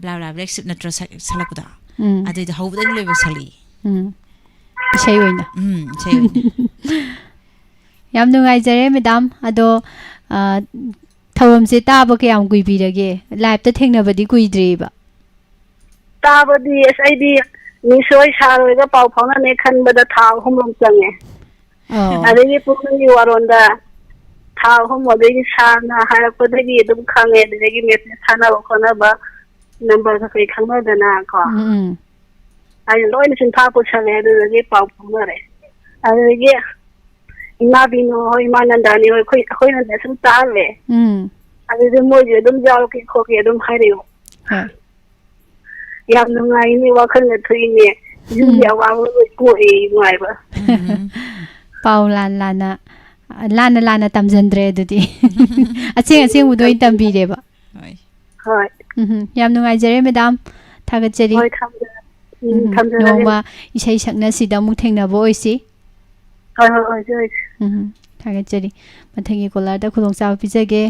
Blah Blah Black Sheep ꯅꯠꯇ꯭ꯔꯣ ꯁꯛ-, ꯁꯛꯂꯛꯄꯗꯣ? ꯎꯝ꯫ ꯑꯗꯨꯏꯗꯣ ꯍꯧꯕꯗꯒꯤ ꯂꯣꯏꯕ ꯁꯛꯂꯛꯏ꯫ ꯎꯝ꯫ ꯏꯁꯩ ꯑꯣꯏꯅ꯫ ꯎꯝ, ꯏꯁꯩ ꯑꯣꯏꯅ꯫ ꯌꯥꯝ ꯅꯨꯡꯉꯥꯏꯖꯔꯦ, ꯃꯦꯗꯥꯝ꯫ ꯑꯗꯣ, ꯑ, ꯊꯧꯔꯝꯁꯦ ꯇꯥꯕ ꯀꯌꯥꯝ ꯀꯨꯏꯕꯤꯔꯒꯦ? Liveꯇ ꯊꯦꯡꯅꯕꯗꯤ ꯀꯨꯏꯗ꯭ꯔꯤꯕ꯫ ꯇꯥꯕꯗꯤ ꯑꯁ ꯑꯩꯗꯤ ꯃꯤꯁ ꯍꯣꯏ ꯁꯥꯔ ꯍꯣꯏꯒ ꯄꯥꯎ ꯐꯥꯎꯅꯅꯦ ꯈꯟꯕꯗ ꯊꯥ ꯑꯍꯨꯝ ꯂꯣꯝ ꯆꯪꯉꯦ꯫ ꯑꯣ꯫ ꯑꯗꯒꯤ ꯄꯨꯡꯒꯤ ꯋꯥꯔꯣꯟꯗ ꯊꯥ ꯑꯍꯨꯝ, ꯑꯗꯒꯤ ꯁꯥꯔꯅ ꯍꯥꯏꯔꯛꯄꯗꯒꯤ ꯑꯗꯨꯝ ꯈꯪꯉꯦ꯫ ꯑꯗꯨꯗꯒꯤ message ꯊꯥꯅꯕ ꯈꯣꯠꯅꯕ, number ꯀꯩꯀꯩ ꯈꯪꯅꯗꯅ ꯀꯣ꯫ ꯎꯝ, ꯎꯝ꯫ ꯑꯩꯅ ꯂꯣꯏꯅ ꯆꯤꯟꯐꯥ ꯄꯨꯁꯜꯂꯦ, ꯑꯗꯨꯗꯒꯤ ꯄꯥꯎ ꯐꯥꯎꯅꯔꯦ꯫ ꯑꯗꯨꯗꯒꯤ ꯏꯃꯥ ꯕꯤꯅꯨ ꯍꯣꯏ, ꯏꯃꯥ ꯅꯟꯗꯥꯅꯤ ꯍꯣꯏ, ꯑꯩꯈꯣꯏ, ꯑꯩꯈꯣꯏꯅ ꯁꯨꯝ ꯇꯥꯍꯜꯂꯦ꯫ ꯎꯝ꯫ ꯑꯗꯨꯗꯤ ꯃꯣꯏꯁꯨ ꯑꯗꯨꯝ ꯌꯥꯎꯔꯛꯀꯦ ꯈꯣꯠꯀꯦ ꯑꯗꯨꯝ ꯍꯥꯏꯔꯛꯑꯦ꯫ ꯍꯣꯏ꯫ ꯌꯥꯝ ꯅꯨꯡꯉꯥꯏꯅꯦ, ꯋꯥꯈꯜꯒ ꯊꯣꯛꯏꯅꯦ꯫ ꯌꯨꯝꯒꯤ ꯎꯝ꯫ ꯑꯋꯥꯕ ꯂꯣꯏ ꯀꯣꯛꯑꯦ, ꯅꯨꯡꯉꯥꯏꯕ꯫ ꯎꯝ꯫ ꯄꯥꯎ ꯂꯥꯟ ꯂꯥꯟꯅ ꯂꯥꯟꯅ ꯂꯥꯟꯅ ꯇꯝꯖꯟꯗ꯭ꯔꯦ ꯑꯗꯨꯗꯤ꯫ ꯑꯁꯦꯡ ꯑꯁꯦꯡꯕꯗꯣ ꯑꯣꯏꯅ ꯇꯝꯕꯤꯔꯦꯕ꯫ ꯍꯣꯏ꯫ ꯍꯣꯏ꯫ ꯎꯝ, ꯌꯥꯝ ꯅꯨꯡꯉꯥꯏꯖꯔꯦ, ꯃꯦꯗꯥꯝ꯫ ꯊꯥꯒꯠꯆꯔꯤ꯫ ꯍꯣꯏ, ꯊꯝꯖꯔꯦ꯫ ꯎꯝ, ꯎꯝ, ꯊꯝꯖꯔꯒꯦ꯫ ꯅꯣꯡꯃ ꯏꯁꯩ ꯁꯛꯅꯁꯤꯗ ꯑꯃꯨꯛ ꯊꯦꯡꯅꯕ ꯑꯣꯏꯁꯤ꯫ ꯍꯣꯏ, ꯍꯣꯏ, ꯑꯣꯏꯁꯤ, ꯑꯣꯏꯁꯤ꯫ ꯎꯝ, ꯊꯥꯒꯠꯆꯔꯤ꯫ ꯃꯊꯪꯒꯤ ꯀꯣꯂꯔꯗ ꯈꯨꯗꯣꯡꯆꯥꯕ ꯄꯤꯖꯒꯦ꯫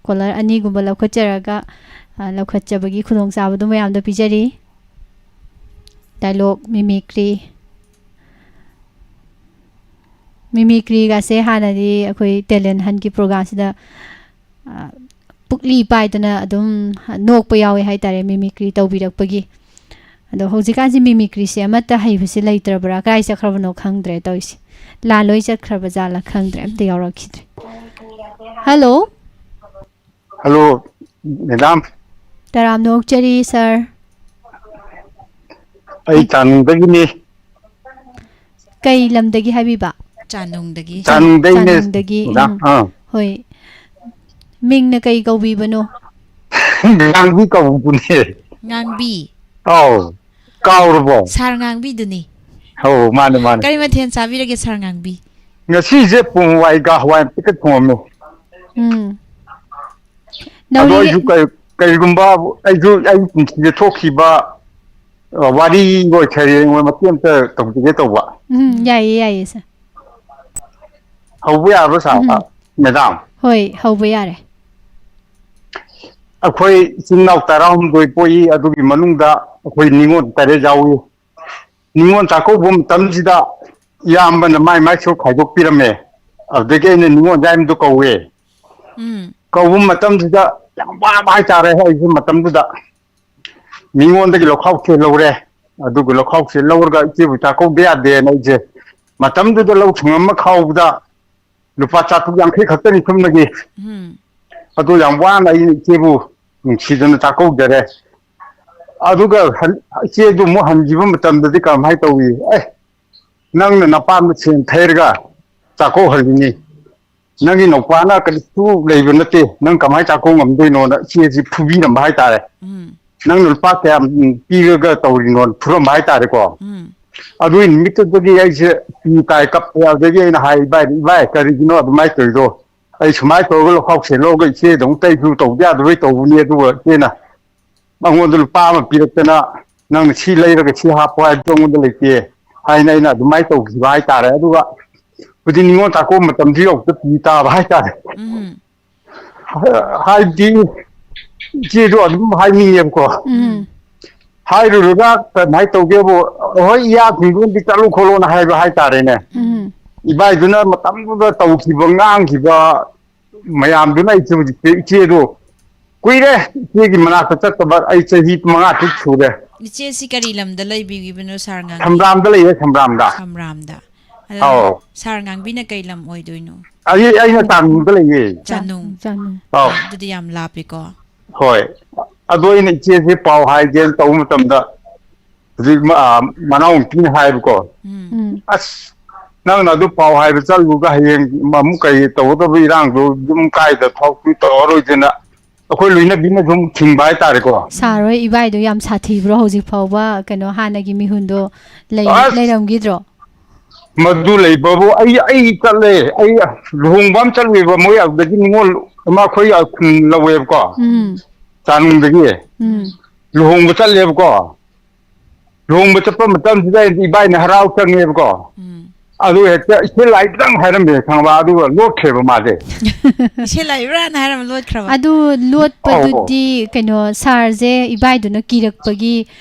ꯀꯣꯂꯔ ꯑꯅꯤꯒꯨꯝꯕ ꯂꯧꯈꯠꯆꯔꯒ, ꯑ, ꯂꯧꯈꯠꯆꯕꯒꯤ ꯈꯨꯗꯣꯡꯆꯥꯕꯗꯨ ꯃꯌꯥꯝꯗ ꯄꯤꯖꯔꯤ꯫ ꯗꯥꯏꯂꯣꯒ, ꯃꯤꯃꯤꯀ꯭ꯔꯤ꯫ ꯃꯤꯃꯤꯀ꯭ꯔꯤꯒꯁꯦ ꯍꯥꯟꯅꯗꯤ ꯑꯩꯈꯣꯏ ꯇꯦꯂꯦꯟ ꯍꯟꯠꯀꯤ ꯄ꯭ꯔꯣꯒ꯭ꯔꯥꯝꯁꯤꯗ, ꯑ, ꯄꯨꯛꯂꯤ ꯄꯥꯏꯗꯅ ꯑꯗꯨꯝ ꯅꯣꯛꯄ ꯌꯥꯎꯋꯦ ꯍꯥꯏꯇꯥꯔꯦ, ꯃꯤꯃꯤꯀ꯭ꯔꯤ ꯇꯧꯕꯤꯔꯛꯄꯒꯤ꯫ ꯑꯗꯣ ꯍꯧꯖꯤꯛꯀꯥꯟꯁꯤ ꯃꯤꯃꯤꯀ꯭ꯔꯤꯁꯦ ꯑꯃꯠꯇ ꯍꯩꯕꯁꯦ ꯂꯩꯇ꯭ꯔꯕ꯭ꯔꯥ? ꯀꯥꯏ ꯆꯠꯈ꯭ꯔꯕꯅꯣ ꯈꯪꯗ꯭ꯔꯦ ꯇꯧꯔꯤꯁꯦ꯫ ꯂꯥ ꯂꯣꯏ ꯆꯠꯈ꯭ꯔꯕ ꯖꯥꯠꯂꯥ ꯈꯪꯗ꯭ꯔꯦ, ꯑꯝꯇ ꯌꯥꯎꯔꯛꯈꯤꯗ꯭ꯔꯦ꯫ ꯍꯜꯂꯣ꯫ Hello, madam. ꯇꯔꯥꯝꯅ ꯑꯣꯛꯆꯔꯤ, ꯁꯥꯔ꯫ ꯑꯩ ꯆꯥꯅꯨꯡꯗꯒꯤꯅꯤ꯫ ꯀꯩ ꯂꯝꯗꯒꯤ ꯍꯥꯏꯕꯤꯕ? ꯆꯥꯅꯨꯡꯗꯒꯤ꯫ ꯆꯥꯅꯨꯡꯗꯩꯅꯦ, ꯆꯥꯅꯨꯡꯗꯒꯤ, ꯃꯦꯗꯥꯝ꯫ ꯎꯝ꯫ ꯑꯥ꯫ ꯍꯣꯏ꯫ ꯃꯤꯡꯅ ꯀꯩ ꯀꯧꯕꯤꯕꯅꯣ? ꯉꯥꯡꯕꯤ ꯀꯧꯕꯅꯦ꯫ ꯉꯥꯡꯕꯤ꯫ ꯑꯧ꯫ ꯀꯥꯎꯔꯕꯣ? ꯁꯥꯔ ꯉꯥꯡꯕꯤꯗꯨꯅꯤ꯫ ꯑꯧ, ꯃꯥꯅꯦ, ꯃꯥꯅꯦ꯫ ꯀꯔꯤ ꯃꯊꯦꯜ ꯆꯥꯕꯤꯔꯒꯦ, ꯁꯥꯔ ꯉꯥꯡꯕꯤ? ꯉꯁꯤꯁꯦ ꯄꯣꯡ ꯍꯋꯥꯏꯒ ꯍꯋꯥꯏ ꯑꯃꯇꯒ ꯊꯣꯡꯉꯝꯃꯦ꯫ ꯎꯝ꯫ ꯑꯗꯣ ꯅꯧꯔꯤꯒ- ꯑꯩꯁꯨ ꯀꯩ-, ꯀꯩꯒꯨꯝꯕ ꯑꯩꯁꯨ ꯑꯩꯒꯤ ꯄꯨꯟꯁꯤꯗ ꯊꯣꯛꯈꯤꯕ, ꯑ, ꯋꯥꯔꯤ ꯑꯣꯏꯈꯔꯦ, ꯑꯩꯉꯣꯟꯗ ꯃꯇꯦꯛ ꯑꯃꯇ ꯇꯧꯖꯒꯦ ꯇꯧꯕ꯫ ꯎꯝ, ꯌꯥꯏꯌꯦ, ꯌꯥꯏꯌꯦ, ꯁꯥꯔ꯫ ꯍꯧꯕ ꯌꯥꯔꯕ, ꯁꯥꯔ? ꯎꯝ꯫ ꯃꯦꯗꯥꯝ? ꯍꯣꯏ, ꯍꯧꯕ ꯌꯥꯔꯦ꯫ ꯑꯩꯈꯣꯏ ꯏꯆꯤꯟ ꯏꯅꯥꯎ ꯇꯔꯥꯍꯨꯝꯗꯣꯏ ꯄꯣꯛꯏ, ꯑꯗꯨꯒꯤ ꯃꯅꯨꯡꯗ ꯑꯩꯈꯣꯏ ꯅꯤꯉꯣꯜ ꯇꯔꯦꯠ ꯌꯥꯎꯏ꯫ ꯅꯤꯉꯣꯜ ꯆꯥꯛꯀꯧꯕ ꯃꯇꯝꯁꯤꯗ ꯏꯌꯥꯝꯕꯅ ꯃꯥꯏ ꯃꯥꯏ ꯁꯔꯨꯛ ꯈꯥꯏꯗꯣꯛꯄꯤꯔꯝꯃꯦ꯫ ꯑꯗꯨꯗꯒꯤ ꯑꯩꯅ ꯅꯤꯉꯣꯜ ꯌꯥꯏꯃꯗꯣ ꯀꯧꯋꯦ꯫ ꯎꯝ꯫ ꯀꯧꯕ ꯃꯇꯝꯁꯤꯗ ꯌꯥꯝ ꯋꯥꯕ ꯍꯥꯏꯇꯥꯔꯦ ꯑꯩꯁꯦ ꯃꯇꯝꯗꯨꯗ꯫ ꯃꯤꯉꯣꯟꯗꯒꯤ ꯂꯧꯈꯥꯎ ꯆꯦꯜꯍꯧꯔꯦ꯫ ꯑꯗꯨꯒ ꯂꯧꯈꯥꯎ ꯆꯦꯜꯍꯧꯔꯒ ꯏꯆꯦꯕꯨ ꯆꯥꯛꯀꯧꯗ ꯌꯥꯗꯦꯅ ꯑꯩꯁꯦ ꯃꯇꯝꯗꯨꯗ ꯂꯧ ꯁꯪꯉꯝ ꯑꯃ ꯈꯥꯎꯕꯗ ꯂꯨꯄꯥ ꯆꯥꯇ꯭ꯔꯨꯛ ꯌꯥꯡꯈꯩ ꯈꯛꯇꯅꯤ ꯁꯨꯞꯅꯒꯤ꯫ ꯎꯝ꯫ ꯑꯗꯨ ꯌꯥꯝ ꯋꯥꯅ ꯑꯩ ꯏꯆꯦꯕꯨ ꯅꯨꯡꯁꯤꯗꯅ ꯆꯥꯛꯀꯧꯖꯔꯦ꯫ ꯑꯗꯨꯒ ꯍꯟ-, ꯏꯆꯦꯗꯨ ꯑꯃꯨꯛ ꯍꯟꯈꯤꯕ ꯃꯇꯝꯗꯗꯤ ꯀꯔꯝꯍꯥꯏꯅ ꯇꯧꯏ? "ꯑꯦ, ꯅꯪꯅ ꯅꯄꯥꯝꯗ ꯁꯦꯟ ꯊꯩꯔꯒ ꯆꯥꯛꯀꯧꯍꯜꯂꯤꯅꯤ꯫ ꯅꯪꯒꯤ ꯅꯨꯄꯥꯅ ꯀꯔꯤꯁꯨ ꯂꯩꯕ ꯅꯠꯇꯦ꯫ ꯅꯪ ꯀꯃꯥꯏꯅ ꯆꯥꯛꯀꯧ ꯉꯝꯗꯣꯏꯅꯣꯅ?" ꯏꯆꯦꯁꯤ ꯐꯨꯕꯤꯔꯝꯕ ꯍꯥꯏꯇꯥꯔꯦ꯫ ꯎꯝ꯫ "ꯅꯪꯅ ꯂꯨꯄꯥ ꯀꯌꯥꯝ ꯄꯤꯔꯒ ꯇꯧꯔꯤꯅꯣꯅ?" ꯐꯨꯔꯝꯕ ꯍꯥꯏꯇꯥꯔꯦꯀꯣ꯫ ꯎꯝ꯫ ꯑꯗꯨꯒꯤ ꯅꯨꯃꯤꯠꯇꯨꯗꯒꯤ ꯑꯩꯁꯦ ꯄꯤ ꯇꯥꯏ ꯀꯞꯄꯦ꯫ ꯑꯗꯨꯗꯒꯤ ꯑꯩꯅ ꯍꯥꯏ, "ꯏꯕꯥꯏ, ꯏꯕꯥꯏ, ꯀꯔꯤꯒꯤꯅꯣ ꯑꯗꯨꯃꯥꯏꯅ ꯇꯧꯔꯤꯗꯣ? ꯑꯩ ꯁꯨꯃꯥꯏꯅ ꯇꯧꯔꯒ ꯂꯧꯈꯥꯎ ꯁꯦꯡꯗꯣꯛꯑꯒ ꯏꯆꯦꯗ ꯑꯃꯨꯛ ꯇꯩꯁꯨ ꯇꯧꯕ ꯌꯥꯗꯕꯩ ꯇꯧꯕꯅꯤ, ꯑꯗꯨꯒ ꯏꯆꯦꯅ ꯑꯩꯉꯣꯟꯗ ꯂꯨꯄꯥ ꯑꯃ ꯄꯤꯔꯛꯇꯅ, ꯅꯪꯅ ꯁꯤ ꯂꯩꯔꯒ ꯁꯤ ꯍꯥꯞꯄꯣ ꯍꯥꯏꯕꯁꯨ ꯑꯩꯉꯣꯟꯗ ꯂꯩꯇꯦ" ꯍꯥꯏꯅ ꯑꯩꯅ ꯑꯗꯨꯃꯥꯏꯅ ꯇꯧꯈꯤꯕ ꯍꯥꯏꯇꯥꯔꯦ꯫ ꯑꯗꯨꯒ ꯍꯧꯖꯤꯛ ꯅꯤꯉꯣꯜ ꯆꯥꯛꯀꯧꯕ ꯃꯇꯝꯁꯤ ꯌꯧꯕꯗ ꯄꯤ ꯇꯥꯕ ꯍꯥꯏꯇꯥꯔꯦ꯫ ꯎꯝ꯫ ꯍꯥꯏꯕꯗꯤ ꯏꯆꯦꯗꯣ ꯑꯗꯨꯝ ꯍꯥꯏꯅꯤꯡꯉꯦꯕꯀꯣ꯫ ꯎꯝ꯫ ꯍꯥꯏꯔꯨꯔꯒ ꯀꯃꯥꯏꯅ ꯇꯧꯒꯦꯕꯨ, ꯍꯣꯏ, ꯏꯌꯥ ꯈꯨꯡꯒꯪꯗꯤ ꯆꯠꯂꯨ ꯈꯣꯠꯂꯣꯅ ꯍꯥꯏꯕ ꯍꯥꯏꯇꯥꯔꯦꯅꯦ꯫ ꯎꯝ꯫ ꯏꯕꯥꯏꯗꯨꯅ ꯃꯇꯝꯗꯨꯗ ꯇꯧꯈꯤꯕ, ꯉꯥꯡꯈꯤꯕ ꯃꯌꯥꯝꯗꯨꯅ ꯑꯩꯁꯦ ꯍꯧꯖꯤꯛꯁꯦ ꯏꯆꯦꯗꯣ ꯀꯨꯏꯔꯦ ꯏꯆꯦꯒꯤ ꯃꯅꯥꯛꯇ ꯆꯠꯇꯕ, ꯑꯩ ꯆꯍꯤ ꯃꯉꯥ ꯇꯔꯨꯛ ꯁꯨꯔꯦ꯫ ꯏꯆꯦꯁꯤ ꯀꯔꯤ ꯂꯝꯗ ꯂꯩꯕꯤꯔꯤꯕꯅꯣ, ꯁꯥꯔ ꯉꯥꯡꯕꯤ? ꯁꯝꯕ꯭ꯔꯥꯝꯗ ꯂꯩꯌꯦ, ꯁꯝꯕ꯭ꯔꯥꯝꯗ꯫ ꯁꯝꯕ꯭ꯔꯥꯝꯗ꯫ ꯑꯗꯣ ꯑꯧ꯫ ꯁꯥꯔ ꯉꯥꯡꯕꯤꯅ ꯀꯩ ꯂꯝ ꯑꯣꯏꯗꯣꯏꯅꯣ? ꯑꯩ, ꯑꯩꯅ ꯆꯥꯅꯨꯡꯗ ꯂꯩꯌꯦ꯫ ꯆꯥꯅꯨꯡ꯫ ꯆꯥꯅꯨꯡ꯫ ꯑꯧ꯫ ꯑꯗꯨꯗꯤ ꯌꯥꯝ ꯂꯥꯞꯄꯤꯀꯣ꯫ ꯍꯣꯏ꯫ ꯑꯗꯣ ꯑꯩꯅ ꯏꯆꯦꯁꯦ ꯄꯥꯎ ꯍꯥꯏꯒꯦꯅ ꯇꯧꯕ ꯃꯇꯝꯗ, ꯍꯧꯖꯤꯛ ꯃ-, ꯑ, ꯃꯅꯥꯎꯅꯨꯄꯤꯅ ꯍꯥꯏꯕꯀꯣ꯫ ꯎꯝ꯫ ꯎꯝ꯫ "ꯑꯁ, ꯅꯪꯅ ꯑꯗꯨ ꯄꯥꯎ ꯍꯥꯏꯕ ꯆꯠꯂꯨꯔꯒ ꯍꯌꯦꯡ ꯑꯃꯨꯛ ꯀꯔꯤ ꯇꯧꯒꯗꯕ ꯏꯔꯥꯡꯗꯣ ꯌꯨꯝ ꯀꯥꯏꯗ ꯊꯕꯛꯇꯨ ꯇꯧꯔꯔꯣꯏꯗꯅ" ꯑꯩꯈꯣꯏ ꯂꯣꯏꯅꯕꯤꯅ ꯁꯨꯝ ꯊꯤꯡꯕ ꯍꯥꯏꯇꯥꯔꯦꯀꯣ꯫ ꯁꯥꯔ ꯍꯣꯏ ꯏꯕꯥꯏꯗꯣ ꯌꯥꯝ ꯁꯥꯊꯤꯕ꯭ꯔꯣ? ꯍꯧꯖꯤꯛ ꯐꯥꯎꯕ ꯀꯩꯅꯣ ꯍꯥꯟꯅꯒꯤ ꯃꯤꯍꯨꯟꯗꯣ ꯂꯩ-, ꯑꯁ! ꯂꯩꯔꯝꯈꯤꯗ꯭ꯔꯣ? ꯃꯗꯨ ꯂꯩꯕꯕꯨ ꯑꯩ, ꯑꯩ ꯆꯠꯂꯦ꯫ ꯑꯩ ꯂꯨꯍꯣꯡꯕ ꯑꯃ ꯆꯠꯂꯨꯏꯕ, ꯃꯣꯏ ꯑꯗꯨꯗꯒꯤ ꯅꯤꯉꯣꯜ ꯑꯃ ꯑꯩꯈꯣꯏ ꯈꯨꯟ ꯂꯧꯋꯦꯕꯀꯣ꯫ ꯎꯝ꯫ ꯆꯥꯅꯨꯡꯗꯒꯤ꯫ ꯎꯝ꯫ ꯂꯨꯍꯣꯡꯕ ꯆꯠꯂꯦꯕꯀꯣ꯫ ꯂꯨꯍꯣꯡꯕ ꯆꯠꯄ ꯃꯇꯝꯁꯤꯗ ꯏꯕꯥꯏꯅ ꯍꯔꯥꯎ ꯆꯪꯉꯦꯕꯀꯣ꯫ ꯎꯝ꯫ ꯑꯗꯨ ꯍꯦꯛꯇ "ꯏꯆꯦ ꯂꯥꯛꯏꯕ꯭ꯔꯥ?" ꯍꯥꯏꯔꯝꯃꯦ, ꯈꯪꯉꯕ? ꯑꯗꯨꯒ ꯂꯣꯠꯈ꯭ꯔꯦꯕ ꯃꯥꯁꯦ꯫ "ꯏꯆꯦ ꯂꯥꯛꯏꯕ꯭ꯔꯥꯅ" ꯍꯥꯏꯔꯝꯃ ꯂꯣꯠꯈ꯭ꯔꯕ? ꯑꯗꯨ ꯑꯧ꯫ ꯂꯣꯠꯄꯗꯨꯗꯤ ꯀꯩꯅꯣ, ꯁꯥꯔꯁꯦ ꯏꯕꯥꯏꯗꯨꯅ ꯀꯤꯔꯛꯄꯒꯤ,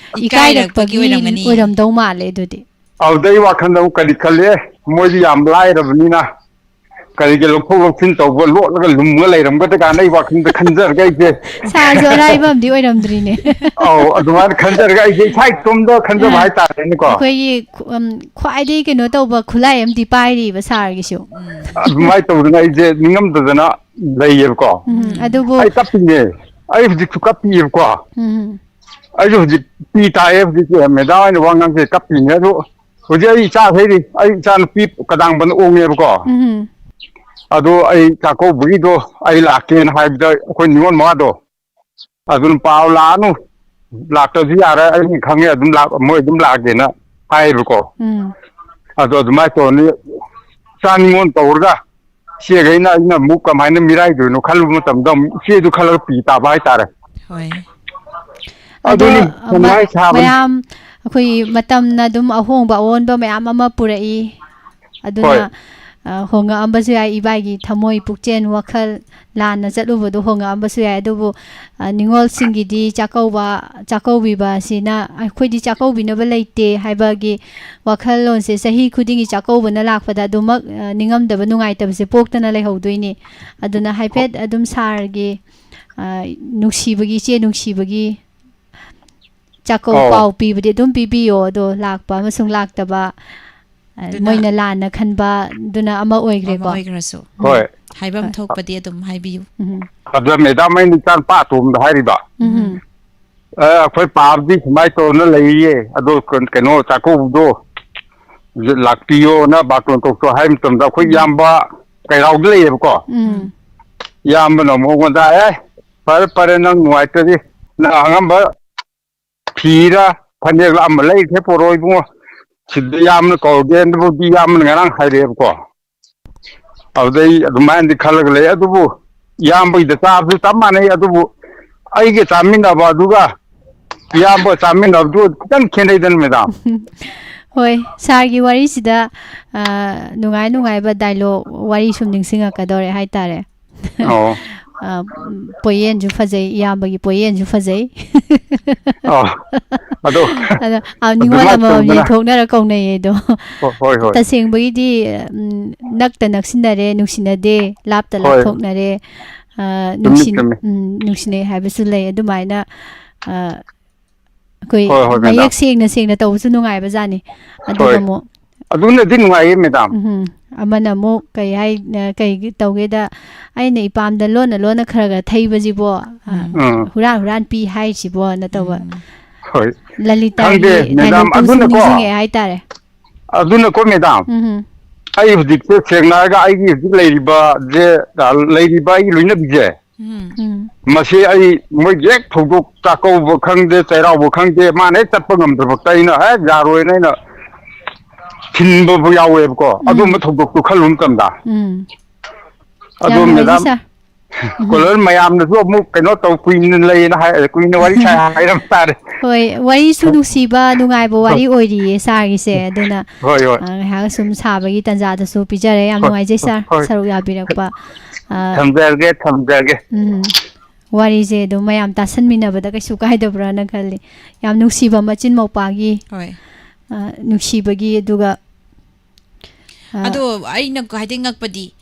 ꯏꯀꯥꯏꯔꯛꯄꯒꯤ ꯏꯀꯥꯏꯔꯛꯄꯒꯤ ꯑꯣꯏꯔꯝꯒꯅꯤ꯫ ꯑꯣꯏꯔꯝꯗꯧ ꯃꯥꯜꯂꯦ ꯑꯗꯨꯗꯤ꯫ ꯑꯗꯨꯗꯩ ꯋꯥꯈꯜꯗ ꯑꯃꯨꯛ ꯀꯔꯤ ꯈꯜꯂꯦ, ꯃꯣꯏꯗꯤ ꯌꯥꯝ ꯂꯥꯏꯔꯕꯅꯤꯅ ꯀꯔꯤꯒꯤ ꯂꯧꯊꯣꯛ ꯂꯧꯁꯤꯟ ꯇꯧꯕ, ꯂꯣꯠꯂꯒ ꯂꯨꯝꯃꯒ ꯂꯩꯔꯝꯒꯗ꯭ꯔꯥ ꯀꯥꯏꯅ ꯑꯩ ꯋꯥꯈꯜꯗ ꯈꯟꯖꯔꯒ ꯑꯩꯁꯦ ꯁꯥꯔꯁꯨ ꯑꯔꯥꯏꯕ ꯑꯃꯗꯤ ꯑꯣꯏꯔꯝꯗ꯭ꯔꯤꯅꯦ꯫ ꯑꯧ, ꯑꯗꯨꯃꯥꯏꯅ ꯈꯟꯖꯔꯒ ꯑꯩꯁꯦ ꯏꯁꯥ ꯏꯇꯣꯝꯇ ꯈꯟꯖꯕ ꯑꯥ꯫ ꯍꯥꯏꯇꯥꯔꯦꯅꯦꯀꯣ꯫ ꯑꯩꯈꯣꯏꯒꯤ ꯈꯨ-, ꯎꯝ, ꯈ꯭ꯋꯥꯏꯗꯒꯤ ꯀꯩꯅꯣ ꯇꯧꯕ ꯈꯨꯠꯂꯥꯏ ꯑꯃꯗꯤ ꯄꯥꯏꯔꯤꯕ ꯁꯥꯔꯒꯤꯁꯨ꯫ ꯎꯝ꯫ ꯑꯗꯨꯃꯥꯏꯅ ꯇꯧꯗꯅ ꯑꯩꯁꯦ ꯅꯤꯡꯉꯝꯗꯗꯅ ꯂꯩꯌꯦꯕꯀꯣ꯫ ꯎꯝ, ꯑꯗꯨꯕꯨ ꯑꯩ ꯀꯞꯄꯤꯅꯦ꯫ ꯑꯩ ꯍꯧꯖꯤꯛꯁꯨ ꯀꯞꯄꯤꯑꯕꯀꯣ꯫ ꯎꯝ꯫ ꯑꯩꯁꯨ ꯍꯧꯖꯤꯛ ꯄꯤ ꯇꯥꯏꯌꯦ꯫ ꯍꯧꯖꯤꯛ ꯃꯦꯗꯥꯝ ꯍꯣꯏꯅ ꯋꯥ ꯉꯥꯡꯁꯦ ꯀꯞꯄꯤꯅꯦ꯫ ꯑꯗꯨ ꯍꯧꯖꯤꯛ ꯑꯩ ꯏꯆꯥꯈꯩꯗꯤ, ꯑꯩ ꯏꯆꯥ ꯅꯨꯄꯤ ꯀꯗꯥꯡꯕꯅ ꯑꯣꯡꯉꯦꯕꯀꯣ꯫ ꯎꯝ꯫ ꯑꯗꯣ ꯑꯩ ꯆꯥꯛꯀꯧꯕꯒꯤꯗꯣ ꯑꯩ ꯂꯥꯛꯀꯦꯅ ꯍꯥꯏꯕꯗ ꯑꯩꯈꯣꯏ ꯅꯤꯉꯣꯜ ꯃꯉꯥꯗꯣ ꯑꯗꯨꯅ ꯄꯥꯎ ꯂꯥꯛꯑꯅꯨ, ꯂꯥꯛꯇ꯭ꯔꯁꯨ ꯌꯥꯔꯦ, ꯑꯩꯅ ꯈꯪꯉꯦ, ꯑꯗꯨꯝ ꯂꯥꯛ-, ꯃꯣꯏ ꯑꯗꯨꯝ ꯂꯥꯛꯑꯒꯦꯅ ꯍꯥꯏꯌꯦꯕꯀꯣ꯫ ꯎꯝ꯫ ꯑꯗꯣ ꯑꯗꯨꯃꯥꯏꯅ ꯇꯧꯔꯅꯤ, ꯏꯆꯥ ꯅꯤꯉꯣꯜ ꯇꯧꯔꯒ ꯏꯆꯦꯈꯩꯅ ꯑꯩꯅ ꯑꯃꯨꯛ ꯀꯃꯥꯏꯅ ꯃꯤꯔꯥꯏꯗꯣꯏꯅꯣ ꯈꯜꯂꯨꯕ ꯃꯇꯝꯗ ꯑꯃꯨꯛ ꯏꯆꯦꯗꯨ ꯈꯜꯂꯒ ꯄꯤ ꯇꯥꯕ ꯍꯥꯏꯇꯥꯔꯦ꯫ ꯍꯣꯏ꯫ ꯑꯗꯣ, ꯑꯗꯨꯅꯤ, ꯑ, ꯃ-, ꯁꯨꯃꯥꯏꯅ ꯁꯥꯕꯅꯤ꯫ ꯃꯌꯥꯝ ꯑꯩꯈꯣꯏ ꯃꯇꯝꯅ ꯑꯗꯨꯝ ꯑꯍꯣꯡꯕ ꯑꯑꯣꯟꯕ ꯃꯌꯥꯝ ꯑꯃ ꯄꯨꯔꯛꯏ꯫ ꯑꯗꯨꯅ, ꯍꯣꯏ꯫ ꯑ, ꯍꯣꯡꯉꯛꯑꯝꯕꯁꯨ ꯌꯥꯏ, ꯏꯕꯥꯏꯒꯤ ꯊꯃꯣꯏ, ꯄꯨꯛꯆꯦꯜ, ꯋꯥꯈꯜ ꯂꯥꯟꯅ ꯆꯠꯂꯨꯕꯗꯣ ꯍꯣꯡꯉꯛꯑꯝꯕꯁꯨ ꯌꯥꯏ꯫ ꯑꯗꯨꯕꯨ, ꯑ, ꯅꯤꯉꯣꯜꯁꯤꯡꯒꯤꯗꯤ ꯆꯥꯛꯀꯧꯕ, ꯆꯥꯛꯀꯧꯕꯤꯕ ꯑꯁꯤꯅ ꯑꯩꯈꯣꯏꯗꯤ ꯆꯥꯛꯀꯧꯕꯤꯅꯕ ꯂꯩꯇꯦ ꯍꯥꯏꯕꯒꯤ ꯋꯥꯈꯜꯂꯣꯟꯁꯦ ꯆꯍꯤ ꯈꯨꯗꯤꯡꯒꯤ ꯆꯥꯛꯀꯧꯕꯅ ꯂꯥꯛꯄꯗ ꯑꯗꯨꯃꯛ, ꯑ, ꯅꯤꯡꯉꯝꯗꯕ, ꯅꯨꯡꯉꯥꯏꯇꯕꯁꯦ ꯄꯣꯛꯇꯅ ꯂꯩꯍꯧꯗꯣꯏꯅꯤ꯫ ꯑꯗꯨꯅ ꯍꯥꯏꯐꯦꯠ ꯑꯗꯨꯝ ꯁꯥꯔꯒꯤ, ꯑ, ꯅꯨꯡꯁꯤꯕꯒꯤ, ꯏꯆꯦ ꯅꯨꯡꯁꯤꯕꯒꯤ ꯆꯥꯛꯀꯧ ꯑꯧ꯫ ꯄꯥꯎ ꯄꯤꯕꯗꯤ ꯑꯗꯨꯝ ꯄꯤꯕꯤꯌꯣ꯫ ꯑꯗꯣ ꯂꯥꯛꯄ ꯑꯃꯁꯨꯡ ꯂꯥꯛꯇꯕ, ꯑ, ꯑꯗꯨꯅ ꯃꯣꯏꯅ ꯂꯥꯟꯅ ꯈꯟꯕ ꯑꯗꯨꯅ ꯑꯃ ꯑꯃ ꯑꯣꯏꯈ꯭ꯔꯦꯀꯣ꯫ ꯑꯣꯏꯈ꯭ꯔꯁꯨ꯫ ꯎꯝ꯫ ꯍꯣꯏ꯫ ꯍꯥꯏꯐꯝ ꯍꯣꯏ꯫ ꯊꯣꯛꯄꯗꯤ ꯑꯗꯨꯝ ꯍꯥꯏꯕꯤꯌꯨ꯫ ꯎꯝ꯫ ꯑꯗ ꯃꯦꯗꯥꯝ, ꯑꯩꯅ ꯏꯆꯥ ꯅꯨꯄꯥ ꯑꯇꯣꯝꯕꯗ ꯍꯥꯏꯔꯤꯕ꯫ ꯎꯝ꯫ ꯑ, ꯑꯩꯈꯣꯏ ꯄꯥꯕꯗꯤ ꯁꯨꯃꯥꯏꯅ ꯇꯧꯗꯅ ꯂꯩꯔꯤꯌꯦ꯫ ꯑꯗꯣ ꯀꯩꯅꯣ, ꯆꯥꯛꯀꯧꯕꯗꯣ ꯂꯥꯛꯄꯤꯌꯣꯅ ꯕꯥꯇꯣꯟ ꯇꯧꯊꯣꯛ ꯍꯥꯏ ꯃꯇꯝꯗ ꯑꯩꯈꯣꯏ ꯎꯝ꯫ ꯏꯌꯥꯝꯕ ꯀꯩꯔꯥꯎꯗ ꯂꯩꯌꯦꯕꯀꯣ꯫ ꯎꯝ꯫ ꯏꯌꯥꯝꯕꯅ ꯑꯃꯨꯛ ꯑꯩꯉꯣꯟꯗ, "ꯑꯦ, ꯐꯔꯦ, ꯐꯔꯦ, ꯅꯪ ꯅꯨꯡꯉꯥꯏꯇ꯭ꯔꯗꯤ ꯅꯪ ꯑꯉꯝꯕ ꯐꯤꯔ ꯐꯅꯦꯛꯂ ꯑꯃ ꯂꯩꯈ꯭ꯔꯦ ꯄꯣꯔꯛꯑꯣ ꯏꯕꯨꯡꯉꯣ꯫ ꯁꯤꯗ ꯏꯌꯥꯝꯕꯅ ꯀꯧꯔꯒꯦ", ꯑꯗꯨꯕꯨꯗꯤ ꯏꯌꯥꯝꯕꯅ ꯉꯔꯥꯡ ꯍꯥꯏꯔꯛꯑꯦꯕꯀꯣ꯫ ꯑꯗꯨꯗꯩ ꯑꯗꯨꯃꯥꯏꯅꯗꯤ ꯈꯜꯂꯒ ꯂꯩ꯫ ꯑꯗꯨꯕꯨ ꯏꯌꯥꯝꯕꯒꯤꯗ ꯆꯥꯕꯁꯨ ꯆꯞ ꯃꯥꯟꯅꯩ꯫ ꯑꯗꯨꯕꯨ ꯑꯩꯒ ꯆꯥꯃꯤꯟꯅꯕ ꯑꯗꯨꯒ ꯏꯌꯥꯝꯕ ꯆꯥꯃꯤꯟꯅꯕꯗꯨ ꯈꯤꯇꯪ ꯈꯦꯠꯅꯩꯗꯅ, ꯃꯦꯗꯥꯝ꯫ ꯍꯣꯏ, ꯁꯥꯔꯒꯤ ꯋꯥꯔꯤꯁꯤꯗ, ꯑ, ꯅꯨꯡꯉꯥꯏ ꯅꯨꯡꯉꯥꯏꯕ ꯗꯥꯏꯂꯣꯛ ꯋꯥꯔꯤ ꯁꯨꯝ ꯅꯤꯡꯁꯤꯡꯉꯛꯀꯗꯧꯔꯦ ꯍꯥꯏꯇꯥꯔꯦ꯫ ꯑꯣ꯫ ꯑ, ꯄꯣꯌꯦꯟꯁꯨ ꯐꯖꯩ, ꯏꯌꯥꯝꯕꯒꯤ ꯄꯣꯌꯦꯟꯁꯨ ꯐꯖꯩ꯫ ꯑꯣ꯫ ꯑꯗꯣ ꯑꯗꯣ, ꯑ, ꯅꯤꯉꯣꯜ ꯑꯗꯨꯃꯥꯏꯅ ꯑꯃꯃꯝ ꯇꯧꯗꯅ꯫ ꯌꯦꯟꯊꯣꯛꯅꯔ ꯀꯧꯅꯩꯌꯦ ꯑꯗꯣ꯫ ꯍꯣ-, ꯍꯣꯏ, ꯍꯣꯏ꯫ ꯇꯁꯦꯡꯕꯒꯤꯗꯤ, ꯎꯝ, ꯅꯛꯇ ꯅꯛꯁꯤꯟꯅꯔꯦ, ꯅꯨꯡꯁꯤꯅꯗꯦ, ꯂꯥꯞꯇ ꯍꯣꯏ꯫ ꯂꯥꯞꯊꯣꯛꯅꯔꯦ, ꯑ, ꯆꯨꯝꯃꯤ, ꯅꯨꯡꯁꯤ-, ꯆꯨꯝꯃꯤ꯫ ꯎꯝ, ꯅꯨꯡꯁꯤꯅꯩ ꯍꯥꯏꯕꯁꯨ ꯂꯩ꯫ ꯑꯗꯨꯃꯥꯏꯅ, ꯑ, ꯑꯩꯈꯣꯏ ꯍꯣꯏ, ꯍꯣꯏ, ꯃꯌꯦꯛ ꯃꯦꯗꯥꯝ꯫ ꯁꯦꯡꯅ ꯁꯦꯡꯅ ꯇꯧꯕꯁꯨ ꯅꯨꯡꯉꯥꯏꯕꯖꯥꯠꯅꯤ꯫ ꯑꯗꯨꯒ ꯍꯣꯏ꯫ ꯑꯃꯨꯛ ꯑꯗꯨꯅꯗꯤ ꯅꯨꯡꯉꯥꯏꯌꯦ, ꯃꯦꯗꯥꯝ꯫ ꯎꯝ, ꯑꯃꯅ ꯑꯃꯨꯛ ꯀꯩ ꯍꯥꯏ-, ꯀꯩ ꯇꯧꯒꯦꯗ, ꯑꯩꯅ ꯏꯄꯥꯝꯗ ꯂꯣꯟꯅ ꯂꯣꯟꯅ ꯈꯔ ꯈꯔ ꯊꯩꯕꯁꯤꯕꯣ, ꯑ, ꯎꯝ꯫ ꯍꯨꯔꯥꯟ ꯍꯨꯔꯥꯟ ꯄꯤ ꯍꯥꯏꯔꯤꯁꯤꯕꯣꯅ ꯇꯧꯕ꯫ ꯎꯝ꯫ ꯍꯣꯏ꯫ ꯂꯂꯤꯇꯥꯒꯤ ꯈꯪꯗꯦ, ꯃꯦꯗꯥꯝ, dialogue ꯇꯨꯁꯨ ꯑꯗꯨꯅꯀꯣ, ꯅꯤꯡꯁꯤꯡꯉꯛꯑꯦ ꯍꯥꯏꯇꯥꯔꯦ꯫ ꯑꯗꯨꯅꯀꯣ, ꯃꯦꯗꯥꯝ, ꯎꯝ꯫ ꯑꯩ ꯍꯧꯖꯤꯛꯁꯦ ꯁꯦꯡꯅ ꯍꯥꯏꯔꯒ ꯑꯩꯒꯤ ꯍꯧꯖꯤꯛ ꯂꯩꯔꯤꯕꯁꯦ, ꯑ, ꯂꯩꯔꯤꯕ ꯑꯩꯒꯤ ꯂꯣꯏꯅꯕꯤꯁꯦ, ꯎꯝ꯫ ꯎꯝ꯫ ꯃꯁꯤ ꯑꯩ ꯃꯣꯏꯒꯤ ꯍꯦꯛ ꯊꯧꯗꯣꯛ ꯆꯥꯛꯀꯧꯕ ꯈꯪꯗꯦ, ꯆꯩꯔꯥꯎꯕ ꯈꯪꯗꯦ, ꯃꯥꯅ ꯍꯦꯛ ꯆꯠꯄ ꯉꯝꯗ꯭ꯔꯕꯛꯇ ꯑꯩꯅ ꯍꯦꯛ ꯌꯥꯔꯣꯏꯅ ꯑꯩꯅ ꯊꯤꯟꯕꯕꯨ ꯌꯥꯎꯋꯦꯕꯀꯣ꯫ ꯎꯝ꯫ ꯑꯗꯨꯝꯕ ꯊꯧꯗꯣꯛꯇꯨ ꯈꯜꯂꯨ ꯃꯇꯝꯗ꯫ ꯎꯝ꯫ ꯑꯗꯣ ꯌꯥꯝ ꯅꯨꯡꯉꯥꯏꯖꯩ, ꯃꯦꯗꯥꯝ, ꯁꯥꯔ꯫ ꯎꯝ꯫ ꯀꯣꯂꯔ ꯃꯌꯥꯝꯅꯁꯨ ꯑꯃꯨꯛ ꯀꯩꯅꯣ ꯇꯧ, ꯀꯨꯏꯅ ꯂꯩꯌꯦꯅ ꯍꯥꯏ, ꯀꯨꯏꯅ ꯋꯥꯔꯤ ꯁꯥꯏ ꯍꯥꯏꯔꯝ ꯇꯥꯔꯦ꯫ ꯍꯣꯏ, ꯋꯥꯔꯤꯁꯨ ꯅꯨꯡꯁꯤꯕ, ꯅꯨꯡꯉꯥꯏꯕ ꯋꯥꯔꯤ ꯑꯣꯏꯔꯤꯌꯦ ꯁꯥꯔꯒꯤꯁꯦ꯫ ꯑꯗꯨꯅ, ꯍꯣꯏ, ꯍꯣꯏ꯫ ꯑ, ꯉꯥꯏꯍꯥꯛ ꯁꯨꯝ ꯁꯥꯕꯒꯤ ꯇꯥꯟꯖꯥꯗꯁꯨ ꯄꯤꯖꯔꯦ꯫ ꯌꯥꯝ ꯍꯣꯏ, ꯅꯨꯡꯉꯥꯏꯖꯩ, ꯁꯥꯔ, ꯍꯣꯏ꯫ ꯁꯔꯨꯛ ꯌꯥꯕꯤꯔꯛꯄ꯫ ꯑ, ꯊꯝꯖꯔꯒꯦ, ꯊꯝꯖꯔꯒꯦ꯫ ꯎꯝ꯫ ꯋꯥꯔꯤꯁꯦ ꯑꯗꯨꯝ ꯃꯌꯥꯝ ꯇꯥꯁꯟꯃꯤꯟꯅꯕꯗ ꯀꯩꯁꯨ ꯀꯥꯏꯗꯕ꯭ꯔꯥꯅ ꯈꯜꯂꯤ꯫ ꯌꯥꯝ ꯅꯨꯡꯁꯤꯕ ꯃꯆꯤꯟ ꯃꯧꯄꯥꯒꯤ, ꯍꯣꯏ꯫ ꯑ, ꯅꯨꯡꯁꯤꯕꯒꯤ, ꯑꯗꯨꯒ, ꯑ, ꯑꯗꯣ ꯑꯩꯅ ꯈ꯭ꯋꯥꯏꯗꯩ ꯉꯛꯄꯗꯤ,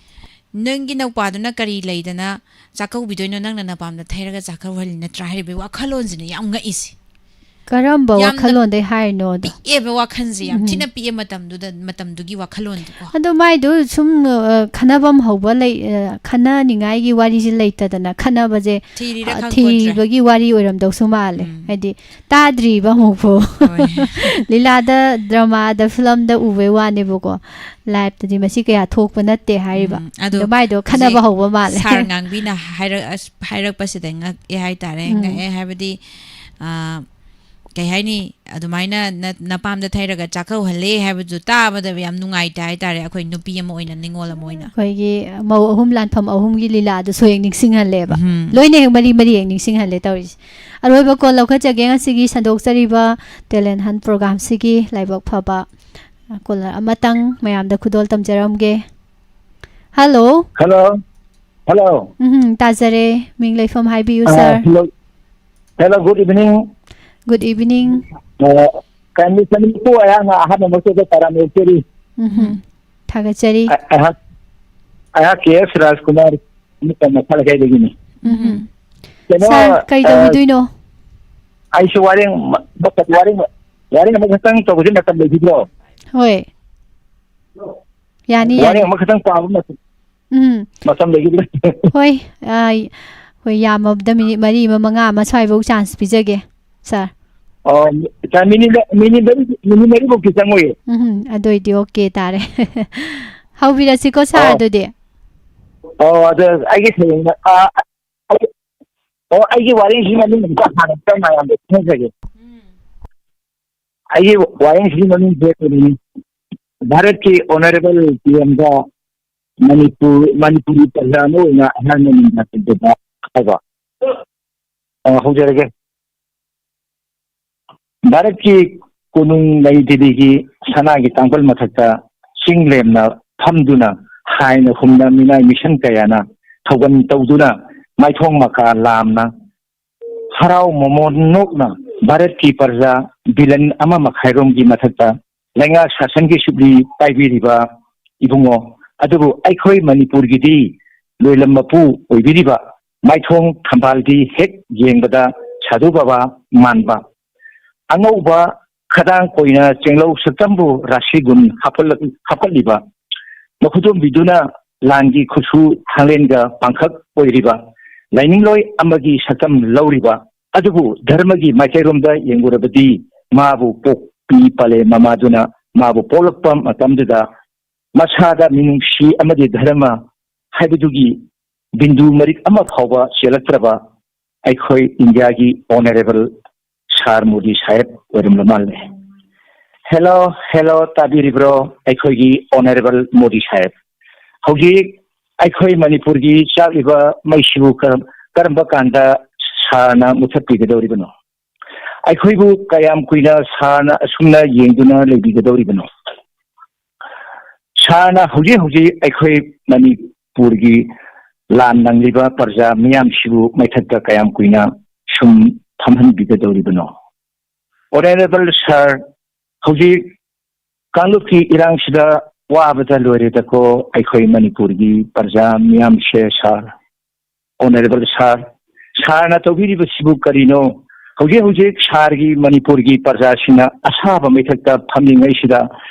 ꯅꯪꯒꯤ ꯅꯧꯄꯥꯗꯨꯅ ꯀꯔꯤ ꯂꯩꯗꯅ ꯆꯥꯛꯀꯧꯕꯤꯗꯣꯏꯅꯣ, ꯅꯪꯅ ꯅꯄꯥꯝꯗ ꯊꯩꯔꯒ ꯆꯥꯛꯀꯧꯍꯜꯂꯤ ꯅꯠꯇ꯭ꯔꯥ ꯍꯥꯏꯔꯤꯕꯒꯤ ꯋꯥꯈꯜꯂꯣꯟꯁꯤꯅꯦ ꯌꯥꯝ ꯉꯛꯏꯁꯦ꯫ ꯀꯔꯝꯕ ꯌꯥꯝꯅ ꯋꯥꯈꯜꯂꯣꯟꯗꯩ ꯍꯥꯏꯔꯤꯅꯣꯗꯣ? ꯄꯤꯛꯑꯦꯕ ꯋꯥꯈꯜꯁꯦ, ꯌꯥꯝ ꯎꯝ꯫ ꯊꯤꯅ ꯄꯤꯛꯑꯦ ꯃꯇꯝꯗꯨꯗ, ꯃꯇꯝꯗꯨꯒꯤ ꯋꯥꯈꯜꯂꯣꯟꯗꯣꯀꯣ꯫ ꯑꯗꯣ ꯃꯥꯏꯗꯣ ꯁꯨꯝ, ꯑ, ꯈꯟꯅꯐꯝ ꯍꯧꯕ ꯂꯩ, ꯑ, ꯈꯟꯅꯅꯤꯡꯉꯥꯏꯒꯤ ꯋꯥꯔꯤꯁꯦ ꯂꯩꯇꯗꯅ ꯈꯠꯅꯕꯁꯦ, ꯊꯤꯔꯤꯔꯥ ꯑ, ꯈꯪꯄꯣꯟꯇ꯭ꯔꯦ꯫ ꯊꯤꯕꯒꯤ ꯋꯥꯔꯤ ꯑꯣꯏꯔꯝꯗꯧꯁꯨ ꯃꯥꯜꯂꯦ꯫ ꯎꯝ꯫ ꯍꯥꯏꯗꯤ ꯇꯥꯗ꯭ꯔꯤꯕ ꯑꯃꯨꯛꯐꯥꯎ꯫ ꯍꯣꯏ꯫ ꯂꯤꯂꯥꯗ, ꯗ꯭ꯔꯃꯥꯗ, ꯐꯤꯂꯝꯗ ꯎꯕꯩ ꯋꯥꯅꯦꯕꯀꯣ꯫ ꯂꯥꯏꯞꯇꯗꯤ ꯃꯁꯤ ꯀꯌꯥ ꯊꯣꯛꯄ ꯅꯠꯇꯦ ꯍꯥꯏꯔꯤꯕ꯫ ꯎꯝ, ꯑꯗꯣ ꯑꯗꯣ ꯃꯥꯏꯗꯣ ꯈꯟꯅꯕ ꯍꯧꯖꯤꯛ ꯍꯧꯕ ꯃꯥꯜꯂꯦ꯫ ꯁꯥꯔ ꯉꯥꯡꯕꯤꯅ ꯍꯥꯏꯔꯛ-, ꯑꯁ, ꯍꯥꯏꯔꯛꯄꯁꯤꯗ ꯉꯛꯑꯦ ꯍꯥꯏꯇꯥꯔꯦ꯫ ꯎꯝ꯫ ꯉꯛꯑꯦ ꯍꯥꯏꯕꯗꯤ, ꯑ, ꯀꯩ ꯍꯥꯏꯅꯤ, ꯑꯗꯨꯃꯥꯏꯅ ꯅ-, ꯅꯄꯥꯝꯗ ꯊꯩꯔꯒ ꯆꯥꯛꯀꯧꯍꯜꯂꯦ ꯍꯥꯏꯕꯗꯨ ꯇꯥꯕꯗ ꯌꯥꯝ ꯅꯨꯡꯉꯥꯏꯇꯦ ꯍꯥꯏꯇꯥꯔꯦ, ꯑꯩꯈꯣꯏ ꯅꯨꯄꯤ ꯑꯃ ꯑꯣꯏꯅ, ꯅꯤꯉꯣꯜ ꯑꯃ ꯑꯣꯏꯅ꯫ ꯑꯩꯈꯣꯏꯒꯤ ꯃꯧ ꯑꯍꯨꯝ ꯂꯥꯟꯐꯝ ꯑꯍꯨꯝꯒꯤ ꯂꯤꯂꯥꯗꯨꯁꯨ ꯍꯦꯛ ꯅꯤꯡꯁꯤꯡꯍꯜꯂꯦꯕ꯫ ꯎꯝ꯫ ꯂꯣꯏꯅ ꯍꯦꯛ ꯃꯔꯤ ꯃꯔꯤ ꯍꯦꯛ ꯅꯤꯡꯁꯤꯡꯍꯜꯂꯦ ꯇꯧꯔꯤꯁꯦ꯫ ꯑꯔꯣꯏꯕ ꯀꯣꯜ ꯂꯧꯈꯠꯆꯒꯦ ꯉꯁꯤꯒꯤ ꯁꯟꯗꯣꯛꯆꯔꯤꯕ ꯇꯦꯂꯦꯟ ꯍꯟ ꯄ꯭ꯔꯣꯒ꯭ꯔꯥꯝꯁꯤꯒꯤ꯫ ꯂꯥꯏꯕꯛ ꯐꯕ ꯀꯣꯂꯔ ꯑꯃꯇꯪ ꯃꯌꯥꯝꯗ ꯈꯨꯗꯣꯜ ꯇꯝꯖꯔꯝꯒꯦ꯫ ꯍꯜꯂꯣ꯫ ꯍꯜꯂꯣ꯫ ꯍꯜꯂꯣ꯫ ꯎꯝ, ꯇꯥꯖꯔꯦ꯫ ꯃꯤꯡ ꯂꯩꯐꯝ ꯍꯥꯏꯕꯤꯌꯨ, ꯑ, sir. Hello. Hello, good evening. Good evening. ꯑ, ꯀꯥꯏꯟꯂꯤ ꯁꯟꯗꯣꯛꯄꯤꯌꯨ, ꯑꯩꯍꯥꯛꯅ ꯑꯍꯥꯟꯕꯃꯛꯇꯗ ꯇꯔꯥꯝꯅ ꯑꯣꯛꯆꯔꯤ꯫ ꯎꯝ, ꯊꯥꯒꯠꯆꯔꯤ꯫ ꯑ-, ꯑꯩꯍꯥꯛ, ꯑꯩꯍꯥꯛ ꯀꯦ ꯑꯦꯁ ꯔꯥꯖꯀꯨꯃꯥꯔ, ꯑꯃꯇ ꯃꯈꯥ ꯂꯩꯀꯥꯏꯗꯒꯤꯅꯤ꯫ ꯎꯝ꯫ ꯀꯩꯅꯣ, ꯁꯥꯔ, ꯀꯩ ꯑ, ꯇꯧꯕꯤꯗꯣꯏꯅꯣ? ꯑꯩꯁꯨ ꯋꯥꯔꯦꯡ, ꯋꯥꯔꯦꯡ, ꯋꯥꯔꯦꯡ ꯑꯃꯈꯛꯇꯪ ꯇꯧꯕꯁꯤ ꯃꯇꯝ ꯂꯩꯈꯤꯗ꯭ꯔꯣ? ꯍꯣꯏ꯫ ꯌꯥꯅꯤ, ꯋꯥꯔꯦꯡ ꯌꯥꯅꯤ꯫ ꯑꯃꯈꯛꯇꯪ ꯄꯥꯕ ꯃꯇꯝ, ꯎꯝ꯫ ꯃꯇꯝ ꯂꯩꯈꯤꯗ꯭ꯔꯦ꯫ ꯍꯣꯏ, ꯑ, ꯍꯣꯏ, ꯌꯥꯝꯃꯕꯗ ꯃꯤꯅꯤꯠ ꯃꯔꯤ ꯑꯃ, ꯃꯉꯥ ꯑꯃ ꯁ꯭ꯋꯥꯏꯐꯧ ꯆꯥꯟꯁ ꯄꯤꯖꯒꯦ, ꯁꯥꯔ꯫ ꯑꯣ, ꯁꯥꯔ, ꯃꯤꯅꯤꯠ, ꯃꯤꯅꯤꯠ ꯃꯔꯤ, ꯃꯤꯅꯤꯠ ꯃꯔꯤꯐꯧꯗꯤ ꯆꯪꯉꯣꯏꯌꯦ꯫ ꯎꯝ, ꯑꯗꯨ ꯑꯣꯏꯗꯤ ꯑꯣꯀꯦ ꯇꯥꯔꯦ꯫ ꯍꯧꯕꯤꯔꯁꯤꯀꯣ, ꯁꯥꯔ, ꯑꯣ꯫ ꯑꯗꯨꯗꯤ꯫ ꯑꯣ, ꯑꯗꯨ ꯑꯩꯒꯤ ꯁꯩꯔꯦꯡꯗ, ꯑ, ꯑꯩ, ꯑꯣ, ꯑꯩꯒꯤ ꯋꯥꯔꯦꯡꯁꯤ ꯃꯃꯤꯡ ꯑꯝꯇ ꯍꯥꯟꯅ ꯑꯝꯇ ꯃꯌꯥꯝꯗ ꯈꯪꯍꯟꯖꯒꯦ꯫ ꯎꯝ꯫ ꯑꯩꯒꯤ ꯋꯥꯔꯦꯡꯁꯤꯒꯤ ꯃꯃꯤꯡꯁꯦ ꯀꯩꯅꯣꯅꯤ, ꯚꯥꯔꯠꯀꯤ ꯑꯣꯅꯔꯦꯕꯜ ꯄꯤ ꯑꯦꯝꯗ ꯃꯅꯤꯄꯨꯔ, ꯃꯅꯤꯄꯨꯔꯤ ꯄ꯭ꯔꯖꯥ ꯑꯃ ꯑꯣꯏꯅ ꯑꯍꯥꯟꯕ ꯅꯤꯡꯊꯧꯖꯥꯗ ꯍꯥꯏꯕ꯫ ꯑ, ꯍꯧꯖꯔꯒꯦ꯫ ꯚꯥꯔꯠꯀꯤ ꯀꯣꯅꯨꯡ ꯅꯩ ꯗꯤꯜꯂꯤꯒꯤ ꯁꯅꯥꯒꯤ ꯇꯥꯡꯕꯜ ꯃꯊꯛꯇ ꯆꯤꯡ ꯂꯦꯝꯅ ꯐꯝꯗꯨꯅ, ꯍꯥꯏꯅ ꯍꯨꯝꯅ ꯃꯤꯅꯥꯏ ꯃꯤꯁꯟ ꯀꯌꯥꯅ ꯊꯧꯒꯜ ꯇꯧꯗꯨꯅ, ꯃꯥꯏꯊꯣꯡ ꯃꯀꯥ ꯂꯥꯝꯅ, ꯍꯔꯥꯎ ꯃꯃꯣꯟ ꯅꯣꯛꯅ, ꯚꯥꯔꯠꯀꯤ ꯄ꯭ꯔꯖꯥ ꯕꯤꯂꯟ ꯑꯃ ꯃꯈꯥꯏꯔꯣꯝꯒꯤ ꯃꯊꯛꯇ ꯂꯩꯉꯥꯛ ꯁꯥꯁꯟꯒꯤ ꯁꯨꯛꯂꯤ ꯄꯥꯏꯕꯤꯔꯤꯕ ꯏꯕꯨꯡꯉꯣ, ꯑꯗꯨꯕꯨ ꯑꯩꯈꯣꯏ ꯃꯅꯤꯄꯨꯔꯒꯤꯗꯤ ꯂꯣꯏꯂꯝ ꯃꯄꯨ ꯑꯣꯏꯕꯤꯔꯤꯕ ꯃꯥꯏꯊꯣꯡ ꯊꯝꯕꯥꯜꯗꯤ ꯍꯦꯛ ꯌꯦꯡꯕꯗ ꯁꯥꯙꯨ ꯕꯕꯥ ꯃꯥꯟꯕ, ꯑꯉꯧꯕ ꯈꯗꯥꯡ ꯀꯣꯏꯅ ꯆꯦꯡꯂꯧ ꯁꯛꯇꯝꯕꯨ ꯔꯥꯁꯤ ꯒꯨꯟ ꯍꯥꯞꯀꯠꯂꯛ-, ꯍꯥꯞꯀꯠꯂꯤꯕ, ꯃꯈꯨꯗꯣꯝꯕꯤꯗꯨꯅ ꯂꯥꯟꯒꯤ ꯈꯨꯠꯁꯨ ꯊꯥꯡꯂꯦꯟꯒ ꯄꯥꯡꯈꯛ ꯑꯣꯏꯔꯤꯕ, ꯂꯥꯏꯅꯤꯡꯂꯣꯏ ꯑꯃꯒꯤ ꯁꯛꯇꯝ ꯂꯧꯔꯤꯕ, ꯑꯗꯨꯕꯨ ꯙꯔꯃꯒꯤ ꯃꯥꯏꯀꯩꯔꯣꯝꯗ ꯌꯦꯡꯂꯨꯔꯕꯗꯤ ꯃꯥꯕꯨ ꯄꯣꯛꯄꯤ ꯄꯥꯂꯦ ꯃꯃꯥꯗꯨꯅ ꯃꯥꯕꯨ ꯄꯣꯛꯂꯛꯄ ꯃꯇꯝꯗꯨꯗ ꯃꯁꯥꯗ ꯃꯤꯅꯨꯡꯁꯤ ꯑꯃꯗꯤ ꯙꯔꯃ ꯍꯥꯏꯕꯗꯨꯒꯤ ꯕꯤꯟꯗꯨ ꯃꯔꯤꯛ ꯑꯃ ꯐꯥꯎꯕ ꯆꯦꯜꯂꯛꯇ꯭ꯔꯕ ꯑꯩꯈꯣꯏ ꯏꯟꯗꯤꯌꯥꯒꯤ ꯑꯣꯅꯔꯦꯕꯜ ꯁꯥꯔ ꯃꯣꯗꯤ ꯁꯥꯍꯦꯕ ꯑꯣꯏꯔꯝꯂ ꯃꯥꯜꯂꯦ꯫ ꯍꯦꯂꯣ, ꯍꯦꯂꯣ, ꯇꯥꯕꯤꯔꯤꯕ꯭ꯔꯣ? ꯑꯩꯈꯣꯏꯒꯤ ꯑꯣꯅꯔꯦꯕꯜ ꯃꯣꯗꯤ ꯁꯥꯍꯦꯕ, ꯍꯧꯖꯤꯛ ꯑꯩꯈꯣꯏ ꯃꯅꯤꯄꯨꯔꯒꯤ ꯆꯥꯛꯂꯤꯕ ꯃꯩꯁꯤꯕꯨ ꯀꯔꯝ-, ꯀꯔꯝꯕ ꯀꯥꯟꯗ ꯁꯥꯔꯅ ꯃꯨꯊꯠꯄꯤꯒꯗꯧꯔꯤꯕꯅꯣ? ꯑꯩꯈꯣꯏꯕꯨ ꯀꯌꯥꯝ ꯀꯨꯏꯅ ꯁꯥꯔꯅ ꯑꯁꯨꯝꯅ ꯌꯦꯡꯗꯨꯅ ꯂꯩꯕꯤꯒꯗꯧꯔꯤꯕꯅꯣ? ꯁꯥꯔꯅ ꯍꯧꯖꯤꯛ ꯍꯧꯖꯤꯛ ꯑꯩꯈꯣꯏ ꯃꯅꯤꯄꯨꯔꯒꯤ ꯂꯥꯟ ꯅꯪꯂꯤꯕ ꯄ꯭ꯔꯖꯥ ꯃꯤꯌꯥꯝꯁꯤꯕꯨ ꯃꯩꯊꯛꯇ ꯀꯌꯥꯝ ꯀꯨꯏꯅ ꯁꯨꯝ ꯐꯝꯍꯟꯕꯤꯒꯗꯧꯔꯤꯕꯅꯣ? ꯑꯣꯅꯔꯦꯕꯜ ꯁꯥꯔ, ꯍꯧꯖꯤꯛ ꯀꯥꯡꯂꯨꯞꯀꯤ ꯏꯔꯥꯡꯁꯤꯗ ꯋꯥꯕꯗ ꯂꯣꯏꯔꯦꯗꯀꯣ ꯑꯩꯈꯣꯏ ꯃꯅꯤꯄꯨꯔꯒꯤ ꯄ꯭ꯔꯖꯥ ꯃꯤꯌꯥꯝꯁꯦ ꯁꯥꯔ꯫ ꯑꯣꯅꯔꯦꯕꯜ ꯁꯥꯔ, ꯁꯥꯔꯅ ꯇꯧꯕꯤꯔꯤꯕꯁꯤꯕꯨ ꯀꯔꯤꯅꯣ? ꯍꯧꯖꯤꯛ ꯍꯧꯖꯤꯛ ꯁꯥꯔꯒꯤ ꯃꯅꯤꯄꯨꯔꯒꯤ ꯄ꯭ꯔꯖꯥꯁꯤꯡꯅ ꯑꯁꯥꯕ ꯃꯩꯊꯛꯇ ꯐꯝꯂꯤꯉꯩꯁꯤꯗ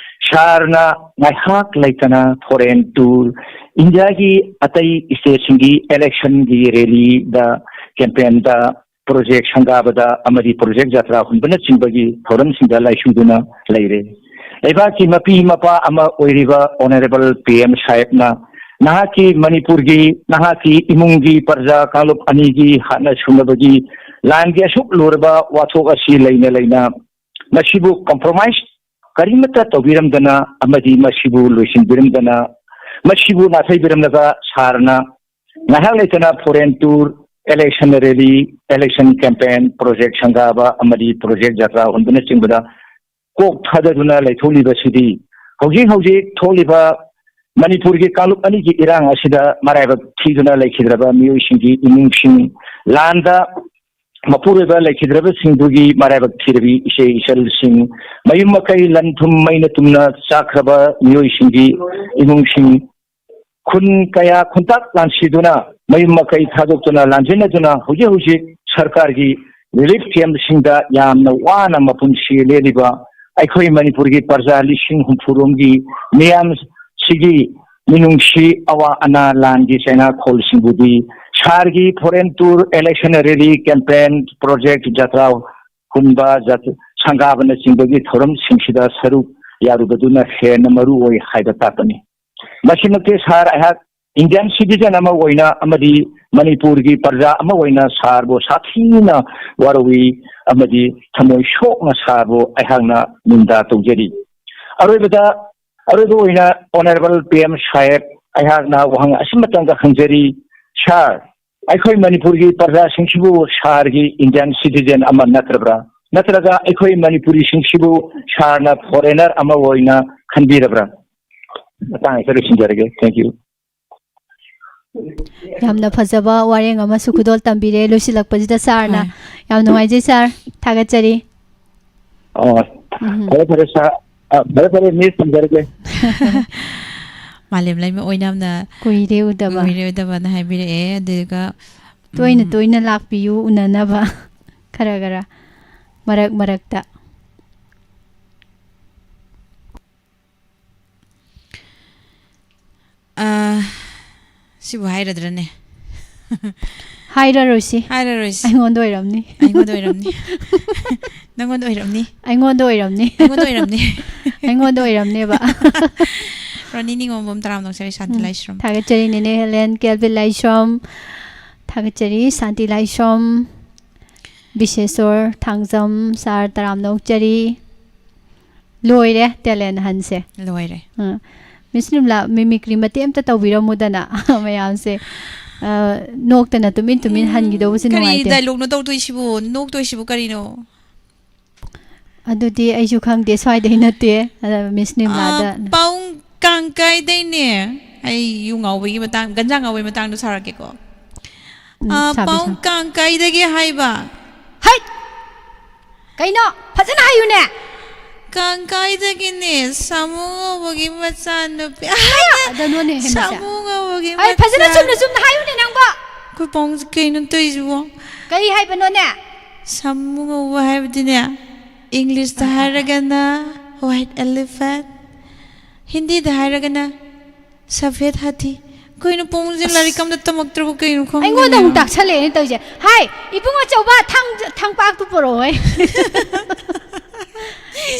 ꯁꯥꯔꯅ ꯉꯥꯏꯍꯥꯛ ꯂꯩꯇꯅ ꯐꯣꯔꯦꯟ ꯇꯨꯔ, ꯏꯟꯗꯤꯌꯥꯒꯤ ꯑꯇꯩ ꯁ꯭ꯇꯦꯠꯁꯤꯡꯒꯤ ꯏꯂꯦꯛꯁꯟꯒꯤ ꯔꯦꯂꯤꯗ, ꯀꯦꯝꯄꯦꯟꯗ, ꯄ꯭ꯔꯣꯖꯦꯛ ꯁꯪꯒꯥꯕꯗ ꯑꯃꯗꯤ ꯄ꯭ꯔꯣꯖꯦꯛ ꯖꯥꯇ꯭ꯔꯥ ꯍꯨꯟꯕꯅꯆꯤꯡꯕꯒꯤ ꯊꯧꯔꯝꯁꯤꯡꯗ ꯂꯥꯏꯁꯨꯗꯨꯅ ꯂꯩꯔꯦ꯫ ꯂꯩꯕꯥꯛꯀꯤ ꯃꯄꯤ ꯃꯄꯥ ꯑꯃ ꯑꯣꯏꯔꯤꯕ ꯑꯣꯅꯔꯦꯕꯜ ꯄꯤ ꯑꯦꯝ ꯁꯥꯍꯦꯕꯅ ꯅꯍꯥꯛꯀꯤ ꯃꯅꯤꯄꯨꯔꯒꯤ, ꯅꯍꯥꯛꯀꯤ ꯏꯃꯨꯡꯒꯤ ꯄ꯭ꯔꯖꯥ ꯀꯥꯡꯂꯨꯞ ꯑꯅꯤꯒꯤ ꯍꯥꯠꯅ ꯁꯨꯅꯕꯒꯤ ꯂꯥꯟꯒꯤ ꯑꯁꯨꯛ ꯂꯨꯔꯕ ꯋꯥꯊꯣꯛ ꯑꯁꯤ ꯂꯩꯅ ꯂꯩꯅ ꯃꯁꯤꯕꯨ ꯀꯝꯄ꯭ꯔꯣꯃꯥꯏꯁ ꯀꯔꯤꯃꯠꯇ ꯇꯧꯕꯤꯔꯝꯗꯅ ꯑꯃꯗꯤ ꯃꯁꯤꯕꯨ ꯂꯣꯏꯁꯤꯟꯕꯤꯔꯝꯗꯅ, ꯃꯁꯤꯕꯨ ꯅꯥꯊꯩꯕꯤꯔꯝꯂꯒ ꯁꯥꯔꯅ ꯉꯥꯏꯍꯥꯛ ꯂꯩꯇꯅ foreign tour, election rally, election campaign, project ꯁꯪꯒꯥꯕ ꯑꯃꯗꯤ project ꯖꯇ꯭ꯔꯥ ꯍꯨꯟꯕꯅꯆꯤꯡꯕꯗ ꯀꯣꯛ ꯊꯥꯗꯗꯨꯅ ꯂꯩꯊꯣꯛꯂꯤꯕꯁꯤꯗꯤ ꯍꯧꯖꯤꯛ ꯍꯧꯖꯤꯛ ꯊꯣꯛꯂꯤꯕ ꯃꯅꯤꯄꯨꯔꯒꯤ ꯀꯥꯡꯂꯨꯞ ꯑꯅꯤꯒꯤ ꯏꯔꯥꯡ ꯑꯁꯤꯗ ꯃꯔꯥꯏꯕꯛ ꯊꯤꯗꯨꯅ ꯂꯩꯈꯤꯗ꯭ꯔꯕ ꯃꯤꯑꯣꯏꯁꯤꯡꯒꯤ ꯏꯃꯨꯡꯁꯤꯡ, ꯂꯥꯟꯗ ꯃꯄꯨꯔꯣꯏꯕ ꯂꯩꯈꯤꯗ꯭ꯔꯕꯁꯤꯡꯗꯨꯒꯤ ꯃꯔꯥꯏꯕꯛ ꯊꯤꯔꯕꯤ ꯏꯆꯦ ꯏꯆꯜꯁꯤꯡ, ꯃꯌꯨꯝ ꯃꯀꯩ ꯂꯟ ꯊꯨꯝ ꯃꯩꯅ ꯇꯨꯝꯅ ꯆꯥꯛꯈ꯭ꯔꯕ ꯃꯤꯑꯣꯏꯁꯤꯡꯒꯤ ꯏꯃꯨꯡꯁꯤꯡ, ꯈꯨꯟ ꯀꯌꯥ ꯈꯨꯟꯇꯥꯛ ꯂꯥꯟꯁꯤꯗꯨꯅ ꯃꯌꯨꯝ ꯃꯀꯩ ꯊꯥꯗꯣꯛꯇꯨꯅ ꯂꯥꯟꯖꯦꯟꯅꯗꯨꯅ ꯍꯧꯖꯤꯛ ꯍꯧꯖꯤꯛ ꯁꯔꯀꯥꯔꯒꯤ relief campꯁꯤꯡꯗ ꯌꯥꯝꯅ ꯋꯥꯅ ꯃꯄꯨꯟꯁꯤ ꯂꯦꯜꯂꯤꯕ ꯑꯩꯈꯣꯏ ꯃꯅꯤꯄꯨꯔꯒꯤ ꯄ꯭ꯔꯖꯥ ꯂꯤꯁꯤꯡ ꯍꯨꯝꯐꯨ ꯔꯣꯝꯒꯤ ꯃꯤꯌꯥꯝꯁꯤꯒꯤ ꯃꯤꯅꯨꯡꯁꯤ, ꯑꯋꯥ ꯑꯅꯥ, ꯂꯥꯟꯒꯤ ꯆꯩꯅꯥꯈꯣꯜꯁꯤꯡꯕꯨꯗꯤ ꯁꯥꯔꯒꯤ foreign tour, election rally, campaign, project, ꯖꯇ꯭ꯔꯥ ꯍꯨꯟꯕ, ꯖꯠ-, ꯁꯪꯒꯥꯕꯅꯆꯤꯡꯕꯒꯤ ꯊꯧꯔꯝꯁꯤꯡꯁꯤꯗ ꯁꯔꯨꯛ ꯌꯥꯔꯨꯕꯗꯨꯅ ꯍꯦꯟꯅ ꯃꯔꯨ ꯑꯣꯏ ꯍꯥꯏꯕ ꯇꯥꯛꯄꯅꯤ꯫ ꯃꯁꯤꯃꯛꯇꯤ ꯁꯥꯔ, ꯑꯩꯍꯥꯛ Indian citizen ꯑꯃ ꯑꯣꯏꯅ ꯑꯃꯗꯤ ꯃꯅꯤꯄꯨꯔꯒꯤ ꯄ꯭ꯔꯖꯥ ꯑꯃ ꯑꯣꯏꯅ ꯁꯥꯔꯕꯨ ꯁꯥꯊꯤꯅ ꯋꯥꯔꯧꯏ ꯑꯃꯗꯤ ꯊꯃꯣꯏ ꯁꯣꯛꯅ ꯁꯥꯔꯕꯨ ꯑꯩꯍꯥꯛꯅ ꯅꯤꯟꯗꯥ ꯇꯧꯖꯔꯤ꯫ ꯑꯔꯣꯏꯕꯗ, ꯑꯔꯣꯏꯕ ꯑꯣꯏꯅ Honourable PM ꯁꯥꯍꯦꯕ, ꯑꯩꯍꯥꯛꯅ ꯋꯥꯍꯪ ꯑꯁꯤꯃꯇꯪꯒ ꯍꯪꯖꯔꯤ, ꯁꯥꯔ, ꯑꯩꯈꯣꯏ ꯃꯅꯤꯄꯨꯔꯒꯤ ꯄ꯭ꯔꯖꯥꯁꯤꯡꯁꯤꯕꯨ ꯁꯥꯔꯒꯤ Indian citizen ꯑꯃ ꯅꯠꯇ꯭ꯔꯕ꯭ꯔꯥ? ꯅꯠꯇ꯭ꯔꯒ ꯑꯩꯈꯣꯏ ꯃꯅꯤꯄꯨꯔꯤꯁꯤꯡꯁꯤꯕꯨ ꯁꯥꯔꯅ foreigner ꯑꯃ ꯑꯣꯏꯅ ꯈꯟꯕꯤꯔꯕ꯭ꯔꯥ? ꯃꯇꯥꯡ ꯑꯁꯤꯗ ꯂꯣꯏꯁꯤꯟꯖꯔꯒꯦ꯫ Thank you꯫ ꯌꯥꯝꯅ ꯐꯖꯕ ꯋꯥꯔꯦꯡ ꯑꯃꯁꯨ ꯈꯨꯗꯣꯜ ꯇꯝꯕꯤꯔꯦ꯫ ꯂꯣꯏꯁꯤꯜꯂꯛꯄꯁꯤꯗ ꯁꯥꯔꯅ, ꯍꯣꯏ꯫ ꯌꯥꯝ ꯅꯨꯡꯉꯥꯏꯖꯩ ꯁꯥꯔ, ꯊꯥꯒꯠꯆꯔꯤ꯫ ꯑꯣ, ꯎꯝ꯫ ꯐꯔꯦ ꯐꯔꯦ ꯁꯥꯔ, ꯑ, ꯐꯔꯦ ꯐꯔꯦ ꯃꯤꯁ, ꯊꯝꯖꯔꯒꯦ꯫ ꯃꯥꯂꯦꯝ ꯂꯩꯃ ꯑꯣꯏꯅꯝꯅ ꯀꯨꯏꯔꯦ ꯎꯗꯕ꯫ ꯀꯨꯏꯔꯦ ꯎꯗꯕꯅ ꯍꯥꯏꯕꯤꯔꯛꯑꯦ꯫ ꯑꯗꯨꯒ ꯇꯣꯏꯅ ꯎꯝ, ꯇꯣꯏꯅ ꯂꯥꯛꯄꯤꯌꯨ ꯎꯅꯅꯕ ꯈꯔ ꯈꯔ ꯃꯔꯛ ꯃꯔꯛꯇ꯫ ꯑ, ꯁꯤꯕꯨ ꯍꯥꯏꯔꯗ꯭ꯔꯅꯦ? ꯍꯥꯏꯔꯔꯣꯏꯁꯤ꯫ ꯍꯥꯏꯔꯔꯣꯏꯁꯤ꯫ ꯑꯩꯉꯣꯟꯗ ꯑꯣꯏꯔꯝꯅꯤ꯫ ꯑꯩꯉꯣꯟꯗ ꯑꯣꯏꯔꯝꯅꯤ꯫ ꯅꯪꯉꯣꯟꯗ ꯑꯣꯏꯔꯝꯅꯤ꯫ ꯑꯩꯉꯣꯟꯗ ꯑꯣꯏꯔꯝꯅꯤ꯫ ꯑꯩꯉꯣꯟꯗ ꯑꯣꯏꯔꯝꯅꯤ꯫ ꯑꯩꯉꯣꯟꯗ ꯑꯣꯏꯔꯝꯅꯦꯕ꯫ ꯔꯣꯅꯤ ꯅꯤꯉꯣꯝꯕꯝ ꯇꯔꯥꯝꯅ ꯅꯣꯛꯆꯔꯤ, ꯁꯥꯟꯇꯤ ꯎꯝ꯫ ꯂꯥꯏꯁ꯭ꯔꯝ꯫ ꯊꯥꯒꯠꯆꯔꯤ ꯅꯦꯅꯦ ꯍꯦꯂꯦꯟ, ꯀꯦꯜꯚꯤꯟ ꯂꯥꯏꯁ꯭ꯔꯝ꯫ ꯊꯥꯒꯠꯆꯔꯤ ꯁꯥꯟꯇꯤ ꯂꯥꯏꯁ꯭ꯔꯝ, ꯕꯤꯁꯦꯁꯣꯔ ꯊꯥꯡꯖꯝ, ꯁꯥꯔ ꯇꯔꯥꯝꯅ ꯑꯣꯛꯆꯔꯤ꯫ ꯂꯣꯏꯔꯦ talent huntꯁꯦ꯫ ꯂꯣꯏꯔꯦ꯫ ꯑ, Miss ꯅꯤꯝꯂꯥ, mimicry ꯃꯇꯦꯛ ꯑꯝꯇ ꯇꯧꯕꯤꯔꯝꯃꯨꯗꯅ꯫ ꯃꯌꯥꯝꯁꯦ, ꯑ, ꯅꯣꯛꯇꯅ ꯇꯨꯃꯤꯟ ꯇꯨꯃꯤꯟ ꯍꯟꯈꯤꯗꯧꯕꯁꯦ ꯀꯔꯤ ꯅꯨꯡꯉꯥꯏꯇꯦ꯫ Dialogueꯅꯣ ꯇꯧꯗꯣꯏꯁꯤꯕꯨ? ꯅꯣꯛꯇꯣꯏꯁꯤꯕꯨ ꯀꯔꯤꯅꯣ? ꯑꯗꯨꯗꯤ ꯑꯩꯁꯨ ꯈꯪꯗꯦ, ꯁ꯭ꯋꯥꯏꯗꯩ ꯅꯠꯇꯦ꯫ ꯑꯗ Miss ꯅꯤꯝꯂꯥꯗ꯫ ꯑ, ꯄꯥꯎꯡ ꯀꯥꯡꯀꯥꯏꯗꯩꯅꯦ꯫ ꯑꯩ ꯌꯨ ꯉꯥꯎꯕꯒꯤ ꯃꯇꯥꯡ, ꯒꯟꯖꯥ ꯉꯥꯎꯕꯒꯤ ꯃꯇꯥꯡꯗꯣ ꯁꯥꯔꯛꯀꯦꯀꯣ꯫ ꯎꯝ, ꯑ, ꯁꯥꯕꯤ, ꯄꯥꯎꯡ ꯁꯥꯕꯤ꯫ ꯀꯥꯡꯀꯥꯏꯗꯒꯤ ꯍꯥꯏꯕ꯫ ꯍꯩꯠ! ꯀꯩꯅꯣ? ꯐꯖꯅ ꯍꯥꯏꯌꯨꯅꯦ! ꯀꯥꯡꯀꯥꯏꯗꯒꯤꯅꯦ, ꯁꯥꯃꯨ ꯉꯧꯕꯒꯤ ꯃꯆꯥꯅꯨꯄꯤ꯫ ꯑꯗꯅꯣꯅꯦ ꯍꯦ ꯃꯁꯦ꯫ ꯁꯥꯃꯨ ꯉꯧꯕꯒꯤ ꯑꯩ ꯐꯖꯅ ꯃꯆꯥ- ꯆꯨꯝꯅ ꯆꯨꯝꯅ ꯍꯥꯏꯌꯨꯅꯦ ꯅꯪꯕꯣ! ꯑꯩꯈꯣꯏ ꯄꯥꯎꯡꯁꯦ ꯀꯩꯅꯣ ꯇꯧꯔꯤꯁꯤꯕꯣ? ꯀꯔꯤ ꯍꯥꯏꯕꯅꯣꯅꯦ? ꯁꯥꯃꯨ ꯉꯧꯕ ꯍꯥꯏꯕꯗꯤꯅꯦ, Englishꯇ ꯍꯥꯏꯔꯒꯅ white elephant, ꯍꯤꯟꯗꯤꯗ ꯍꯥꯏꯔꯒꯅ ꯁꯐꯦꯗ ꯍꯥꯊꯤ꯫ ꯀꯩꯅꯣ ꯄꯥꯎꯡꯁꯦ? ꯑꯁ꯫ ꯂꯥꯏꯔꯤꯛ ꯑꯝꯇ ꯇꯝꯃꯛꯇ꯭ꯔꯕ ꯀꯩꯅꯣ ꯈꯪꯗꯦ꯫ ꯑꯩꯉꯣꯟꯗ ꯑꯃꯨꯛ ꯇꯥꯛꯁꯜꯂꯛꯑꯦꯅꯦ ꯇꯧꯔꯤꯁꯦ꯫ ꯍꯥꯏ, ꯏꯕꯨꯡ ꯑꯆꯧꯕ, ꯊꯥꯡ-, ꯊꯥꯡꯄꯥꯛꯇꯨ ꯄꯨꯔꯛꯑꯣ ꯍꯥꯏ꯫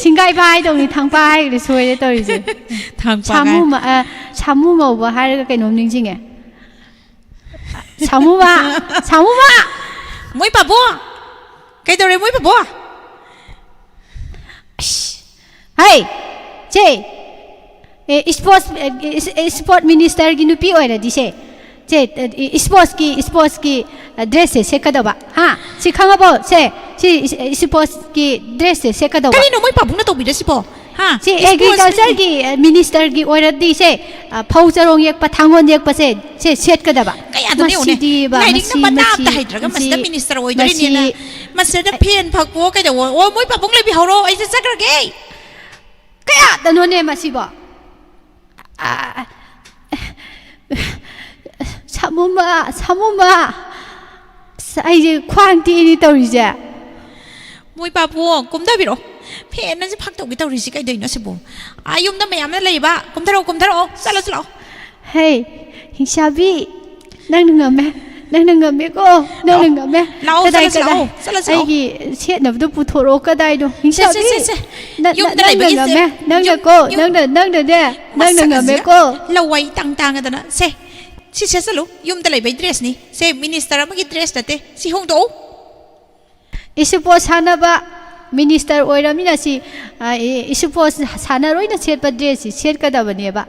ꯁꯤꯡꯒꯥꯏꯕ ꯍꯥꯏꯗꯧꯅꯤ, ꯊꯥꯡꯄꯥꯛ ꯍꯥꯏꯈ꯭ꯔꯗꯤ ꯁꯣꯏꯔꯦ ꯇꯧꯔꯤꯁꯦ꯫ ꯊꯥꯡꯄꯥꯛ ꯁꯥꯃꯨ ꯍꯥꯏ- ꯃ-, ꯑ, ꯁꯥꯃꯨ ꯉꯧꯕ ꯍꯥꯏꯔꯒ ꯀꯩꯅꯣꯝ ꯅꯤꯡꯁꯤꯡꯉꯦ꯫ ꯁꯥꯃꯨꯃ! ꯁꯥꯃꯨꯃ! ꯃꯣꯏ ꯄꯥꯕꯨꯡ! ꯀꯩꯗꯧꯔꯦ ꯃꯣꯏ ꯄꯥꯕꯨꯡ? ꯑꯁ! ꯍꯩ! ꯆꯦ! ꯑꯦ, sports, ꯑꯦ, ꯏꯁ-, ꯑꯦ, sport ministerꯒꯤ ꯅꯨꯄꯤ ꯑꯣꯏꯔꯗꯤ ꯁꯦ, ꯆꯦ, ꯑꯦ, sportsꯀꯤ, sportsꯀꯤ, ꯑ, dressꯁꯦ ꯁꯦꯠꯀꯗꯕ꯫ ꯍꯥ? ꯁꯤ ꯈꯪꯉꯕꯣ? ꯁꯦ, ꯁꯤ ꯏꯁ-, ꯑꯦ, sportsꯀꯤ dressꯁꯦ ꯁꯦꯠꯀꯗꯧꯕ꯫ ꯀꯔꯤꯅꯣ ꯃꯣꯏ ꯄꯥꯕꯨꯡꯅ ꯇꯧꯕꯤꯔꯁꯤꯕꯣ? ꯍꯥ? ꯁꯤ sportsꯀꯤ agricultureꯒꯤ, ꯑ, ministerꯒꯤ ꯑꯣꯏꯔꯗꯤ ꯁꯦ, ꯑ, ꯐꯧ ꯆꯔꯣꯡ ꯌꯦꯛꯄ, ꯊꯥꯡꯒꯣꯟ ꯌꯦꯛꯄꯁꯦ, ꯁꯦ ꯁꯦꯠꯀꯗꯕ꯫ ꯀꯌꯥꯗꯅꯦ ꯌꯦꯡꯉꯨꯅꯦ? ꯃꯁꯤꯗꯤꯕ, ꯂꯥꯏꯔꯤꯛꯅ ꯃꯁꯤ, ꯃꯅꯥ ꯃꯁꯤ, ꯑꯝꯇ ꯍꯩꯇ꯭ꯔꯒ ꯃꯁꯤꯗ ꯃꯁꯤ, minister ꯑꯣꯏꯗꯣꯔꯤꯅꯦꯅ꯫ ꯃꯁꯤ ꯃꯁꯤꯗ fan ꯐꯛꯄꯣ ꯀꯩꯗꯧꯕꯣ? ꯑꯣ, ꯃꯣꯏ ꯄꯥꯕꯨꯡ ꯂꯩꯕꯤꯍꯧꯔꯣ, ꯑꯩꯁꯦ ꯆꯠꯈ꯭ꯔꯒꯦ꯫ ꯀꯌꯥꯗꯅꯣꯅꯦ ꯃꯁꯤꯕꯣ? ꯑ, ꯁꯥꯃꯨꯃ, ꯁꯥꯃꯨꯃ꯫ ꯑꯁ, ꯑꯩꯁꯦ ꯈ꯭ꯋꯥꯡ ꯇꯦꯛꯏꯅꯦ ꯇꯧꯔꯤꯁꯦ꯫ ꯃꯣꯏ ꯄꯥꯕꯨꯡ, ꯀꯨꯝꯊꯕꯤꯔꯛꯑꯣ꯫ Fan ꯑꯁꯤ ꯐꯛ ꯇꯧꯒꯦ ꯇꯧꯔꯤꯁꯤ ꯀꯩꯗꯧꯅꯣ ꯁꯤꯕꯨ? ꯑꯥ, ꯌꯨꯝꯗ ꯃꯌꯥꯝꯅ ꯂꯩꯕ꯫ ꯀꯨꯝꯊꯔꯛꯑꯣ, ꯀꯨꯝꯊꯔꯛꯑꯣ꯫ ꯆꯠꯂꯁꯤ ꯂꯥꯛꯑꯣ꯫ ꯍꯦ, ꯍꯤꯡꯁꯥꯕꯤ, ꯅꯪꯅ ꯉꯝꯃꯦ꯫ ꯅꯪꯅ ꯉꯝꯃꯦꯀꯣ꯫ ꯅꯪꯅ ꯂꯥꯛꯑꯣ꯫ ꯉꯝꯃꯦ꯫ ꯂꯥꯛꯑꯣ, ꯀꯗꯥꯏ, ꯆꯠꯂꯁꯤ ꯀꯗꯥꯏ? ꯂꯥꯛꯑꯣ, ꯆꯠꯂꯁꯤ ꯂꯥꯛꯑꯣ꯫ ꯑꯩꯒꯤ ꯁꯦꯠꯅꯕꯗꯣ ꯄꯨꯊꯣꯔꯛꯑꯣ꯫ ꯀꯗꯥꯏꯅꯣ? ꯁꯦ, ꯁꯦ, ꯍꯤꯡꯁꯥꯕꯤ, ꯁꯦ, ꯁꯦ, ꯁꯦ꯫ ꯅ-, ꯅ-, ꯌꯨꯝꯗ ꯅꯪꯅ ꯂꯩꯕꯒꯤ ꯉꯝꯃꯦ꯫ ꯁꯦ-, ꯅꯪꯅ ꯌꯨꯝ-, ꯀꯣ, ꯌꯨꯝ ꯅꯪꯅ, ꯅꯪꯅꯅꯦ, ꯅꯪꯅ ꯃꯁꯛ ꯑꯁꯤꯒ ꯉꯝꯃꯦꯀꯣ꯫ ꯂꯋꯥꯏ ꯇꯥꯡ ꯇꯥꯡꯉꯗꯅ꯫ ꯁꯦ, ꯁꯤ ꯁꯦꯠꯆꯜꯂꯨ꯫ ꯌꯨꯝꯗ ꯂꯩꯕꯒꯤ dressꯅꯤ꯫ ꯁꯦ minister ꯑꯃꯒꯤ dress ꯅꯠꯇꯦ꯫ ꯁꯤ ꯍꯣꯡꯗꯣꯛꯎ꯫ ꯏꯁꯄꯣꯔꯠ ꯁꯥꯟꯅꯕ꯫ ꯃꯤꯅꯤꯁꯇꯔ ꯑꯣꯏꯔꯃꯤꯅ ꯁꯤ, ꯑ, ꯏ-, ꯏꯁꯨꯄꯣ ꯁꯥꯟꯅꯔꯣꯏꯅ ꯁꯦꯠꯄ ꯗ꯭ꯔꯦꯁꯁꯤ ꯁꯦꯠꯀꯗꯕꯅꯦꯕ꯫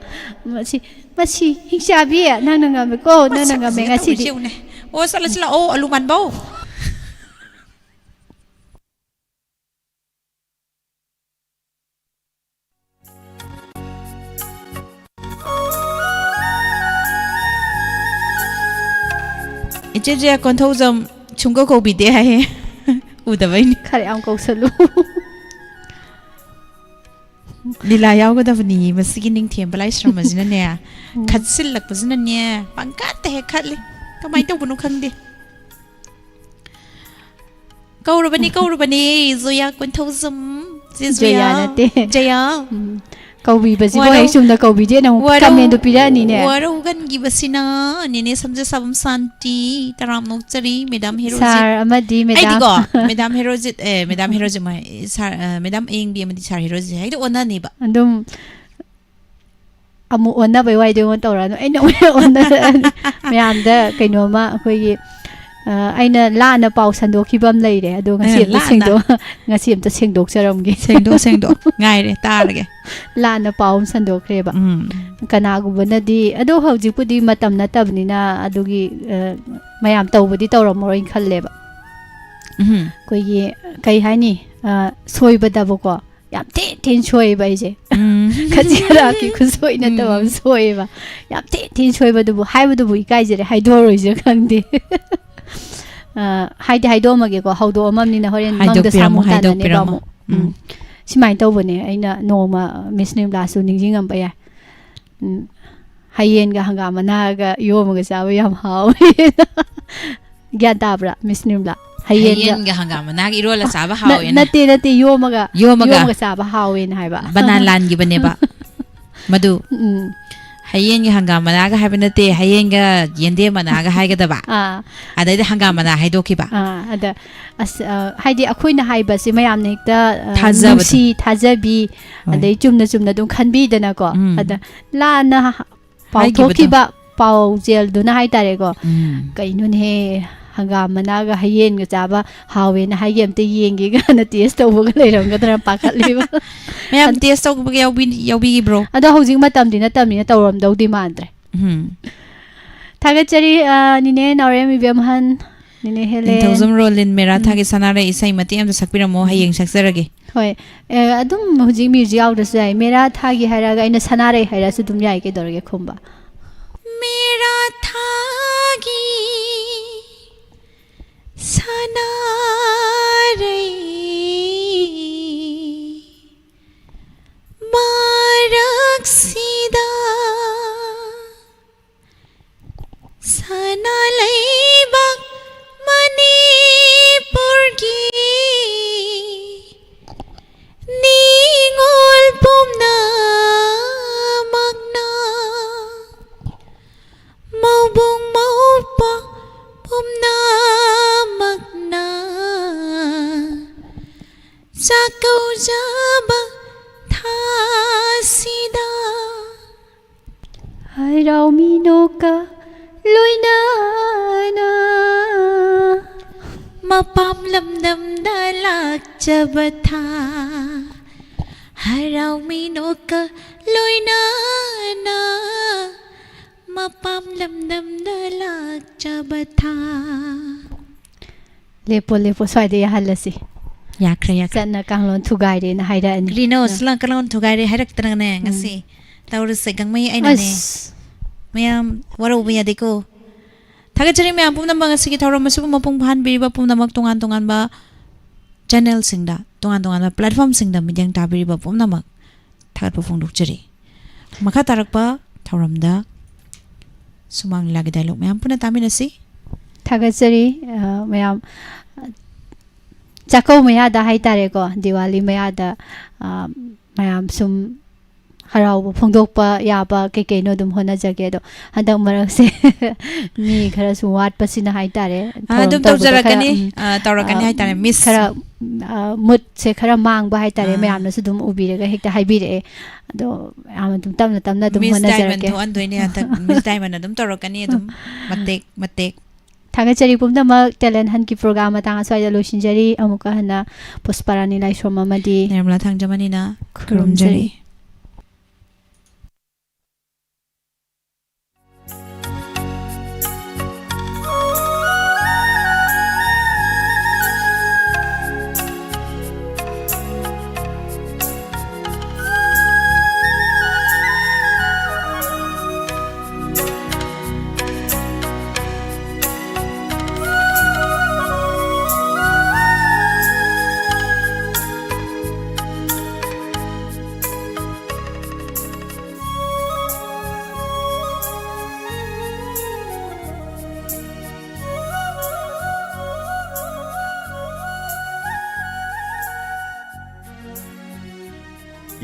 ꯃꯁꯤ, ꯃꯁꯤ ꯍꯤꯡꯆꯥꯕꯤ, ꯅꯪꯅ ꯉꯝꯃꯤꯀꯣ, ꯅꯪꯅ ꯃꯁꯛ ꯉꯝꯃꯦ ꯐꯖꯕ ꯉꯁꯤꯗꯤ꯫ ꯎꯁꯦ ꯎꯅꯦ꯫ ꯑꯣ, ꯆꯠꯂꯁꯤ ꯂꯥꯛꯑꯣ, ꯑꯂꯨ ꯃꯥꯟꯕꯧ꯫ ꯏꯆꯦ ꯖꯌꯥ ꯀꯣꯟꯊꯧꯖꯝ ꯁꯨꯡꯀꯧ ꯀꯧꯕꯤꯗꯦ ꯍꯥꯏꯌꯦ꯫ ꯎꯗꯕꯩꯅꯤ꯫ ꯈꯔ ꯌꯥꯝ ꯀꯧꯁꯜꯂꯨ꯫ ꯂꯤꯂꯥ ꯌꯥꯎꯒꯗꯕꯅꯤ ꯃꯁꯤꯒꯤ ꯅꯤꯡꯊꯦꯝꯕ ꯂꯥꯏꯁ꯭ꯔꯝ ꯑꯁꯤꯅꯅꯦ꯫ ꯎꯝ꯫ ꯈꯠꯆꯤꯜꯂꯛꯄꯁꯤꯅꯅꯦ ꯄꯪꯈꯠꯇ ꯍꯦꯛ ꯈꯠꯂꯤ꯫ ꯀꯃꯥꯏꯅ ꯇꯧꯕꯅꯣ ꯈꯪꯗꯦ꯫ ꯀꯧꯔꯕꯅꯤ, ꯀꯧꯔꯕꯅꯤ, ꯖꯣꯌꯥ ꯀꯣꯟꯊꯧꯖꯝ꯫ ꯆꯦ ꯖꯣꯌꯥ ꯖꯣꯌꯥ꯫ ꯅꯠꯇꯦ꯫ ꯖꯌꯥ꯫ ꯎꯝ꯫ ꯀꯧꯕꯤꯕꯁꯤꯕꯨ ꯋꯥꯔꯧ-, ꯍꯦꯛ ꯆꯨꯝꯅ ꯀꯧꯕꯤꯗꯦꯅ ꯑꯃꯨꯛ ꯋꯥꯔꯧ-, ꯀꯃꯦꯟꯗꯨ ꯄꯤꯔꯛꯑꯅꯤꯅꯦ꯫ ꯋꯥꯔꯧꯒꯟꯈꯤꯕꯁꯤꯅ ꯅꯦꯅꯦ ꯁꯝꯖꯁꯥꯕꯝ ꯁꯥꯟꯇꯤ, ꯇꯔꯥꯝꯅ ꯑꯣꯛꯆꯔꯤ, ꯃꯦꯗꯥꯝ ꯍꯦꯔꯣꯖꯤꯠ꯫ ꯁꯥꯔ ꯑꯃꯗꯤ ꯃꯦꯗꯥꯝ꯫ ꯑꯩꯗꯤꯀꯣ, ꯃꯦꯗꯥꯝ ꯍꯦꯔꯣꯖꯤꯠ, ꯑꯦ, ꯃꯦꯗꯥꯝ ꯍꯦꯔꯣꯖꯤꯠ ꯃꯣꯏ, ꯁꯥꯔ, ꯑ, ꯃꯦꯗꯥꯝ ꯑꯌꯦꯡꯕꯤ ꯑꯃꯗꯤ ꯁꯥꯔ ꯍꯦꯔꯣꯖꯤꯠ ꯍꯦꯛꯇ ꯑꯣꯟꯅꯅꯤꯕ꯫ ꯑꯗꯨꯝ ꯑꯃꯨꯛ ꯑꯣꯟꯅꯕꯩ ꯋꯥꯏꯗꯤ ꯑꯩꯉꯣꯟꯗ ꯇꯧꯔꯛꯑꯅꯨ꯫ ꯑꯩꯅ ꯑꯣꯏꯅ ꯑꯣꯟꯅꯔꯛꯑꯅꯤ꯫ ꯃꯌꯥꯝꯗ ꯀꯩꯅꯣꯝꯃ ꯑꯩꯈꯣꯏꯒꯤ, ꯑ, ꯑꯩꯅ ꯂꯥꯟꯅ ꯄꯥꯎ ꯁꯟꯗꯣꯛꯈꯤꯕ ꯑꯃ ꯂꯩꯔꯦ꯫ ꯑꯗꯣ ꯉꯁꯤ ꯑꯦ, ꯑꯝꯇ ꯂꯥꯟꯅ? ꯁꯦꯡꯗꯣꯛ-, ꯉꯁꯤ ꯑꯝꯇ ꯁꯦꯡꯗꯣꯛꯆꯔꯝꯒꯦ꯫ ꯁꯦꯡꯗꯣꯛ, ꯁꯦꯡꯗꯣꯛ꯫ ꯉꯥꯏꯔꯦ, ꯇꯥꯔꯒꯦ꯫ ꯂꯥꯟꯅ ꯄꯥꯎ ꯑꯃ ꯁꯟꯗꯣꯛꯈ꯭ꯔꯦꯕ꯫ ꯎꯝ꯫ ꯀꯅꯥꯒꯨꯝꯕꯅꯗꯤ, ꯑꯗꯣ ꯍꯧꯖꯤꯛꯄꯨꯗꯤ ꯃꯇꯝ ꯅꯠꯇꯕꯅꯤꯅ ꯑꯗꯨꯒꯤ, ꯑ, ꯃꯌꯥꯝ ꯇꯧꯕꯗꯤ ꯇꯧꯔꯝꯃꯔꯣꯏꯅ ꯈꯜꯂꯦꯕ꯫ ꯎꯝ꯫ ꯑꯩꯈꯣꯏꯒꯤ, ꯀꯩ ꯍꯥꯏꯅꯤ, ꯑ, ꯁꯣꯏꯕꯗꯕꯀꯣ꯫ ꯌꯥꯝ ꯊꯤ ꯊꯤꯅ ꯁꯣꯏꯌꯦꯕ ꯑꯩꯁꯦ꯫ ꯎꯝ꯫ ꯈꯖꯤꯛ ꯈꯔꯥꯛꯀꯤ ꯈꯨꯁꯣꯏ ꯅꯠꯇꯕ ꯑꯃ ꯎꯝ꯫ ꯁꯣꯏꯌꯦꯕ꯫ ꯌꯥꯝ ꯊꯤ ꯊꯤꯅ ꯁꯣꯏꯕꯗꯨꯕꯨ ꯍꯥꯏꯕꯗꯨꯕꯨ ꯏꯀꯥꯏꯖꯔꯦ, ꯍꯥꯏꯗꯣꯛꯑꯔꯣꯏꯁꯤꯔ ꯈꯪꯗꯦ꯫ ꯑ, ꯍꯥꯏꯗꯤ ꯍꯥꯏꯗꯣꯛꯑꯝꯃꯒꯦꯀꯣ, ꯍꯧꯗꯣꯛꯑꯝꯃꯕꯅꯤꯅ ꯍꯣꯔꯦꯟ ꯃꯪꯗ ꯍꯥꯏꯗꯣꯛꯄꯤꯔꯝꯃꯣ, ꯁꯥꯃꯨ ꯇꯥꯟꯅꯅꯦꯕ ꯍꯥꯏꯗꯣꯛꯄꯤꯔꯝꯃꯣ꯫ ꯑꯃꯨꯛ꯫ ꯎꯝ꯫ ꯎꯝ꯫ ꯁꯨꯃꯥꯏꯅ ꯇꯧꯕꯅꯦ, ꯑꯩꯅ ꯅꯣꯡꯃ ꯃꯤꯁ ꯅꯤꯔꯃꯂꯥꯁꯨ ꯅꯤꯡꯁꯤꯡꯉꯝꯕ ꯌꯥꯏ꯫ ꯎꯝ꯫ ꯍꯌꯦꯟꯒ ꯍꯪꯒꯥꯝ ꯃꯅꯥꯒ ꯏꯔꯣꯝꯕꯒ ꯆꯥꯕ ꯌꯥꯝ ꯍꯥꯎꯋꯦ꯫ ꯒ꯭ꯌꯥꯟ ꯇꯥꯕ꯭ꯔꯥ, ꯃꯤꯁ ꯅꯤꯔꯃꯂꯥ? ꯍꯌꯦꯟꯒ ꯍꯌꯦꯟꯒ ꯍꯪꯒꯥꯝ ꯃꯅꯥꯒ ꯏꯔꯣꯜꯂ ꯆꯥꯕ ꯅ-, ꯍꯥꯎꯋꯦꯅ꯫ ꯅꯠꯇꯦ, ꯅꯠꯇꯦ, ꯌꯣꯝꯃꯒ, ꯌꯣꯝꯃꯒ꯫ ꯌꯣꯝꯃꯒ ꯆꯥꯕ ꯍꯥꯎꯋꯦꯅ ꯍꯥꯏꯕ꯫ ꯕꯅꯥꯟ ꯂꯥꯟꯈꯤꯕꯅꯦꯕ꯫ ꯃꯗꯨ ꯎꯝ꯫ ꯍꯌꯦꯟꯒꯤ ꯍꯪꯒꯥꯝ ꯃꯅꯥꯒ ꯍꯥꯏꯕ ꯅꯠꯇꯦ, ꯍꯌꯦꯟꯒ ꯌꯦꯟꯗꯦꯝ ꯃꯅꯥꯒ ꯍꯥꯏꯒꯗꯕ꯫ ꯑꯥ꯫ ꯑꯗꯩꯗ ꯍꯪꯒꯥꯝ ꯃꯅꯥ ꯍꯥꯏꯗꯣꯛꯈꯤꯕ꯫ ꯑꯥ, ꯑꯗ, ꯑꯁ, ꯑ, ꯍꯥꯏꯗꯤ ꯑꯩꯈꯣꯏꯅ ꯍꯥꯏꯕꯁꯦ ꯃꯌꯥꯝꯅ ꯍꯦꯛꯇ, ꯑ, ꯊꯥꯖꯕꯗꯣ꯫ ꯅꯨꯡꯁꯤ, ꯊꯥꯖꯕꯤ, ꯍꯣꯏ꯫ ꯑꯗꯩ ꯆꯨꯝꯅ ꯆꯨꯝꯅ ꯑꯗꯨꯝ ꯈꯟꯕꯤꯗꯅꯀꯣ꯫ ꯎꯝ꯫ ꯑꯗ ꯂꯥꯟꯅ ꯍ-, ꯍꯥꯏꯈꯤꯕꯗꯣ꯫ ꯄꯥꯎꯊꯣꯛꯈꯤꯕ ꯄꯥꯎꯖꯦꯜꯗꯨꯅ ꯍꯥꯏꯇꯥꯔꯦꯀꯣ꯫ ꯎꯝ꯫ ꯀꯩꯅꯣꯅꯦꯍꯦ, ꯍꯪꯒꯥꯝ ꯃꯅꯥꯒ ꯍꯌꯦꯟꯒ ꯆꯥꯕ ꯍꯥꯎꯋꯦꯅ ꯍꯥꯏꯒꯦ, ꯑꯝꯇ ꯌꯦꯡꯒꯦ ꯀꯥꯏꯅ ꯇꯦꯁ ꯇꯧꯕꯒ ꯂꯩꯔꯝꯒꯗ꯭ꯔꯥ ꯄꯥꯈꯠꯂꯤꯕ꯫ ꯃꯌꯥꯝ ꯇꯦꯁ ꯇꯧꯕꯒ ꯌꯥꯎꯕꯤ ꯌꯥꯎꯕꯤꯈꯤꯕ꯭ꯔꯣ? ꯑꯗꯣ ꯍꯧꯖꯤꯛ ꯃꯇꯝꯗꯤ ꯅꯠꯇꯕꯅꯤꯅ ꯇꯧꯔꯝꯗꯧꯗꯤ ꯃꯥꯟꯗ꯭ꯔꯦ꯫ ꯎꯝ꯫ ꯊꯥꯒꯠꯆꯔꯤ, ꯑ, ꯅꯤꯅꯦ ꯅꯥꯎꯔꯦꯝ ꯏꯕꯦꯝꯍꯟ, ꯅꯤꯅꯦ ꯍꯦꯂꯦꯟ꯫ ꯅꯤꯡꯊꯧꯖꯝ ꯔꯣꯂꯤꯟ ꯃꯦꯔꯥ ꯎꯝ꯫ ꯊꯥꯒꯤ ꯁꯅꯥꯔꯩ ꯏꯁꯩ ꯃꯇꯦꯛ ꯑꯃꯇ ꯁꯛꯄꯤꯔꯝꯃꯣ, ꯍꯌꯦꯡ ꯁꯛꯆꯔꯒꯦ꯫ ꯍꯣꯏ꯫ ꯑꯦ, ꯑꯗꯨꯝ ꯍꯧꯖꯤꯛ ꯃ꯭ꯌꯨꯖꯤꯛ ꯌꯥꯎꯗ꯭ꯔꯁꯨ ꯌꯥꯏ꯫ ꯃꯦꯔꯥ ꯊꯥꯒꯤ ꯍꯥꯏꯔꯒ ꯑꯩꯅ ꯁꯅꯥꯔꯩ ꯍꯥꯏꯔꯁꯨ ꯑꯗꯨꯝ ꯌꯥꯏ, ꯀꯩꯗꯧꯔꯒꯦ ꯈꯨꯝꯕ꯫ ꯃꯦꯔꯥ ꯊꯥꯒꯤ ꯁꯅꯥꯔꯩ ꯃꯔꯛꯁꯤꯗ ꯁꯅꯥ ꯂꯩꯕꯥꯛ ꯃꯅꯤꯄꯨꯔꯒꯤ ꯅꯤꯉꯣꯜ ꯄꯨꯝꯅꯃꯛꯅ, ꯃꯧꯕꯨꯡ ꯃꯧꯄ꯭ꯋꯥ ꯄꯨꯝꯅꯃꯛꯅ ꯆꯥꯛꯀꯧꯖꯕ ꯊꯥꯁꯤꯗ ꯍꯔꯥꯎ ꯃꯤꯅꯣꯛꯀ ꯂꯣꯏꯅꯅ ꯃꯄꯥꯝ ꯂꯝꯗꯝꯗ ꯂꯥꯛꯆꯕ ꯊꯥ, ꯍꯔꯥꯎ ꯃꯤꯅꯣꯛꯀ ꯂꯣꯏꯅꯅ ꯃꯄꯥꯝ ꯂꯝꯗꯝꯗ ꯂꯥꯛꯆꯕ ꯊꯥ꯫ ꯂꯦꯞꯄꯣ, ꯂꯦꯞꯄꯣ, ꯁ꯭ꯋꯥꯏꯗ ꯌꯥꯍꯜꯂꯁꯤ꯫ ꯌꯥꯈ꯭ꯔꯦ, ꯌꯥꯈ꯭ꯔꯦ꯫ ꯆꯠꯅ ꯀꯥꯡꯂꯣꯟ ꯊꯨꯒꯥꯏꯔꯦꯅ ꯍꯥꯏꯔꯛꯑꯅꯤ꯫ ꯀꯔꯤꯅꯣ, ꯑ꯫ ꯁꯤꯂꯥꯡ ꯀꯥꯡꯂꯣꯟ ꯊꯨꯒꯥꯏꯔꯦ ꯍꯥꯏꯔꯛꯇꯅꯅꯦ ꯉꯁꯤ꯫ ꯇꯧꯔꯤꯁꯦ, ꯒꯪꯃꯩ ꯑꯩꯅꯅꯦ꯫ ꯑꯁ꯫ ꯃꯌꯥꯝ ꯋꯥꯔꯧꯕ ꯌꯥꯗꯦꯀꯣ꯫ ꯊꯥꯒꯠꯆꯔꯤ ꯃꯌꯥꯝ ꯄꯨꯝꯅꯃꯛ, ꯉꯁꯤꯒꯤ ꯊꯧꯔꯝ ꯑꯁꯤꯕꯨ ꯃꯄꯨꯡ ꯐꯥꯍꯟꯕꯤꯔꯤꯕ ꯄꯨꯝꯅꯃꯛ, ꯇꯣꯉꯥꯟ ꯇꯣꯉꯥꯟꯕ ꯆꯦꯅꯦꯜꯁꯤꯡꯗ, ꯇꯣꯉꯥꯟ ꯇꯣꯉꯥꯟꯕ ꯄ꯭ꯂꯦꯠꯐꯣꯝꯁꯤꯡꯗ ꯃꯤꯠꯌꯦꯡ ꯇꯥꯕꯤꯔꯤꯕ ꯄꯨꯝꯅꯃꯛ ꯊꯥꯒꯠꯄ ꯐꯣꯡꯗꯣꯛꯆꯔꯤ꯫ ꯃꯈꯥ ꯇꯥꯔꯛꯄ ꯊꯧꯔꯝꯗ ꯁꯨꯃꯥꯡ ꯂꯤꯂꯥꯒꯤ ꯗꯥꯏꯂꯣꯛ ꯃꯌꯥꯝ ꯄꯨꯟꯅ ꯇꯥꯃꯤꯟꯅꯁꯤ꯫ ꯊꯥꯒꯠꯆꯔꯤ, ꯑ, ꯃꯌꯥꯝ꯫ ꯆꯥꯛꯀꯧ ꯃꯌꯥꯗ ꯍꯥꯏꯇꯥꯔꯦꯀꯣ, ꯗꯤꯋꯥꯂꯤ ꯃꯌꯥꯗ, ꯑ, ꯃꯌꯥꯝ ꯁꯨꯝ ꯍꯔꯥꯎꯕ ꯐꯣꯡꯗꯣꯛꯄ ꯌꯥꯕ ꯀꯩ ꯀꯩꯅꯣ ꯑꯗꯨꯝ ꯍꯣꯠꯅꯖꯒꯦ꯫ ꯑꯗꯣ ꯍꯟꯗꯛ ꯃꯔꯛꯁꯦ ꯃꯤ ꯈꯔꯁꯨ ꯋꯥꯠꯄꯁꯤꯅ ꯍꯥꯏꯇꯥꯔꯦ, ꯑ, ꯑꯗꯨꯝ ꯊꯧꯔꯝ ꯇꯧꯕꯗ ꯈꯔ, ꯇꯧꯖꯔꯛꯀꯅꯤ꯫ ꯎꯝ, ꯑ, ꯇꯧꯔꯛꯀꯅꯤ ꯑ, ꯍꯥꯏꯇꯥꯔꯦ, ꯃꯤꯁ꯫ ꯈꯔ, ꯎꯝ, ꯑ, ꯃꯨꯠꯁꯦ ꯈꯔ ꯃꯥꯡꯕ ꯍꯥꯏꯇꯥꯔꯦ꯫ ꯑꯥ꯫ ꯃꯌꯥꯝꯅꯁꯨ ꯑꯗꯨꯝ ꯎꯕꯤꯔꯒ ꯍꯦꯛꯇ ꯍꯥꯏꯕꯤꯔꯛꯑꯦ꯫ ꯑꯗꯣ ꯌꯥꯝ ꯑꯗꯨꯝ ꯇꯞꯅ ꯇꯞꯅ ꯑꯗꯨꯝ ꯃꯤꯁ ꯗꯥꯏꯃꯟ ꯍꯣꯠꯅꯖꯔꯛꯀꯦ꯫ ꯊꯣꯛꯍꯟꯗꯣꯏꯅꯦ ꯍꯟꯗꯛ꯫ ꯃꯤꯁ ꯗꯥꯏꯃꯟ ꯑꯗꯨꯝ ꯇꯧꯔꯛꯀꯅꯤ ꯑꯗꯨꯝ, ꯃꯇꯦꯛ ꯃꯇꯦꯛ꯫ ꯊꯥꯒꯠꯆꯔꯤ ꯄꯨꯝꯅꯃꯛ꯫ Talent Huntꯀꯤ program ꯃꯇꯥꯡ ꯑꯁ꯭ꯋꯥꯏꯗ ꯂꯣꯏꯁꯤꯟꯖꯔꯤ꯫ ꯑꯃꯨꯛꯀ ꯍꯟꯅ ꯄꯨꯁꯄꯥꯔꯥꯅꯤ ꯂꯥꯏꯁ꯭ꯔꯣꯝ ꯑꯃꯗꯤ ꯅꯤꯔꯃꯂꯥ ꯊꯥꯡꯖꯃꯅꯤꯅ ꯈꯨꯔꯨꯝꯖꯔꯤ꯫ ꯈꯨꯔꯨꯝꯖꯔꯤ꯫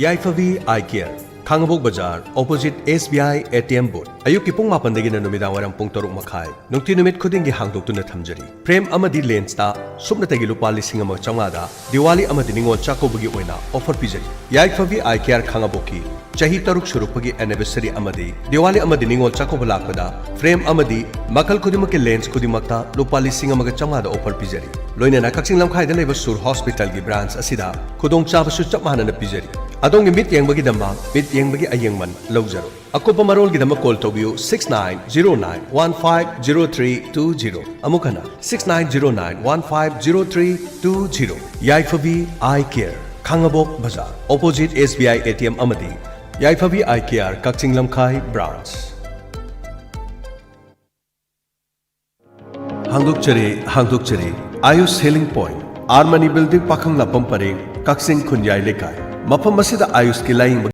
ꯌꯥꯏꯐꯕꯤ Eye Care, ꯈꯥꯡꯉꯕꯣꯛ ꯕꯖꯥꯔ, opposite S B I A T M booth꯫ ꯑꯌꯨꯛꯀꯤ ꯄꯨꯡ ꯃꯥꯄꯟꯗꯒꯤꯅ ꯅꯨꯃꯤꯗꯥꯡ ꯋꯥꯏꯔꯝ ꯄꯨꯡ ꯇꯔꯨꯛ ꯃꯈꯥꯏ꯫ ꯅꯨꯡꯇꯤ ꯅꯨꯃꯤꯠ ꯈꯨꯗꯤꯡꯒꯤ ꯍꯥꯡꯗꯣꯛꯇꯨꯅ ꯊꯝꯖꯔꯤ꯫ Frame ꯑꯃꯗꯤ lensꯇ ꯁꯨꯞꯅꯇꯒꯤ ꯂꯨꯄꯥ ꯂꯤꯁꯤꯡ ꯑꯃ ꯆꯥꯝꯃꯉꯥꯗ ꯗꯤꯋꯥꯂꯤ ꯑꯃꯗꯤ ꯅꯤꯉꯣꯜ ꯆꯥꯛꯀꯧꯕꯒꯤ ꯑꯣꯏꯅ offer ꯄꯤꯖꯔꯤ꯫ ꯌꯥꯏꯐꯕꯤ Eye Care ꯈꯥꯡꯉꯕꯣꯛꯀꯤ ꯆꯍꯤ ꯇꯔꯨꯛ ꯁꯨꯔꯛꯄꯒꯤ anniversary ꯑꯃꯗꯤ ꯗꯤꯋꯥꯂꯤ ꯑꯃꯗꯤ ꯅꯤꯉꯣꯜ ꯆꯥꯛꯀꯧꯕ ꯂꯥꯛꯄꯗ frame ꯑꯃꯗꯤ ꯃꯈꯜ ꯈꯨꯗꯤꯡꯃꯛꯀꯤ lens ꯈꯨꯗꯤꯡꯃꯛꯇ ꯂꯨꯄꯥ ꯂꯤꯁꯤꯡ ꯑꯃꯒ ꯆꯥꯝꯃꯉꯥꯗ offer ꯄꯤꯖꯔꯤ꯫ ꯂꯣꯏꯅꯅ ꯀꯛꯆꯤꯡ ꯂꯝꯈꯥꯏꯗ ꯂꯩꯕ ꯁꯨꯔ ꯍꯣꯁꯄꯤꯇꯥꯜꯒꯤ branch ꯑꯁꯤꯗ ꯈꯨꯗꯣꯡꯆꯥꯕꯁꯨ ꯆꯞ ꯃꯥꯟꯅꯅ ꯄꯤꯖꯔꯤ꯫ ꯑꯗꯣꯝꯒꯤ ꯃꯤꯠ ꯌꯦꯡꯕꯒꯤꯗꯃꯛ ꯃꯤꯠ ꯌꯦꯡꯕꯒꯤ ꯑꯌꯦꯡꯃꯟ ꯂꯧꯖꯔꯣ꯫ ꯑꯀꯨꯞꯄ ꯃꯔꯣꯜꯒꯤꯗꯃꯛ call ꯇꯧꯕꯤꯌꯨ six nine zero nine one five zero three two zero꯫ ꯑꯃꯨꯛ ꯍꯟꯅ six nine zero nine one five zero three two zero꯫ ꯌꯥꯏꯐꯕꯤ Eye Care, ꯈꯥꯡꯉꯕꯣꯛ ꯕꯖꯥꯔ, opposite S B I A T M ꯑꯃꯗꯤ ꯌꯥꯏꯐꯕꯤ Eye Care, ꯀꯛꯆꯤꯡ ꯂꯝꯈꯥꯏ branch꯫ ꯍꯥꯡꯗꯣꯛꯆꯔꯤ, ꯍꯥꯡꯗꯣꯛꯆꯔꯤ꯫ Ayush Healing Point, R Mani Building, ꯄꯥꯈꯪ ꯂꯥꯛꯄꯝ ꯄꯔꯦꯡ, ꯀꯛꯆꯤꯡ ꯈꯨꯟꯌꯥꯏ ꯂꯩꯀꯥꯏ꯫ ꯃꯐꯝ ꯑꯁꯤꯗ ꯑꯥꯌꯨꯁꯀꯤ ꯂꯥꯌꯦꯡꯕ